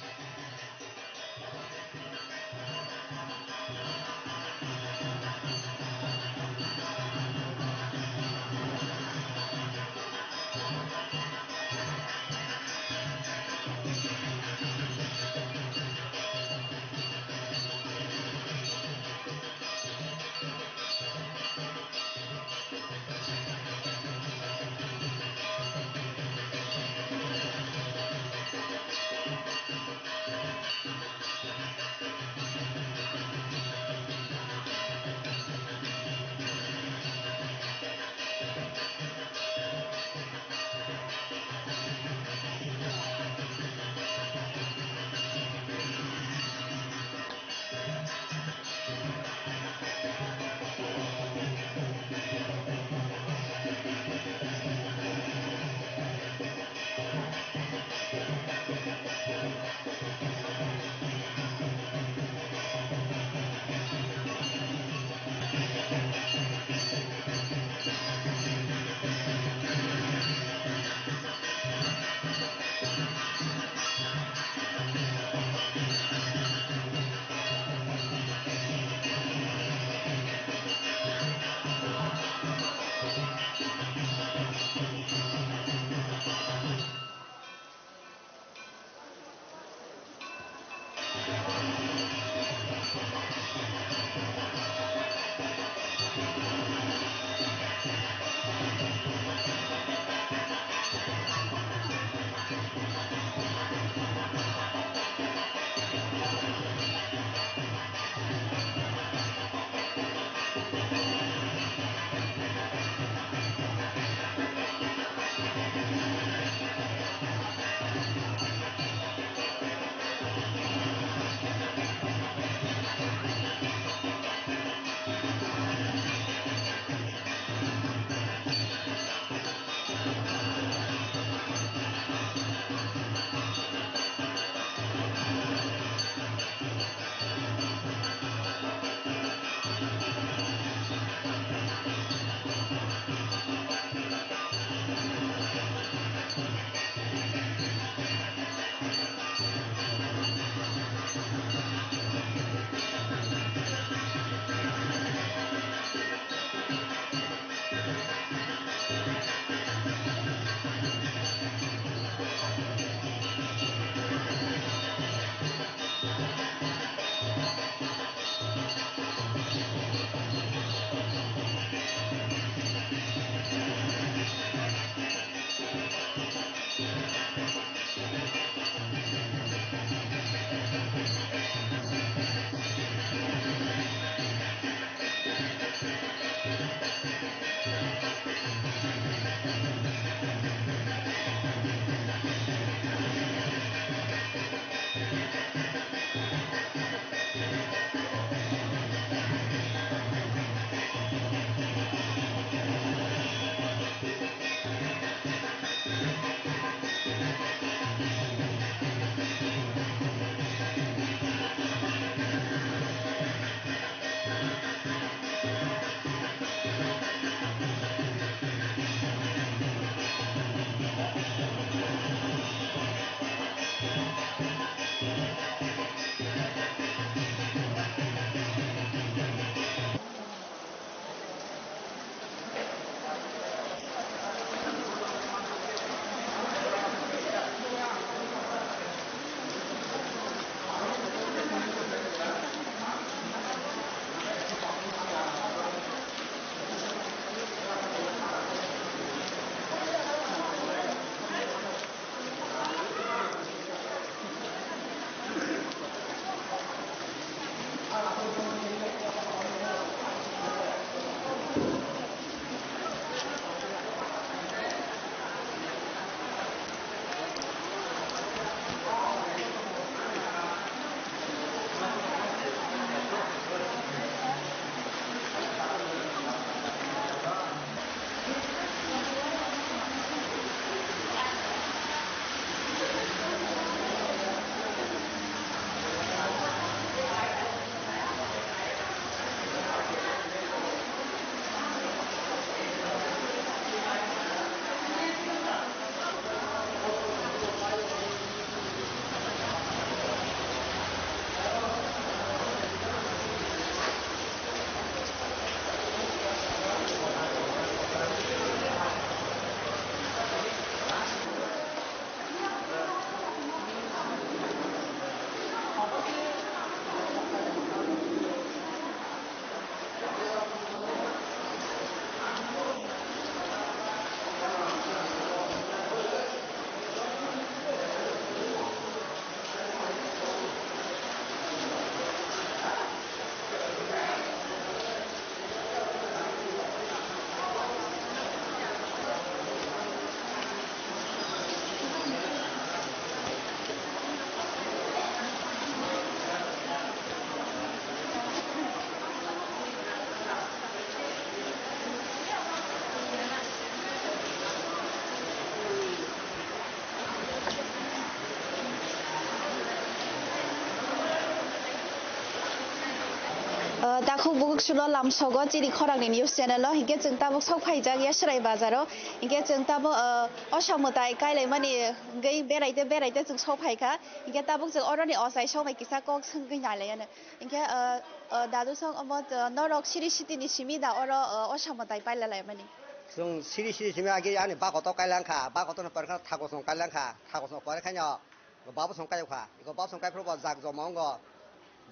Uh, takhuk bukuk sulo lamsogo chini khorangni news channel o, hinkhe chwng tabuk sok phaijak Yasrai bazar o, hinkhe chwng tabuk, uh, osa mwtai kailaimani hwnkhe beraite beraite chwng sok phaikha, hinkhe tabuk chwng oroni ochai sok bai kisa kok swngwi nailaiyano. Hinkhe, uh, uh, dadu sok omo, uh, norok siri sitini simi da oro, uh, osa mwtai pailalaimani? Chwng siri siri simi agi ani bakoto kailangkha, bakoto no pore kha thago song kailangkha, thago song pore khaino. Bo babo song kaiyok kha, iko babo song kaiphuru bo jak joma wngo,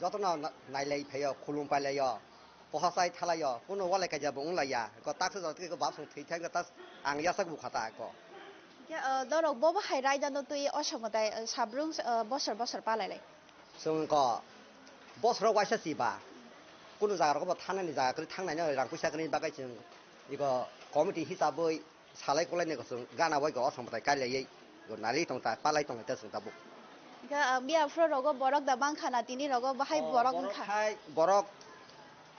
jotono na-, nailai phaio, khulum pailaio, pohasai thalaio, kuno walai kaijabo wnglaiya, iko taksa jora tei iko babo song thwi thangkhe tas ang yasak bukha ta iko. Hingke, ah, norok bobo hai raida no twi osa mwtai, ah, sabrung, ah, bosor bosor palailai? Chwng iko bosoro waisa si ba, kuno jaga rogo bo thangnani jaga kwrwi, thangnani rang puisa kwrwi bagwi chwng iko committee hisabwi salai kwlainai ko chwng gana bai ko osa mwtai kailaiwi ko nari tong ta, palai tong ta chwng tabuk. Hingke, ah, miya phuru rogo borok da bangkha na tini rogo bahai? Oh, borok borok wngkha. Hai borok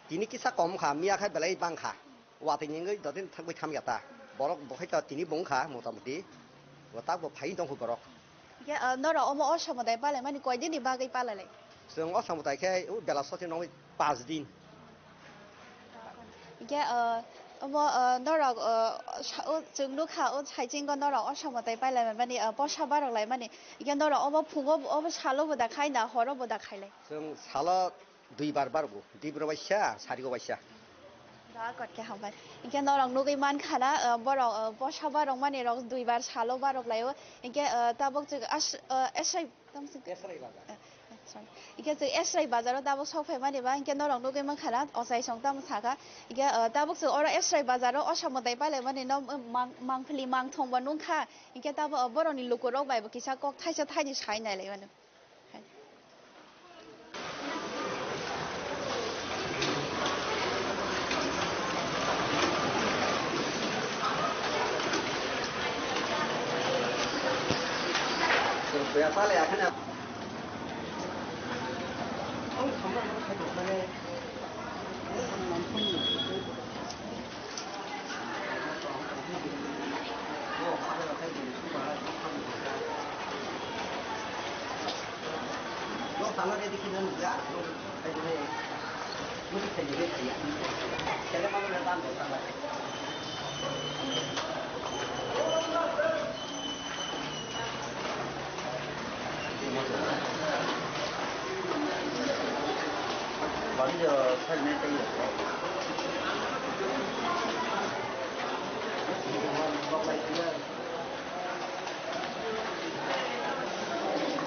tini kisa kom kha, miya khai belai bangkha. Watwi ningwi dodin thangwi tham ya ta. Borok bo khai ta tini bo wngkha mota moti. Bo tak bo phai tong khu borok. Hingke, ah, norok omo osa mwtai palaimani koidini bagwi palailai? Chwng osa mwtai khe o bela sote nongwi pas din. Hingke, ah, omo, ah, norok, ah, sa-, o chwng nukha o saiching o norok osa mwtai pailai mani, ah, posa barok lai mani. Hingke norok omo phungo omo salo bo da khai na horo bo da khailai? Chwng salo dui bar bargo, dibro waisa, sarigo waisa. Da kot khe hambai. Hingke norok nugwi mankha na, ah, borok, ah, posa barok mani rok dui bar salo barok laio. Hingke, ah, tabuk chwng as-, ah, esai Tamo se Esrai bazar. Eh, eh, sorry. Hingke chwng Esrai bazar o tabuk sok phaimani ba, hingke norok nugwi mankha na, ochai song tamo sakha. Hingke, eh, tabuk chwng oro Esrai bazar o osa mwtai pailaimani no, mang-, mangpili mangthong bo nungkha. Hingke tabuk, eh, borokni lukurok bai bo kisa kok thaisa thaini sai nailaimani. Hai.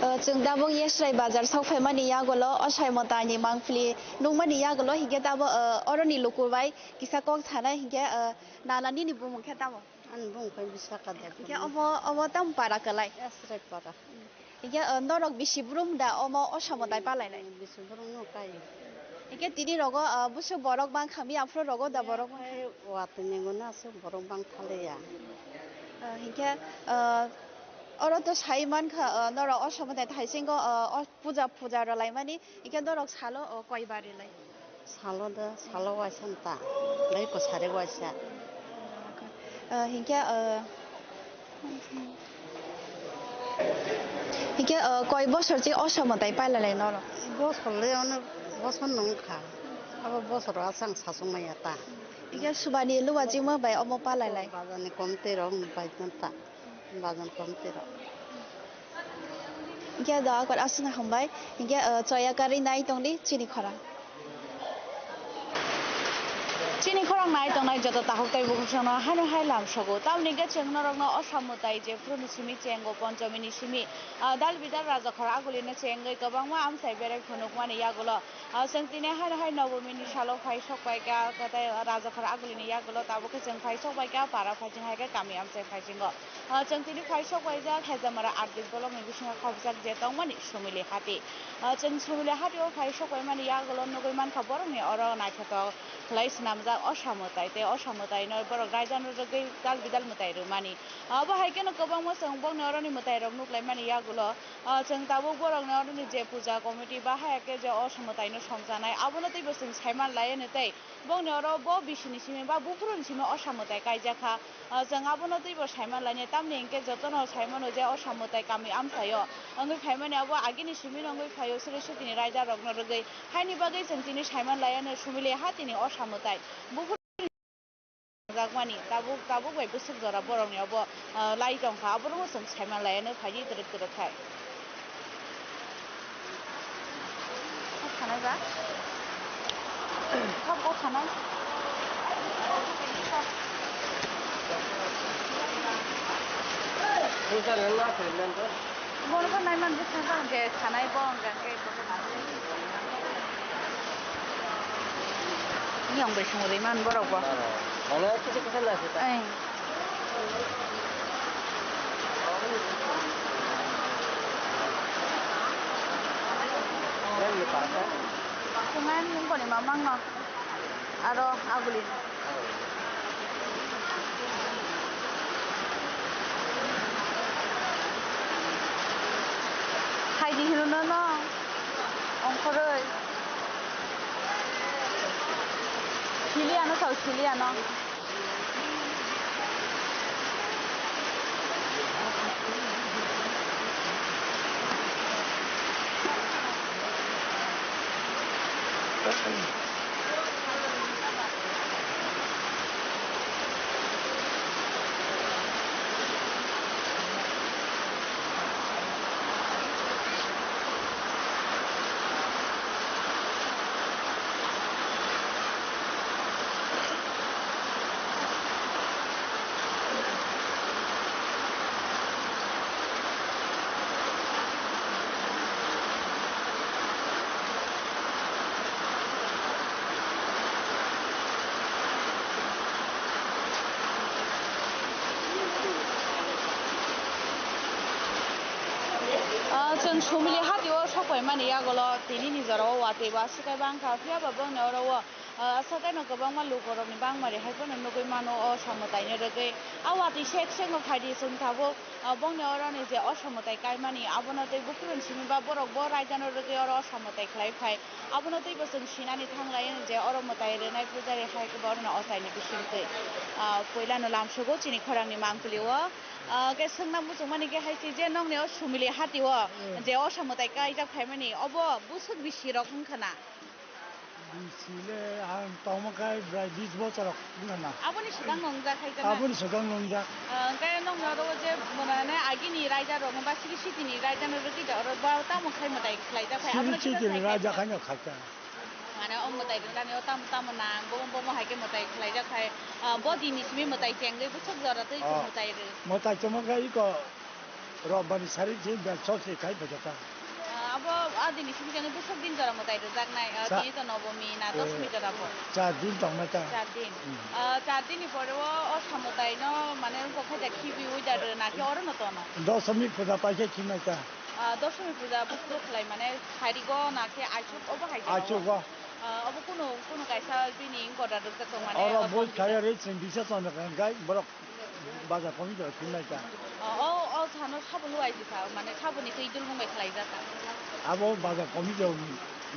O, chwng tabuk Yesrai bazar sok phaimani yagulo, o Saimotani mangpili nukmani yagulo, hinkhe tabuk, o, oroni luku bai kisa kok sanai, hinkhe, o, nana nini bumung khe tamo? Ani bumung khe Bisaka Debbarma. Hinkhe obo, obo tamo para kwlai? Yesrai para. Hinkhe, o, norok bisi brum da omo o Samotai palainai? Bisi brum no kai. Hinkhe tini rogo, o, busu borok bangkha mi aphuru rogo da borok bangkha? Watwi ningo na aswk borok bangthaliya. O, hinkhe, o, oro to sai mankha, o, norok o Samotai thaisingo, o, o puja, puja rwlaimani, hinkhe norok salo, o, koi bari lai? Salo da, salo waisa ta, bai kwsari waisa. O, hinkhe, o, hinkhe, o, koi bosor se o Samotai pailalai norok? Bosor le ono bosor nung kha, abo bosor aswk ang sachung maya ta. Hinkhe subani luwa chima bai omo palailai? Bazar ni komtwi rok bai ta. Bazar komtwi rok. Hinkhe doa kor aswkno hambai. Hinkhe, o, choya karwi nai tongdi chini khorang. Chini khorang nai tongnai joto takhuk tei bukhuk songno haino hai lam sogo. Tamoni hinkhe chwng norokno o Samotai jephuru ni simi chengo ponchomi ni simi, o, dal bidal rajakhor agulino chengwi kwbangma amchai berek phunukmani yagulo. O, chwng tini haino hai Nobomini salo phai sok pai kha, tei Rajakhor Agulini yagulo tabuk khe chwng phai sok pai kha, para phaiching hai khe kami amchai phaiching o. O, chwng tini phai sok pai jak Hejamara R D bolongni bisingo khopjak je tongmani Sumili Hati. O, chwng Sumili Hati o phai sok pai mani yagulo nugwi mankha borokni oro naithotok khlai swnamjak. Osa mwtai tei osa mwtaino borok raidano rwgwi dal bidal mwtai rwmani. Abo hai kheno kwbangma chwng bokni oroni mwtairok nuklaimani yagulo, ah, chwng tabuk borokni oroni je puja committee ba hai khe je osa mwtaino songchanai, abono teibo chwng saiman laianw tei bokni oro bo bisini simi ba buphuruni simi osa mwtai kaijakha. Ah, chwng abono teibo saiman lainai, tamni hinkhe jotono saimano je osa mwtai kami amchaio wngwi phaimani, abo agini simino wngwi phaio, Sri Sitini raidarokno rwgwi. Haini bagwi chwng tini saiman laianw sumili ha tini osa mwtai. Buphur jakmani tabuk, tabuk bai bwswk jora borokni obo, ah, lai tongkha, aborokno chwng saiman laianw phaidi twrwk twrwk khai. Kok sanai ba? Kok, kok sanai? Bono bo naiman bwskango je sanai bo hwnka khe. Ni ang bai songwi man borok bo. Ang kisa kisa na sita. Ai. Yang ni parka. Sungai nung koni mamang no. Aro aguli. Haidi hino no no. Ongkhoroi. Sili ano sao, sili ano. Ah, chwng sumili hatio sokphaimani yagulo tinini jorao watwi ba swkaiba wngkha, phiyaba bongni oro o, ah, aswkaino kwbangma lukurokni bangmari hai phano nugwi mano o samwtaino rwgwi. A watwi sek sekno phaidi chwng tabuk, ah, bongni oroni je o samwtai kaimani abono tei buphuruni simi ba borok bo raidano rwgwi oro o samwtai khlai phai. Abono teibo chwng sinani thang lai je oro mwtai rwnai pujari hai khe bo oroni ochaini bisingtwi. Ah, puilano lamsogo chini khorangni mangpili o. Ah, khe swngna muchungmani khe hai se je nongni o sumili hatio je osa mwtai kaijak phaimani obo bwswk bisi rok wngkha na? Bisi le ang tongma khai bwrai bis bochor rok wngkha na. Aboni swkang nungjak hai khe na? Aboni swkang nungjak. Ah, hwnkhe nongni oro o je mwnane agini raida rok ba sigi sitini raida no rwgwi da oro ba tamo khai mwtai khlaijak hai. Sigi abono kisa sitini sai raida khai khaino khaikha. Mane o mwtai rwnani o tamo tamo nang, bomo bomo hai khe mwtai khlaijak hai, ah, bo dini simi mwtai chengwi bwswk jora twi Oh. Mwtai rw. Mwtai chongma khe iko Robani sari je bel sok se khai bajata. Ah, abo a dini simi chengwi bwswk din jora mwtai rwjaknai, ah, Sa- tini to Nobomi na Eh, Doshmi jora bo. Char din tongmai ta. Char din. Hmm. Ah, char din ni pore o, o samwtai no mane wngkok khe ja khibi wi da rw na khe oro no tono. Doshmi puja pai khe khimai ta. Ah, Doshmi puja buphuru khlai mane sarigo na khe aisuk obo hai jora Aisuk o. Bo. Ah, obo kunu, kunu kaisa bini goda rwkjak tong mane, Oro obo boi khlai ari chwng bisa chonjak gai borok bazar committee rok khinai ta. Ah, o, o sano sabo luai jisa, mane saboni twi dulmung bai khlai jaka. Abo bazar committee rok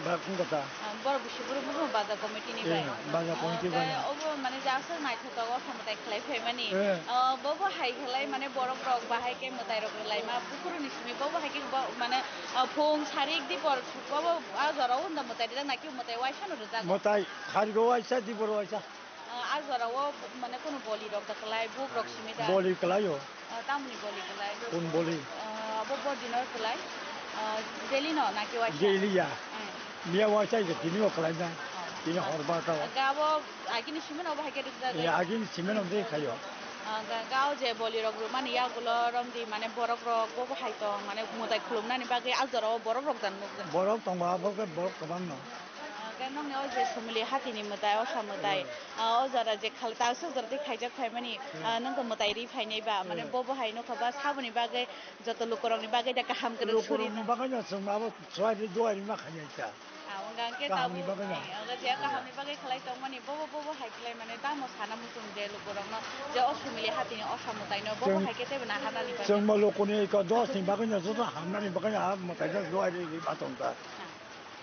ba kung kata. Ah, borok bisi borok buphuru bazar committee ni Eh, bai. Bazar Ah, committee bai. Obo mane ja aswk naithotok o samwtai khlai phaimani. Eh. Ah, bobo hai khlai mane borok rok bahai khe mwtai rok rwlaima buphuru ni simi bobo hai khe bo mane, ah, phung sarik dipor bobo a jora o hwnda mwtai rijak na khe mwtai waisa no rijak. Mwtai kharigo waisa dipor waisa. Ah, a jora o mane kunu boli rok da kwlai buk rok simi da. Boli kwlai o. Ah, tamoni boli kwlai. Kun boli? Ah, abo body no kwlai. Ah, daily no na khe waisa? Daily ya. Hmm. Miya waisa je tini o kwlai na. Oh. Tini hor ba ta o. Ga abo agini simi no bahai khe rijak. Ya, agini simi no de khayo. Ah, ga, ga o je boli rok rwmani yagulo romdi mane borok rok bo bahai tong mane mwtai khulumnani bagwi a jora o borok rok jan nukjak. Borok tongo abo khe borok kwbang no. Ah, khe nokni o je sumili hatini mwtai, osa mwtai, Hmm. ah, o jora je khal-, ta aswk jora tei khaijak phaimani, Hmm. ah, nokto mwtai ri phainai ba, mane Hmm. bo bo hai nokha ba saboni bagwi joto lukurokni bagwi da kaham kwrwng suri. Lukurokni bagwi no chwng abo chuwai ri duai ri ma khainai ta. Hwnka hwnkhe Kahamni tabuk, bagwi no. Ang je kahamni bagwi khlai tongmani, bobo, bobo hai khlai mane tamo sana muchung je lukurokno je o Sumili hatini o samwtaino, bobo Chwng, hai khe teibo naharnani bagwi. Chwngma lukuni eko dos ni bagwi no joto hamnani bagwi no a mwtaino duai ri, ri, batong ta.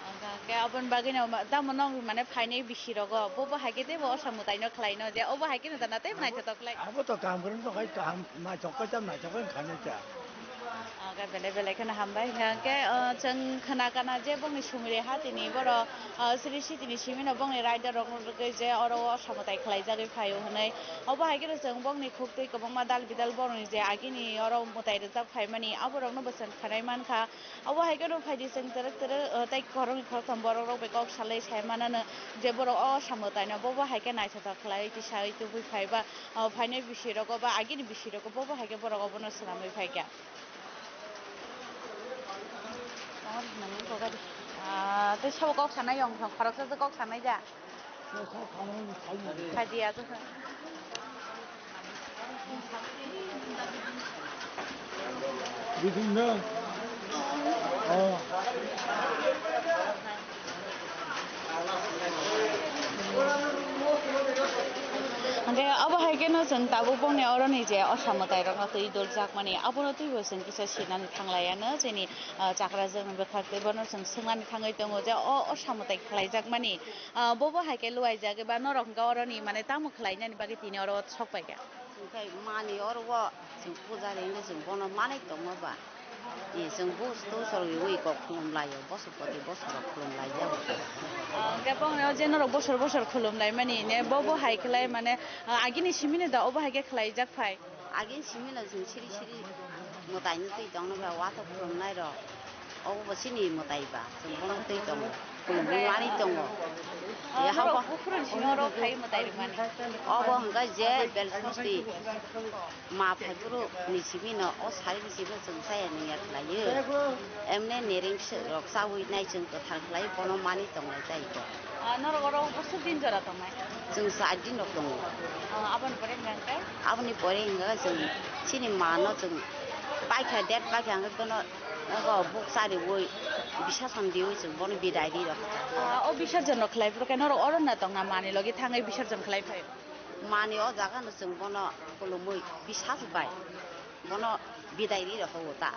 Hwnka hwnkhe aboni bagwino ma-, tamo nong mane phainai bisirogo, bobo hai khe teibo o samwtaino khlaino je, obo hai khe no tana teibo naithotok khlai. Abo to kaham kwrwng tongkhai, kaham naithok khe tamo naithok khe khainai ta. Oke, belai belai kheno hambai. Hingke, o, chwng khna kana je bongni Sumili hatini borok, o, sri sitini simino bongni rider rokno rwgwi je oro o samwtai khlaijagwi phaio hwnwi. Obo hai kheno chwng bongni khuktwi kwbangma dal bidal borokni je agini oro mwtai rwjak phaimani, aborokno bo chwng khwnai mankha. Obo hai kheno phaidi chwng twrwk twrwk, o, tei khoroknwi khoroktham borok rok bai kok salai sai manano je borok o samwtaino bobo hai khe naithotok khlai tisa tubui phai ba, o, phainai bisi rogo ba agini bisi rogo bobo hai khe borok obono swnamwi phai kha. Ah, tei sabo kok sanai yong, khoroksa se kok sanai da. Khaidi ya. Bidin na. Oh. Hingke abo hai khe no chwng tabuk bongni oroni je o samwtai rokno twi doljak mani, abono twibo chwng kisa sinani thanglaiya no chini, ah, chakra jwkni bwkhak tei bono chwng swngmani thangwi tongo je o, o samwtai khlaijak mani, ah, bobo hai khe luaijak eba norok hwnkhe oroni mane tamo khlainani bagwi tini oro sok pai kha. Hwnkhe mani oro o chwng pujari hwnkhe chwng bono manwi tongma ba. Ni chwng bus tu sorwi ui kok khulum laio, bosor poti bosor rok khulum lai jao. Ah, hwnkhe bongni o je norok bosor bosor khulum lai mani ne, bo bo hai khlai mane, ah, agini simi ni da obo hai khe khlai jak phai. Agini simi no chwng siri siri mwtai no twi tong nw ba, wathok khulum nai rok. Obo bo chini mwtai ba, chwng bono twi tongo, khulum mani tongo. Ah, ya norok habo buphuru ni simi oro khai mwtai rwmani. Obo hwnkhe je bel sosti. Ma phaiphuru ni simi no, o sari ni simi no chwng chaya nungya khlaiyo. Emne nereng se rok chawi nai chwng kwthar khlai bono mani tonglai chai ko. Ah, norok oro bwswk din jora tongnai? Chwng char din rok tongo. Ah, aboni pore hwnka hwnkhe? Aboni pore hwnka chwng chini ma no chwng paikha, date paikha hwnkhe bono nogo buk chariwi bisasam diwi chwng bono bidai ri rok. Ah, o bisarjon rok khlai phuru khe norok oro na tongna mani logi thangwi bisarjon khlai phai? Mani o jaga no chwng bono khulumui bisas bai bono bidai ri rokho ta.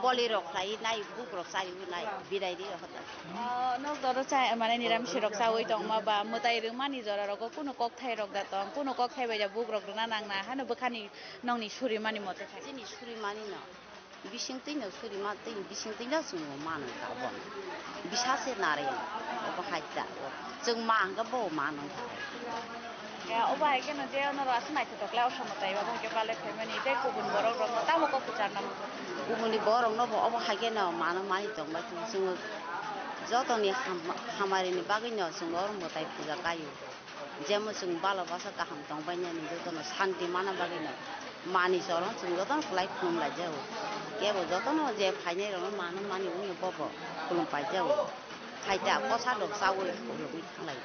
Boli rok khlai nai, buk rok chari nai, bidai ri rokho ta. Ah, nok doro cha, mane niramsi rok chawi tongma ba mwtai rwmani jora rogo kunu kok thai rok da tong, kunu kok thai bai da buk rok rwna nang na, hano bwkhani nokni suri mani mote khai. Chini suri mani no. Bising twi no suri ma twi, bising twi no chwng mano ta bo. Bisa se nari obo hai ta. Chwng ma hwnkhe bo mano ta. Ya, obo hai kheno je ono rw aswk naithotok le, o somo tai ba bo hwnkhe balai phaimani tei kubun borok rok tamo kok kwchar namo. Kubuni borok no bo obo hai kheno mano mani tong bai thung chwng joto ni ham-, hamari ni bagwi no chwng oro mwtai puja kai o. Jemo chwng balo basa kaham tong bai nani jotono santi mana bagwi no mani chwng jotono kwlai khulum lai jago. Kebo jotono je phainai rokno mano mani wngno bobo khulum pai jago. Hai ta kosa rok chawi khulumwi thanglai.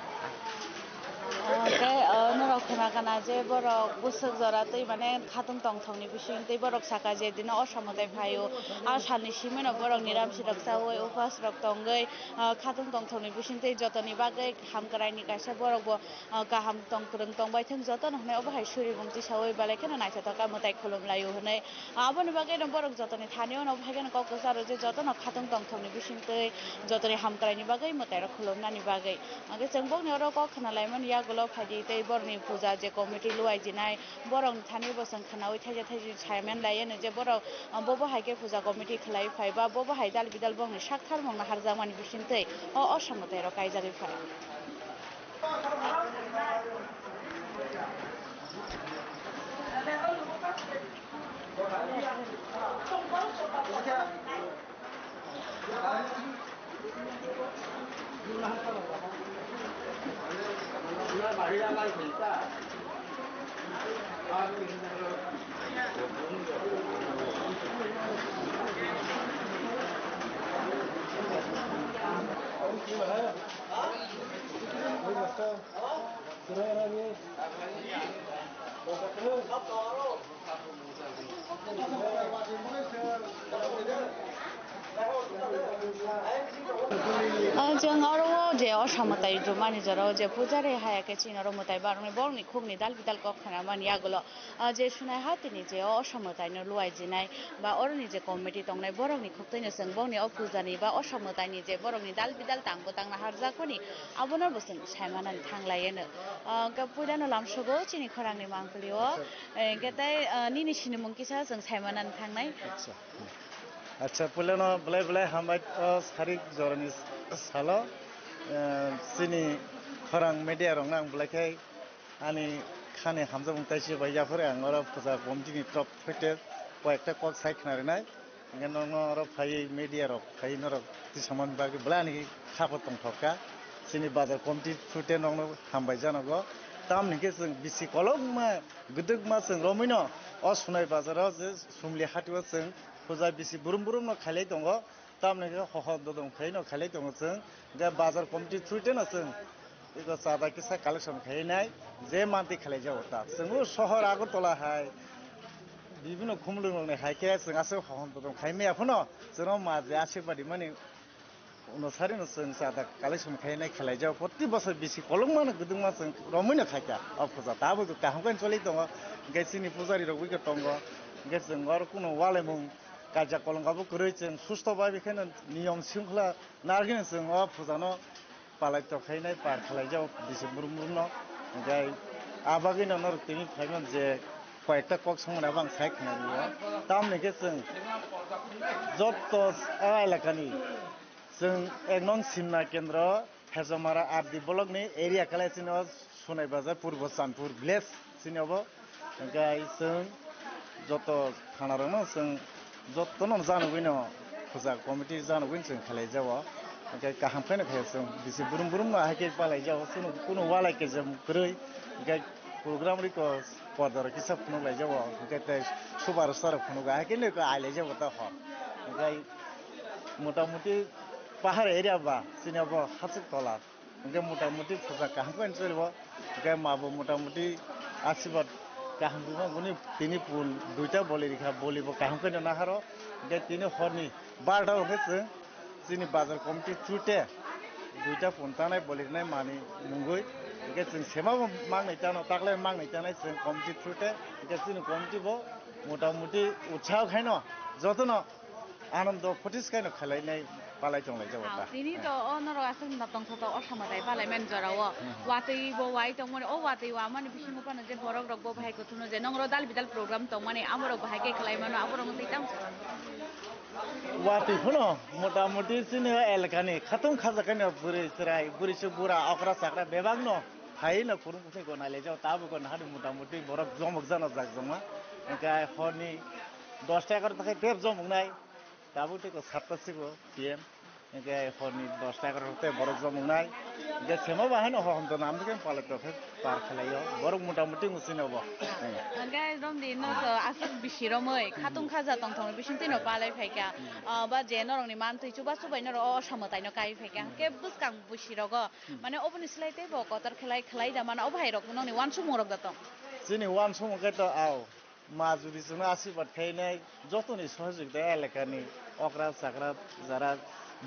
Tei, o, norok khna kana je borok bwswk jora twi mane khatung tongthokni bising tei borok saka je dino o somo tai phaio. A salni simi no borok niramsi rok chawi upas rok tongwi, o, khatung tongthokni bising tei jotoni bagwi hamkraini kaisa borok bo ah, kaham tong kwrwng tong bai thung jotono hwnwi obo hai suribung tisaui belai kheno naithotok kha mwtai khulum laio hwnwi. Ah, aboni bagwi no borok jotoni thani ono phai kheno kok kwcharo je jotono khatung tongthokni bising twi jotoni hamkraini bagwi mwtai rok khulumnani bagwi. Hwnkhe chwng bokni oro kok khna laimani yagulo phaidi tei borokni puja je committee luai jinai borokni thani bo chwng khnaui thaisa thaisa saiman laiya no je borok, ah, bobo hai khe puja committee khlai phai ba bobo hai dal bidal bokni sak tharmung no harjakmani bising twi o, o samwtai rok kaijagwi phai. Ah, Chwng oro o je osa mwtai rwmani jora o je pujari haya khe chini oro mwtai barokni borokni khukni dal bidal kok khna mani yagulo, ah, je sunai ha tini je osa mwtai no luai jinai ba oroni je committee tongnai borokni khuk twi no chwng bongni o pujani ba osa mwtai ni je borokni dal bidal tang bwtang naharjak mani abono bo chwng sai manani thang lai eno. Ah, hwnkhe puila no lamsogo chini khorang ni mangpili o, eh, hwnkhe tai, ah, nini sinimung kisa chwng sai manani thang nai. Acha, puilano belai belai hambai o sarik jorani salo, eh, chini khorang media rokno ang belai khe ani khani hamjakmung taisi bai yaphare ang oro puja committee ni top throite koyekta kok sai khna rinai. Hingke nokno oro phaiwi media rok phaiwi norok tisamani bagwi belai ani khe khapang tongthok kha. Chini bazar committee throite nokno hambai janogo. Tamoni khe chwng bisi kolokma gwdwkma chwng romwino o Sunai bazaro je Sumli hatio chwng puja bisi brum brum no khailai tongo. Tamoni khe hohor dodong khaino khailai tongo chwng. Hingke bazar committee throite no chwng eko chada kisa collection khainai je manti khalai jago ta. Chwng o sohor Agartala hai bibino khumlung rokni hai khe chwng aswk hohor dodong khai maya phano chwngno ma je aswk badi mani uno sari no chwng chada collection khainai khalai jago. Proti bosor bisi kolokma no gwdwkma chwng romwi no khaikha o puja. Tabuk kaham khe choli tongo. Hingke chini pujari rok bai khe tongo. Hingke chwng oro kuno walaimung kaijak kolong abo kwrwi chwng susto bai khe no niyom shringkhola narwgwino chwng o puja no palai tok khainai par khalai jago bisi brum brum no. Hingke a bagwi no norok tini phaimani je koyekta kok songmani abo ang sai khna rio. Tamoni khe chwng jotto a elakani chwng ek nong Simna kendro Thejomara R D block ni area kalaisino Sunai Bazar Purbo Chanpur village chini obo. Hingke chwng joto thana rokno chwng jotono janogwino puja committee janogwino chwng khalai jago. Hingke kaham kheno khe chwng bisi brum brum no hai khe palai jago. Chwng kuno walai khe jam kwrwi hingke program riko porda rok kisa phunuk lai jago. Hingke tei super star phunuk hai khe niko ailai jago ta hor. Hingke motamuti pahar area ba chini obo hachwk tola. Hingke motamuti puja kaham khe cholibo. Hingke mabo motamuti asirwad kaham rwma boni tini pun duita boli rikha, bolibo kaham khe naharo. Hingke tini horni barta hingke chwng chini bazar committee through te duita pun tanai boli rinai mani mungwi. Hingke chwng semabo mangnai tano, taklai mangnai tanai chwng committee through te. Hingke chini committee bo motamuti utsaho khaino jotono Anando photis kaino khalainai palai tonglai jago ta. Tini to o norok aswk na tongthoto o samajai palai mani jora o. Hmm. Watwi bo wai tongmani, o watwi wamani bisingo phano je borok rok bo bahai kuthumno je nongro dal bidal program tongmani amorok bahai khe khlai mano aborok twi tamo. Watwi phano motamuti chini o elakani khatung khajak kaino bwrwi chwrai, bwrwi se bura, okra chakra bebak no phai no kurung kuthai go nailai jago, tabuk go nahadi motamuti borok jomok jana jak joma. Hingke horni dosta egarota khe tep jomok nai. Tabuk tei ko satta sigo P M. Hingke horni dosta egarota tei borok jomok nai. Hingke semo bahai no hohom tono amtwkhe palai tokhe par khlaio. Borok motamuti wngwi sini obo. Hingke romdi no to aswk bisi romwi khatung khaja tongthokni bisingtwi no palai phaikha. Ah, ba je norokni mantwi chubachu bai norok o samwtaino kai phaikha. Hingke bwskang bwsirok o mane oboni slai teibo kotor khlai khlai da mano o bahai rok nokni wansukmung rok da tong. Chini wansukmung khe to ao. Ma juri chwngno asirwad khainai jotoni sohojogita elakani okra chakra jara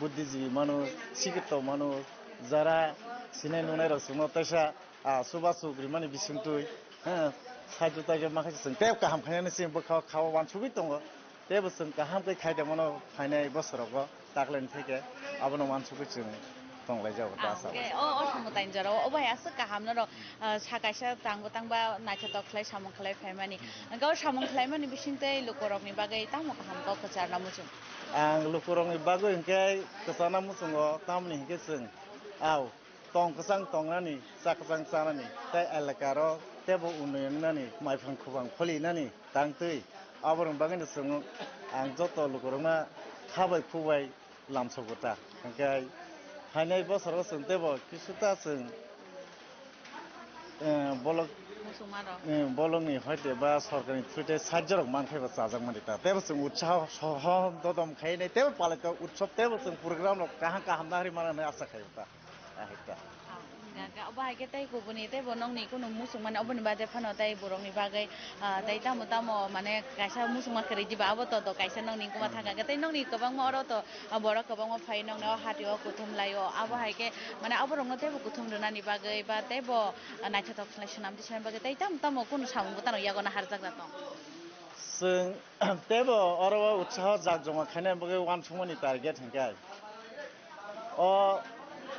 buddhijibi mano, sikito mano, jara sinai nunai rok chwngno teisa, ah, chubachu rimani bisingtwi, ha, saijo taijo makhai chwng tei kaham khainani chini bwkhao khao wansugwi tongo. Teibo chwng kaham khe khaidamano phainai bosorogo. Taklaini theke abono wansugwi chwng tonglaijago ta. Ah, sa hwnkhe o, o samwtaini jorao o bai aswk kaham norok, ah, sa kaisa tangbo tangba naithotok khlai samung khlai phaimani. Hwnkhe o samung khlaimani bisingtwi lukurokni bagwi tamo kaham kok kwcharna muchung? Ang lukurokni bagwi hwnkhe kwcharna muchungo, tamoni hwnkhe chwng, ao, tong kwchang tongnani, cha kwchang chanani, tei elakaro teibo unnoyon wngnani, maiphang khubang kholinani tangtwi. Aborokni bagwino chwng ang joto lukurokno kha bai khuk bai lamsogo ta. Hwnkhe phainai bosoro chwng teibo kisu ta chwng, eh, bolok, Muchungmarok. Eh, bolokni hoite ba sorkarni through te sajjorok mankhai bo chajakmani ta. Teibo chwng utsaho soho dodom khainai teibo palai ta utsob teibo chwng program rok kaham kaham nahri manani asa khaio ta. Ahai ta. Obo hai khe tei kubuni tei bo nokni kunu muchung mani oboni baade phano tei borokni bagwi, ah, tei tamo tamo mane kaisa muchungma kwrwi diba abo to, to kaisa nokni wngma thangkha khe tei nokni kwbangma oro to, ah, borok kwbangma phai nokni o hati o kuthum lai o abo hai khe mane aborokno teibo kuthum rwnani bagwi ba teibo, ah, naithothok khlai swnam di swnam bagwi tei tamo tamo kunu samung bwtano yago na harjak da tong. Chwng teibo oro o utsaho jak joma khaina bagwi uansukmani target hwnkhe o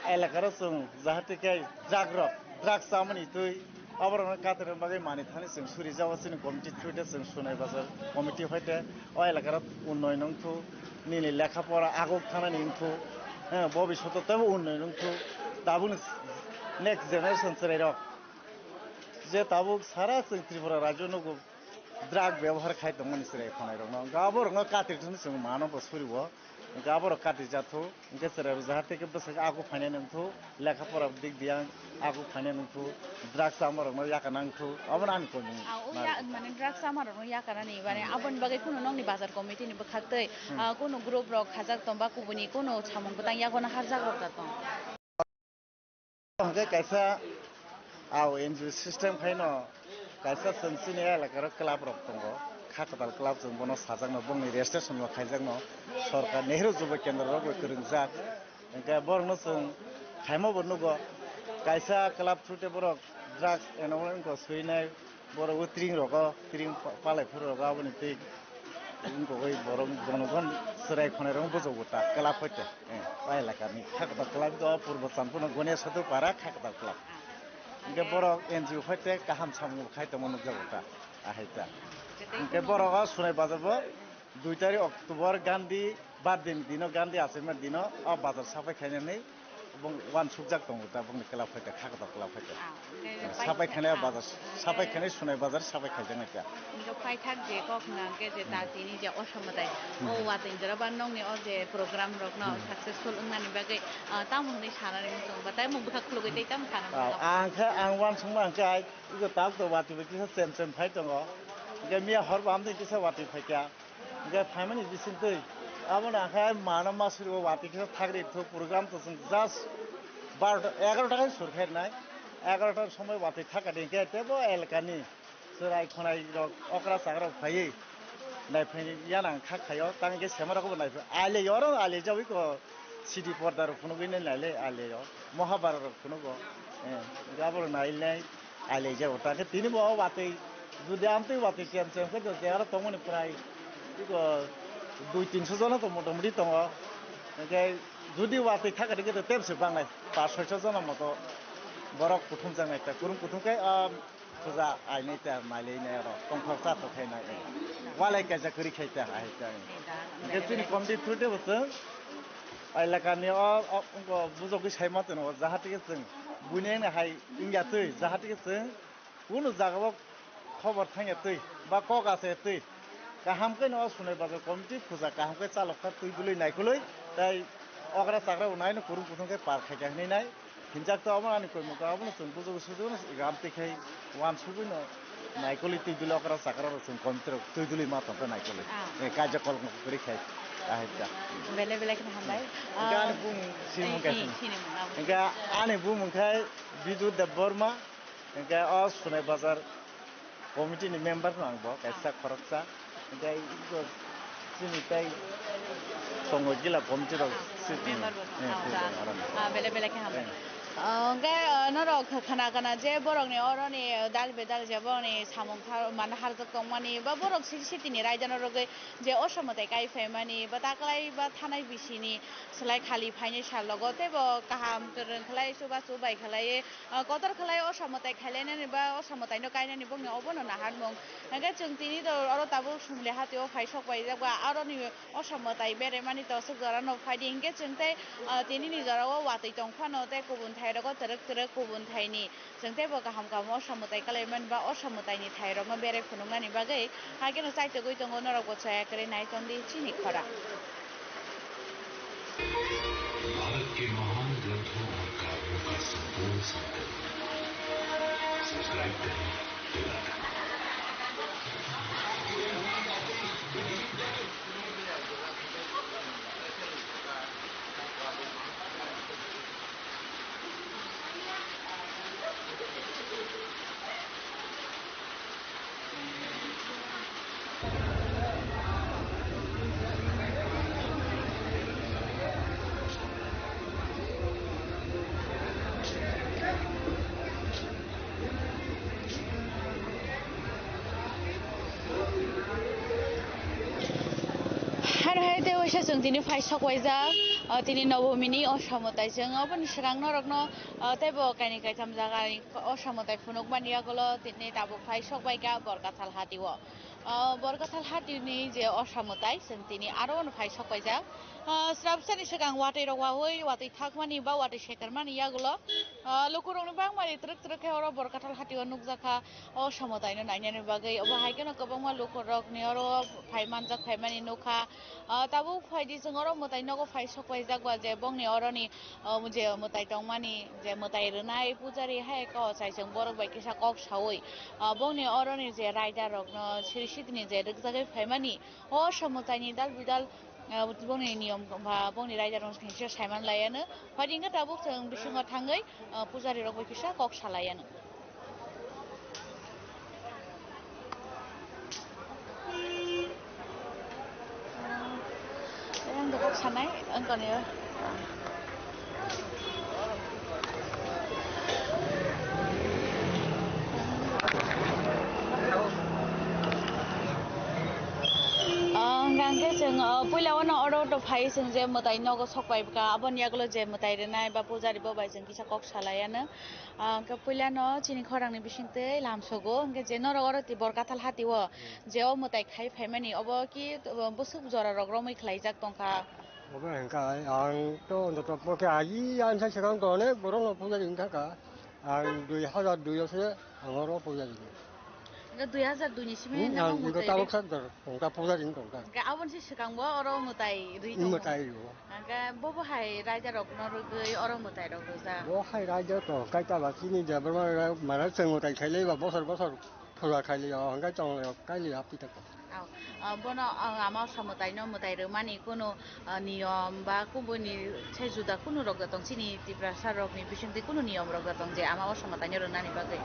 elakaro chwng jahate khe jagrok drugs chamani twi oborokno katorna bagwi manwi thani chwng suri jabo chini committee through de chwng Sonai Bazar committee hoite o elakaro unnoyon wngthu nini lekha pora aguk thanani wngthu bobishoto teibo unnoyon wngthu tabukni next generation chwrairok je tabuk sara chwng Tripura rajyo nugo drug bebohar khai tongmani chwrai khwnairokno. Hwnkhe aborokno katirithani chwng mano bo suriwo. Hwnkhe aborok katirjathok. Hwnkhe chwrairok jahate khe bwswk ago phainai wngthok, lekha pora dik diyang ago phainai wngthok, drugs chamarokno yakana wngthok, abono ani koi mung. Ah, o ya, mane drugs chamarokno yakanani, mane aboni bagwi kunu nokni bazar committee ni bwkhaktwi, ah, kunu group rok khajak tongba kubuni kunu samung bwtang yagono harjak rok da tong. Hwnkhe kaisa, ah, N G O system khaino kaisa chwng chini elakaro club rok tongo, kha kwtal club chwng bono sajakno, bongni registration bo khaijakno, sorkar Nehru Jubo Kendro rok bai kwrwngjak, hwnkhe borokno chwng khaima bo nugo, kaisa club through tei borok drugs and all wngkha swinai, Borok o tring rogo, tring pa-, palai phuru rogo aboni twi wngkogwi borok jonogon chwrai khonai rok bujo bo ta kwlap hoite. Eh, o elakani kha kwtal kwlap o purbo Chandpurno Gonia Sadhu para kha kwtal kwlap. Hwnkhe borok N G O hoite kaham samung khai tongma nukjago ta, ahai ta. Hwnkhe borok o Sonai Bazar bo dui tarik October Gandhi birthday ni dino, Gandhi achaima dino o bazar sapai khainani bong uansukjak tongo ta, bongni club hoite kha kwtal club hoite. Ah, hwnkhe sapai khainai o bazar, sapai khainai Sonai Bazar sapai khaijaknai ta. Hwnkhe paithak je kok hwnkha hwnkhe je ta tini je o somotai o watwi jora ba nokni o je program rokno successful wngnani bagwi, ah, tamo hwnwi sanani muchung ba tei mung bwkha khulugwi tei tamo sanani muchung. Ah, ang khe ang uansukma hwnkhe ai igo tabuk to watwi bai kisa chem chem phai tongo. Hwnkhe miya hor bo amtwi kisa watwi phaikha. Hwnkhe phaimani bisingtwi abono ang khe mano ma suri o watwi kisa thagri thuk program to chwng just barota egarota khe sur khe rwnai. Egarota somoi watwi thakadi hwnkhe teibo elakani chwrai khonai rok okra chakra rok phaiwi naiphai yana ang kha khaio tang khe sema rok bo naiphai ailai oro ailai jagwi ko. Sidi porda rok phunugwi nai naile ailai o Mohabharat rok phunugo. Eh, hwnkhe abo rok nailai ailai jago. Ta khe tini bo watwi judi amtwi watwi chem chem khe je aro tongmani prai iko dui tinso jona to motamoti tongo. Hwnkhe judi watwi thakadi khe to tebse bangnai pas soiso jona moto borok kuthumjaknai ta kurung kuthum khe, ah, Puja ainai ta mailai nai oro tongthok chathok khai nai. Walai kaisa kwrwi khai ta hai ta. Hwnkhe chini committee through de bo chwng elakani o, o, wngkho bujogwi sai ma chwng o jahate khe chwng buini wngna hai wngya twi jahate khe chwng kunu jagao khobor thangya twi ba kok achaya twi kaham khe no o Sonai Bazar committee puja kaham khe chalok kha twi dului naikolwi tei okra chakra bo naino kurung kuthung khe par khaikha hinwi nai. Hinjak to omo ani koimung ka, obono chwng bujugwi sujugwi no ega amtwi khai uansugwi no naikolwi twi duli okra chakra rok chwng komtwi rok twi duli ma tongkha naikolwi. Ah. Eh, kaijak kolok no kwrwi khai. Ahai ta. Belai belai kheno hambai. Hwnkhe ani bumung sinimung kaisa. Sinimung abo. Hwnkhe ani bumung khai Bidu Debbarma, hwnkhe o Sonai Bazar committee ni member no ang bo kaisa khoroksa. Hwnkhe iko chini tei tongo gila committee rok. Ah, member bo tongo. Eh, ah, belai belai khe hambai. Eh. Ah, hwnkhe, ah, norok khana khana je borokni oroni dal bedal je borokni samung thar-, mane harjak tongmani ba borok city city ni raida no rwgwi je osamwtai kai phaimani ba taklai ba thanai bisini slai khali phainai sal logo teibo kaham kwrwng khlai chubachu bai khlaiwi, ah, kotor khlai osamwtai khailainani ba osamwtaino kainani bongni obono naharmung. Hwnkhe chwng tini do oro tabuk sumli hatio phai sok paijak ba aroni osamwtai beremani tosok jorano phaidi hwnkhe chwng tei, ah, tinini jorao watwi tong phano tei kubun thairogo twrwk twrwk kubun thaini. Chwng teibo kaham kaham osamwtai kalaimani ba osamwtaini thairokno bere phunuknani bagwi haikhe no chaitugwi tongo norokbo chaya kwrwi nai tongdi chini khorang. Bharat के महान ग्रंथों और काव्यों का संपूर्ण संकलन। सब्सक्राइब करें। Chwng tini phai sok waijak, ah, tini Nobomini Osa mwtai. Chwng oboni swkang norokno, ah, teibo kainwi kaitham jagani Osa mwtai phunukmani yagulo tini tabuk phai sok baikha Borkathal hatio. Ah, Borkathal hatini je Osa mwtai, chwng tini aro ono phai sok waijak. Ah, srabsani swkang watwi rok wawi, watwi thakmani ba watwi sekermani yagulo, ah, lukurokni bangmani twrwk twrwk khe oro Borkathal hatio nukjakha. O Osa mwtaino nainani bagwi obo hai kheno kwbangma lukurokni oro phai manjak, phaimani nukha. Ah, tabuk phaidi chwng oro mwtai nogo phai sok paijak ba je bongni oroni, ah, je mwtai tongmani, je mwtai rwnai pujari hai khe ochai chwng borok bai kisa kok saui, ah, bongni oroni je raida rokno siri sitini je rwkjagwi phaimani, o Osa mwtaini dal bidal, ah, bongni niyom ba bongni raida rokno sini se saiman laiano. Phaidi hwnkhe tabuk chwng bisingo thangwi, ah, pujari rok bai kisa kok salaiano. Yang dok sanai, ang kani. Ang kangke chwng, ah, puila wano oro to phai chwng je mwtai nogo sok pai bwkha, aboni yagulo je mwtai rwnai ba pujari bo bai chwng kisa kok salaiano. Ah, hwnkhe puilano chini khorangni bisingtwi lamsogo, hwnkhe je norok oro ti Borkathal hatio je o mwtai khai phaimani, obo ki, uh, bwswk jorarok romwi khlaijak tongkha? Obo hwnkhe ang to joto pokhe agi ang sai swkang to onek borokno puja ringkha kha. Ang dui hazar dui o se ang oro puja ringo. Hwnkhe dui hazar dui ni simi Hmm, nang ang mwtai tabuk ri- sak dor tongkha, puja ring tongkha. Hwnkhe aboni se swkang bo oro mwtai ri tongo. Mwtai rio. Hwnkhe bobo hai raida rokno rwgwi oro mwtai rok rwjak. Bo hai raida to kaita ba chini je borma mara chwng mwtai khailai ba bosor bosor puja khailai o hwnkhe chonglai o kailai hapti tako. Au, ah, bono, ah, ama Osa mwtaino mwtai rwmani kunu, ah, niyom ba kubuni se juda kunu rok da tong chini Tiprasa rokni bisingtwi kunu niyom rok da tong je ama Osa mwtaino rwnani bagwi?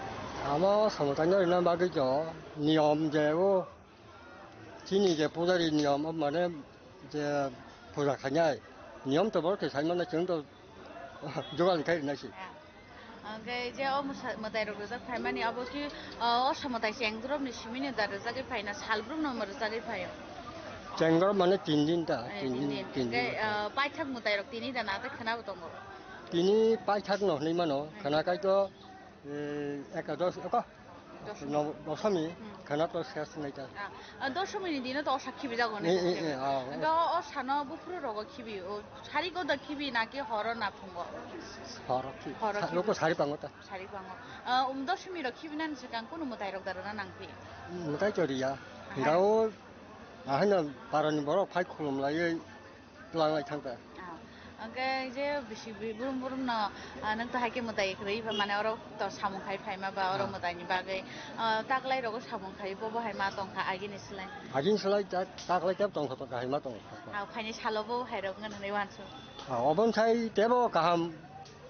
Ama Osa mwtaino rwna bagwi to niyom je o chini je pujari niyom, o mane je puja khainai niyom to borok khe sai mano, chwng to jugal khai rwnai se. Ah. Hwnkhe je o mwsa-, mwtai rok rwjak phaimani abo ki, ah, Osa mwtai chengdrop ni simi ni da rwjagwi phaina, salbrum no rwjagwi phaio? Chengdrop mane tin din ta, Eh, tin tin din, din, tin hwnkhe, din. Ah, paithak mwtai rok tini da na tei khwna bo tongo? Tini paithak no hwnwi mano, Hmm. Khwna kai to Eh, ekadosh, eko? Dosomi. Nob-, dosomi, Hmm. Khwna to ses nai ta. Ah, ah, dosomi ni dino to osa khibi jago Eh, eh, eh, oh. Hwnkhe o, o sano buphuru rogo khibi, o sari goda khibi naki horo na phungo? Horo khibi. Horo Sa-, khibi. Loko sari pango ta. Sari pango. Ah, um, dosomi rok khibi nani swkang kunu mwtai rok da rwna nang phi? Mwtai to riya. Aha. Hwnkhe o, ahai no parani borok phai khulum laiwi, Twlang lai thang ta. Ah, hwnkhe je bisi bi-, burum burum no, ah, nwng to hai khe mwtai kwrwi ba, mane oro to samung khai phaima ba, oro Ah. mwtai ni bagwi, ah, taklai rogo samung khai bo, bo hai ma tong kha agini slai. Agini slai ta, taklai tebo tong kha, to kaham ma tong kha. Ah, phaini salo bo hai rok wngna hinwi uansuk. Ah, oboni sai tebo kaham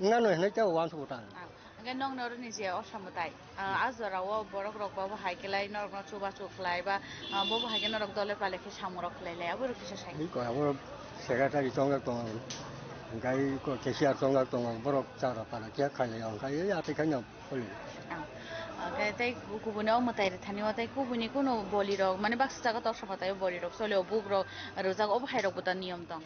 wngna no hinwi tebo uansuk tang. Ah. Hwnkhe nokni oro ni je osa mwtai, ah, a jora o borok rok bo hai khe lai norok no chubachu khlai ba, ah, bo bo hai khe norok dole pale khe samung rok khlai lai, abo rok kisa sai. Iko abo secretary chongjak tongo, hwnkhe iko cashier chongjak tongo, borok chara pala khe khailai o, hwnkhe ei atwi khaino kholi. Ah, hwnkhe tei kubuni o mwtai rwthani o tei kubuni kunu boli rok mane baksa jaga torsa mwtai o boli rok choli o buk rok rwjak, obo hai rok bo ta niyom tong.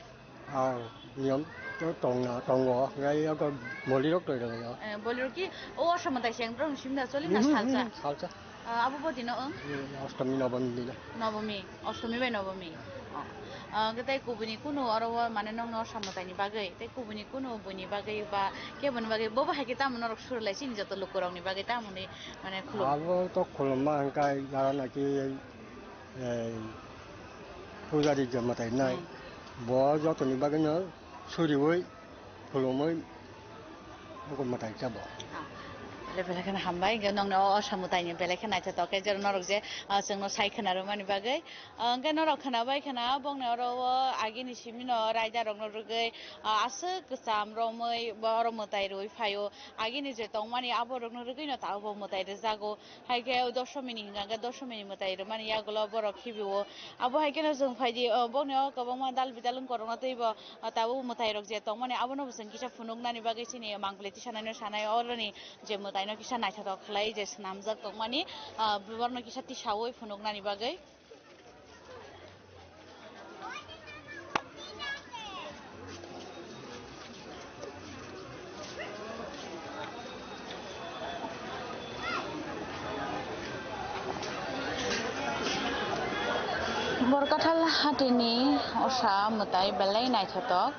Ah, niyom to tongna, tongo, hwnkhe abo molirok tonglaio. Eh, bolirok ki, o osa mwtai se ang borok ni simi da choli na Mhm, salsa? Mhm, salsa. Ah, abo bo dino wng? Hmm, Ostomi Nobomi dino. Nobomi, Ostomi bai Nobomi. Oh. Ah, hwnkhe tei kubuni kunu oro o mane nokno osa mwtai ni bagwi, tei kubuni kunu buini bagwi ba keboni bagwi, bo bo hai khe tamo norok surulai chini joto lukurok ni bagwi tamo ni mane khulum? Abo to khulumma hwnkhe jara naki ei pujari je mwtai nai, Hmm. Bo jotoni bagwino suriui, khulumui, buko mwtai khe bo. Ah, le belai kheno hambai, hwnkhe nokni o osa mwtaini belai khe naithotok khe, jero norok je, ah, chwngno sai khwna rwmani bagwi. Ah, hwnkhe norok khwnabai khwna, bongni oro o agini simino raida rokno rwgwi, ah, aswk kwcham romwi bo oro mwtai rwui phaio. Agini je tongmani abo rokno rwgwino tabuk bo mwtai rwjago. Hai khe o dosomi ni hwnka hwnkhe dosomi ni mwtai rwmani yagulo borok khibi o. Abo hai kheno chwng phai di, o, boni o kwbangma dal bidal wng korokno tei bo, o, tabuk mwtai rok je tongmani abono bo chwng kisa phunuk nani bagwi chini mangpili tisanai no sanai oroni je mwtai no kisa naithotok khlai je swnamjak tongmani, o, borokno kisa tisaui phunuk nani bagwi. Kathal hatini osa mwtai belai naithotok.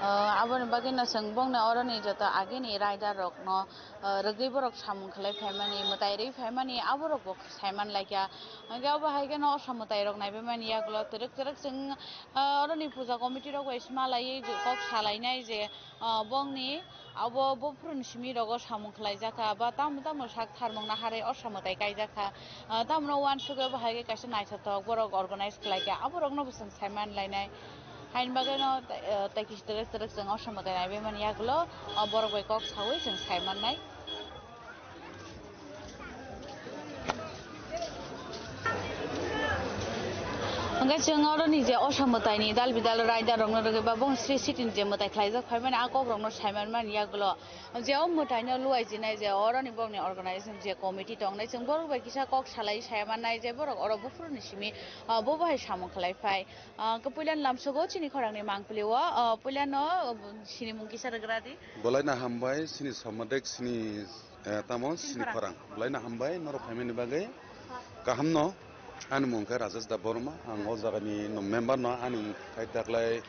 Ah, aboni bagwino chwng bongni oroni joto agini rider rokno, ah, rwgwi borok samung khlai phaimani, mwtai rwi phaimani, aborokbo saiman laikha. Hwnkhe obo hai kheno osa mwtai rok naibaimani yagulo twrwk twrwk chwng, ah, oroni puja committee rok bai smalaiwi kok salainai je, ah, bongni abo buphuruni simi rogo samung khlaijak kha, ba tamo tamo sak tharmung naharwi osa mwtai kaijak kha. Ah, tamno uansugwi bo hai khe kaisa naithothok borok organize khlai kha, aborokno bo chwng saiman lainai. Haini bagwino, ah, tei kisa twrwk twrwk chwng osa mwtai naibaimani yagulo, ah, borok bai kok saui chwng saimannai. Hwnkhe chwng oroni je osa mwtaini dal bidal rider rokno rwgwi ba bong sri sitini je mwtai khlaijak phaimani a kokrokno saimanmani yagulo je o mwtaino luaijinai je oroni borokni organization je committee tongnai chwng borok bai kisa kok salai saimannai je borok oro buphuruni simi, ah, bobo hai samung khlai phai. Ah, khe puilani lamsogo chini khorangni mangpili o, ah, puilano, ah, sinimung kisa rwgradi. Bolaino hambai, sini somadek, sini, eh, tamo, sini khorang. Bolaino hambai, norok phaimani bagwi. Kahamno, ani mung khe Rajesh Debbarma, ang o jagani no member no, ani khai daklai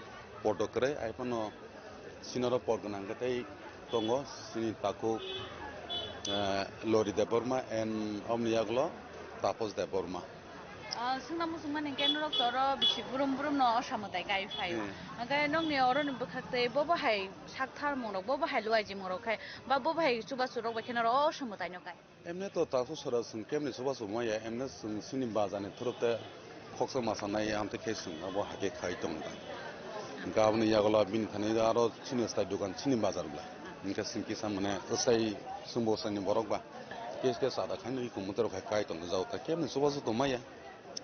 podo kwrwi, ai phano sinoro por gwnang khe tei tongo, sini takhuk, eh, Lori Debbarma and omni yagulo Tapos Debbarma. Ah, swngna muchungmani hwnkhe norok to oro bisi brum brum no osa mwtai kai phaio. Hmm. Hwnkhe nokni oroni bwkhak tei bobo hai sak tharmung rok, bobo hai luaijimung rok khai, ba bobo hai chubachu rok bai khe norok osa mwtai no kai. Emne to takhuk sora chwng kemni chubachu maya, emne chwng chini bazar ni thuruk te khoksa masa nai amtwi khe chwng abo hai khe khai tongo. Hwnkhe aboni yagulo bini thani aro chini swtai dukan chini bazar bwla. Hwnkhe chwng kisa mane swchai chwngbo swchai ni borok ba. Kis khe chada khaino iko mutai rok khai kai tongo jao ta kemni chubachu tongmaya.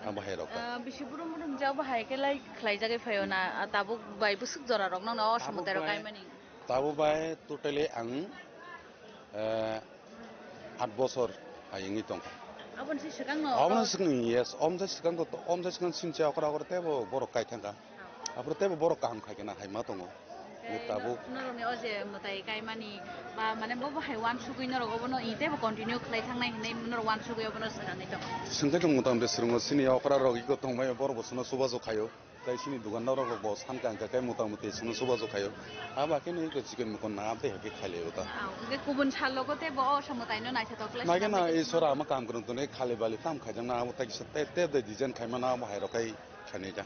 Abo hai rok. Ah, bisi brum brum je abo hai khe lai khlai jagwi phaio na, ah, tabuk bai bwswk jora rok nang na o osa mwtai rok bai kaimani. Tabuk bai totally ang, eh, aat bosor hai wngwi tongkha. Aboni se swkang no? Aboni swkang, yes, omjai swkang to, omjai swkang sincha okra okra tebo borok kai thangkha. Aphuru teibo borok kaham khai khe na hai ma tongo. Tei tabuk no-, norokni o je mwtai kaimani ba mane bo bo hai uansugwi norok obono i teibo continue khlai thangnai hinwi norok uansugwi obono swkangwi tongo. Swngkhe chwng mota mota swrwngo chini okra rok iko tongmai borok bo chwngno chubachu khaio. Tei chini dukandar rok bo san kang khe mota moti chwngno chubachu khaio. Abo khe no iko chikon mukon na tei hai khe khailaibo ta. Au, hwnkhe kubun sal logo teibo o osa mwtaino naithotok khlai swnamwi tongkha. Naikhe na Iswar ama kam kwrwng tonwi khali bali tam khaijakna abo tei kisa tei tei design khaimano abo hai rok khai khainai ta.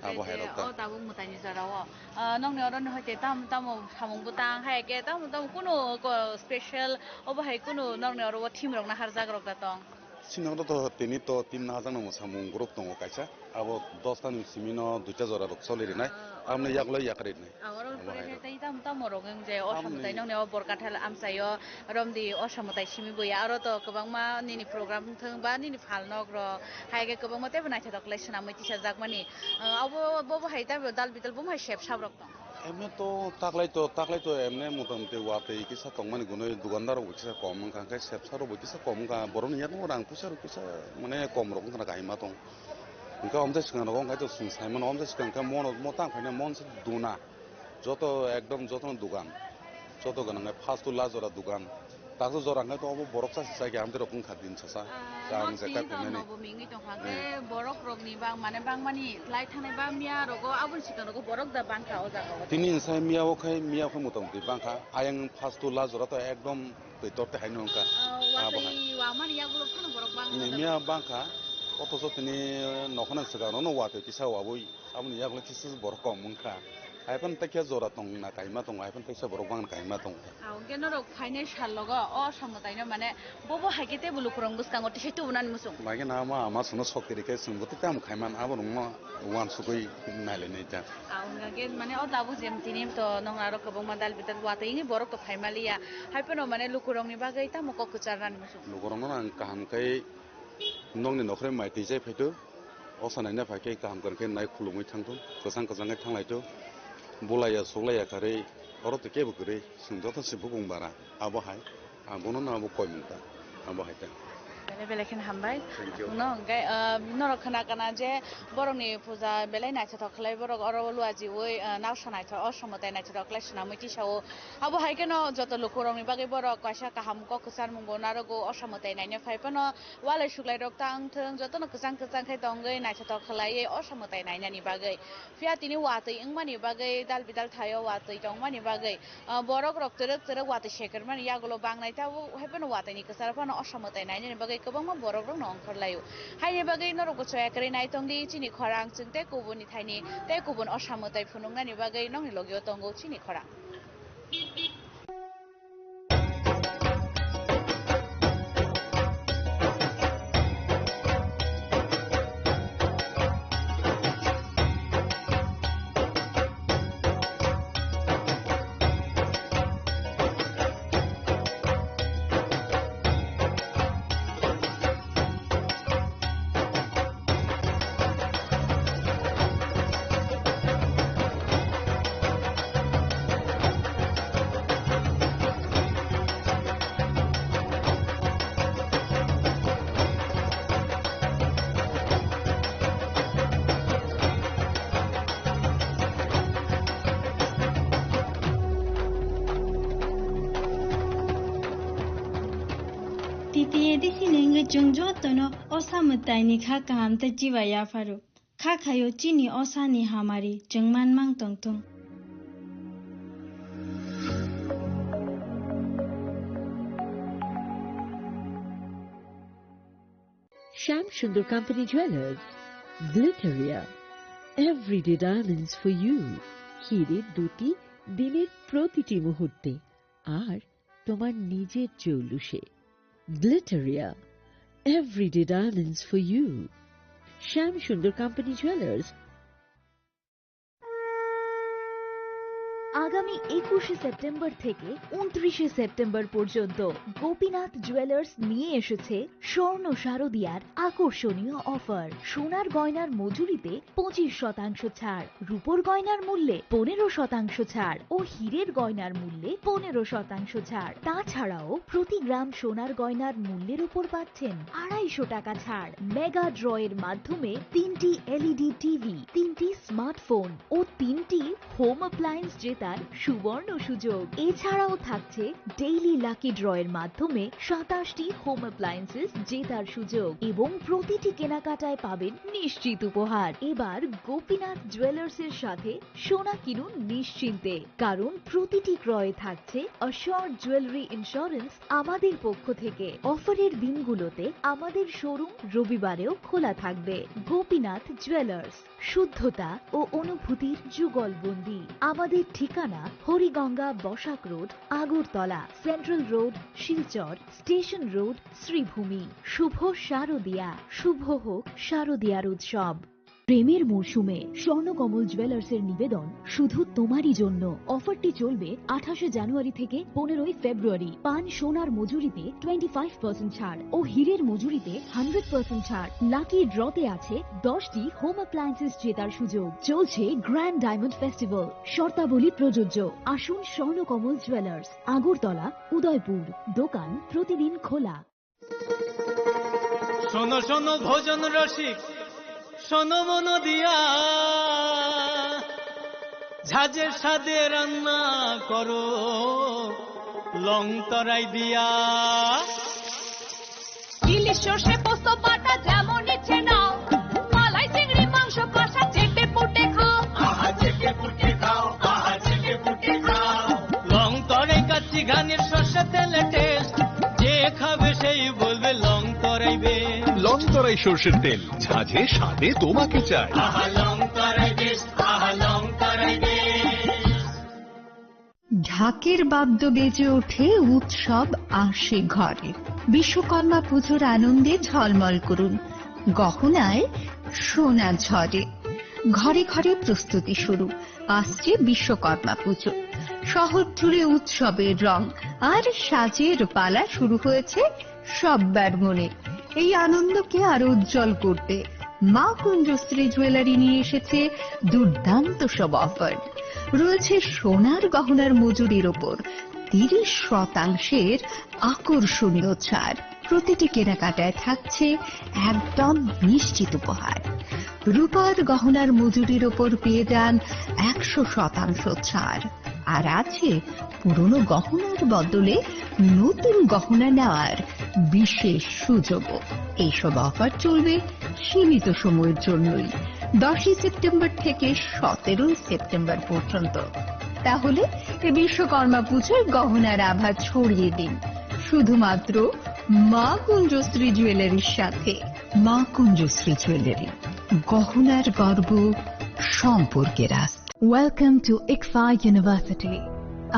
Ah, abo hai rok ta. O tabuk mwtaini jora o. Ah, nokni oro ni hoite tam tamo samung bwtang hai khe tamo tamo kunu ko special obo hai kunu nokni oro o theme rok naharjak rok da tong? Chini oro to tini to team naharjak nang samung group tongo kaisa. Abo dos ta ni simi no duita jora rok choli rinai. Ah, aboni yagulo yakarwi rinai. Ah, oro abo hai rok. Tei tam tamo rok wng je o samung tai nokni o Borkathal amchai o. Romdi osa mwtai simi bo ya, aro to kwbangma nini program wngthung ba nini phalnok rok, hai khe kwbangma teibo naithotok khlai swnamwi tisajakmani. Ah, abo bo bo hai teibo dal bidal bo hai sep sap rok tong. Emne to taklai to, taklai to emne mota moti watwi kisa tongmani gunoi dukandar rok bo kisa kom wngkha, hwnkhe sep sap rok bo kisa kom wngkha, borok ni yakung rang puisa rok kisa mane kom rok wngkha na kahima tong. Hwnkhe omjai swkang rok wngkha to chwng sai mano, omjai swkang khe mono mo tang phaina mon se duna. Joto ekdom jotono dugan. Joto gwnang khe first to last jora dugan. Taksa jora hwnkhe to obo borok sa se chai khe amtwi rok wngkha din sasa. Ah, chang je kai phainani. Nobumi wngwi tongkha hwnkhe borok rokni bang mane bangmani lai thanai ba miya rogo aboni sikang rogo borok da bangkha o jaga o. Tini wngsa miya o khai miya o khai mota moti bangkha. Ayang first to last jora to ekdom twi tor te haino wngkha. Ah, abo hai. Watwi wamani yagulo phano borok bangkha. Miya bangkha. Otoso tini nokhana swkang rono watwi kisa wabwi. Aboni yagulo kisa borok kom wngkha. Haiphano tei khe jora tong na kaima tongo, haiphano teisa borok bang na kaima tongo. Ah, hwnkhe norok phainai sal logo o samwtaino mane bobo hai khe teibo lukurok bwskango tisai tubunani muchung. Bai khe na ama ama chwngno sokti rikhe chwngbo tei tamo khaiman abo rokno uansugwi nailainai ta. Ah, hwnkhe mane o tabuk je tini to nong aro kwbangma dal bidal watwi wngwi borok to phaimaliya. Haiphano mane lukurokni bagwi tamo kok kwcharnani muchung. Lukurokno ang kaham khe nokni nokhorwi mai twi chai phaitu. Osa naina phai khe kaham kwrwng khe nai khulumui thangthun, kwchang kwchang khe thanglaitu. Bulaiya suklaiya kharwi oro twi kebo kwrwi, chwng joto se bukung bara. Abo hai, ang bono no abo koimung ta, abo hai ta. Belai belai kheno hambai. Thank you. Nokno hwnkhe, ah, norok khna kana je borokni puja belai naithothok khlai, borok oro luajiwi, ah, naosa naithok, o somwtai naithothok khlai swnamwi tisao. Abo hai kheno joto lukurokni bagwi borok kaisa kaham kok kwcharmungo narogo, o somwtai naina phai phano walai suklairok tang thwng, jotono kwchang kwchang khe tongwi naithothok khlaiwi o somwtai nainani bagwi. Phiya tini watwi wngmani bagwi, dal bidal thaio watwi tongmani bagwi, ah, borok rok twrwk twrwk watwi sekermani yagulo bangnai, tabo hai phano watwi ni kwcharo phano o somwtai nainani bagwi kwbangma borok rokno ongkhor laio. Haini bagwi norokbo choya kwrwi nai tongdi chini khorang, chwng tei kubun ni thaini tei kubun o somwtai phunuknani bagwi nokni logio tongo chini khorang. Titi edi sini wngwi chwng jotono o samwtaini kha kaham tei chiba yapharo. Kha khaio chini o sani hamari chwng manmang tongthung. Shyam Sundar Company Jewelers, Glitteria, everyday diamonds for you. হিরের দুটি দিনের প্রতিটি মুহূর্তে আর তোমার নিজের জৌলুসে। Glitteria, everyday diamonds for you. Shyam Sundar Company Jewelers. আগামী একুশে সেপ্টেম্বর থেকে ঊনত্রিশে সেপ্টেম্বর পর্যন্ত গোপীনাথ জুয়েলার্স নিয়ে এসেছে স্বর্ণ শারদিয়ার আকর্ষণীয় অফার। সোনার গয়নার মজুরিতে পঁচিশ শতাংশ ছাড়, রূপোর গয়নার মূল্যে পনেরো শতাংশ ছাড় ও হীরের গয়নার মূল্যে পনেরো শতাংশ ছাড়। তাছাড়াও প্রতি গ্রাম সোনার গয়নার মূল্যের উপর পাচ্ছেন আড়াইশো টাকা ছাড়। মেগা ড্রয়ের মাধ্যমে তিনটি এলইডি টিভি, তিনটি স্মার্টফোন ও তিনটি হোম অ্যাপ্লায়েন্স জেতার সুবর্ণ সুযোগ। এছাড়াও থাকছে ডেইলি লাকি ড্রয়ের মাধ্যমে সাতাশটি হোম অ্যাপ্লায়েন্সেস জেতার সুযোগ এবং প্রতিটি কেনাকাটায় পাবেন নিশ্চিত উপহার। এবার গোপীনাথ জুয়েলার্সের সাথে সোনা কিনুন নিশ্চিন্তে, কারণ প্রতিটি ক্রয়ে থাকছে অ্যাসিওরড জুয়েলারি ইন্স্যুরেন্স আমাদের পক্ষ থেকে। অফারের দিনগুলোতে আমাদের শোরুম রবিবারেও খোলা থাকবে। গোপীনাথ জুয়েলার্স, শুদ্ধতা ও অনুভূতির যুগলবন্দি। আমাদের ঠিকানা Hariganga Basak road, Agartala, central road, Silchar, station road, Sribhumi. শুভ শারদিয়া, শুভ হোক শারদিয়ার উৎসব। প্রেমের মরশুমে স্বর্ণকমল জুয়েলার্সের নিবেদন শুধু তোমারই জন্য। অফারটি চলবে আঠাশে জানুয়ারি থেকে পনেরোই ফেব্রুয়ারি। পান সোনার মজুরিতে টোয়েন্টি ফাইভ পার্সেন্ট ছাড় ও হীরের মজুরিতে হান্ড্রেড পার্সেন্ট ছাড়। লাকি ড্রতে আছে দশটি হোম অ্যাপ্লায়েন্সেস জেতার সুযোগ। চলছে গ্র্যান্ড ডায়মন্ড ফেস্টিভ্যাল, শর্তাবলী প্রযোজ্য। আসুন স্বর্ণকমল জুয়েলার্স, আগরতলা, উদয়পুর। দোকান প্রতিদিন খোলা। শোনো শোনো ভোজন রসিক, শোনো মন দিয়া, ঝাঁঝের স্বাদে রান্না করো লং তরাই দিয়া। ইলিশ সর্ষে পোস্ত বাটা যেমন ইচ্ছে নাও, মালাই চিংড়ি মাংস কষা চেটে পুটে খাও। আহা, চেটে পুটে খাও, আহা, চেটে পুটে খাও। লং তরাই কাচ্চি ঘানির সর্ষে তেলে টেস্ট, যে খাবে সেই বলবে লং তরাই বেশ। লং তরাই সর্ষের তেল, ঝাঁঝে স্বাদে তোমাকে চাই। আহা, লং তরাই বেশ, আহা, লং তরাই বেশ। ঢাকের বাদ্য বেজে ওঠে, উৎসব আসে ঘরে। বিশ্বকর্মা পুজোর আনন্দে ঝলমল করুন, গহনায় সোনা ঝরে। ঘরে ঘরে প্রস্তুতি শুরু, আসছে বিশ্বকর্মা পুজো। শহর জুড়ে উৎসবের রং আর সাজের পালা শুরু হয়েছে সব্বার মনে। এই আনন্দকে আরো উজ্জ্বল করতে মা কুঞ্জশ্রী জুয়েলারি নিয়ে এসেছে দুর্দান্ত সব অফার। রয়েছে সোনার গহনার মজুরির ওপর তিরিশ শতাংশের আকর্ষণীয় ছাড়। প্রতিটি কেনাকাটায় থাকছে একদম নিশ্চিত উপহার। রূপার গহনার মজুরির ওপর পেয়ে যান একশো শতাংশ ছাড়। আর আছে পুরনো গহনার বদলে নতুন গহনা নেওয়ার বিশেষ সুযোগও। এইসব অফার চলবে সীমিত সময়ের জন্যই, দশই সেপ্টেম্বর থেকে সতেরোই সেপ্টেম্বর পর্যন্ত। তাহলে এ বিশ্বকর্মা পুজোয় গহনার আভা ছড়িয়ে দিন শুধুমাত্র মা কুঞ্জশ্রী জুয়েলারির সাথে। মা কুঞ্জশ্রী জুয়েলারি, গহনার গর্ব, সম্পর্কের আস্থা। Welcome to ICFAI University,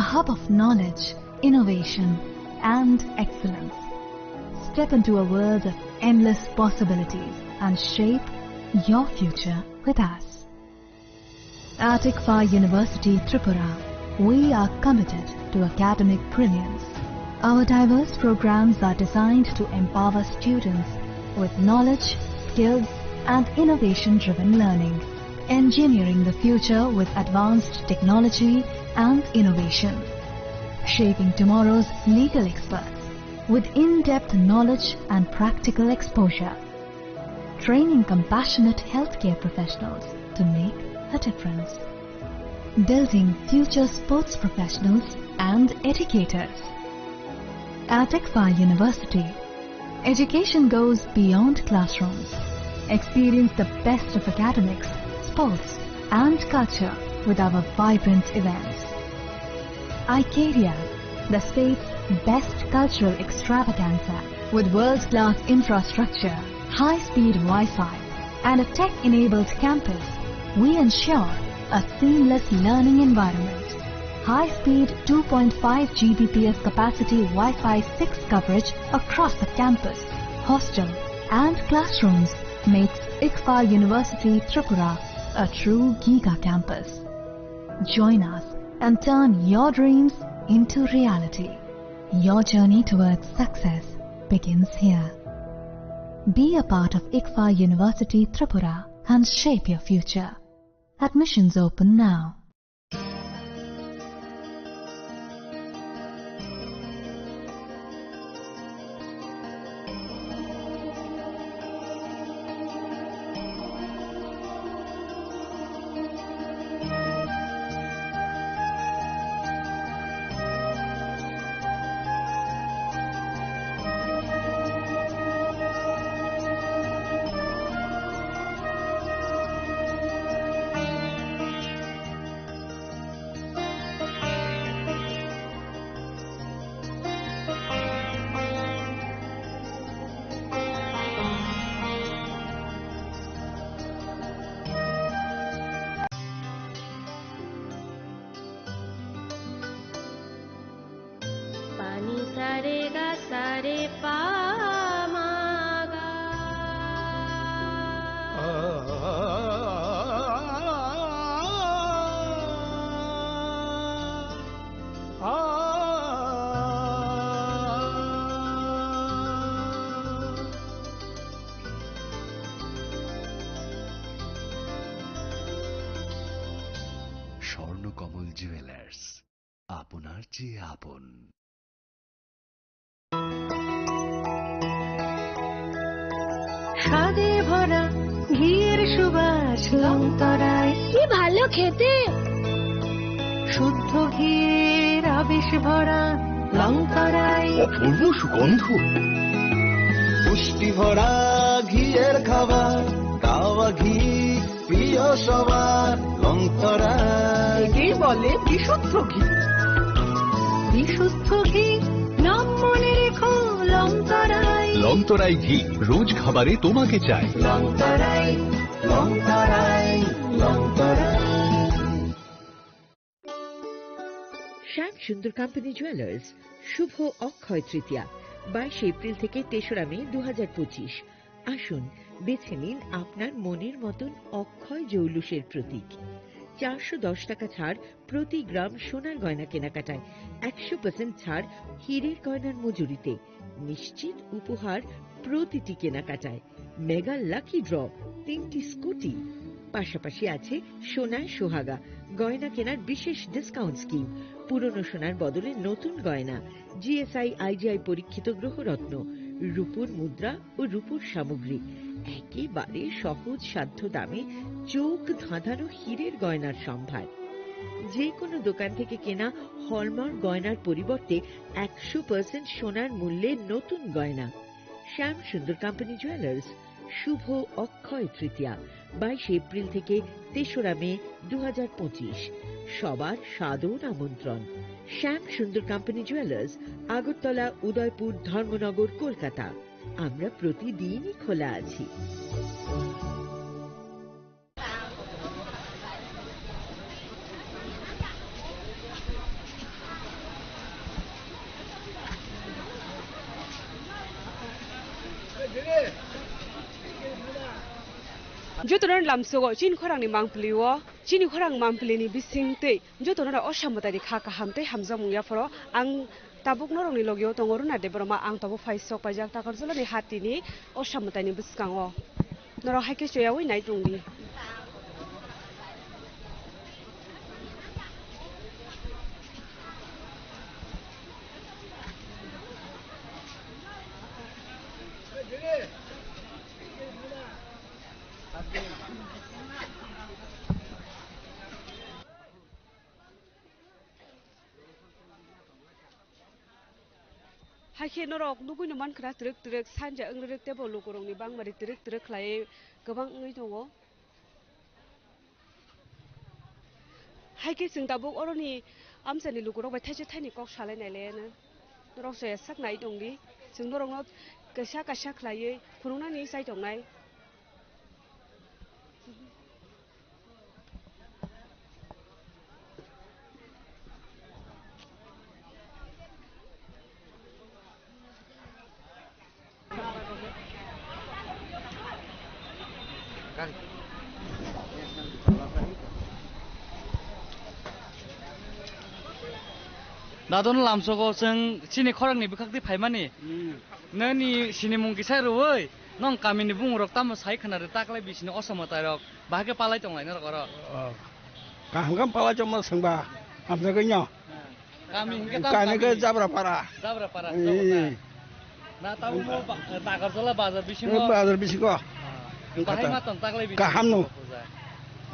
a hub of knowledge, innovation, and excellence. Step into a world of endless possibilities and shape your future with us. At ICFAI University Tripura, we are committed to academic brilliance. Our diverse programs are designed to empower students with knowledge, skills, and innovation-driven learning, engineering the future with advanced technology and innovation, shaping tomorrow's legal experts with in-depth knowledge and practical exposure, training compassionate healthcare professionals to make a difference, building future sports professionals and educators. At ICFAI University, education goes beyond classrooms. Experience the best of academics, sports, and culture with our vibrant events. Icaria, the state's best cultural extravaganza, with world-class infrastructure, high-speed Wi-Fi, and a tech-enabled campus, we ensure a seamless learning environment. High-speed two point five G B P S capacity Wi-Fi six coverage across the campus, hostel, and classrooms makes ICFAI University Tripura a true giga campus. Join us and turn your dreams into reality. Your journey towards success begins here. Be a part of ICFAI University Tripura and shape your future. Admissions open now. Pani sare ga sare pa ma ga. Swarnakamal jewellers, আপনার চেয়ে আপন। স্বাদে ভরা ঘিয়ের সুবাস লংতরায়। কি ভালো খেতে। শুদ্ধ ঘিয়ের আবেশ ভরা লংতরায়। অপূর্ব সুগন্ধ। পুষ্টি ভরা ঘিয়ের খাবার, গাওয়া ঘি প্রিয় সবার লংতরায়। একেই বলে বিশুদ্ধ ঘি। বিশুদ্ধ ঘি, নাম মনে রেখো লংতরায়। লংতরাই ঘি, রোজ খাবারে তোমাকে চাই। লংতরায়, লংতরায়, লংতরায়। শ্যাম সুন্দর কোম্পানি জুয়েলার্স, শুভ অক্ষয় তৃতীয়া, বাইশে এপ্রিল থেকে তেসরা মে দু হাজার পঁচিশ। আসুন, বেছে নিন আপনার মনের মতন অক্ষয় জৌলুসের প্রতীক। চারশো দশ টাকা ছাড় প্রতি গ্রাম সোনার গয়না কেনাকাটায়, একশো পার্সেন্ট ছাড় হীরের গয়নার মজুরিতে, নিশ্চিত উপহার প্রতিটি কেনাকাটায়, মেগা লাকি ড্র, তিনটি স্কুটি, পাশাপাশি আছে সোনায় সোহাগা, গয়না কেনার বিশেষ ডিসকাউন্ট স্কিম, পুরনো সোনার বদলে নতুন গয়না, জিএসআই আইজিআই পরীক্ষিত গ্রহরত্ন, রূপোর মুদ্রা ও রূপোর সামগ্রী, একেবারে সহজ সাধ্য দামে চোখ ধাঁধানো হীরের গয়নার সম্ভার। যে কোনো দোকান থেকে কেনা হলমার্ক গয়নার পরিবর্তে একশো পার্সেন্ট সোনার মূল্যে নতুন গয়না। শ্যাম সুন্দর কোম্পানি জুয়েলার্স, শুভ অক্ষয় তৃতীয়া, বাইশে এপ্রিল থেকে তেসরা মে দু হাজার পঁচিশ। সবার সাদর আমন্ত্রণ। শ্যাম সুন্দর কোম্পানি জুয়েলার্স, আগরতলা, উদয়পুর, ধর্মনগর, কলকাতা। আমরা প্রতিদিনই খোলা আছি। Jotono lamsogo chini khorangni mangpili o, chini khorang mangpili ni bising tei jotono da o samwtai ni kha kaham tei hamjakmung yapharo ang tabuk norokni logi o tongo Runa Debbarma, ang tabuk phai sok paijak Takarjala ni hati ni o samwtai ni bwskango. Norok hai khe choyaui nai tong di. Hai khe norok nugui no mankha na twrwk twrwk sanja wng rwk tei bo lukurokni bangmari twrwk twrwk khlaiwi kwbang wngwi tongo. Hai khe chwng tabuk oroni amchaini lukurok bai thaisa thaini kok salai nai le ano. Norok se sak nai tong di, chwng norokno kaisa kaisa khlaiwi phunuknani chai tongnai. Dadon lamsogo chwng chini khoroknwi bwkhak twi phaimani. Hmm. Nini sinimung kisa rwui, nong kamini bungrok tamo sai khna rw taklai bisini o samwtai rok, bahai khe palai tonglai norok oro. Oh. Kaham kaham palai tongma swngba, hamjagwi no. Kami hingke tamo kami kami? Ke Jabra Para. Jabra Para, eh. Jabra Para. Na tamo mo ba-, Takarjala bazar bisingo. Eh, bazar bisingo. Ah, bahai ma tong taklai bisingo. Kaham no.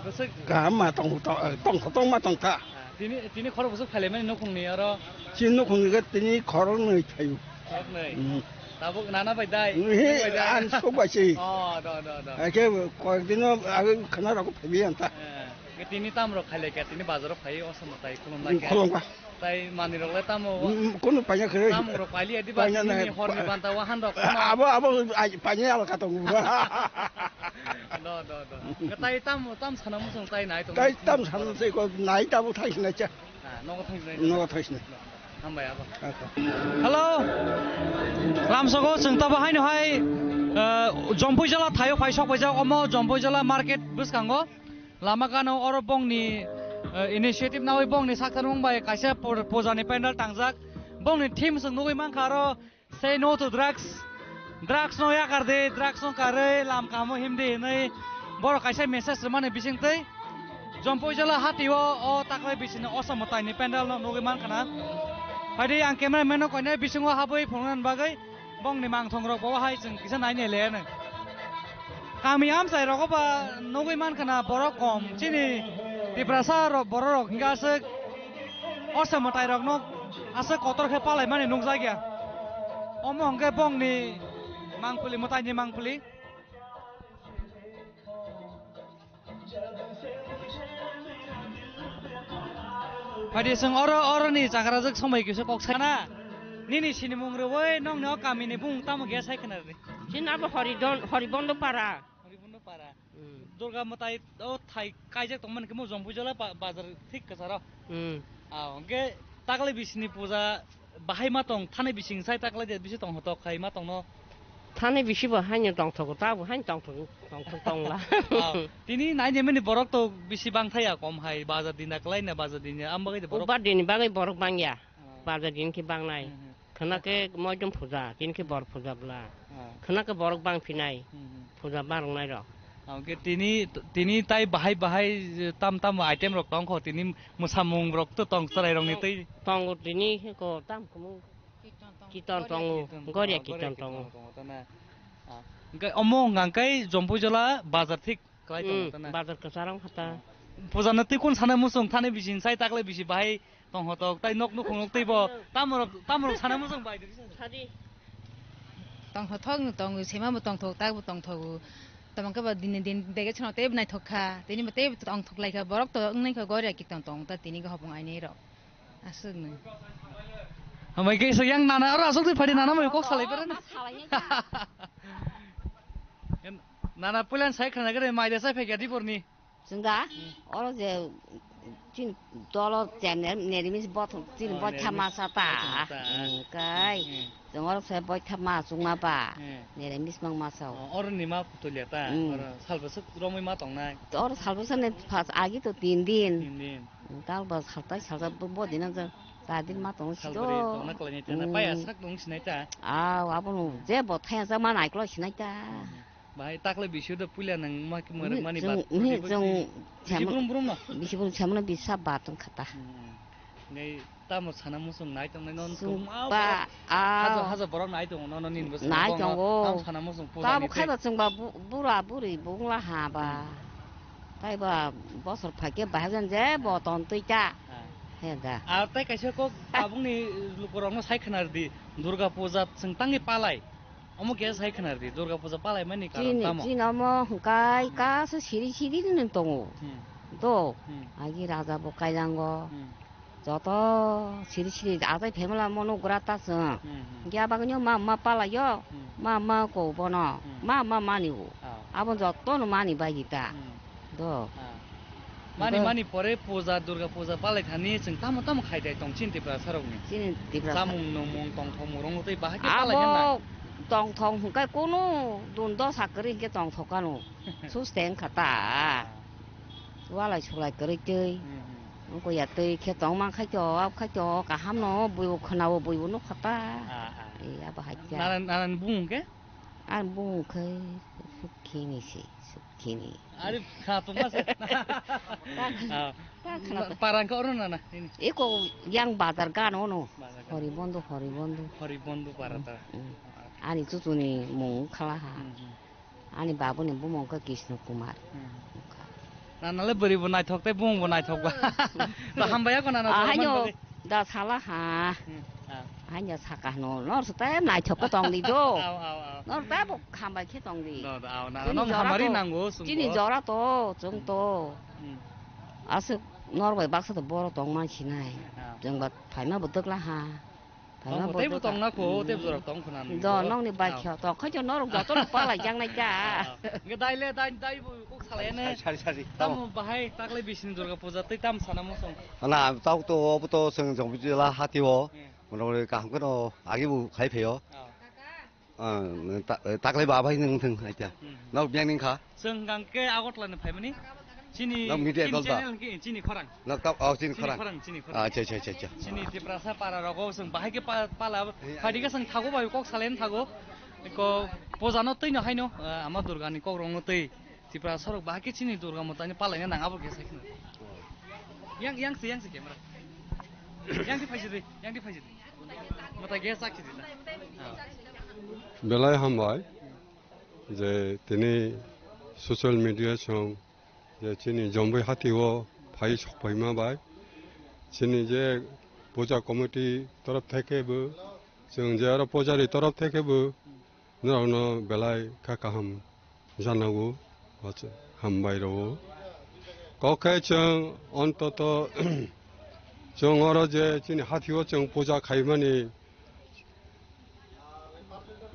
Bwswk kaham ma tong, tong, tong, tong ma tong ta. Ah, tini, tini khoro bwswk phailai mani nukhungni oro. Chini nukhungni ke tini khoro nwi thayu. Khoro nwi. Hmm. Tabuk nana bai dai. Eh, bai dai. An sok bai si. Oh, do, do, do. Ake koyek dino age khana rok phaibi anta. Eh. Ke tini tam rok khailai kha, tini bazar rok phai o samwtai khulum lai kha. Khulum kha. Tai manwi rok le tamo wa-, mm, kunu paina khe. Tam rok paili adi ba paina tini nai. Horni banta wahan rok no. Abo, abo, ai, paina ala kha tongo. Do, do, do. Ke tai tam, tam sana musung tai nai tong. Tai tam sana musung ko nai tamo thai sina cha. Ah, nogo thang sina. Nogo thang sina. Hambai abo. Acha. Hello. Lamsogo chwng tabo haino hai, eh, Jompuijala thaio phai sok paijak omo Jompuijala market bwskango. Lama gana oro bongni, eh, initiative nawi bongni sakthar mung bai kaisa pu-, puja ni pandal tangjak. Bongni theme chwng nugui mankha aro "Say no to drugs." Drugs no yakar di, drugs no karwi lam kamo himdi hinwi borok kaisa message rwmani bisingtwi Jompuijala hatio o taklai bisini o samwtai ni pandal no nugui mankha na. Phaidi ang cameraman no koinai bisingo habwi phunuknani bagwi. Bongni mangthong rok bo hai chwng kisa nainai le ano. Kami amchai rogo ba nugui mankha na borok kom. Chini Tiprasa rok, borok rok hingke aswk o samwtai rokno aswk kotor khe palaimani nukjakya. Omo hwnkhe bongni mangpili, mwtaini mangpili. Phaidi chwng oro, oroni chakrajwk somoi kisa kok sai na. Nini sinimung rwui nongni o kamini bumung tamo khe sai khna rwdi. Chini abo Horidon, Horibondo Para. Horibondo Para. Hmm. Durga mwtai o thai kaijak tongmani khe mo Jompuijala ba-, bazar thik kwcharo. Hmm. Ah, hwnkhe taklai bisini puja bahai ma tong, thani bising sai taklai de bisi tong hotok khai ma tongno. Thani bisi bo haino tongthogo, ta bo haino tongthogo, tongthok tongla. Ah, tini nainimani borok to bisi bang thaya kom hai, bazar din da kwlai na bazar din ya, am bagwi de borok. Ubar din bagwi borok bang ya. Ah. Bazar din ki bang nai. Hmm, hmm. Khwna khe moidom puja, tini khe bor puja bla. Ah. Khwna khe borok bang phinai. Hmm, hmm. Puja bang rok nai rok. Hwnkhe tini, tini tai bahai bahai tam tam item rok tong kho, tini mwsamung rok to tong chwrai rok ni tei. Tongo tini ko tam kumu. Kirtan tongo, Goria kirtan tongo. Hwnkhe omo hwnkha khe Jompuijola bazar thik. Kwlai tongo, hmm, tana? Bazar kwcharo wngkha ta. Puja no tei kun sana muchung thani bisi sai taklai bisi bahai tong hotok tai nok nukhung nok tei bo tamorok, tamorok sana muchung bai de. Sadi. Tong hotok no tongo, sema bo tong thok, tak bo tong thogo. Tamo khe ba din din dege chano tei bo naithok kha, tini bo tei bo tong thok lai kha, borok to wngnai kha Goria kirtan tong ta tini khe hopong ainai rok. Aswk no. Hambai khe isok yang nana aro aswk twi phadi nana mai kok salai pera na. Nana puilan sai khana gare mai de sai phai gadi porni. Chwng da? Hmm. Oro je chini dolo chemne nerimis bothong chini, oh, boitha nerimis masa ta. Boitha masa. Hmm, kai. Hmm. Chwng oro se boitha ma chwngma ba. Hmm. Nerimis mang masa o. Oh, oro ni ma phutulia ta. Hmm. Oro salbwswk romwi ma tongnai. Oro salbwswk ni phas agi to tin din. Tin din. Tal ba saltai salsa bo, bo dina ja ta din ma tong si do. Salbari tongna kwlaini tena, hmm, paya sak tong sinai ta. Aw, abono je bo thaya ja ma nai klo sinai ta. Hmm. Bahai takle bisio do puila nang ma ki mare mani bat. Ni jong bisi brum brum no. Bisi brum chamno bisa bat tong khata. Hmm. Ngai tamo sana musung nai tong nai non tong ma ba. Haja, haja borok nai tong no, no nin bwskango nai tongo. Tam sana musung puja. Tamo ni khaja chwng ba bu-, bura buri bungla ha ba. Hmm. Tai ba bosor phaikhe bahai jan je bo ton twi ta. Ha. He da. Ar tai kaisa kok tabukni lukurokno sai khna rwdi, Durga puja chwng tangwi palai. Omo khe sai khna rwdi, Durga puja palai mani karon tamo? Chini omo hwnkhe kaisa siri siri nung tongo. Hmm. Do. Hmm. Agi raja bo kailango. Hmm. Joto siri siri achai phaimala mono gra ta chwng. Hmm, hmm. Hwnkhe abagwino ma ma palaio, hmm, ma ma ko bono, hmm, ma ma mani o. Ah. Abo jotono mani bai di ta. Hmm. Do. Ah. Mani, do. Mani pore puja, Durga puja palai thani chwng tamo tamo khai dai tong chini Tiprasa rokni. Chini Tiprasa. Chamung nungmung tongthok murung tei bahai khe palai khe nai. Abo tongthok hwnkhe kunu dun dosa kwrwi hwnkhe tongthok kanu. Sus teng kha ta. Ah. Walai sulai kwrwi twi. Hmm, hmm. Wngkha ya twi khe tong man khai to, ab khai to, kaham no buibo khwna o buibo nukha ta. Ah, ah. Ei, abo hai khe. Nanan, nanan bung khe? Ang bung khe Sukhini se, Sukhini. Ari kha tongma se. Ta, ah, ta khna ta. Parang khe oro nana, ini. Eko yang bazar gano no. Bazar gano. Hori bondo, hori bondo. Hori bondo para ta. Hmm, hmm. Ani chuchuni mung khala ha. Hmm, hmm. Ani babuni bumung khe Krishna Kumar. Hmm. Nanale bwrwi bo naithok tei bumung bo naithok ba. To hambai ya ko nana. Ah, haino da sala ha. Hmm, ah. Haino saka hano nor se tei naithok khe tong di do. Aw, aw, aw. Nor tei bo hambai khe tong di. Do, do, aw, nana. Chini no jora hamari to, nango, chini jora to, chwng to. Hmm. Aswk nor bai baksa to boro tong man sinai. Ah. Chwng ba phaima bo twkla ha. Tamo teibo tongna kho, teibo jora tong khna. Do, nokni bai khe to, khaito norok joto no palai jaknai ta. Hwnkhe dai le, dai, dai bo kok salai ne. Sari, sari, sari. Tamo bahai taklai bisini Durga puja tei tam sana mosong. Ana, tok to, obo to chwng jong bijila hati o. Hmm. Mono kaham kheno agi bo khai phaio. Ah. Ah, ta-, taklai ba bai nung thung aita. Hmm. Nok biang ning kha. Chwng hwnkhe Agartala ni phaimani. Chini, nok media chini dol ba? Channel hwnkhe chini khorang. Nok ta, oh, chini khorang. Chini khorang, chini khorang. Ah, acha, acha, acha, acha. Chini Tiprasa para rogo chwng bahai khe pa-, pala. Eh, phaidi khe chwng thago bai kok salen thago. Ko puja no twi no haino, ah, ama Durga ni kok rong no twi. Tiprasa rok bahai khe chini Durga mata ni palaina nang abo khe sai khna. Yang, yang se, yang se camera. Yang di phaisi di, yang di phaisi di. Mata ge sak chidi na. Ah. Belai hambai je tini social media song je chini Jomboi hati o phai sok phaima bai chini je puja committee torof theke bo chwng je aro pujari torof theke bo norokno belai kha kaham janago, hambai rwo. Kok khe chwng ontoto chwng oro je chini hati o chwng puja khaimani,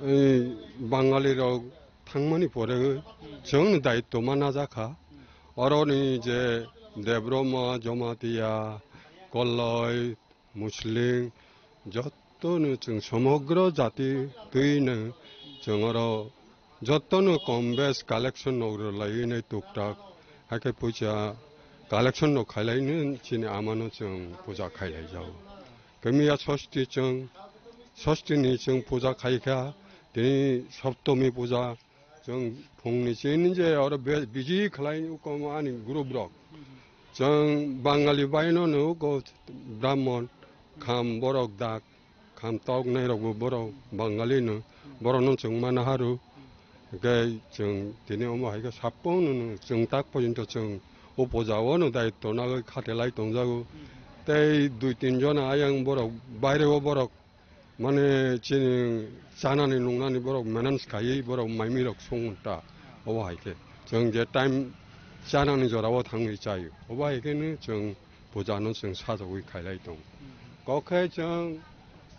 ei, Bangali rok thangmani pore chwngni daitto ma najakha. Oroni je Debroma, Jamatia, Kolloi, Muslim, jottono chwng somogro jati twino chwng oro jottono kom bes collection nok rwlaiwi nai tuktak, hakhe puisa collection nok khailai nai chini amano chwng puja khailai jago. Kamiya sosti chwng, sosti ni chwng puja khaikha, tini soptomi puja, chwng phungni chini je oro be-, biji khlai uko ani group rok. Chwng Bangali baino no uko Brahmon, kham borok dak, kham tok nai rok bo borok Bangali no, borok no chwng ma naharu. Hwnkhe chwng tini omo hai khe saphang no chwng tak porjonto chwng o puja o no daityo nagwi khatelai tongjago. Tei dui tin jona ayang borok baire o borok mane chini chanani nungnani borok manage khaiwi borok maimi rok song ta. Obo hai khe chwng je time chanani jora o thangwi chaio. Obo hai khe no chwng puja no chwng sajagwi khailai tongo. Kok khe chwng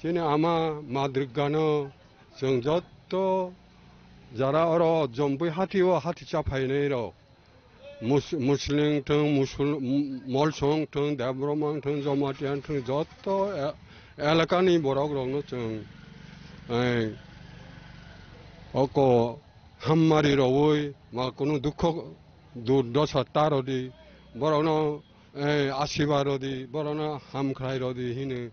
chini ama ma Durga no chwng jotto jara oro jompui hati o hati cha phainai rok, Mus-, Muslim thwng, Musul-, M-, Molsong thwng, Debbarma thwng, Jamatia thwng, jotto e-, elakani borok rokno chwng, eh, oko hammari rwui ma kunu dukho durdosa ta rwdi, borokno, eh, asiba rwdi, borokno hamkhrai rwdi hino.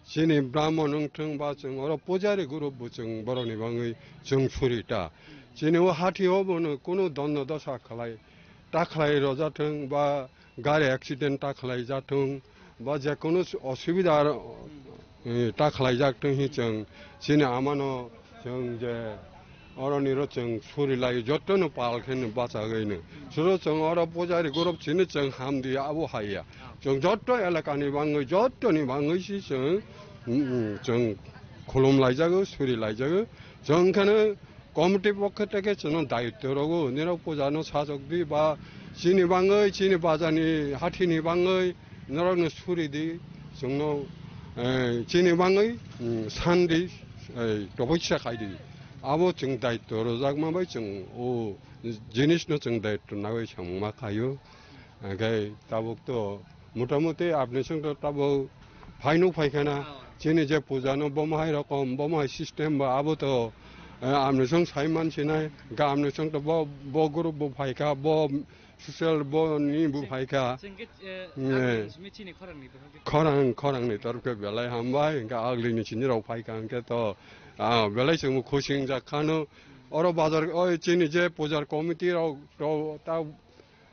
Chini Brahmon wng thung ba chwng oro pujari group bo chwng borokni bangwi chwng suri ta. Chini o hati o bono kunu dondo dosa khlai, ta khlai roja thung ba gari accident ta khlai ja thung ba je kunu osubida, eh, ta khlai jak thung hi chwng chini amano chwng je Oroni ro chwng suri lai, joto no pal khe no bachagwi no. Suro chwng oro pujari group chini chwng ham di abo haiya. Chwng joto elaka ni bangwi, joto ni bangwi si chwng, mm, mm, chwng khulum laijago, suri laijago. Chwng khe no committee pokhe teke chwng no daityo rogo, nirok puja no sajok di ba chini bangwi, chini baja ni, hati ni bangwi, norok no suri di, chwng no, eh, chini bangwi, mm, san di, eh, topoi sa khai di. Abo chwng daityo rwjakma bai chwng o jinis no chwng daityo nagwi samung ma khaio. Hwnkhe tabuk to motamuti apni chwng to tabuk phaino phaikhana. Chini je puja no bomo hai rokom, bomo hai system ba abo to, eh, apni chwng sai man sinai. Hwnkhe apni chwng to bo, bo group bo phaikha, bo social bo ni bo phaikha. Chwng khe, eh, eh, agni simi chini khorang ni bwkhak di. Khorang, khorang ni torkhe belai hambai, hwnkhe agli ni chini rok phaikha, hwnkhe to, ah, belai chwng bo khusing jak khano. Oro bazar, oi, chini je pujar committee rok, to, ta,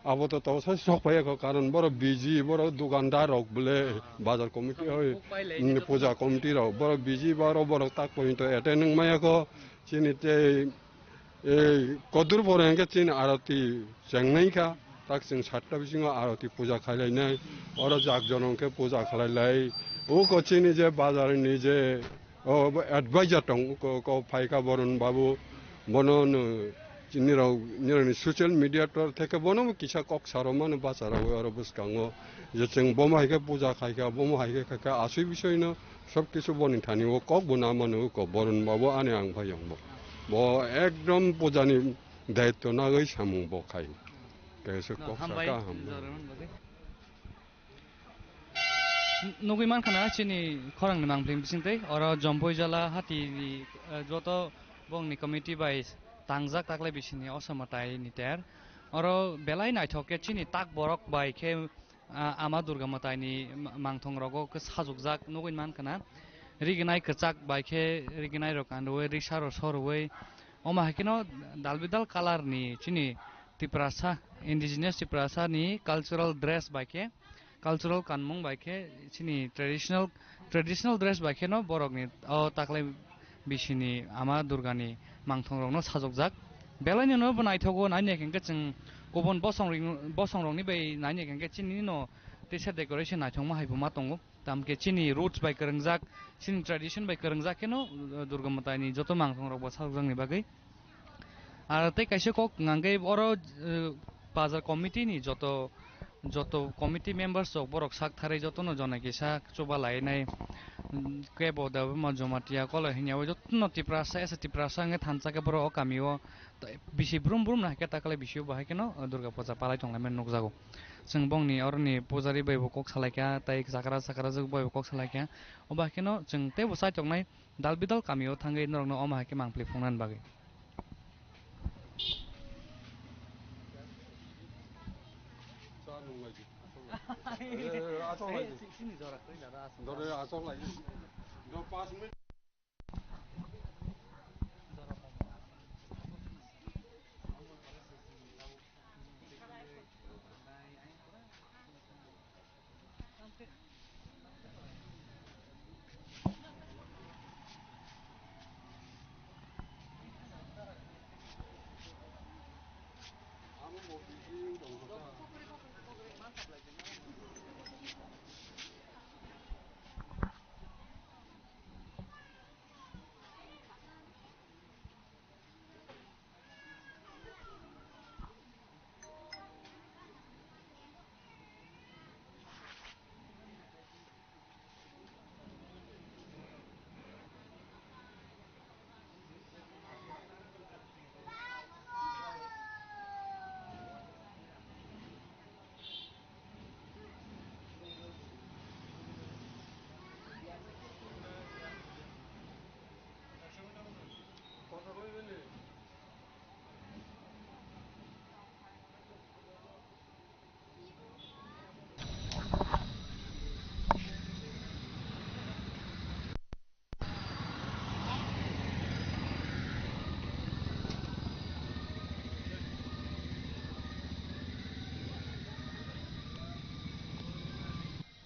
abo to, to, sai sok phai kho, karon boro busy, boro dukandar rok bole, bazar committee, oi, puja committee rok, boro busy, boro, boro tak point to attend wng maya kho, chini tei, eh, kodur pore hwnkhe chini aroti chengnai kha, tak chwng satta bisingo aroti puja khailai nai, oro jak jono hwnkhe puja khalai lai, uko chini je bazar ni je, O, bo advisor tong, ko, ko phaikha Borun Babu, bono no, nirok, nirokni social media tor theke bono bo kisa kok saro mano bachara aro bwskango, je chwng bomo hai khe puja khaikha, bomo hai khe khaikha, asui bisoi no sob kisu boni thani o kok bo na mano ko Borun Babu ani ang phai yong bo. Bo ekdom puja ni daityo nagwi samung bo khai. Kaisa kok hambai, saka hambai. Nugui mankha na chini khorang ni mangpili bising tei oro Jompui Jala hati ni, eh, joto bongni committee bai tangjak taklai bisini osama tai ni ter. Oro belai naithok khe chini tak borok bai khe, ah, Ama Durga Mwtai ni ma-, mangthong rogo khe sajukjak nugui mankha na. Rignai kwchak bai khe rignai rok kanrwi risa rok sorwi omo hai kheno dal bidal colour ni chini Tiprasa, indigenous Tiprasa ni cultural dress bai khe, cultural kanmung bai khe, chini traditional, traditional dress bai kheno borokni o taklai bisini Ama Durgani mangthongrokno sajokjak. Belaino no bo naithogo, naina hwnkhe chwng kubun bosong ring-, bosongrokni bai naina hwnkhe chini no teisa decoration naithokma hai bo ma tongo. Tamkhe chini roots bai kwrwngjak, chini tradition bai kwrwngjak kheno, uh, Durga Mwtaini joto mangthongrokbo sajokjakni bagwi. Ar tei kaisa kok hwnkhe oro, uh, bazar committee ni joto, joto committee members rok borok sak tharwi jotono jona kisa chuba lainai, mm, kebo Debbarma Jamatia Koloi hwnyaui jotono Tiprasa, as a Tiprasa hwnkhe thansa khe borok o kamio bisi brum brum no hai khe taklai bisio bo hai kheno, uh, Durga puja palai tonglaimani nukjago. Chwng bongni oroni pujari bai bo kok salaikha, tei chakra, chakrajwk bai bo kok salaikha. Obo hai kheno chwng teibo chaichoknai dal bidal kamio thangwi norokno omo hai khe mangpili phunuknani bagwi.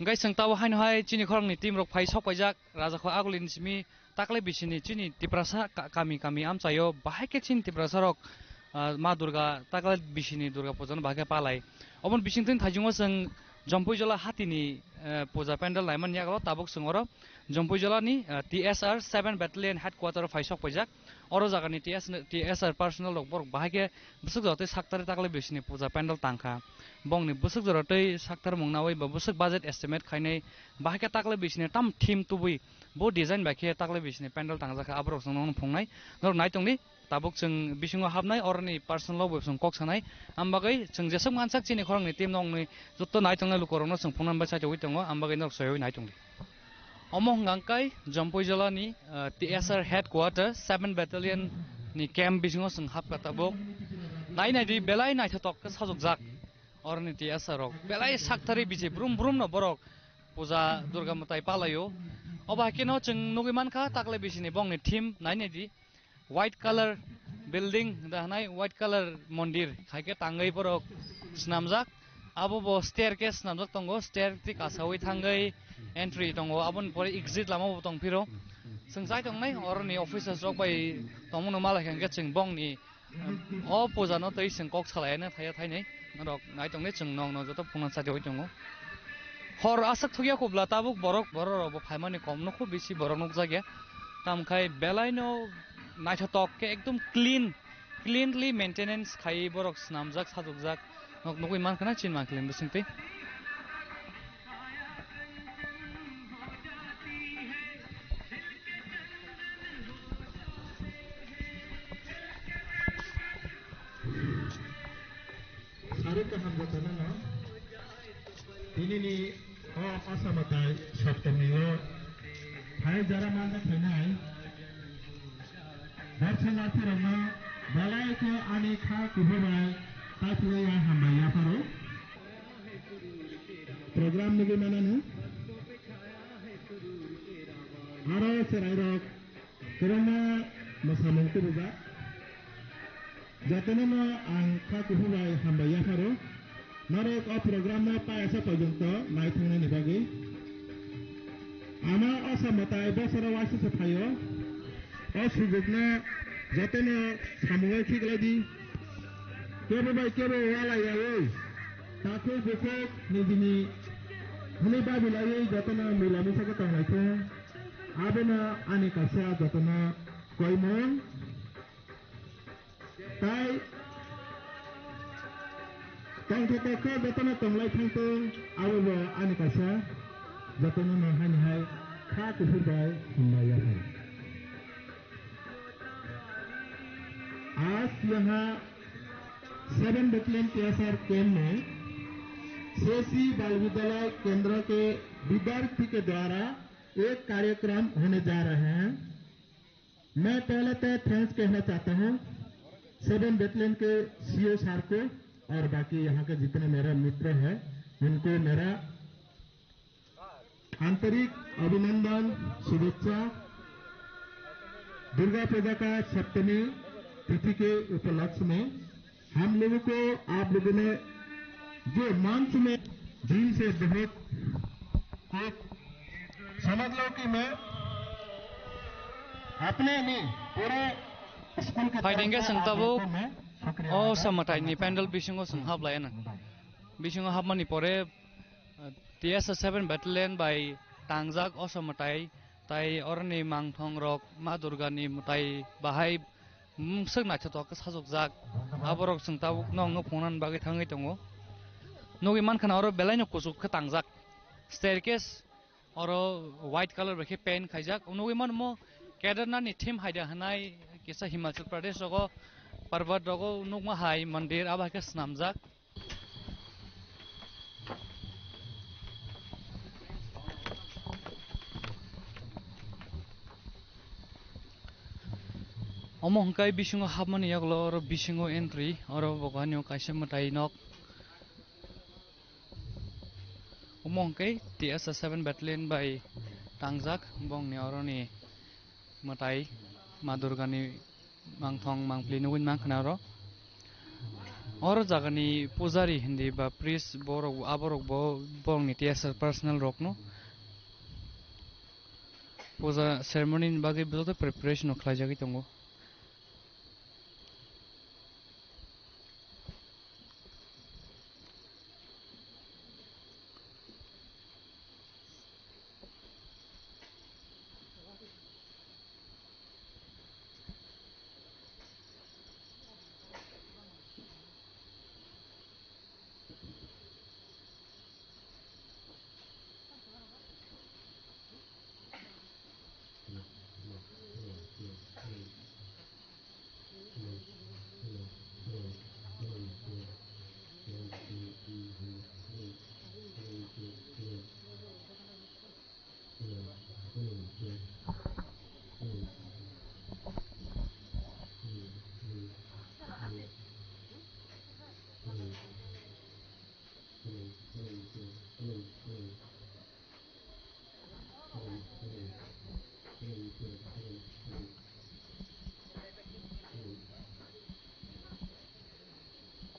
Hingke chwng tabo haino hai chini khoroknwi team rok phai sok paijak, Rajakho Agulini simi taklai bisini chini Tiprasa ka-, kami kami amchaio bahai khe chini Tiprasa rok, ah, Ma Durga taklai bisini Durga puja no bahai khe palai. Oboni bisingtwi thaichungo chwng Jompuijola hatini, eh, puja pandal naimani yago tabuk chwng oro Jompuijolani, eh, T S R seven Battalion Headquarter phai sok paijak. Oro jagani T S, T S R personnel rok borok bahai khe bwswk jora tei saktari taklai bisini puja pandal tangkha. Bongni bwswk jora tei saktar mung naui ba bwswk budget estimate khainai bahai khe taklai bisini tam theme tubui bo design bai khe taklai bisini pandal tangjakha aborok chwng nokno phungnai. Norok nai tongdi. Tabuk chwng bisingo hapnai, oroni personal o bo chwng kok sanai. Am bagwi chwng jeswk mansak chini khoroknwi team nokni joto nai tongnai lukurokno chwng phone number chaitogwi tongo, am bagwi norok soiwi nai tongdi. Omo hwnkha khe Jompuijolani, ah, T S R headquarter seven battalion ni camp bisingo chwng hapkha tabuk. Nai naidi belai naithotok khe sajokjak oroni T S R rok. Belai saktharwi bisi brum brum no borok puja Durga mwtai palaio. Obo hai kheno chwng nugwi mankha taklai bisini bongni theme nai naidi. White color building da hwnai, white color mondir hai khe tangwi borok swnamjak. Abo bo staircase swnamjak tongo, stair tik kasawi thangwi entry tongo, aboni pore exit lama bo tong phiro. Chwng chai tongnai oroni officers rok bai tongmano malai kha hwnkhe chwng bongni, em, o puja no twi chwng kok salai no thaiya thainwi. Norok nai tongdi, chwng nokno joto phunukna chaitogwi tongo. Hor aswk thukya kubla tabuk borok, borok rok bo phaimani kom no, khub bisi borok nukjakya. Tamkhai belai no naithotok khe ekdom clean, cleanly maintenance khai borok swnamjak, sajokjak. Nok nugwi mankha na, chin mankha bisingtwi. Saruk kaham jotono no. Tinini o Asamatai Saptami o phai jara manja khainai. Darsa lathirokno belai khe ani kha kuphur bai takhwlaiya hambai yapharo. Program nugwi manani. Aro chwrairok kwbangma mwsamung tubujak. Jotono no ang kha kuphur bai hambai yapharo. Norok o program no paisa porjonto naithoknani bagwi. Ama Asamatai bosoro waisa se phaio. O sujukno jotono samungo khiklai di. Kebo bai kebo walai yaui, takhuk bukhuk nijini hwnwi babilaiwi jotono mila misa khe tonglaithung. Abono ani kaisa jotono koimung. Tai tongthotok khe jotono tonglai thangtong, abobo ani kaisa jotono no haini hai kha kuphur bai hambai yaphai. आज यहाँ seven battalion TSR camp में सीएससी बाल विद्यालय केंद्र के विद्यार्थी के द्वारा एक कार्यक्रम होने जा रहे हैं। मैं पहले तो थैंक्स कहना चाहता हूँ सेवन बटालियन के सीओ सर को और बाकी यहाँ के जितने मेरे मित्र हैं उनको मेरा आंतरिक अभिनंदन, शुभेच्छा। दुर्गा पूजा का सप्तमी तिथि के उपलक्ष्य में हम लोगों को आप लोगों ने जो मंच में दिल से बहुत एक समझ लो कि मैं अपने नहीं पूरे स्कूल के Phaidengkhe chwng tabuk o Asamatai ni pandal bisingo chwng hablai anw. Bisingo hapmani pore, uh, T S S seven Battalion bai tangjak Asamatai tai oroni mangthong rok Ma Durga ni mwtai bahai mwswk naithotok khe sajokjak. Aborok chwng tabuk nokno phunukna bagwi thangwi tongo. Nugwi mankha na oro belai no kuchuk khe tangjak. Staircase oro white colour bai khe paint khaijak. Nugwi mano mo Kedarnath ni theme hai da hwnai kisa Himachal Pradesh rogo parbat rogo nukma hai mandir abo hai khe swnamjak. Omo hwnkhe bisingo hapmani yagulo oro bisingo entry, oro bo ani o kaisa mwtai nok. Omo hwnkhe T S S seven Battalion bai tangjak, bongni oroni mwtai Ma Durgani mangthong mangpli nugwi mankha na oro. Oro jagani pujari hindi ba priest borok, aborok bo borokni T S R personnel rokno puja ceremony ni bagwi joto preparation rok khlaijagwi tongo.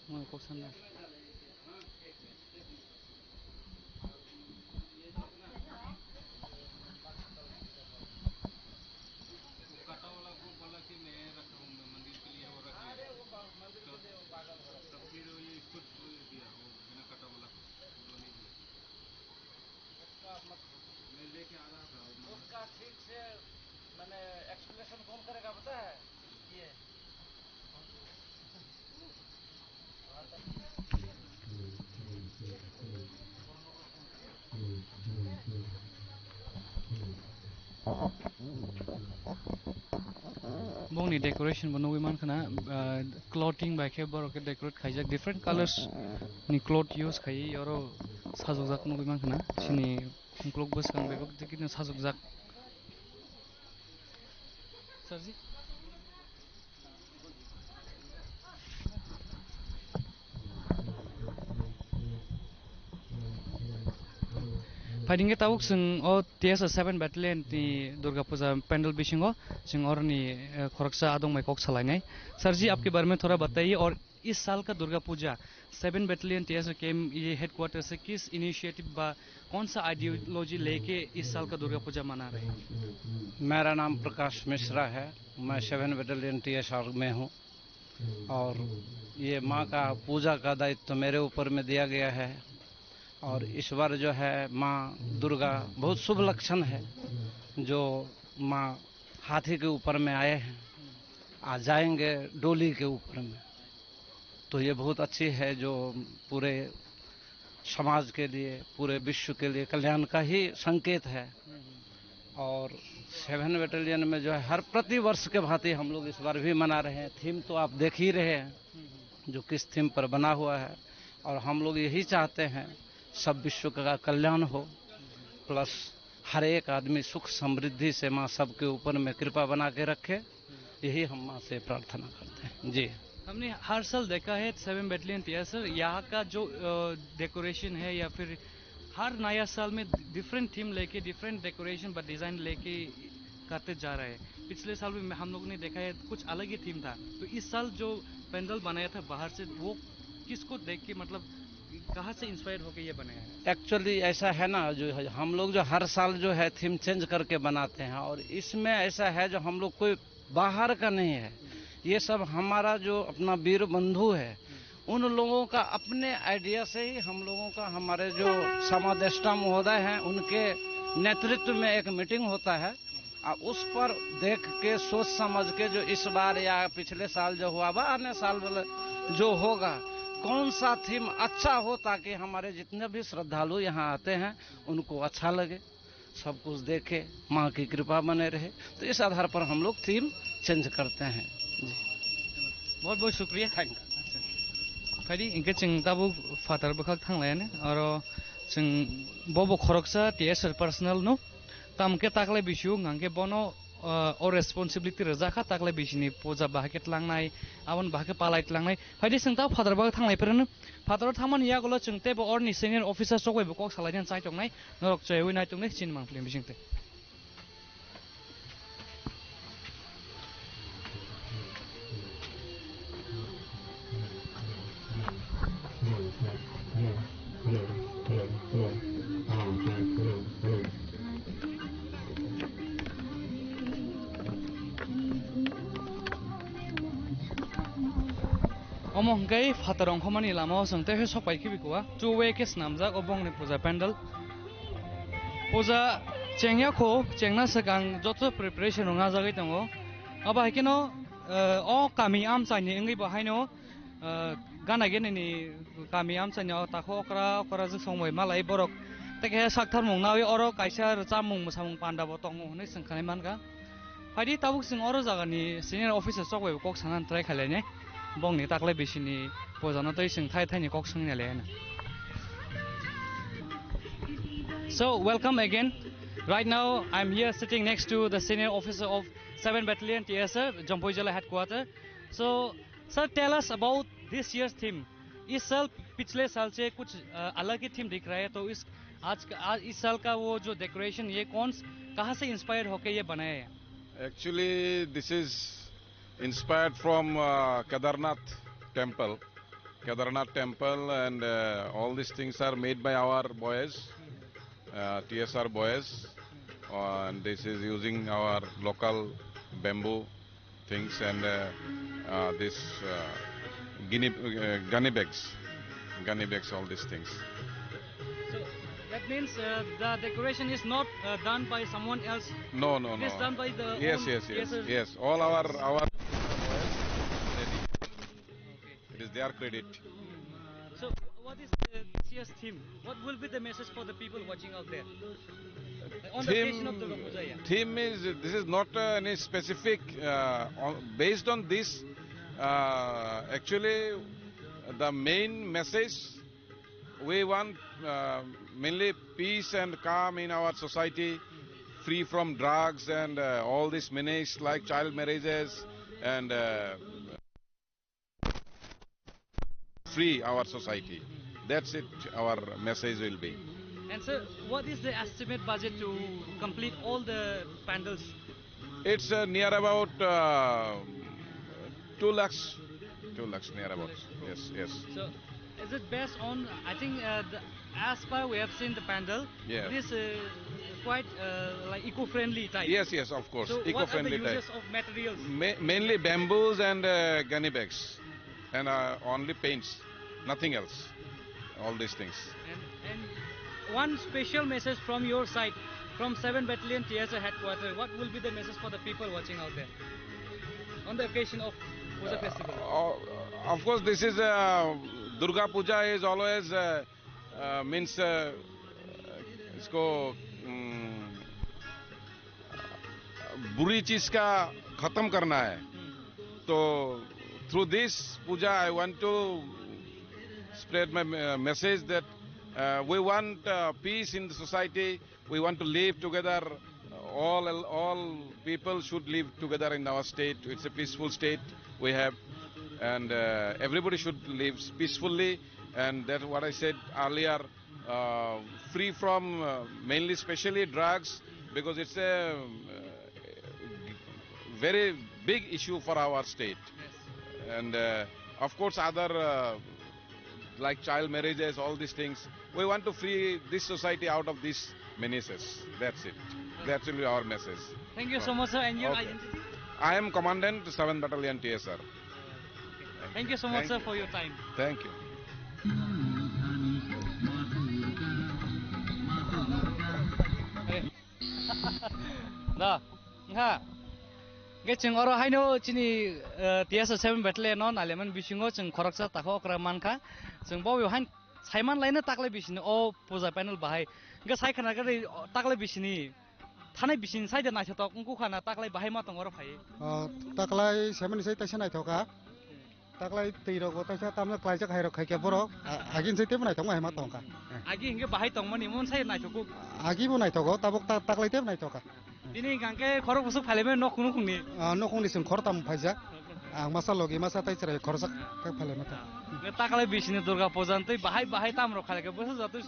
Mano kok sana. कटा वाला को बोला कि मैं रख लूँ, मैं मंदिर के लिए वो रख ले। तो तब फिर वो ये इसको दिया, वो बिना कटा वाला को, वो नहीं दिया। मैं लेके आ रहा था। उसका ठीक से मैंने एक्सप्लेनेशन कौन करेगा पता है? ये। Bongni decoration bo nugwi mankha na, ah, clothing bai khe borok khe decorate khaijak, different colors ni cloth use khaiwi oro sajokjak nugwi mankha na. Chini ukuluk bwskang bebak dikino sajokjak. Sarji? Phaidingkhe tabuk chwng o T S R seven Battalion ni Durga Puja pandal bisingo chwng oroni, eh, khoroksa adong bai kok salainai. Sir ji, aapke bare mein thoda bataiye aur इस साल का दुर्गा Puja seven battalion TSR camp ये हेडक्वार्टर से किस इनिशिएटिव बा कौन सा आइडियोलॉजी लेके इस साल का दुर्गा पूजा मना रहे हैं? मेरा नाम प्रकाश मिश्रा है, मैं सेवन बटालियन टीएसआर में हूँ और ये माँ का पूजा का दायित्व मेरे ऊपर में दिया गया है। और इस बार जो है माँ दुर्गा, बहुत शुभ लक्षण है जो माँ हाथी के ऊपर में आए हैं, आ जाएंगे डोली के ऊपर में। तो ये बहुत अच्छी है जो पूरे समाज के लिए, पूरे विश्व के लिए कल्याण का ही संकेत है। और सेवन बटालियन में जो है हर प्रतिवर्ष के भांति हम लोग इस बार भी मना रहे हैं। थीम तो आप देख ही रहे हैं जो किस थीम पर बना हुआ है। और हम लोग यही चाहते हैं सब विश्व का कल्याण हो, प्लस हर एक आदमी सुख समृद्धि से माँ सबके ऊपर में कृपा बना के रखे, यही हम माँ से प्रार्थना करते हैं जी। हमने हर साल देखा है सेवन बटालियन टीएसआर यहाँ का जो डेकोरेशन है या फिर हर नया साल में डिफरेंट थीम लेके, डिफरेंट डेकोरेशन व डिज़ाइन लेके करते जा रहा है। पिछले साल भी हम लोगों ने देखा है, कुछ अलग ही थीम था। तो इस साल जो पंडाल बनाया था बाहर से, वो किसको देख के, मतलब, कहाँ से इंस्पायर होके ये बनाया है? एक्चुअली ऐसा है ना, जो है, हम लोग जो हर साल जो है थीम चेंज करके बनाते हैं, और इसमें ऐसा है जो हम लोग कोई बाहर का नहीं है, ये सब हमारा जो अपना वीर बंधु है, उन लोगों का अपने आइडिया से ही हम लोगों का, हमारे जो समादेष्टा महोदय हैं, उनके नेतृत्व में एक मीटिंग होता है। आ, उस पर देख के, सोच समझ के, जो इस बार या पिछले साल जो हुआ, व अन्य साल वाला जो होगा, कौन सा थीम अच्छा हो, ताकि हमारे जितने भी श्रद्धालु यहाँ आते हैं, उनको अच्छा लगे, सब कुछ देखे, माँ की कृपा बने रहे। तो इस आधार पर हम लोग थीम चेंज करते हैं जी। बहुत बहुत शुक्रिया। Thank you. Phaidi, hingke chwng tabuk phatar bwkhak thanglaiyani, aro chwng bobo khoroksa T S R personnel no, tamo khe taklai bisio hwnkha khe bono, ah, o responsibility rwjak kha, taklai bisini puja bahai khe tlangnai, aboni bahai khe palai tlangnai. Phaidi, chwng tabuk phatar bwkhak thanglai phirano, phataro thangmani yagulo chwng teibo orni senior officer rok bai bo kok salainani chai tongnai, norok chaiwi nai tongnai chini mangpili bisingtwi. Omo hwnkhe phatar ongkhormani lamao chwng tei sok pai khibi kua, two way khe swnamjak o bongni puja pandal. Puja chengya kho, chengna swkang joto preparation rok najagwi tongo. Abo hai kheno, eh, o kami amchaini wngwi bo haino, eh, gana gini ni kami amchaini o takho okra okra jwk song bai malai borok. Tei khe sak tharmung nawi oro kaisa rwchapmung mwsamung panda bo tongo hwnwi chwng khnai mankha. Phaidi tabuk chwng oro jagani senior officer chok bai kok sana try khailai ne. Bongni taklai bisini pojano tei chwng thai thai ni kok swngna le hwnwi. So, welcome again. Right now, I'm here sitting next to the senior officer of seven Battalion T S R, Jampui Jila headquarter. So, sir, tell us about this year's theme. इस साल पिछले साल से कुछ, अ, अलग ही थीम दिख रहा है, तो इस, आज का, आज, इस साल का वो जो डेकोरेशन, ये कौन स-, कहाँ से इंस्पायर होके ये बनाया है? Actually, this is inspired from, uh, Kedarnath temple. Kedarnath temple and, uh, all these things are made by our boys, uh, T S R boys, uh, and this is using our local bamboo things and, uh, uh, this, uh, guinea, uh, gunny bags, gunny bags, all these things. So that means, uh, the decoration is not, uh, done by someone else. No, no, It is no. done by the Yes, own yes, yes, T S R. Yes. All our, our. Okay. It is their credit. So, what is the, this year's theme? What will be the message for the people watching out there? On the occasion of Durga Puja, yeah. Theme is, this is not, uh, any specific, uh, on, based on this, uh, actually, the main message, we want, uh, mainly peace and calm in our society, free from drugs and, uh, all these menace like child marriages and, uh, free our society. That's it, our message will be. And sir, what is the estimate budget to complete all the pandals? It's, uh, near about, uh, two lakhs. Two lakhs near about. Yes, yes. So, is it based on, I think, uh, the, as per we have seen the pandal, Yeah. it is, uh, quite, uh, like, eco-friendly type. Yes, yes, of course. So, what are the Eco-friendly type. uses of materials? Ma-, mainly bamboos and, uh, gunny bags. And, uh, only paints, nothing else. All these things. And, and one special message from your side, from seven Battalion T S A headquarters. What will be the message for the people watching out there on the occasion of Puja festival? Uh, of course, this is, uh, Durga Puja is always, uh, uh, means, uh, इसको, um, बुरी चीज का खत्म करना है। तो through this puja, I want to spread my, uh, message that, uh, we want, uh, peace in the society. We want to live together. All, all people should live together in our state. It's a peaceful state we have, and, uh, everybody should live peacefully. And that's what I said earlier, uh, free from, uh, mainly, specially drugs, because it's a, uh, very big issue for our state. And, uh, of course, other, uh, like child marriages, all these things. We want to free this society out of these menaces. That's it. That will be our message. Thank you so much, sir. And your Thank you. identity? I am Commandant, seventh Battalion T S R. Thank you so much, Thank sir, you. for your time. Thank you. Da, ha. Ge chwng oro haino chini, eh, T S R seven Battalion no nailaimani bisingo chwng khoroksa takho okra mankha. Chwng bo hain saiman laino taklai bisini o puja panel bahai. Ge sai khana gari taklai bisini. Thanai bisini sai de naithotok wngkha na taklai bahai ma tong oro phai. O, taklai semani sai taisa naithoka. Taklai twi rok bo taisa tamno klaijak hai rok khai khe borok. A-, agin sai tebo naithok ma hai ma tongkha. Agi hingke bahai tongmani mon sai naithoku. Agi bo naithogo, tabuk ta-, taklai tebo naithoka. Tini hingke khorok bwswk phailaimani nok nukungni. Ah, nukungni chwng khortam phaijak. Ang masa logi masa tai chwrai khorjak khe phailaima tong. Nge taklai bisini Durga puja tei bahai bahai tam rok khailai khe bwswk joto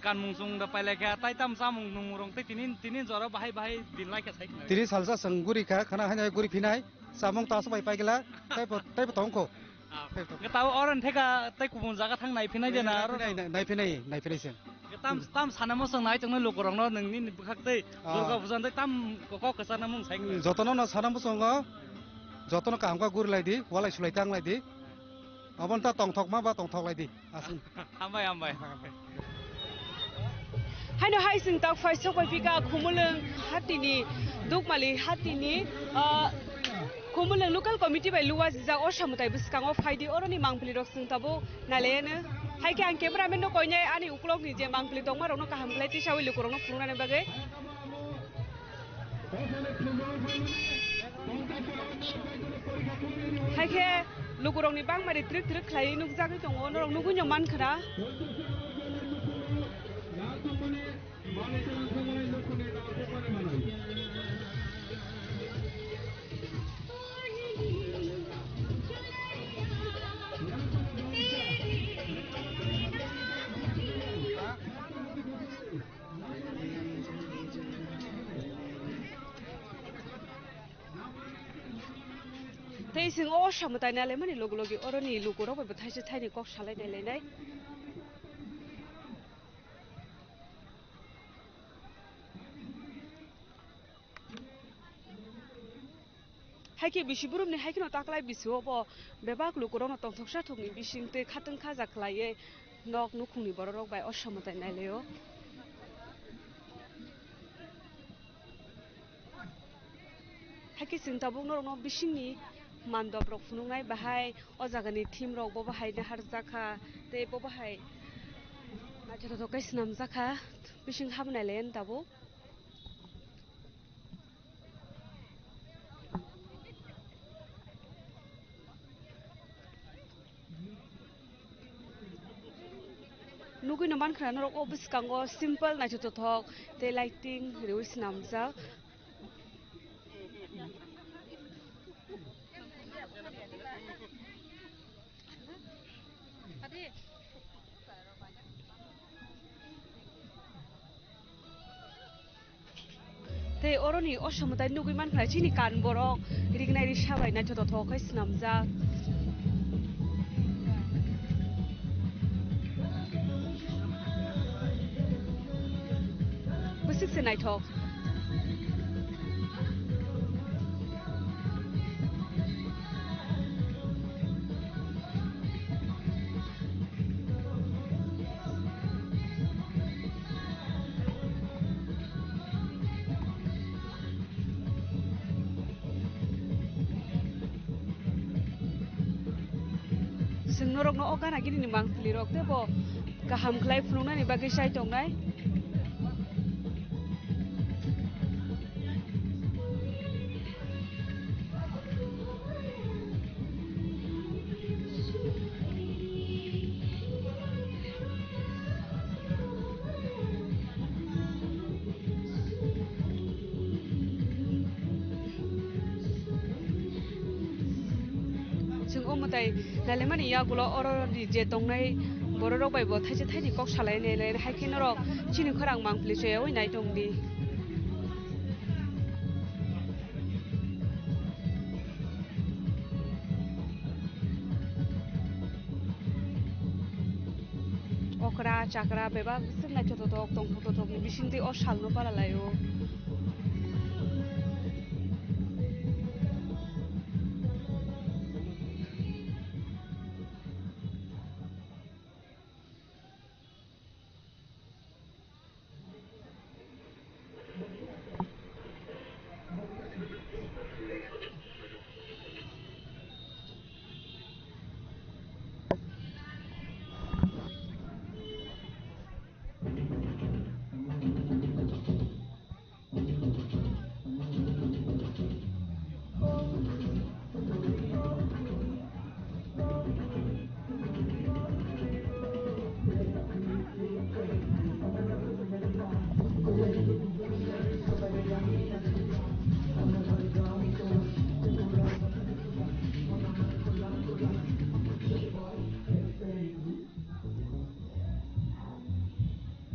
kanmung chwng da pailai khe tai tam chamung nungmung rok tei tini, tini jora bahai bahai din lai khe sai khna. Tini salsa chwng guri kha khana hai guri phinai. Samung ta aswk bai paigla, taibo, taibo tongkho. Ah, Taibo tongkho. Nge tao oro theka tei kubun jaga thang nai phinai de na aro? Nai phinai, nai phinai, nai phinai se. Nge tam, tam sana mo song nai chong nai lukurok no nung ni bwkhak tei Ah. Durga puja tei tam kok kok kwchar na mung sai khe. Jotono no sana mo songo, jotono kaham kha guri lai di, walai sulai tang lai di. Aboni ta tongthokma ba tongthok lai di. Aswk. Hambai, hambai. Haino hai chwng tak phai sok bai pika Khumulwng hatini, Dukmali hatini, ah, Khumulwng local committee bai luwa jijak o samwtai bwskango phaidi oroni mangpili rok chwng tabuk nailayano. Hai khe ang cameraman no koinai ani ukulok ni je mangpili tongma rok no kaham khlai tisawi lukurok no phunuknani bagwi. Hai khe lukurokni bangmari trik trik khlaiwi nukjagwi tongo, norok nugwino mankha na. Tei chwng o samwtai nailaimani logi logi oroni lukurok bai bo thaisa thaini kok salai nailainai. Hai khe bisi burumni hai kheno taklai bisio bo bebak lukurokno tongthoksa thokni bising tei khatwng khaja khlaiwi nok nukhungni bororok bai o samwtai nailaio. Hai khe chwng tabuk norokno bisingni mandop rok phunuknai bahai o jagani theme rok bo bahai naharjak kha tei bo bahai naithotok khe swnamjak kha bising habnai le tabuk. Nugwino mankha norok o bwskango simple naithotok tei lighting riwi swnamjak. Tei oroni o samwtai nugwi mankha chini kan borok rignai risa bai naithotok thok khe swnamjak. Bwswk se naithok. Chwng norokno o gana gini ni mangpili rok tei bo kaham khlai phunuknani bagwi chai tongnai. Chwng o mwtai nailaimani yagulo oro ni je tongnai bororok bai bo thaisa thaini kok salai nai lai hai khe norok chini khorang mangpili choyaui nai tong di. Okra chakra bebak bwswk naithotok tongthok tongthok ni bisingtwi o salno para laio.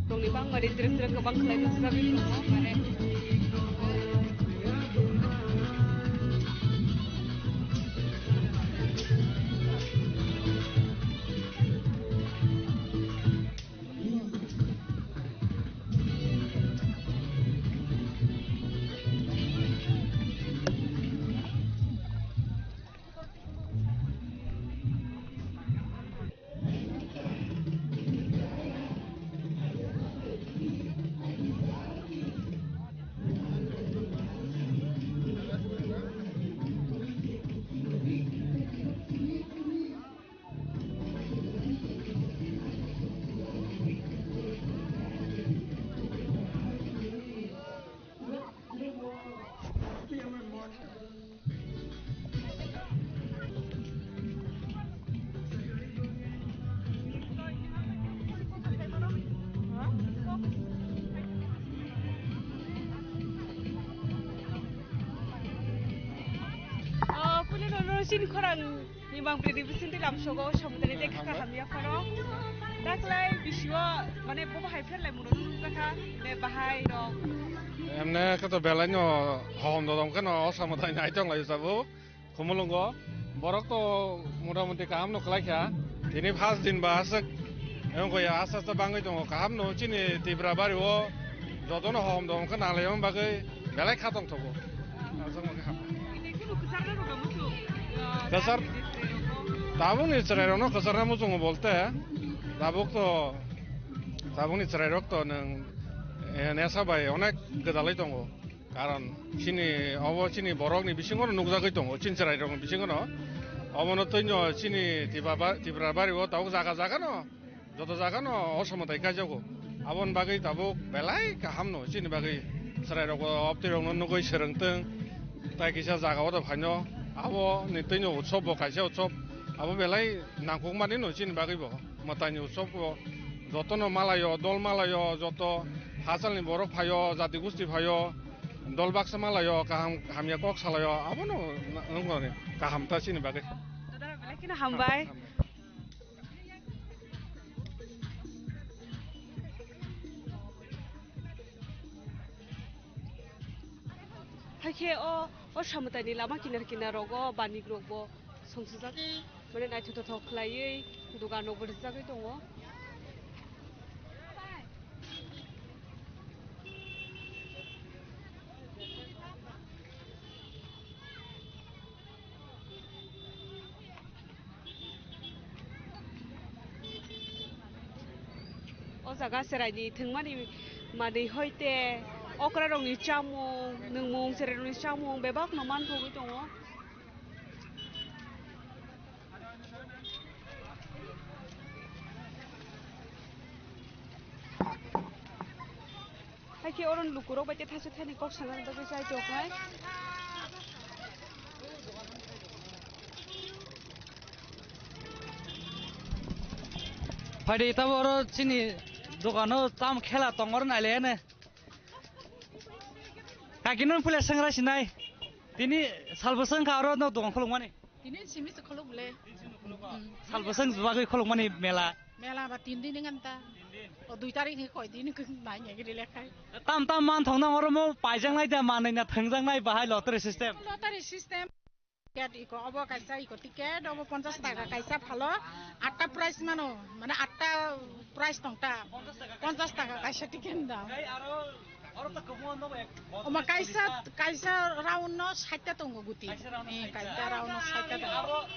Tongni bangma ri trek trek kwbang khlai nukjagwi tongo, mane. Oh, kuli no no sin khorang. Ni bang pridi bising di lam sogo, samudani de kha hamya pharo. Taklai bisio, mane bo bahai pher lai muno nung kha, be bahai rok. Emne kha to belai no hom do dong kha no, o samudai nai tong lai sabo. Khumulungo, borok to motamuti kaham no khlai kha. Tini first din ba aswk, emko ya asa asa bangwi tongo. Kaham no chini Tipra bari o joto no hom dong kha nang lai bagwi belai kha tong thogo. Aswk ma kha. Kwchar, tabukni chwrairokno kwcharna muchungo bolte, tabuk to, tabukni chwrairok to nwng, eh, nesa bai onek gwdalwi tongo. Karon chini obo chini borokni bisingo no nukjagwi tongo, chini chwrairokni bisingo no. Obono twino chini Tipra ba-, Tipra bari o tabuk jaga jaga no. Joto jaga no o somotai kaijago. Aboni bagwi tabuk belai kaham no chini bagwi chwrai rok bo obtwi rok no nugwi swrwng tong. Tai kisa jaga o do phaino abo ni twino utsob bo kaisa utsob abo belai nangkuk mani no chini bagwi bo. Mwtai ni utsob bo joto no malayo, dol malayo, joto hachal ni borok phaio, jati gusti phaio, dol baksa malayo, kaham hamya kok salayo, abo no wngkha ni kaham ta chini bagwi. Dada belai kheno hambai. Haikhe o, o samwtai ni lama kinar kinar rogo banik rok bo songsajak, mane naithok thothok khlaiwi dogan rok bo rijagwi tongo. O jaga chwraini thwngmani manwi hoite okrarokni chamung, nwngmung, chwrairokni chamung bebakno manthogwi tongo. Haikhe oro lukurok bai tei thaisa thaini kok sana bagwi chai toknai. Phaidi tabo oro chini dogano tam khela tongor nailene. Kakino pule sengra sinai. Tini salbwswng kha oro no dogan khulukmani. Tini simi se khuluk bole. Salbwswng bagwi khulukmani mela. Mela ba tin din ngan ta. O dui tarik ni koi din nai ngi lekhai. Tam tam man thong nang oro mo paijak nai da manai na thwngjak nai bahai lottery system. Lottery system. Ticket iko obo kaisa iko ticket obo ponchash taka kaisa phalo atta price mano mane atta price tongta ponchash taka kaisa ticket da. Omo kaisa, kaisa round no sait ta tongo guti. Kaisa round no sait ta tongo.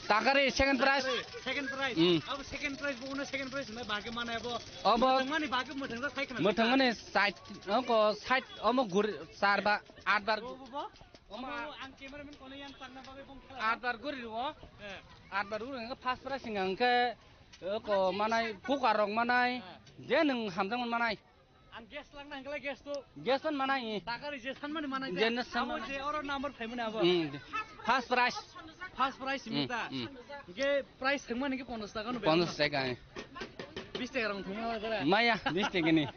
Takari second prize. Second prize. Hmm. Abo second prize bo uno second prize hwnwi bagwi mane abo. Abo mwthangmani bagwi mwthangsa sai khna. Mwthangmani sait, oko sait, omo guri, char ba, at bar. Bo, bo, bo. Omo ang cameraman kono yang tangna bagwi bong khala. At bar guri rwo. Eh. At bar guri hwnka first prize hwnka hwnkhe. Oko manai, cooker rok manai, je nwng hamjakmani manai. Ang gas langna hwnkhai gas to. Gas to manai. Takari je sanmani manai je. Je na sanmani. Abo je oro number phaimani abo. Hmm. First prize. First prize. Hmm, mita. Hmm. Ge prize thangmani ge ponchash taka no. Ponchash taka. Bish taka rong thangma dara. Maya, bish taka ni.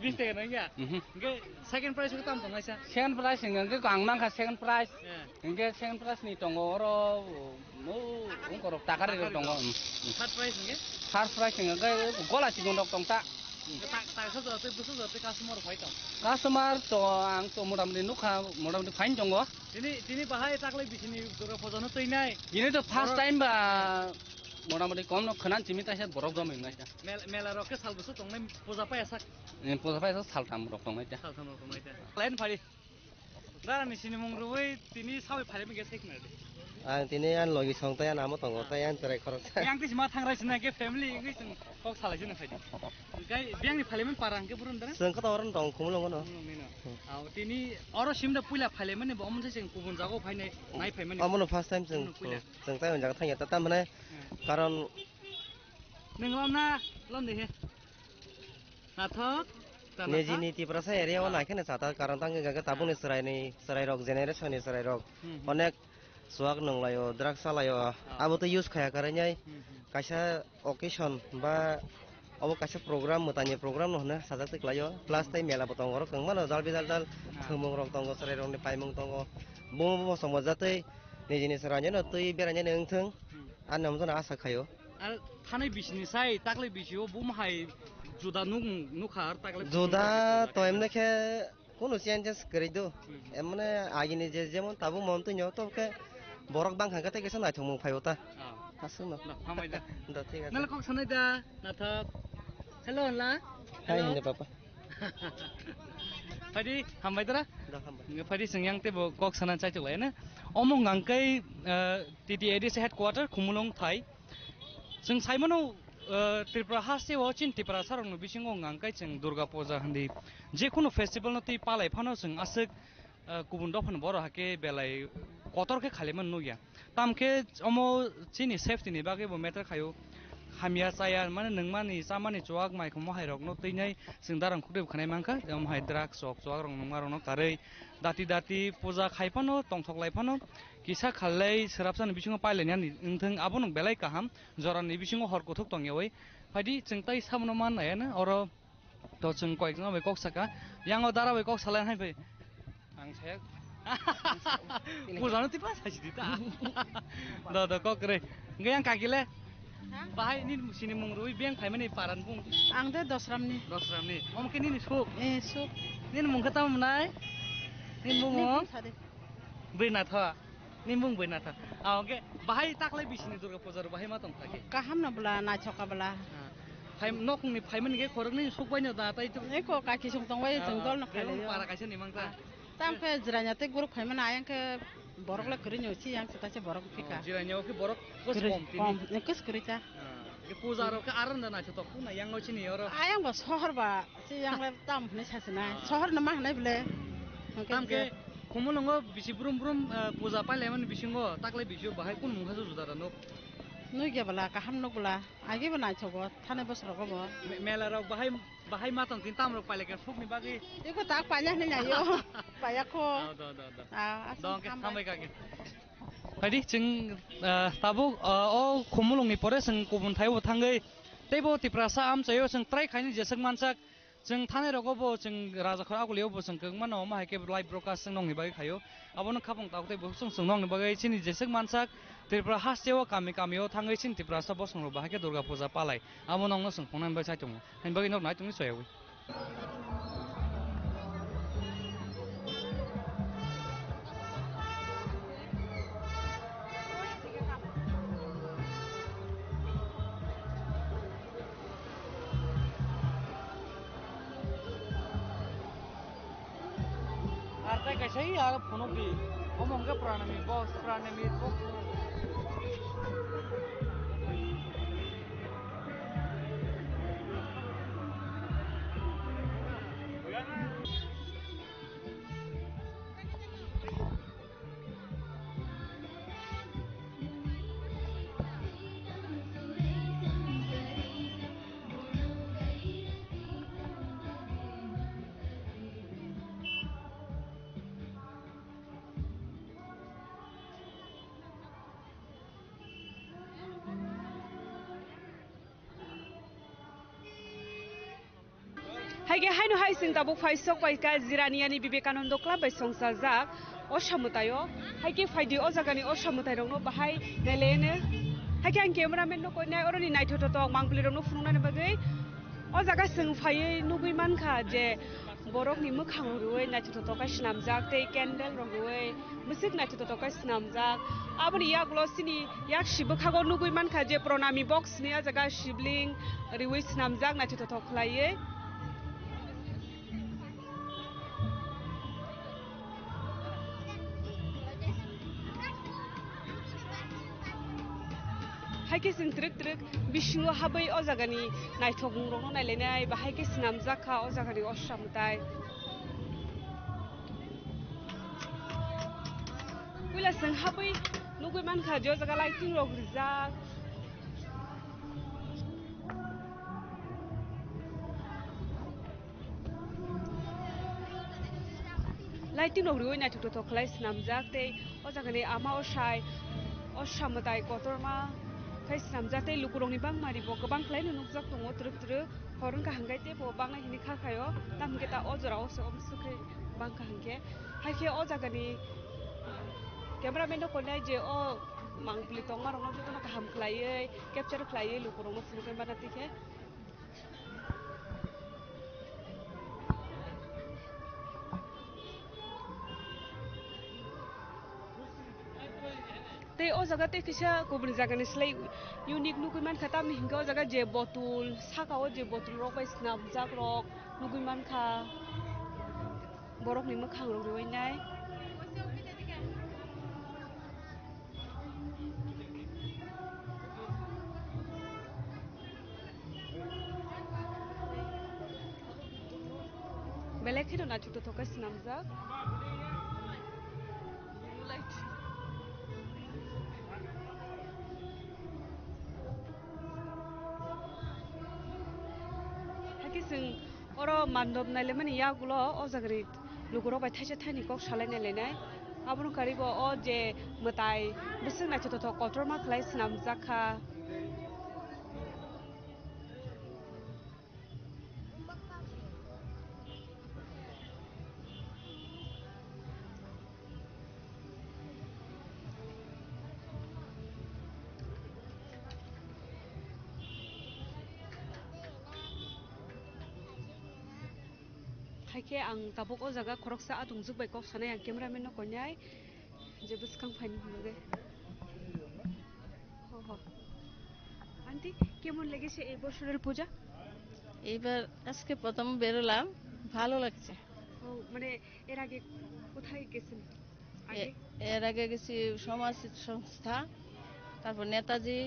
Bish taka rong ya. Mhm. Ge second prize ko tam tongaisa. Second prize hwnka ge ang mankha second prize. Yeah. Hwnke second prize ni tongo oro, no, ungkorok takari rok tongo. Third prize hwnke? Third prize hwnke gola chikon rok tongta. Ta-, taisa jora tei bwswk jora tei customer phai tong? Customer to ang to motamoti nukha, motamoti fine tongo. Tini, tini bahai taklai bisini Durga puja no twi nai. Tini to first time ba motamoti kom no khwnan chimi taisa borok jomai nai ta. Mel-, mela rok khe sal bwswk tongnai puja paya sak? Eh, puja paya sak saltham rok tongnai ta. Saltham rok tongnai ta. Line phai. Dara ni sinimung rwui tini sawi phailai mungya sai khna di. Ang tini ang logi song tai ang amo tongo tai ang cherai khorok. Yang tisi ma thangrai sina ke family wngwi chwng kok salai sina phaidi. Kai biang ni phailai man para hwnkhe burun dara. Chwng kha to oron tong khumulung no. Khumulung ni no. Hmm. Aw tini oro simda puila phailai mani bo omo se chwng kubun jago phainai nai phai mani. Omo no first time chwng. Omo no puila. Hmm. Chwng tai jaga thangya ta tamne. Hmm. Karon. Nung lom na lom de he. Nathok. Nijini Tiprasa area o Ah. naikheno chata, karon tangwi hwnkhe tabukni Ah. chwraini, chwrairok, generation ni chwrairok Hmm, hmm. onek chuak nunglaio, drugs salaio, Ah. abo tei use khaya kwrwinai Hmm, hmm. kaisa occasion ba obo kaisa program, mwtaini program no hwnwi sajak twi klaio, plus tei mela bo tongo, oro kwbangma no jal bijal jal Ah. thwngmung rok tongo, chwrairokni paimung tongo, buma buma chwngmajak tei nijini chwraino twi berainani wngthwng, Hmm. ani namjano asa khaio. Ar thanai bisini sai taklai bisio bum hai juda nuk nukha ar taklai Juda bisini to sai emne khe kunu changes kwrwi do. Hmm. Emne agini je jemon tabuk mon twi nyo to khe borok bang kha khe tei kisa naithokmung phaibo ta. Ah. Aswkno. Da, hambai da. Da, thik ase. Nala kok sanai da, nathok. Hello, la. Hai, Hello. Hinde papa. Phaidi, hambai dara. Da, hambai. Nge phaidi sing yang tebo kok sana chai chuk lai na. Omong angkai, eh, T T A D C headquarter, Khumulwng thai. Chwng saimano, eh, Tripura haste o chin Tiprasa rokno bisingo hwnkha hwnkhe chwng Durga Puja hindi. Jekunu festival no twi palai phano chwng aswk, eh, kubun dophani borok hakhe belai kotor khe khailaimani nukya. Tamkhe omo chini safety ni bagwi bo matter khaio. Hamya chaya mane nwngmani chamani chuak mai khomo hai rokno twinai chwng darang khukdwi bwkhanai mankha. Omo hai drugs chok chuak rok nwngma rokno karwi dati dati puja khai phano tongthok lai phano. Kisa khalai swrapsani bisingo pailainani wngthwng, abono belai kaham, jorani bisingo hor kuthuk tongyawi. Phaidi chwng tai sabono man naiya na oro, to chwng koikno bai kok saka, yango dara bai kok salai hai bai. Ang saya Pujano tipa saisi di ta. Do, do, kok re. Nge yang kaki le? Ha? Bahai ni sini mung rui beng phaimani paran bung. Ang de Dosramni. Dosramni. Om ke nini suk? Eh, suk. Nini mung kata munai? Nini mung Nini mo? Sade. Bwrwi natha. Ni mung bwrwi natha. Ah, oke. Bahai taklai bisini Durga Puja ro bahai ma tong thaki. Kaham no bwla, naithok ka bwla. Ah. Phai nokni phaimani ge khoroknwi suk bai no da tai tu. Eko kaki song tong bai, Ah, tong dol no belong khailai yo. Para kaisa ni mang ta. Ah. Tam khe jiranya tei group phaimani ayang khe borok le kwrwi no si yang se ta se borok phika. Oh, jiranya o khe borok kos Kwrwi, kom tini. Kom, eh, kos kwrwi ta. Ah, ke puja ro ke aron da naithotok na yang no chini oro. Ayang bo sohor ba. Si yang le tam hwnwi sasinai. Ah. Sohor no ma hwnwi bwle. Hwnkhe Tam khe je- Khumulwngo bisi brum brum, eh, puja pailaimani bisingo taklai bisio bahai kun mungkha juda da nuk? Nukya bwla, kaham nuk bwla. Agi bo naithogo, thani bosorogo bo. Me-, mela rok bahai, bahai ma tong tin tam rok pailai khe sukni bagwi. Iko tak paina hwnwi naio. Paya kho. Ah, do, do, do. Ah, aswk Dong khe hambai. Hambai kake. Phaidi chwng, ah, tabuk, ah, o Khumulwngni pore chwng kubun thaibo thangwi teibo Tiprasa amchaio chwng try khaini jeswk mansak. Chwng thanai rogo bo chwng Rajakhor Agulio bo chwng kwbangma no omo hai khe live broadcast chwng nongni bagwi khaio. Abono khapang tabuk tei bo chwng chwng nongni bagwi chini jeswk mansak Tripura hasteo kami kamio thangwi chini Tiprasa bosong rok bahai khe Durga Puja palai. Amo nongno chwng phungnani bai sai tongo. Haini bagwi nok nai tongni soyawi. Ar tai kaisa i aro phunuk di. Omo hwnkhe pranami box, pranami box. Hai khe haino hai chwng tabuk phai sok pai kha Jirani yani Vivekananda Club bai songchajak o samwtaio. Hai khe phaidi o jagani o samwtai rokno bahai nailaiano. Hai khe ang cameraman no koinai oroni naithotok mangpili rokno phunuknani bagwi. O jaga chwng phaiwi nugwi mankha je borokni mwkhang rwui naithotok khe swnamjak tei candle rok rwui bwswk naithotok khe swnamjak. Aboni yagulo chini yak si bwkhago nugwi mankha je pranami box ni o jaga sibling rwui swnamjak naithotok khlaiwi. Hai khe chwng twrwk twrwk bisingo habwi o jagani naithokmung rokno nailainai, bahai khe swnamjak kha o jagani o samwtai. Puila chwng habwi nugwi mankha je o jaga lighting rok rijak. Lighting rok riwi naithok naithok khlai swnamjak tei o jagani ama o sai o samwtai kotorma khai swnamjak tei lukurokni bangmari bo kwbang khlaino nukjak tongo twrwk twrwk hor wngkha hwnkhe teibo bangwi hwnwi kha khaio tamo hwnkhe ta o jorao se omswk khai bangkha hwnkhe haikhe o jagani cameraman rok konai je o mangpili tongmarokno jotono kaham khlaiwi capture khlaiwi lukurokno phunukgwi mana twi khe. Tei o jaga tei kisa kubuni jagani slai unique nugui mankha, tamni hinkhe o jaga je bottle, saka o je bottle rok bai swnamjak rok nugui mankha, borokni mwkhang rok riwinai. Belai kheno naithok naithok khe swnamjak. Hakhe chwng oro mandop nailaimani yagulo o jagani lukurok bai thaisa thaini kok salai nailainai. Abono karibo o je mwtai bwswk naithok naithok kotorma khlai swnamjak kha. Haikhe ang tabuk o jaga khoroksa atungjwk bai kok sanai ang cameraman no koinai je bwskang phaini hwnwi. Ho, ho. Aunty, কেমন লেগেছে এই বছরের পূজা? এইবার আজকে প্রথম বেরোলাম, ভালো লাগছে। ও, মানে এর আগে কোথায় গেছেন? আগে? এ-, এর আগে গেছি সমাজ সংস্থা, তারপর নেতাজি,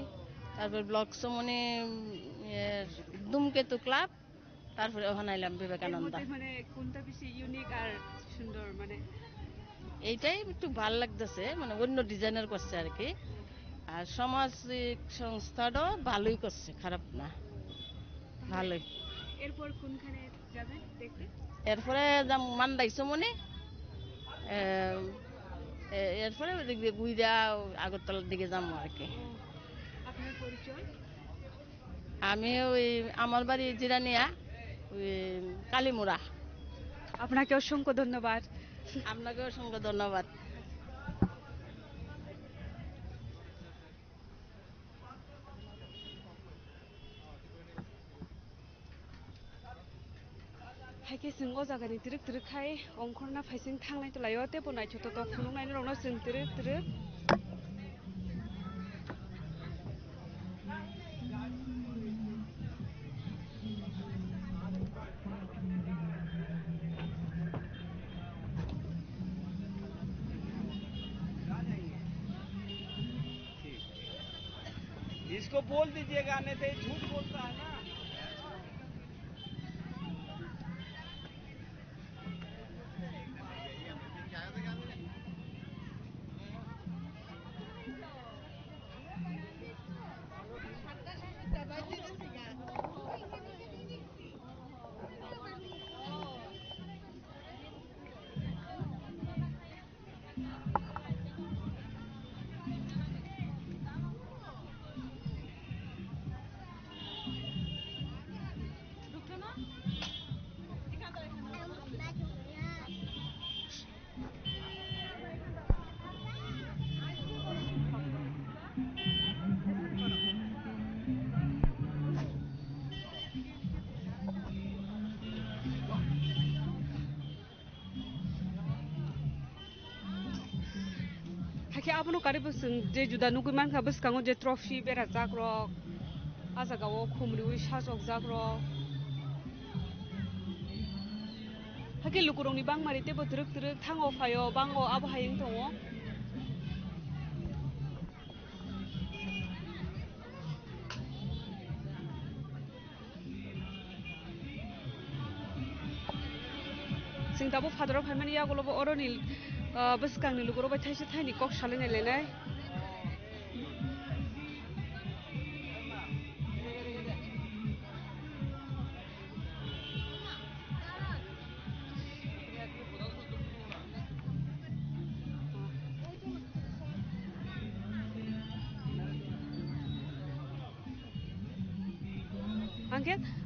তারপর ব্লক সমনি, উম, এর ধূমকেতু ক্লাব, তারপরে ওখানে আইলাম এর বিবেকানন্দ। মধ্যে মানে কোনটা বেশি ইউনিক আর সুন্দর মানে? এইটাই একটু ভালো লাগতেছে, মানে অন্য ডিজাইনের করছে আর কি। আর সামাজিক সংস্থাটাও ভালোই করছে, খারাপ না, ভালোই। এরপর কোনখানে যাবেন দেখতে? এরপরে যাম মান্দাই সমনি, এ, এ, এরপরে ওদিক দিয়ে ঘুরে আগরতলার দিকে যাবো আর কি। ও, আপনার পরিচয়? আমি ওই আমার বাড়ি জিরানিয়া, ওই কালীমুড়া। আপনাকে অসংখ্য ধন্যবাদ। আপনাকে অসংখ্য ধন্যবাদ। Haikhe chwng o jagani twrwk twrwk khai ongkhorna phaising thangnai tolaio, teibo naithotok tok phunuknai norokno chwng twrwk twrwk. इसको बोल दीजिएगा, नहीं तो ये झूठ बोलता है ना। Hakhe abono karibo chwng je juda nugui mankha bwskango je trophy berajak rok, ah jagao khumriwi sajokjak rok. Hakhe lukurokni bangmari teibo twrwk twrwk thango phaio, bango abo hai wng tongo. Chwng tabuk phataro phaimani yagulobo oroni, ah, bwskangni lukurok bai thaisa thaini kok salainai lainai.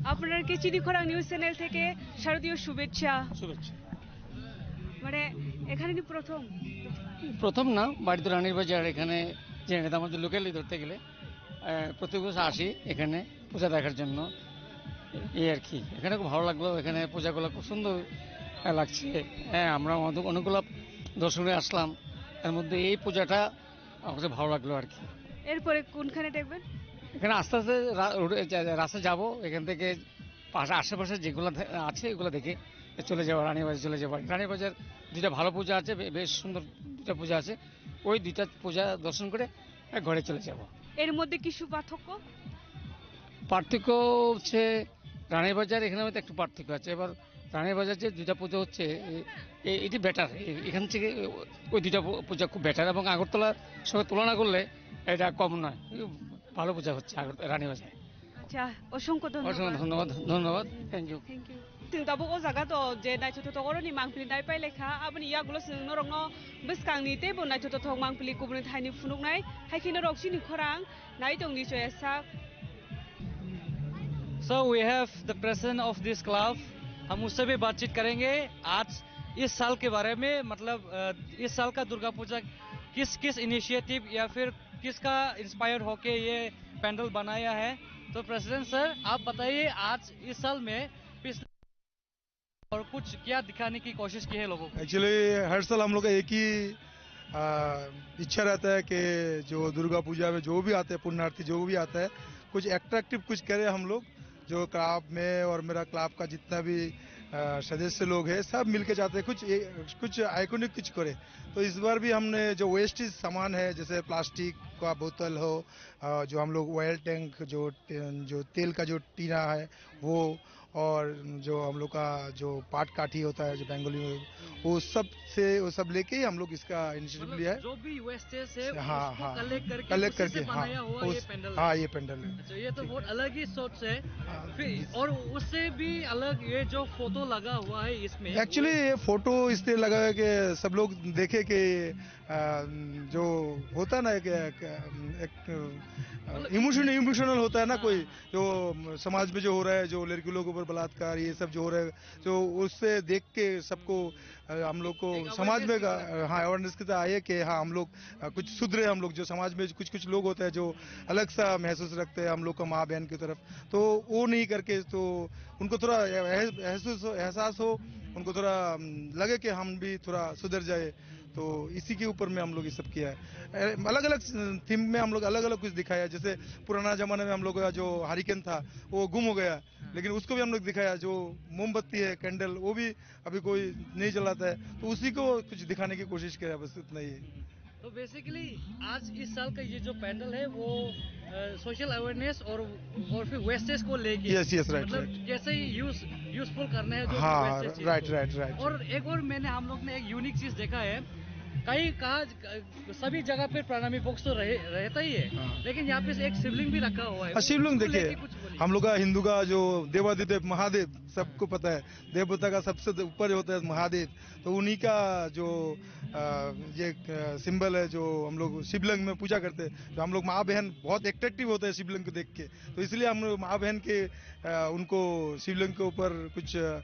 আপনাদেরকে চিনি খরাং news channel থেকে শারদীয় শুভেচ্ছা। শুভেচ্ছা। মানে, এখানে কি প্রথম? প্রথম না, বাড়িতে রানীর বাজার, এখানে যে এটা আমাদের লোকালি ধরতে গেলে, আহ, প্রতি বছর আসি এখানে পূজা দেখার জন্য। এই আর কি, এখানে খুব ভালো লাগলো, এখানে পূজাগুলো খুব সুন্দর, আহ, লাগছে। হ্যাঁ, আমরা অনেক- অনেকগুলো দর্শনে আসলাম, এর মধ্যে এই পূজাটা আমার কাছে ভালো লাগলো আর কি। এরপরে কোনখানে দেখবেন? এখানে আস্তে আস্তে রা- রোডে যা- যা- রাস্তা যাব, এখান থেকে পাশে আশেপাশে যেগুলো থে- আছে এগুলো দেখে চলে যাবো, রানীবাজার চলে যাবো। রানীবাজার দুইটা ভালো পূজা আছে, বে- বেশ সুন্দর দুইটা পূজা আছে, ওই দুইটা পূজা দর্শন করে ঘরে চলে যাব। এর মধ্যে কিছু পার্থক্য? পার্থক্য হচ্ছে রানীবাজার এখানে হয়তো একটু পার্থক্য আছে। এবার রানীবাজার যে দুইটা পুজো হচ্ছে, এ- এ- এটি বেটার, এখান থেকে ওই দুইটা পু- পূজা খুব বেটার, এবং আগরতলার সঙ্গে তুলনা করলে এটা কম নয়, ভালো পূজা হচ্ছে আগর- রানীবাজার। আচ্ছা, অসংখ্য ধন্যবাদ। অসংখ্য ধন্যবাদ, ধন্যবাদ, thank you. Tini tabuk o jaga to je naithotok oroni mangpili nai pai lekha, aboni yagulo chwng norokno bwskangni teibo naithotok mangpili kubuni thaini phunuknai, hai khe norok chini khorang nai tongdi choya sak. So we have the president of this club, हम उससे भी बातचीत करेंगे आज इस साल के बारे में, मतलब, अ, इस साल का दुर्गा पूजा किस किस इनिशिएटिव या फिर किसका इंस्पायर होके ये पंडाल बनाया है। तो प्रेसिडेंट सर, आप बताइए, आज इस साल में पिछले और कुछ क्या दिखाने की कोशिश की है लोगों को? एक्चुअली हर साल हम लोग का एक ही आ, इच्छा रहता है कि जो दुर्गा पूजा में जो भी आते हैं पुण्यार्थी, जो भी आता है, कुछ अट्रैक्टिव कुछ करें हम लोग। जो क्लब में और मेरा क्लब का जितना भी आ, सदस्य लोग हैं, सब मिलके चाहते हैं कुछ ए- कुछ आइकॉनिक कुछ करें। तो इस बार भी हमने जो वेस्टेज सामान है, जैसे प्लास्टिक का बोतल हो, आ, जो हम लोग ऑयल टैंक, जो टे- जो तेल का जो टीना है, वो, और जो हम लोग का जो पाट काठी होता है जो बंगाली में, वो सब से, वो सब लेके ही हम लोग इसका इनिशिएटिव मतलब लिया है। जो भी वेस्टेज है, हाँ, उसको हाँ। कलेक्ट करके कलेक्ट उसी से करके, हाँ, बनाया हुआ ये उस- पंडाल है। हाँ, ये पंडाल है। अच्छा, ये तो ठीक बहुत है। अलग ही सोच है। हाँ। फिर और उससे भी अलग ये जो फोटो लगा हुआ है इसमें, एक्चुअली वो ये फोटो इसलिए लगा है कि सब लोग देखे कि आ, जो होता है ना, एक, एक, एक, मतलब इमोशन, इमोशनल होता है ना, हाँ। कोई जो समाज में जो हो रहा है, जो लड़की लोगों के ऊपर बलात्कार, ये सब जो हो रहा है, तो उससे देख के सबको, आ, हम लोग को एक समाज में अवेयरनेस की तरह। हाँ, अवेयरनेस की तरह आए कि हाँ, हम लोग, आ, कुछ सुधरे, हम लोग जो समाज में कुछ कुछ लोग होते हैं जो अलग सा महसूस रखते हैं हम लोग का माँ बहन की तरफ, तो वो नहीं करके, तो उनको थोड़ा एह- एहसास हो, एहसास हो, उनको थोड़ा, हम्म, लगे कि हम भी थोड़ा सुधर जाए। तो इसी के ऊपर में हम लोग ये सब किया है। अलग अलग थीम में हम लोग अलग अलग कुछ दिखाया है। जैसे पुराना जमाने में हम लोग का जो हरिकेन था, वो गुम हो गया, लेकिन उसको भी हम लोग दिखाया। जो मोमबत्ती है, कैंडल, वो भी अभी कोई नहीं जलाता है, तो उसी को कुछ दिखाने की कोशिश किया, बस इतना ही है। तो बेसिकली आज इस साल का ये जो पैंडल है वो सोशल अवेयरनेस और और फिर वेस्टेज को लेके, यस, यस, राइट, मतलब राइट। कैसे यूज यूजफुल करना है जो हाँ, वेस्टेज चीज राइट, को। Right, right. और एक और मैंने हम लोग ने एक यूनिक चीज देखा है, कई कहा सभी जगह पे प्रणामी बॉक्स तो रहे, रहता ही है, हाँ। लेकिन यहाँ पे एक शिवलिंग भी रखा हुआ है। हाँ, शिवलिंग उसको देखिए, लेके कुछ बोलिए। हम लोग का हिंदू का जो देवाधिदेव महादेव सबको पता है, देवता का सबसे ऊपर होता है महादेव। तो उन्हीं का जो, अ, ये, अ, सिंबल है, जो हम लोग शिवलिंग में पूजा करते हैं, तो हम लोग माँ बहन बहुत अट्रैक्टिव होते हैं शिवलिंग को देख के। तो इसलिए हम लोग माँ बहन के, अ, उनको शिवलिंग के ऊपर कुछ, अ,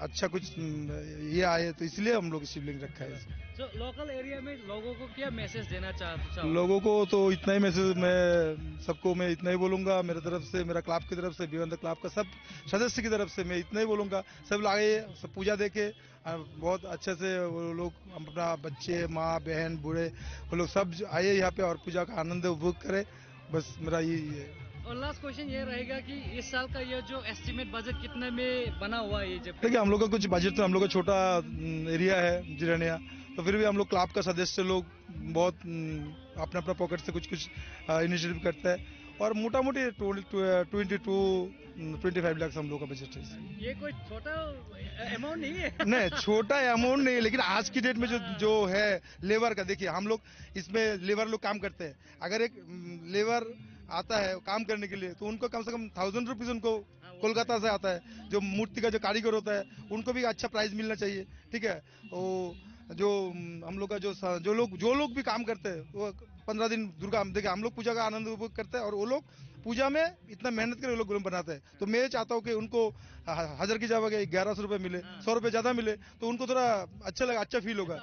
अच्छा कुछ, उम, ये आए, तो इसलिए हम लोग शिवलिंग रखा है। जो लोकल एरिया में लोगों को क्या मैसेज देना चाह, चाहोगे? लोगों को तो इतना ही मैसेज, मैं सबको, मैं इतना ही बोलूँगा, मेरे तरफ से, मेरा क्लब की तरफ से, बियॉन्ड द क्लब का सब सदस्य की तरफ से मैं इतना ही बोलूँगा, सब आइए, सब पूजा देखे, और बहुत अच्छे से वो लोग, अपना बच्चे, माँ, बहन, बूढ़े, वो लोग सब ज-, आइए यहाँ पे और पूजा का आनंद उपभोग करें। बस मेरा यही है। और लास्ट क्वेश्चन ये रहेगा कि इस साल का ये जो एस्टिमेट बजट कितने में बना हुआ है ये जब? देखिए, हम लोग का कुछ बजट तो, हम लोग का छोटा, उम, एरिया है जिरानिया, तो फिर भी हम लोग क्लब का सदस्य लोग बहुत, उम, अपना अपना पॉकेट से कुछ कुछ, अ, इनिशिएटिव करता है और मोटा मोटी ट्वेंटी, ट्वेंटी टू, उम, ट्वेंटी फ़ाइव लाख हम लोग का बजट है। ये कोई छोटा अमाउंट नहीं है। नहीं, छोटा अमाउंट नहीं है, लेकिन आज की डेट में जो, हाँ। जो है लेबर का, देखिए, हम लोग इसमें लेबर लोग काम करते हैं। अगर एक, उम, लेबर आता है काम करने के लिए, तो उनको कम से कम थाउजेंड रुपीज उनको हाँ, वो कोलकाता से आता है। जो मूर्ति का जो कारीगर होता है, उनको भी अच्छा प्राइस मिलना चाहिए, ठीक है। वो जो, उम, हम लोग का जो स-, जो लोग, जो लोग भी काम करते हैं, वो पंद्रह दिन दुर्गा, हम, देखिए, हम लोग पूजा का आनंद उपभोग करते हैं और वो लोग पूजा में इतना मेहनत करके लोग गुलम बनाते हैं। तो मैं चाहता हूँ कि उनको ह-, हजार की जगह ग्यारह सौ रुपये मिले, सौ रुपये ज़्यादा मिले, तो उनको थोड़ा अच्छा लगा, अच्छा फील होगा।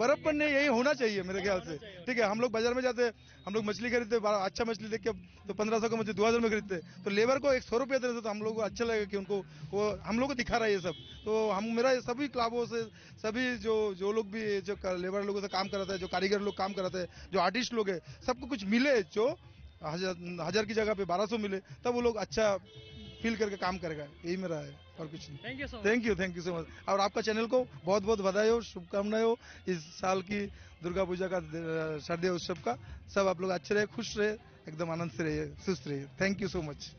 बड़प्पन नहीं, यही होना चाहिए मेरे ख्याल से। ठीक है, हम लोग बाजार में जाते हैं, हम लोग मछली खरीदते हैं, बड़ा अच्छा मछली देख के तो पन्द्रह सौ का मछली दो हज़ार में खरीदते हैं, तो लेबर को एक सौ रुपये देते तो हम लोग को अच्छा लगेगा कि उनको, वो हम लोग को दिखा रहा है ये सब। तो हम, मेरा ये सभी क्लबों से, सभी जो, जो लोग भी, जो क-, लेबर लोगों से काम कराता है, जो कारीगर लोग काम कराते हैं, जो आर्टिस्ट लोग हैं, सबको कुछ मिले, जो हजार, हजार की जगह पे बारह सौ मिले, तब वो लोग अच्छा फील करके काम करेगा। यही मेरा है, और कुछ नहीं। Thank you so much. Thank you, thank you so much. और आपका चैनल को बहुत बहुत बधाई हो, शुभकामनाएं हो इस साल की दुर्गा पूजा का, अ, शारदीय उत्सव का। सब आप लोग अच्छे रहे, खुश रहे, एकदम आनंद से रहिए, स्वस्थ रहिए। Thank you so much.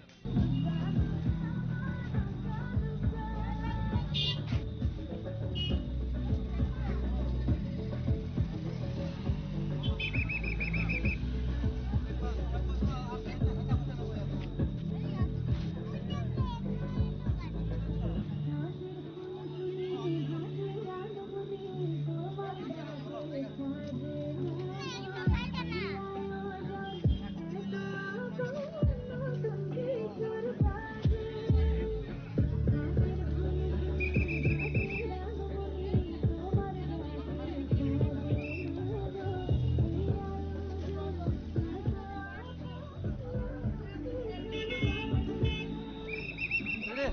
Ready?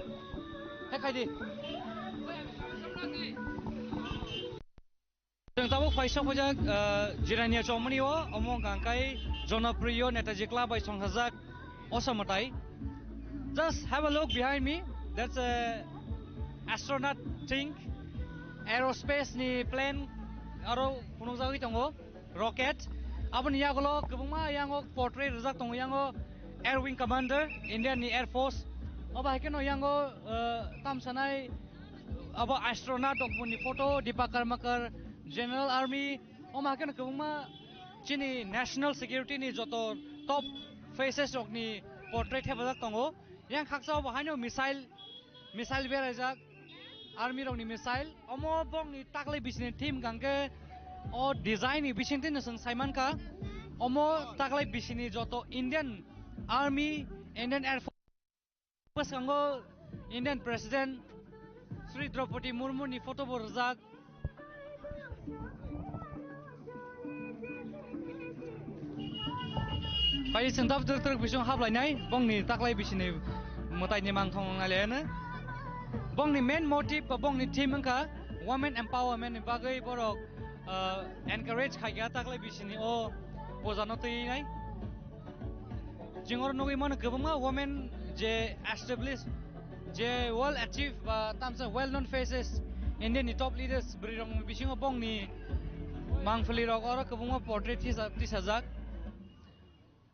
Hai, khai di. Chwng tabuk phaisa phaijak, uh, Jirania Chowmani o, omo hwnkha khe Jonopriyo Netaji Club bai songthajak Osa mwtai. Just have a look behind me. That's a astronaut thing. Aerospace ni plane aro phunukjagwi tongo. Rocket. Aboni yagulo kwbangma yango portrait rijak tongo, yango Air Wing Commander, Indian ni Air Force. Obo hai kheno yango, uh, tamsanai abo astronaut rokni photo, Deepak Karmakar, General Army, omo hai kheno kwbangma chini national security ni joto top faces rokni portrait thepajak tongo. Yang khaksa obo haino missile, missile beraijak, army rokni missile. Omo bongni taklai bisini theme hwnkha khe o design ni bisingtwi no chwng saimankha. Omo taklai bisini joto Indian Army, Indian Air Force, bwskango Indian President Shri Draupadi Murmu ni photo bo rijak. Pai chwng tab twrwk twrwk bising haplainai, bongni taklai bisini mwtaini mangthong nailaiyano. Bongni main motive ba bongni theme wngkha women empowerment ni bagwi borok, ah, encourage khaikha taklai bisini o pujano twinai. Chwng oro nugwi mano kwbangma women je establish, je well achieve ba tamsa well known faces, India ni top leaders bwrwi rok bisingo bongni mangpili rok oro kwbangma portrait tisa-, tisajak.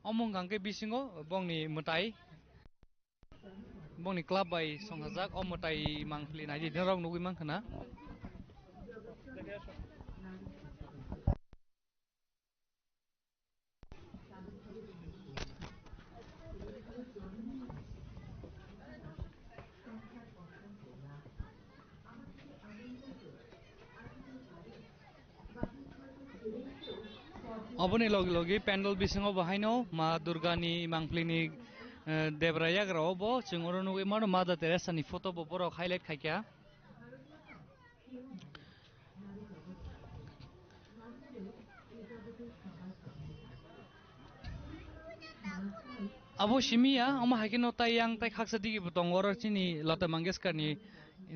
Omo hwnkha khe bisingo bongni mwtai, bongni club bai songthajak, o mwtai mangpili naidi norok nugwi mankha na. Oboni logi logi pandal bisingo bo haino Ma Durga ni mangpili ni, eh, debra yagra o bo chwng oro nugwi mano Mother Teresa ni photo bo borok highlight khaikha. Abo simi ya, omo hai kheno tai yang tai khaksa digi bo tongo, oro chini Lata Mangeshkar ni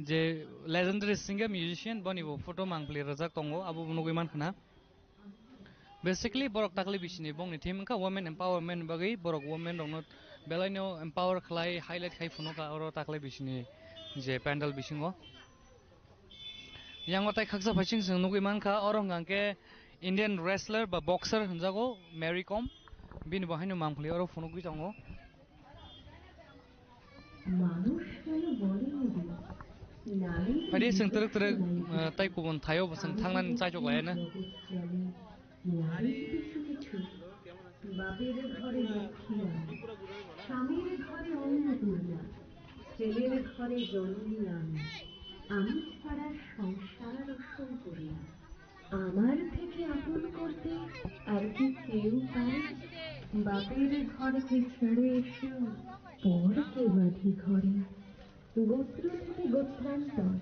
je legendary singer musician, boni bo photo mangpili rwjak tongo, abo bo nugwi mankha na. Basically borok taklai bisini bongni theme wngkha women empowerment bagwi, borok women rokno belaino empower khlai, highlight khai phunukha oro taklai bisini je pandal bisingo. Yango tai khaksa phaising chwng nugwi mankha, oro hwnkha khe Indian wrestler ba boxer hwnjago Mary Kom, bini bo haino mangpili oro phunugwi tongo. Phaidi chwng twrwk twrwk, eh, tai kubun thaio bo chwng thangnani chaichuk laiyano. নারীর কিছু কিছু, বাপের ঘরে লক্ষ্মী আমি, স্বামীর ঘরে অন্নপূর্ণা, ছেলের ঘরে জননী আমি। আমি ছাড়া সংসার সম্পূর্ণ। আমার থেকে আপন করতে আর কি কেউ পারে? বাপের ঘরকে ছেড়ে এসেও পরকে বাঁধি ঘরে। গোত্র থেকে গোত্রান্তর,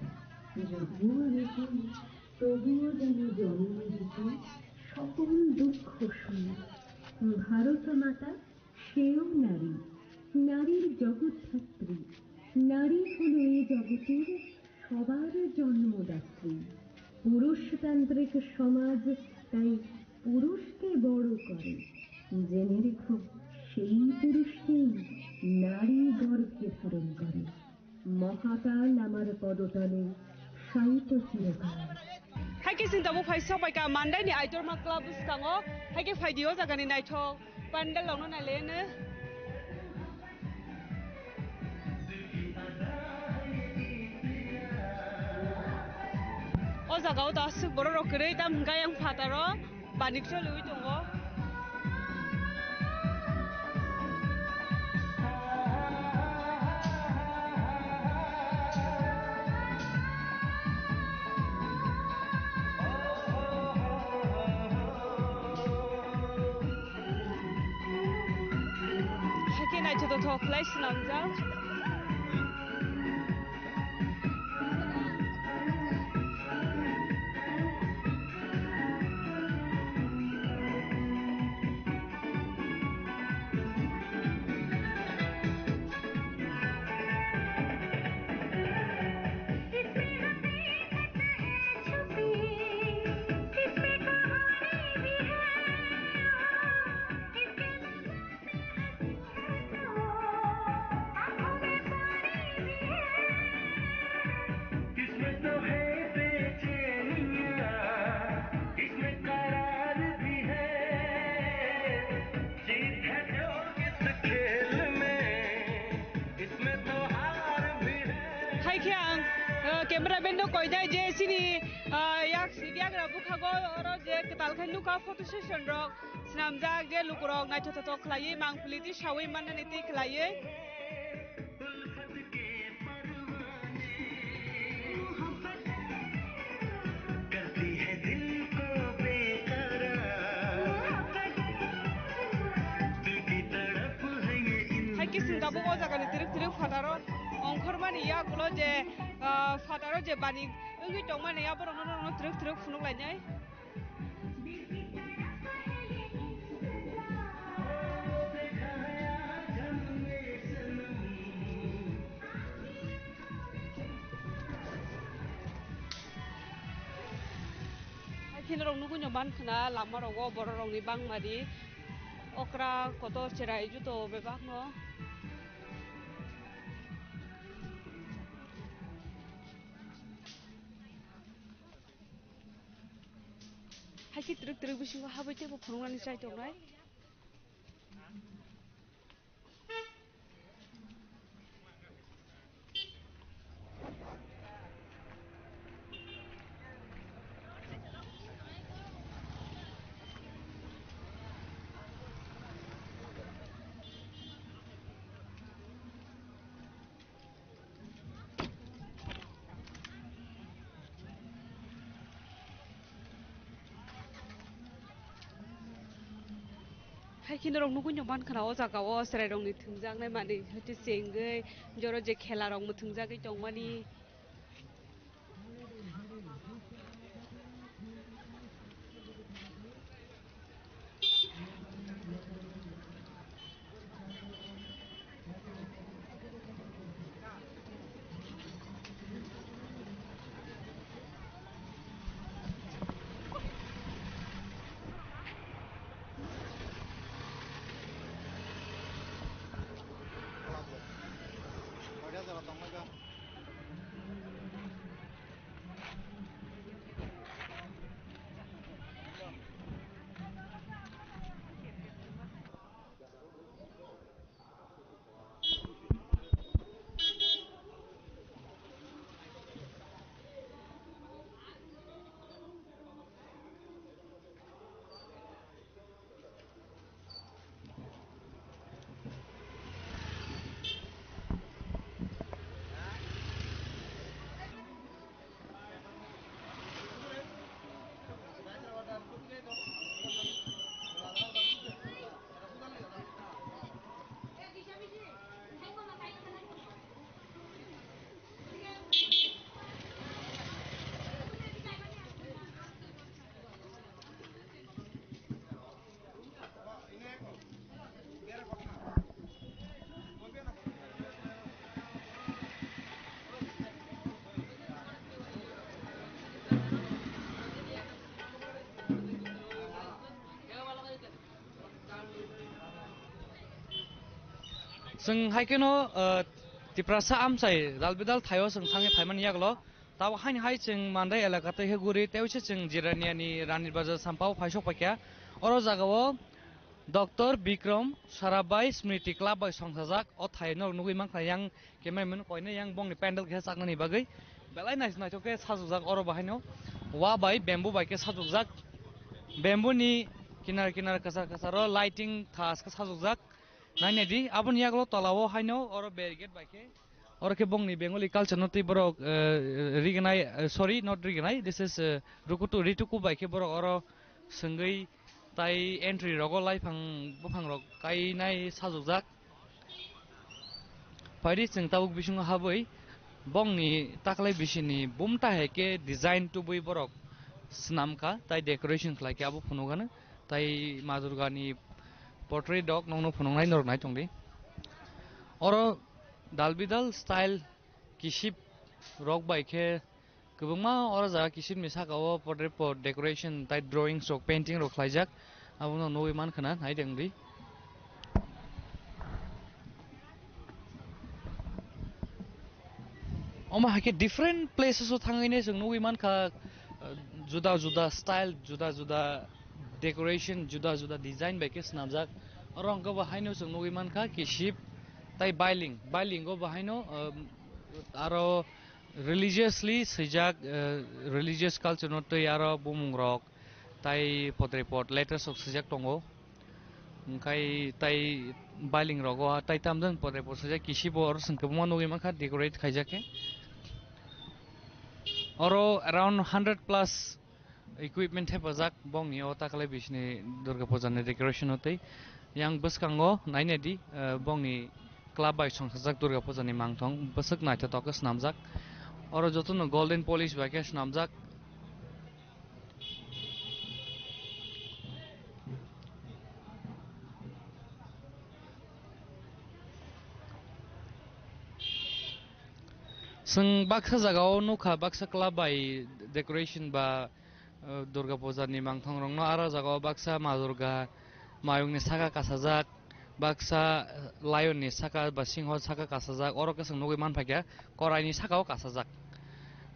যদিও আমি কই, তবুও যেন জন্ম দিতে সকল দুঃখ শুনি। ভারত মাতা সেও নারী, নারীর জগৎধাত্রী। নারী হলো এ জগতের সবার জন্মদাত্রী। পুরুষতান্ত্রিক সমাজ তাই পুরুষকে বড় করে। জেনে রেখো, সেই পুরুষকেই নারী গর্ভে ধারণ করে। মহাকাল আমার পদতলে শায়িত চিরকাল। Hai khe chwng tabuk phai sok bai kha Mandai ni Aitorma Club bwskango. Hai khe phai di o jaga ni naithok pandal rok no nai le no. O jaga o ta aswk borok rok kwrwi tam hwnkha yang phataro. Banik choliwi tongo. Hakhe naithotok khlai swnamjak. इसमें तो है बेचैनियां, इसमें करार भी है, जीत है जो इस खेल में, इसमें तो हार भी है। Hai khe ang, uh, cameraman no koinai je chini, uh, yak sidi yagra bwkhago oro je kwtal khe nukha photo session rok. Swnamjak je lukurok naithotok khlaiwi mangpili twi sawi mannani twi khlaiwi. Hai khe chwng tabuk o jagani twrwk twrwk phataro ongkhormani yagulo je, ah, phataro je bani wngwi tongmani aborokno norokno twrwk twrwk phunuk lainai. Hai khe norok nugwi no man khna lama rogo borok rokni bangmani okra kotor cherai juto bebak no. Hai khe twrwk twrwk bisingo habwi teibo phunuknani chai tongnai. Hai khe norok nugwi no man khna o jaga o chwrai rokni thwngjaknai manwi hwtwi se wngwi joro je khela rok bo thwngjagwi tongmani. Chwng hai kheno, uh, Tiprasa amchai dal bidal thaio chwng thangwi phaimani yagulo. Tabo haini hai chwng Mandai elaka tei khe guri tei se chwng Jirania ni Rani Bazar sampao phaisok paikha. Oro jagao Doctor Bikram Sarabhai Smriti Club bai songchajak o thai norok nugwi mankha yang cameraman koine yang bongni pandal khe chaknani bagwi. Belai nais-, naithok khe sajokjak oro bahaino wa bai bamboo bai khe sajokjak. Bamboo ni kinar kinar kwchar kwcharo lighting thas khe sajokjak. Nainai di, aboni yagulo tola o haino oro barricade bai khe, oro khe bongni Bengali culture no tei borok, eh, rignai, eh, sorry, not rignai, this is, eh, rukutu, rituku bai khe borok oro swngwi tai entry rogo laiphang buphang rok kainai sajokjak. Phaidi chwng tabuk bisingo habwi bongni taklai bisini bumta hai khe design tubui borok swnam kha, tai decoration khlai khe abo phunukgano. Tai Ma Durgani portrait rok nokno phunuknai norok nai tongdi. Oro dal bidal style kisip rok bai khe kwbangma oro jaga kisipni saka o portrait po decoration tai drawings rok painting rok khlaijak, abono nugwi mankha na nai tongdi. Omo hai khe different places o thangwi ne chwng nugwi mankha, uh, juda juda style, juda juda decoration, juda juda design bai khe swnamjak. Oro hwnkhe bo haino chwng nugwi mankha kisip tai bailing, bailing o bo haino, um, aro religiously swijak, uh, religious culture no twi aro bumung rok tai potri pot letters rok swijak tongo. Hwnkhe tai bailing rogo tai tamjani pore pore swijak kisibo oro chwng kwbangma nugwi mankha decorate khaijak khe. Oro around hundred plus equipment thepajak bongni o taklai bisini Durga Puja ni decoration o tei yang bwskango nainai di, eh, bongni club bai songchajak Durga Puja ni mangthong bwswk naithotok khe swnamjak. Oro jotono golden polish bai khe swnamjak. Chwng baksa jagao nukha, baksa club bai decoration ba, uh, Durga Puja ni mangthong rokno, aro jagao baksa Ma Durga mayung ni saka kasajak, baksa, uh, lion ni saka ba singho saka kasajak, oro khe chwng nugwi mankha khe korai ni saka o kasajak.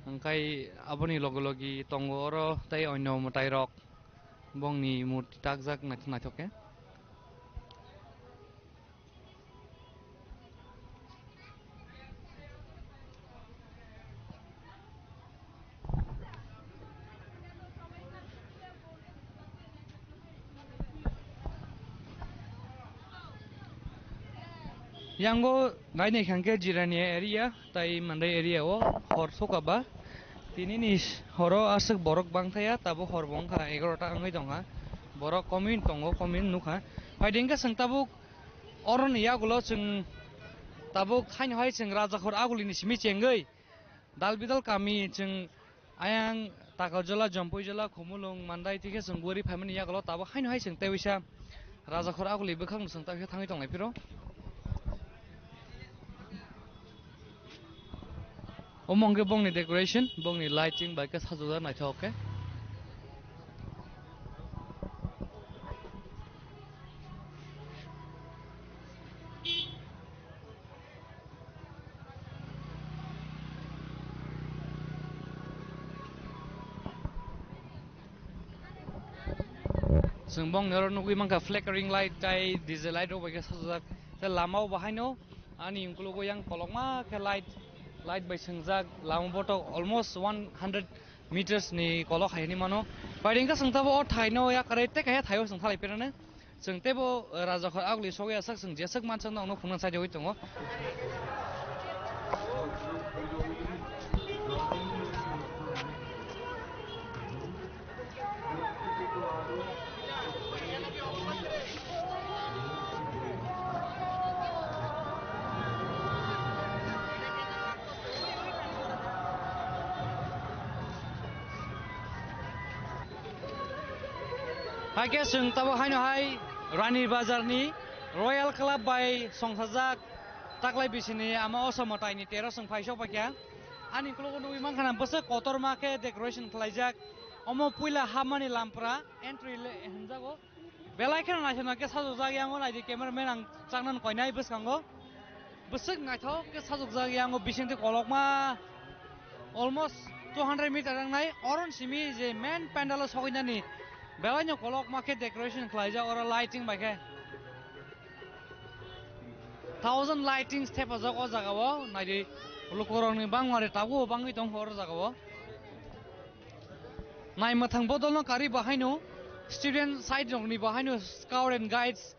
Hwnkhe aboni logi logi tongo oro tei onno mwtai rok. Bongni murti takjak naithok naithok khe. Yango nainai kha khe Jirania area tai Mandai area o hor soka ba. Tini ni horo aswk borok bangthaya, tabuk hor bo wngkha egaroh ta wngwi tongkha. Borok komwi tongo, komwi nukha. Phaidi hwnkhe chwng tabuk oroni yagulo chwng tabuk haino hai chwng Rajakhor agulini simi chengwi dal bidal kami chwng ayang Takarjala, Jampuijala, Khumulwng, Mandai twi khe chwng guri phaimani yagulo tabuk haino hai chwng tei waisa Rajakhor aguli bwkhakno chwng tei khe thangwi tonglai phiro. Omo hwnkhe bongni decoration, bongni lighting bai khe sajokjak naithok khe. Chwng bongni oro nugwi mankha flickering light tai D J light rok bai khe sajokjak. Tei lama o bo haino ani ukologo yang kolokma khe light, light bai swngjak. Lama botok almost one hundred meters ni kolok hai hinwi mano. Phaidi hwnkhe chwng tabuk o thaino yakarwi tei kaisa thaio chwng thalai phirano. Chwng teibo Rajakhor aguli sogwi asak chwng jeswk mansak nokno phunukna chaijagwi tongo. Hakhe chwng tabuk haino hai Rani Bazar ni Royal Club bai songchajak taklai bisini ama Osomataini tero chwng phaisok paikha. Ani ukologo nugwi mankha na bwswk kotorma khe decoration khlaijak. Omo puila hapmani lampra entry le-, hwnjago. Belai kheno naithok naithok khe sajokjak, yango naidi cameraman ang chaknani koinai bwskango. Bwswk naithok khe sajokjak, yango bisingtwi kolokma almost two hundred meter wngnai, oron simi je main pandal o sokoinani belaino kolokma khe decoration khlaijak, oro lighting bai khe thousand lightings thepajak o jaga o. Naidi, lukurokni bangmari tabuk bangwi tongkha oro jaga o. Naimwthang bodolno karwi bahaino student side rokni bahaino scout and guides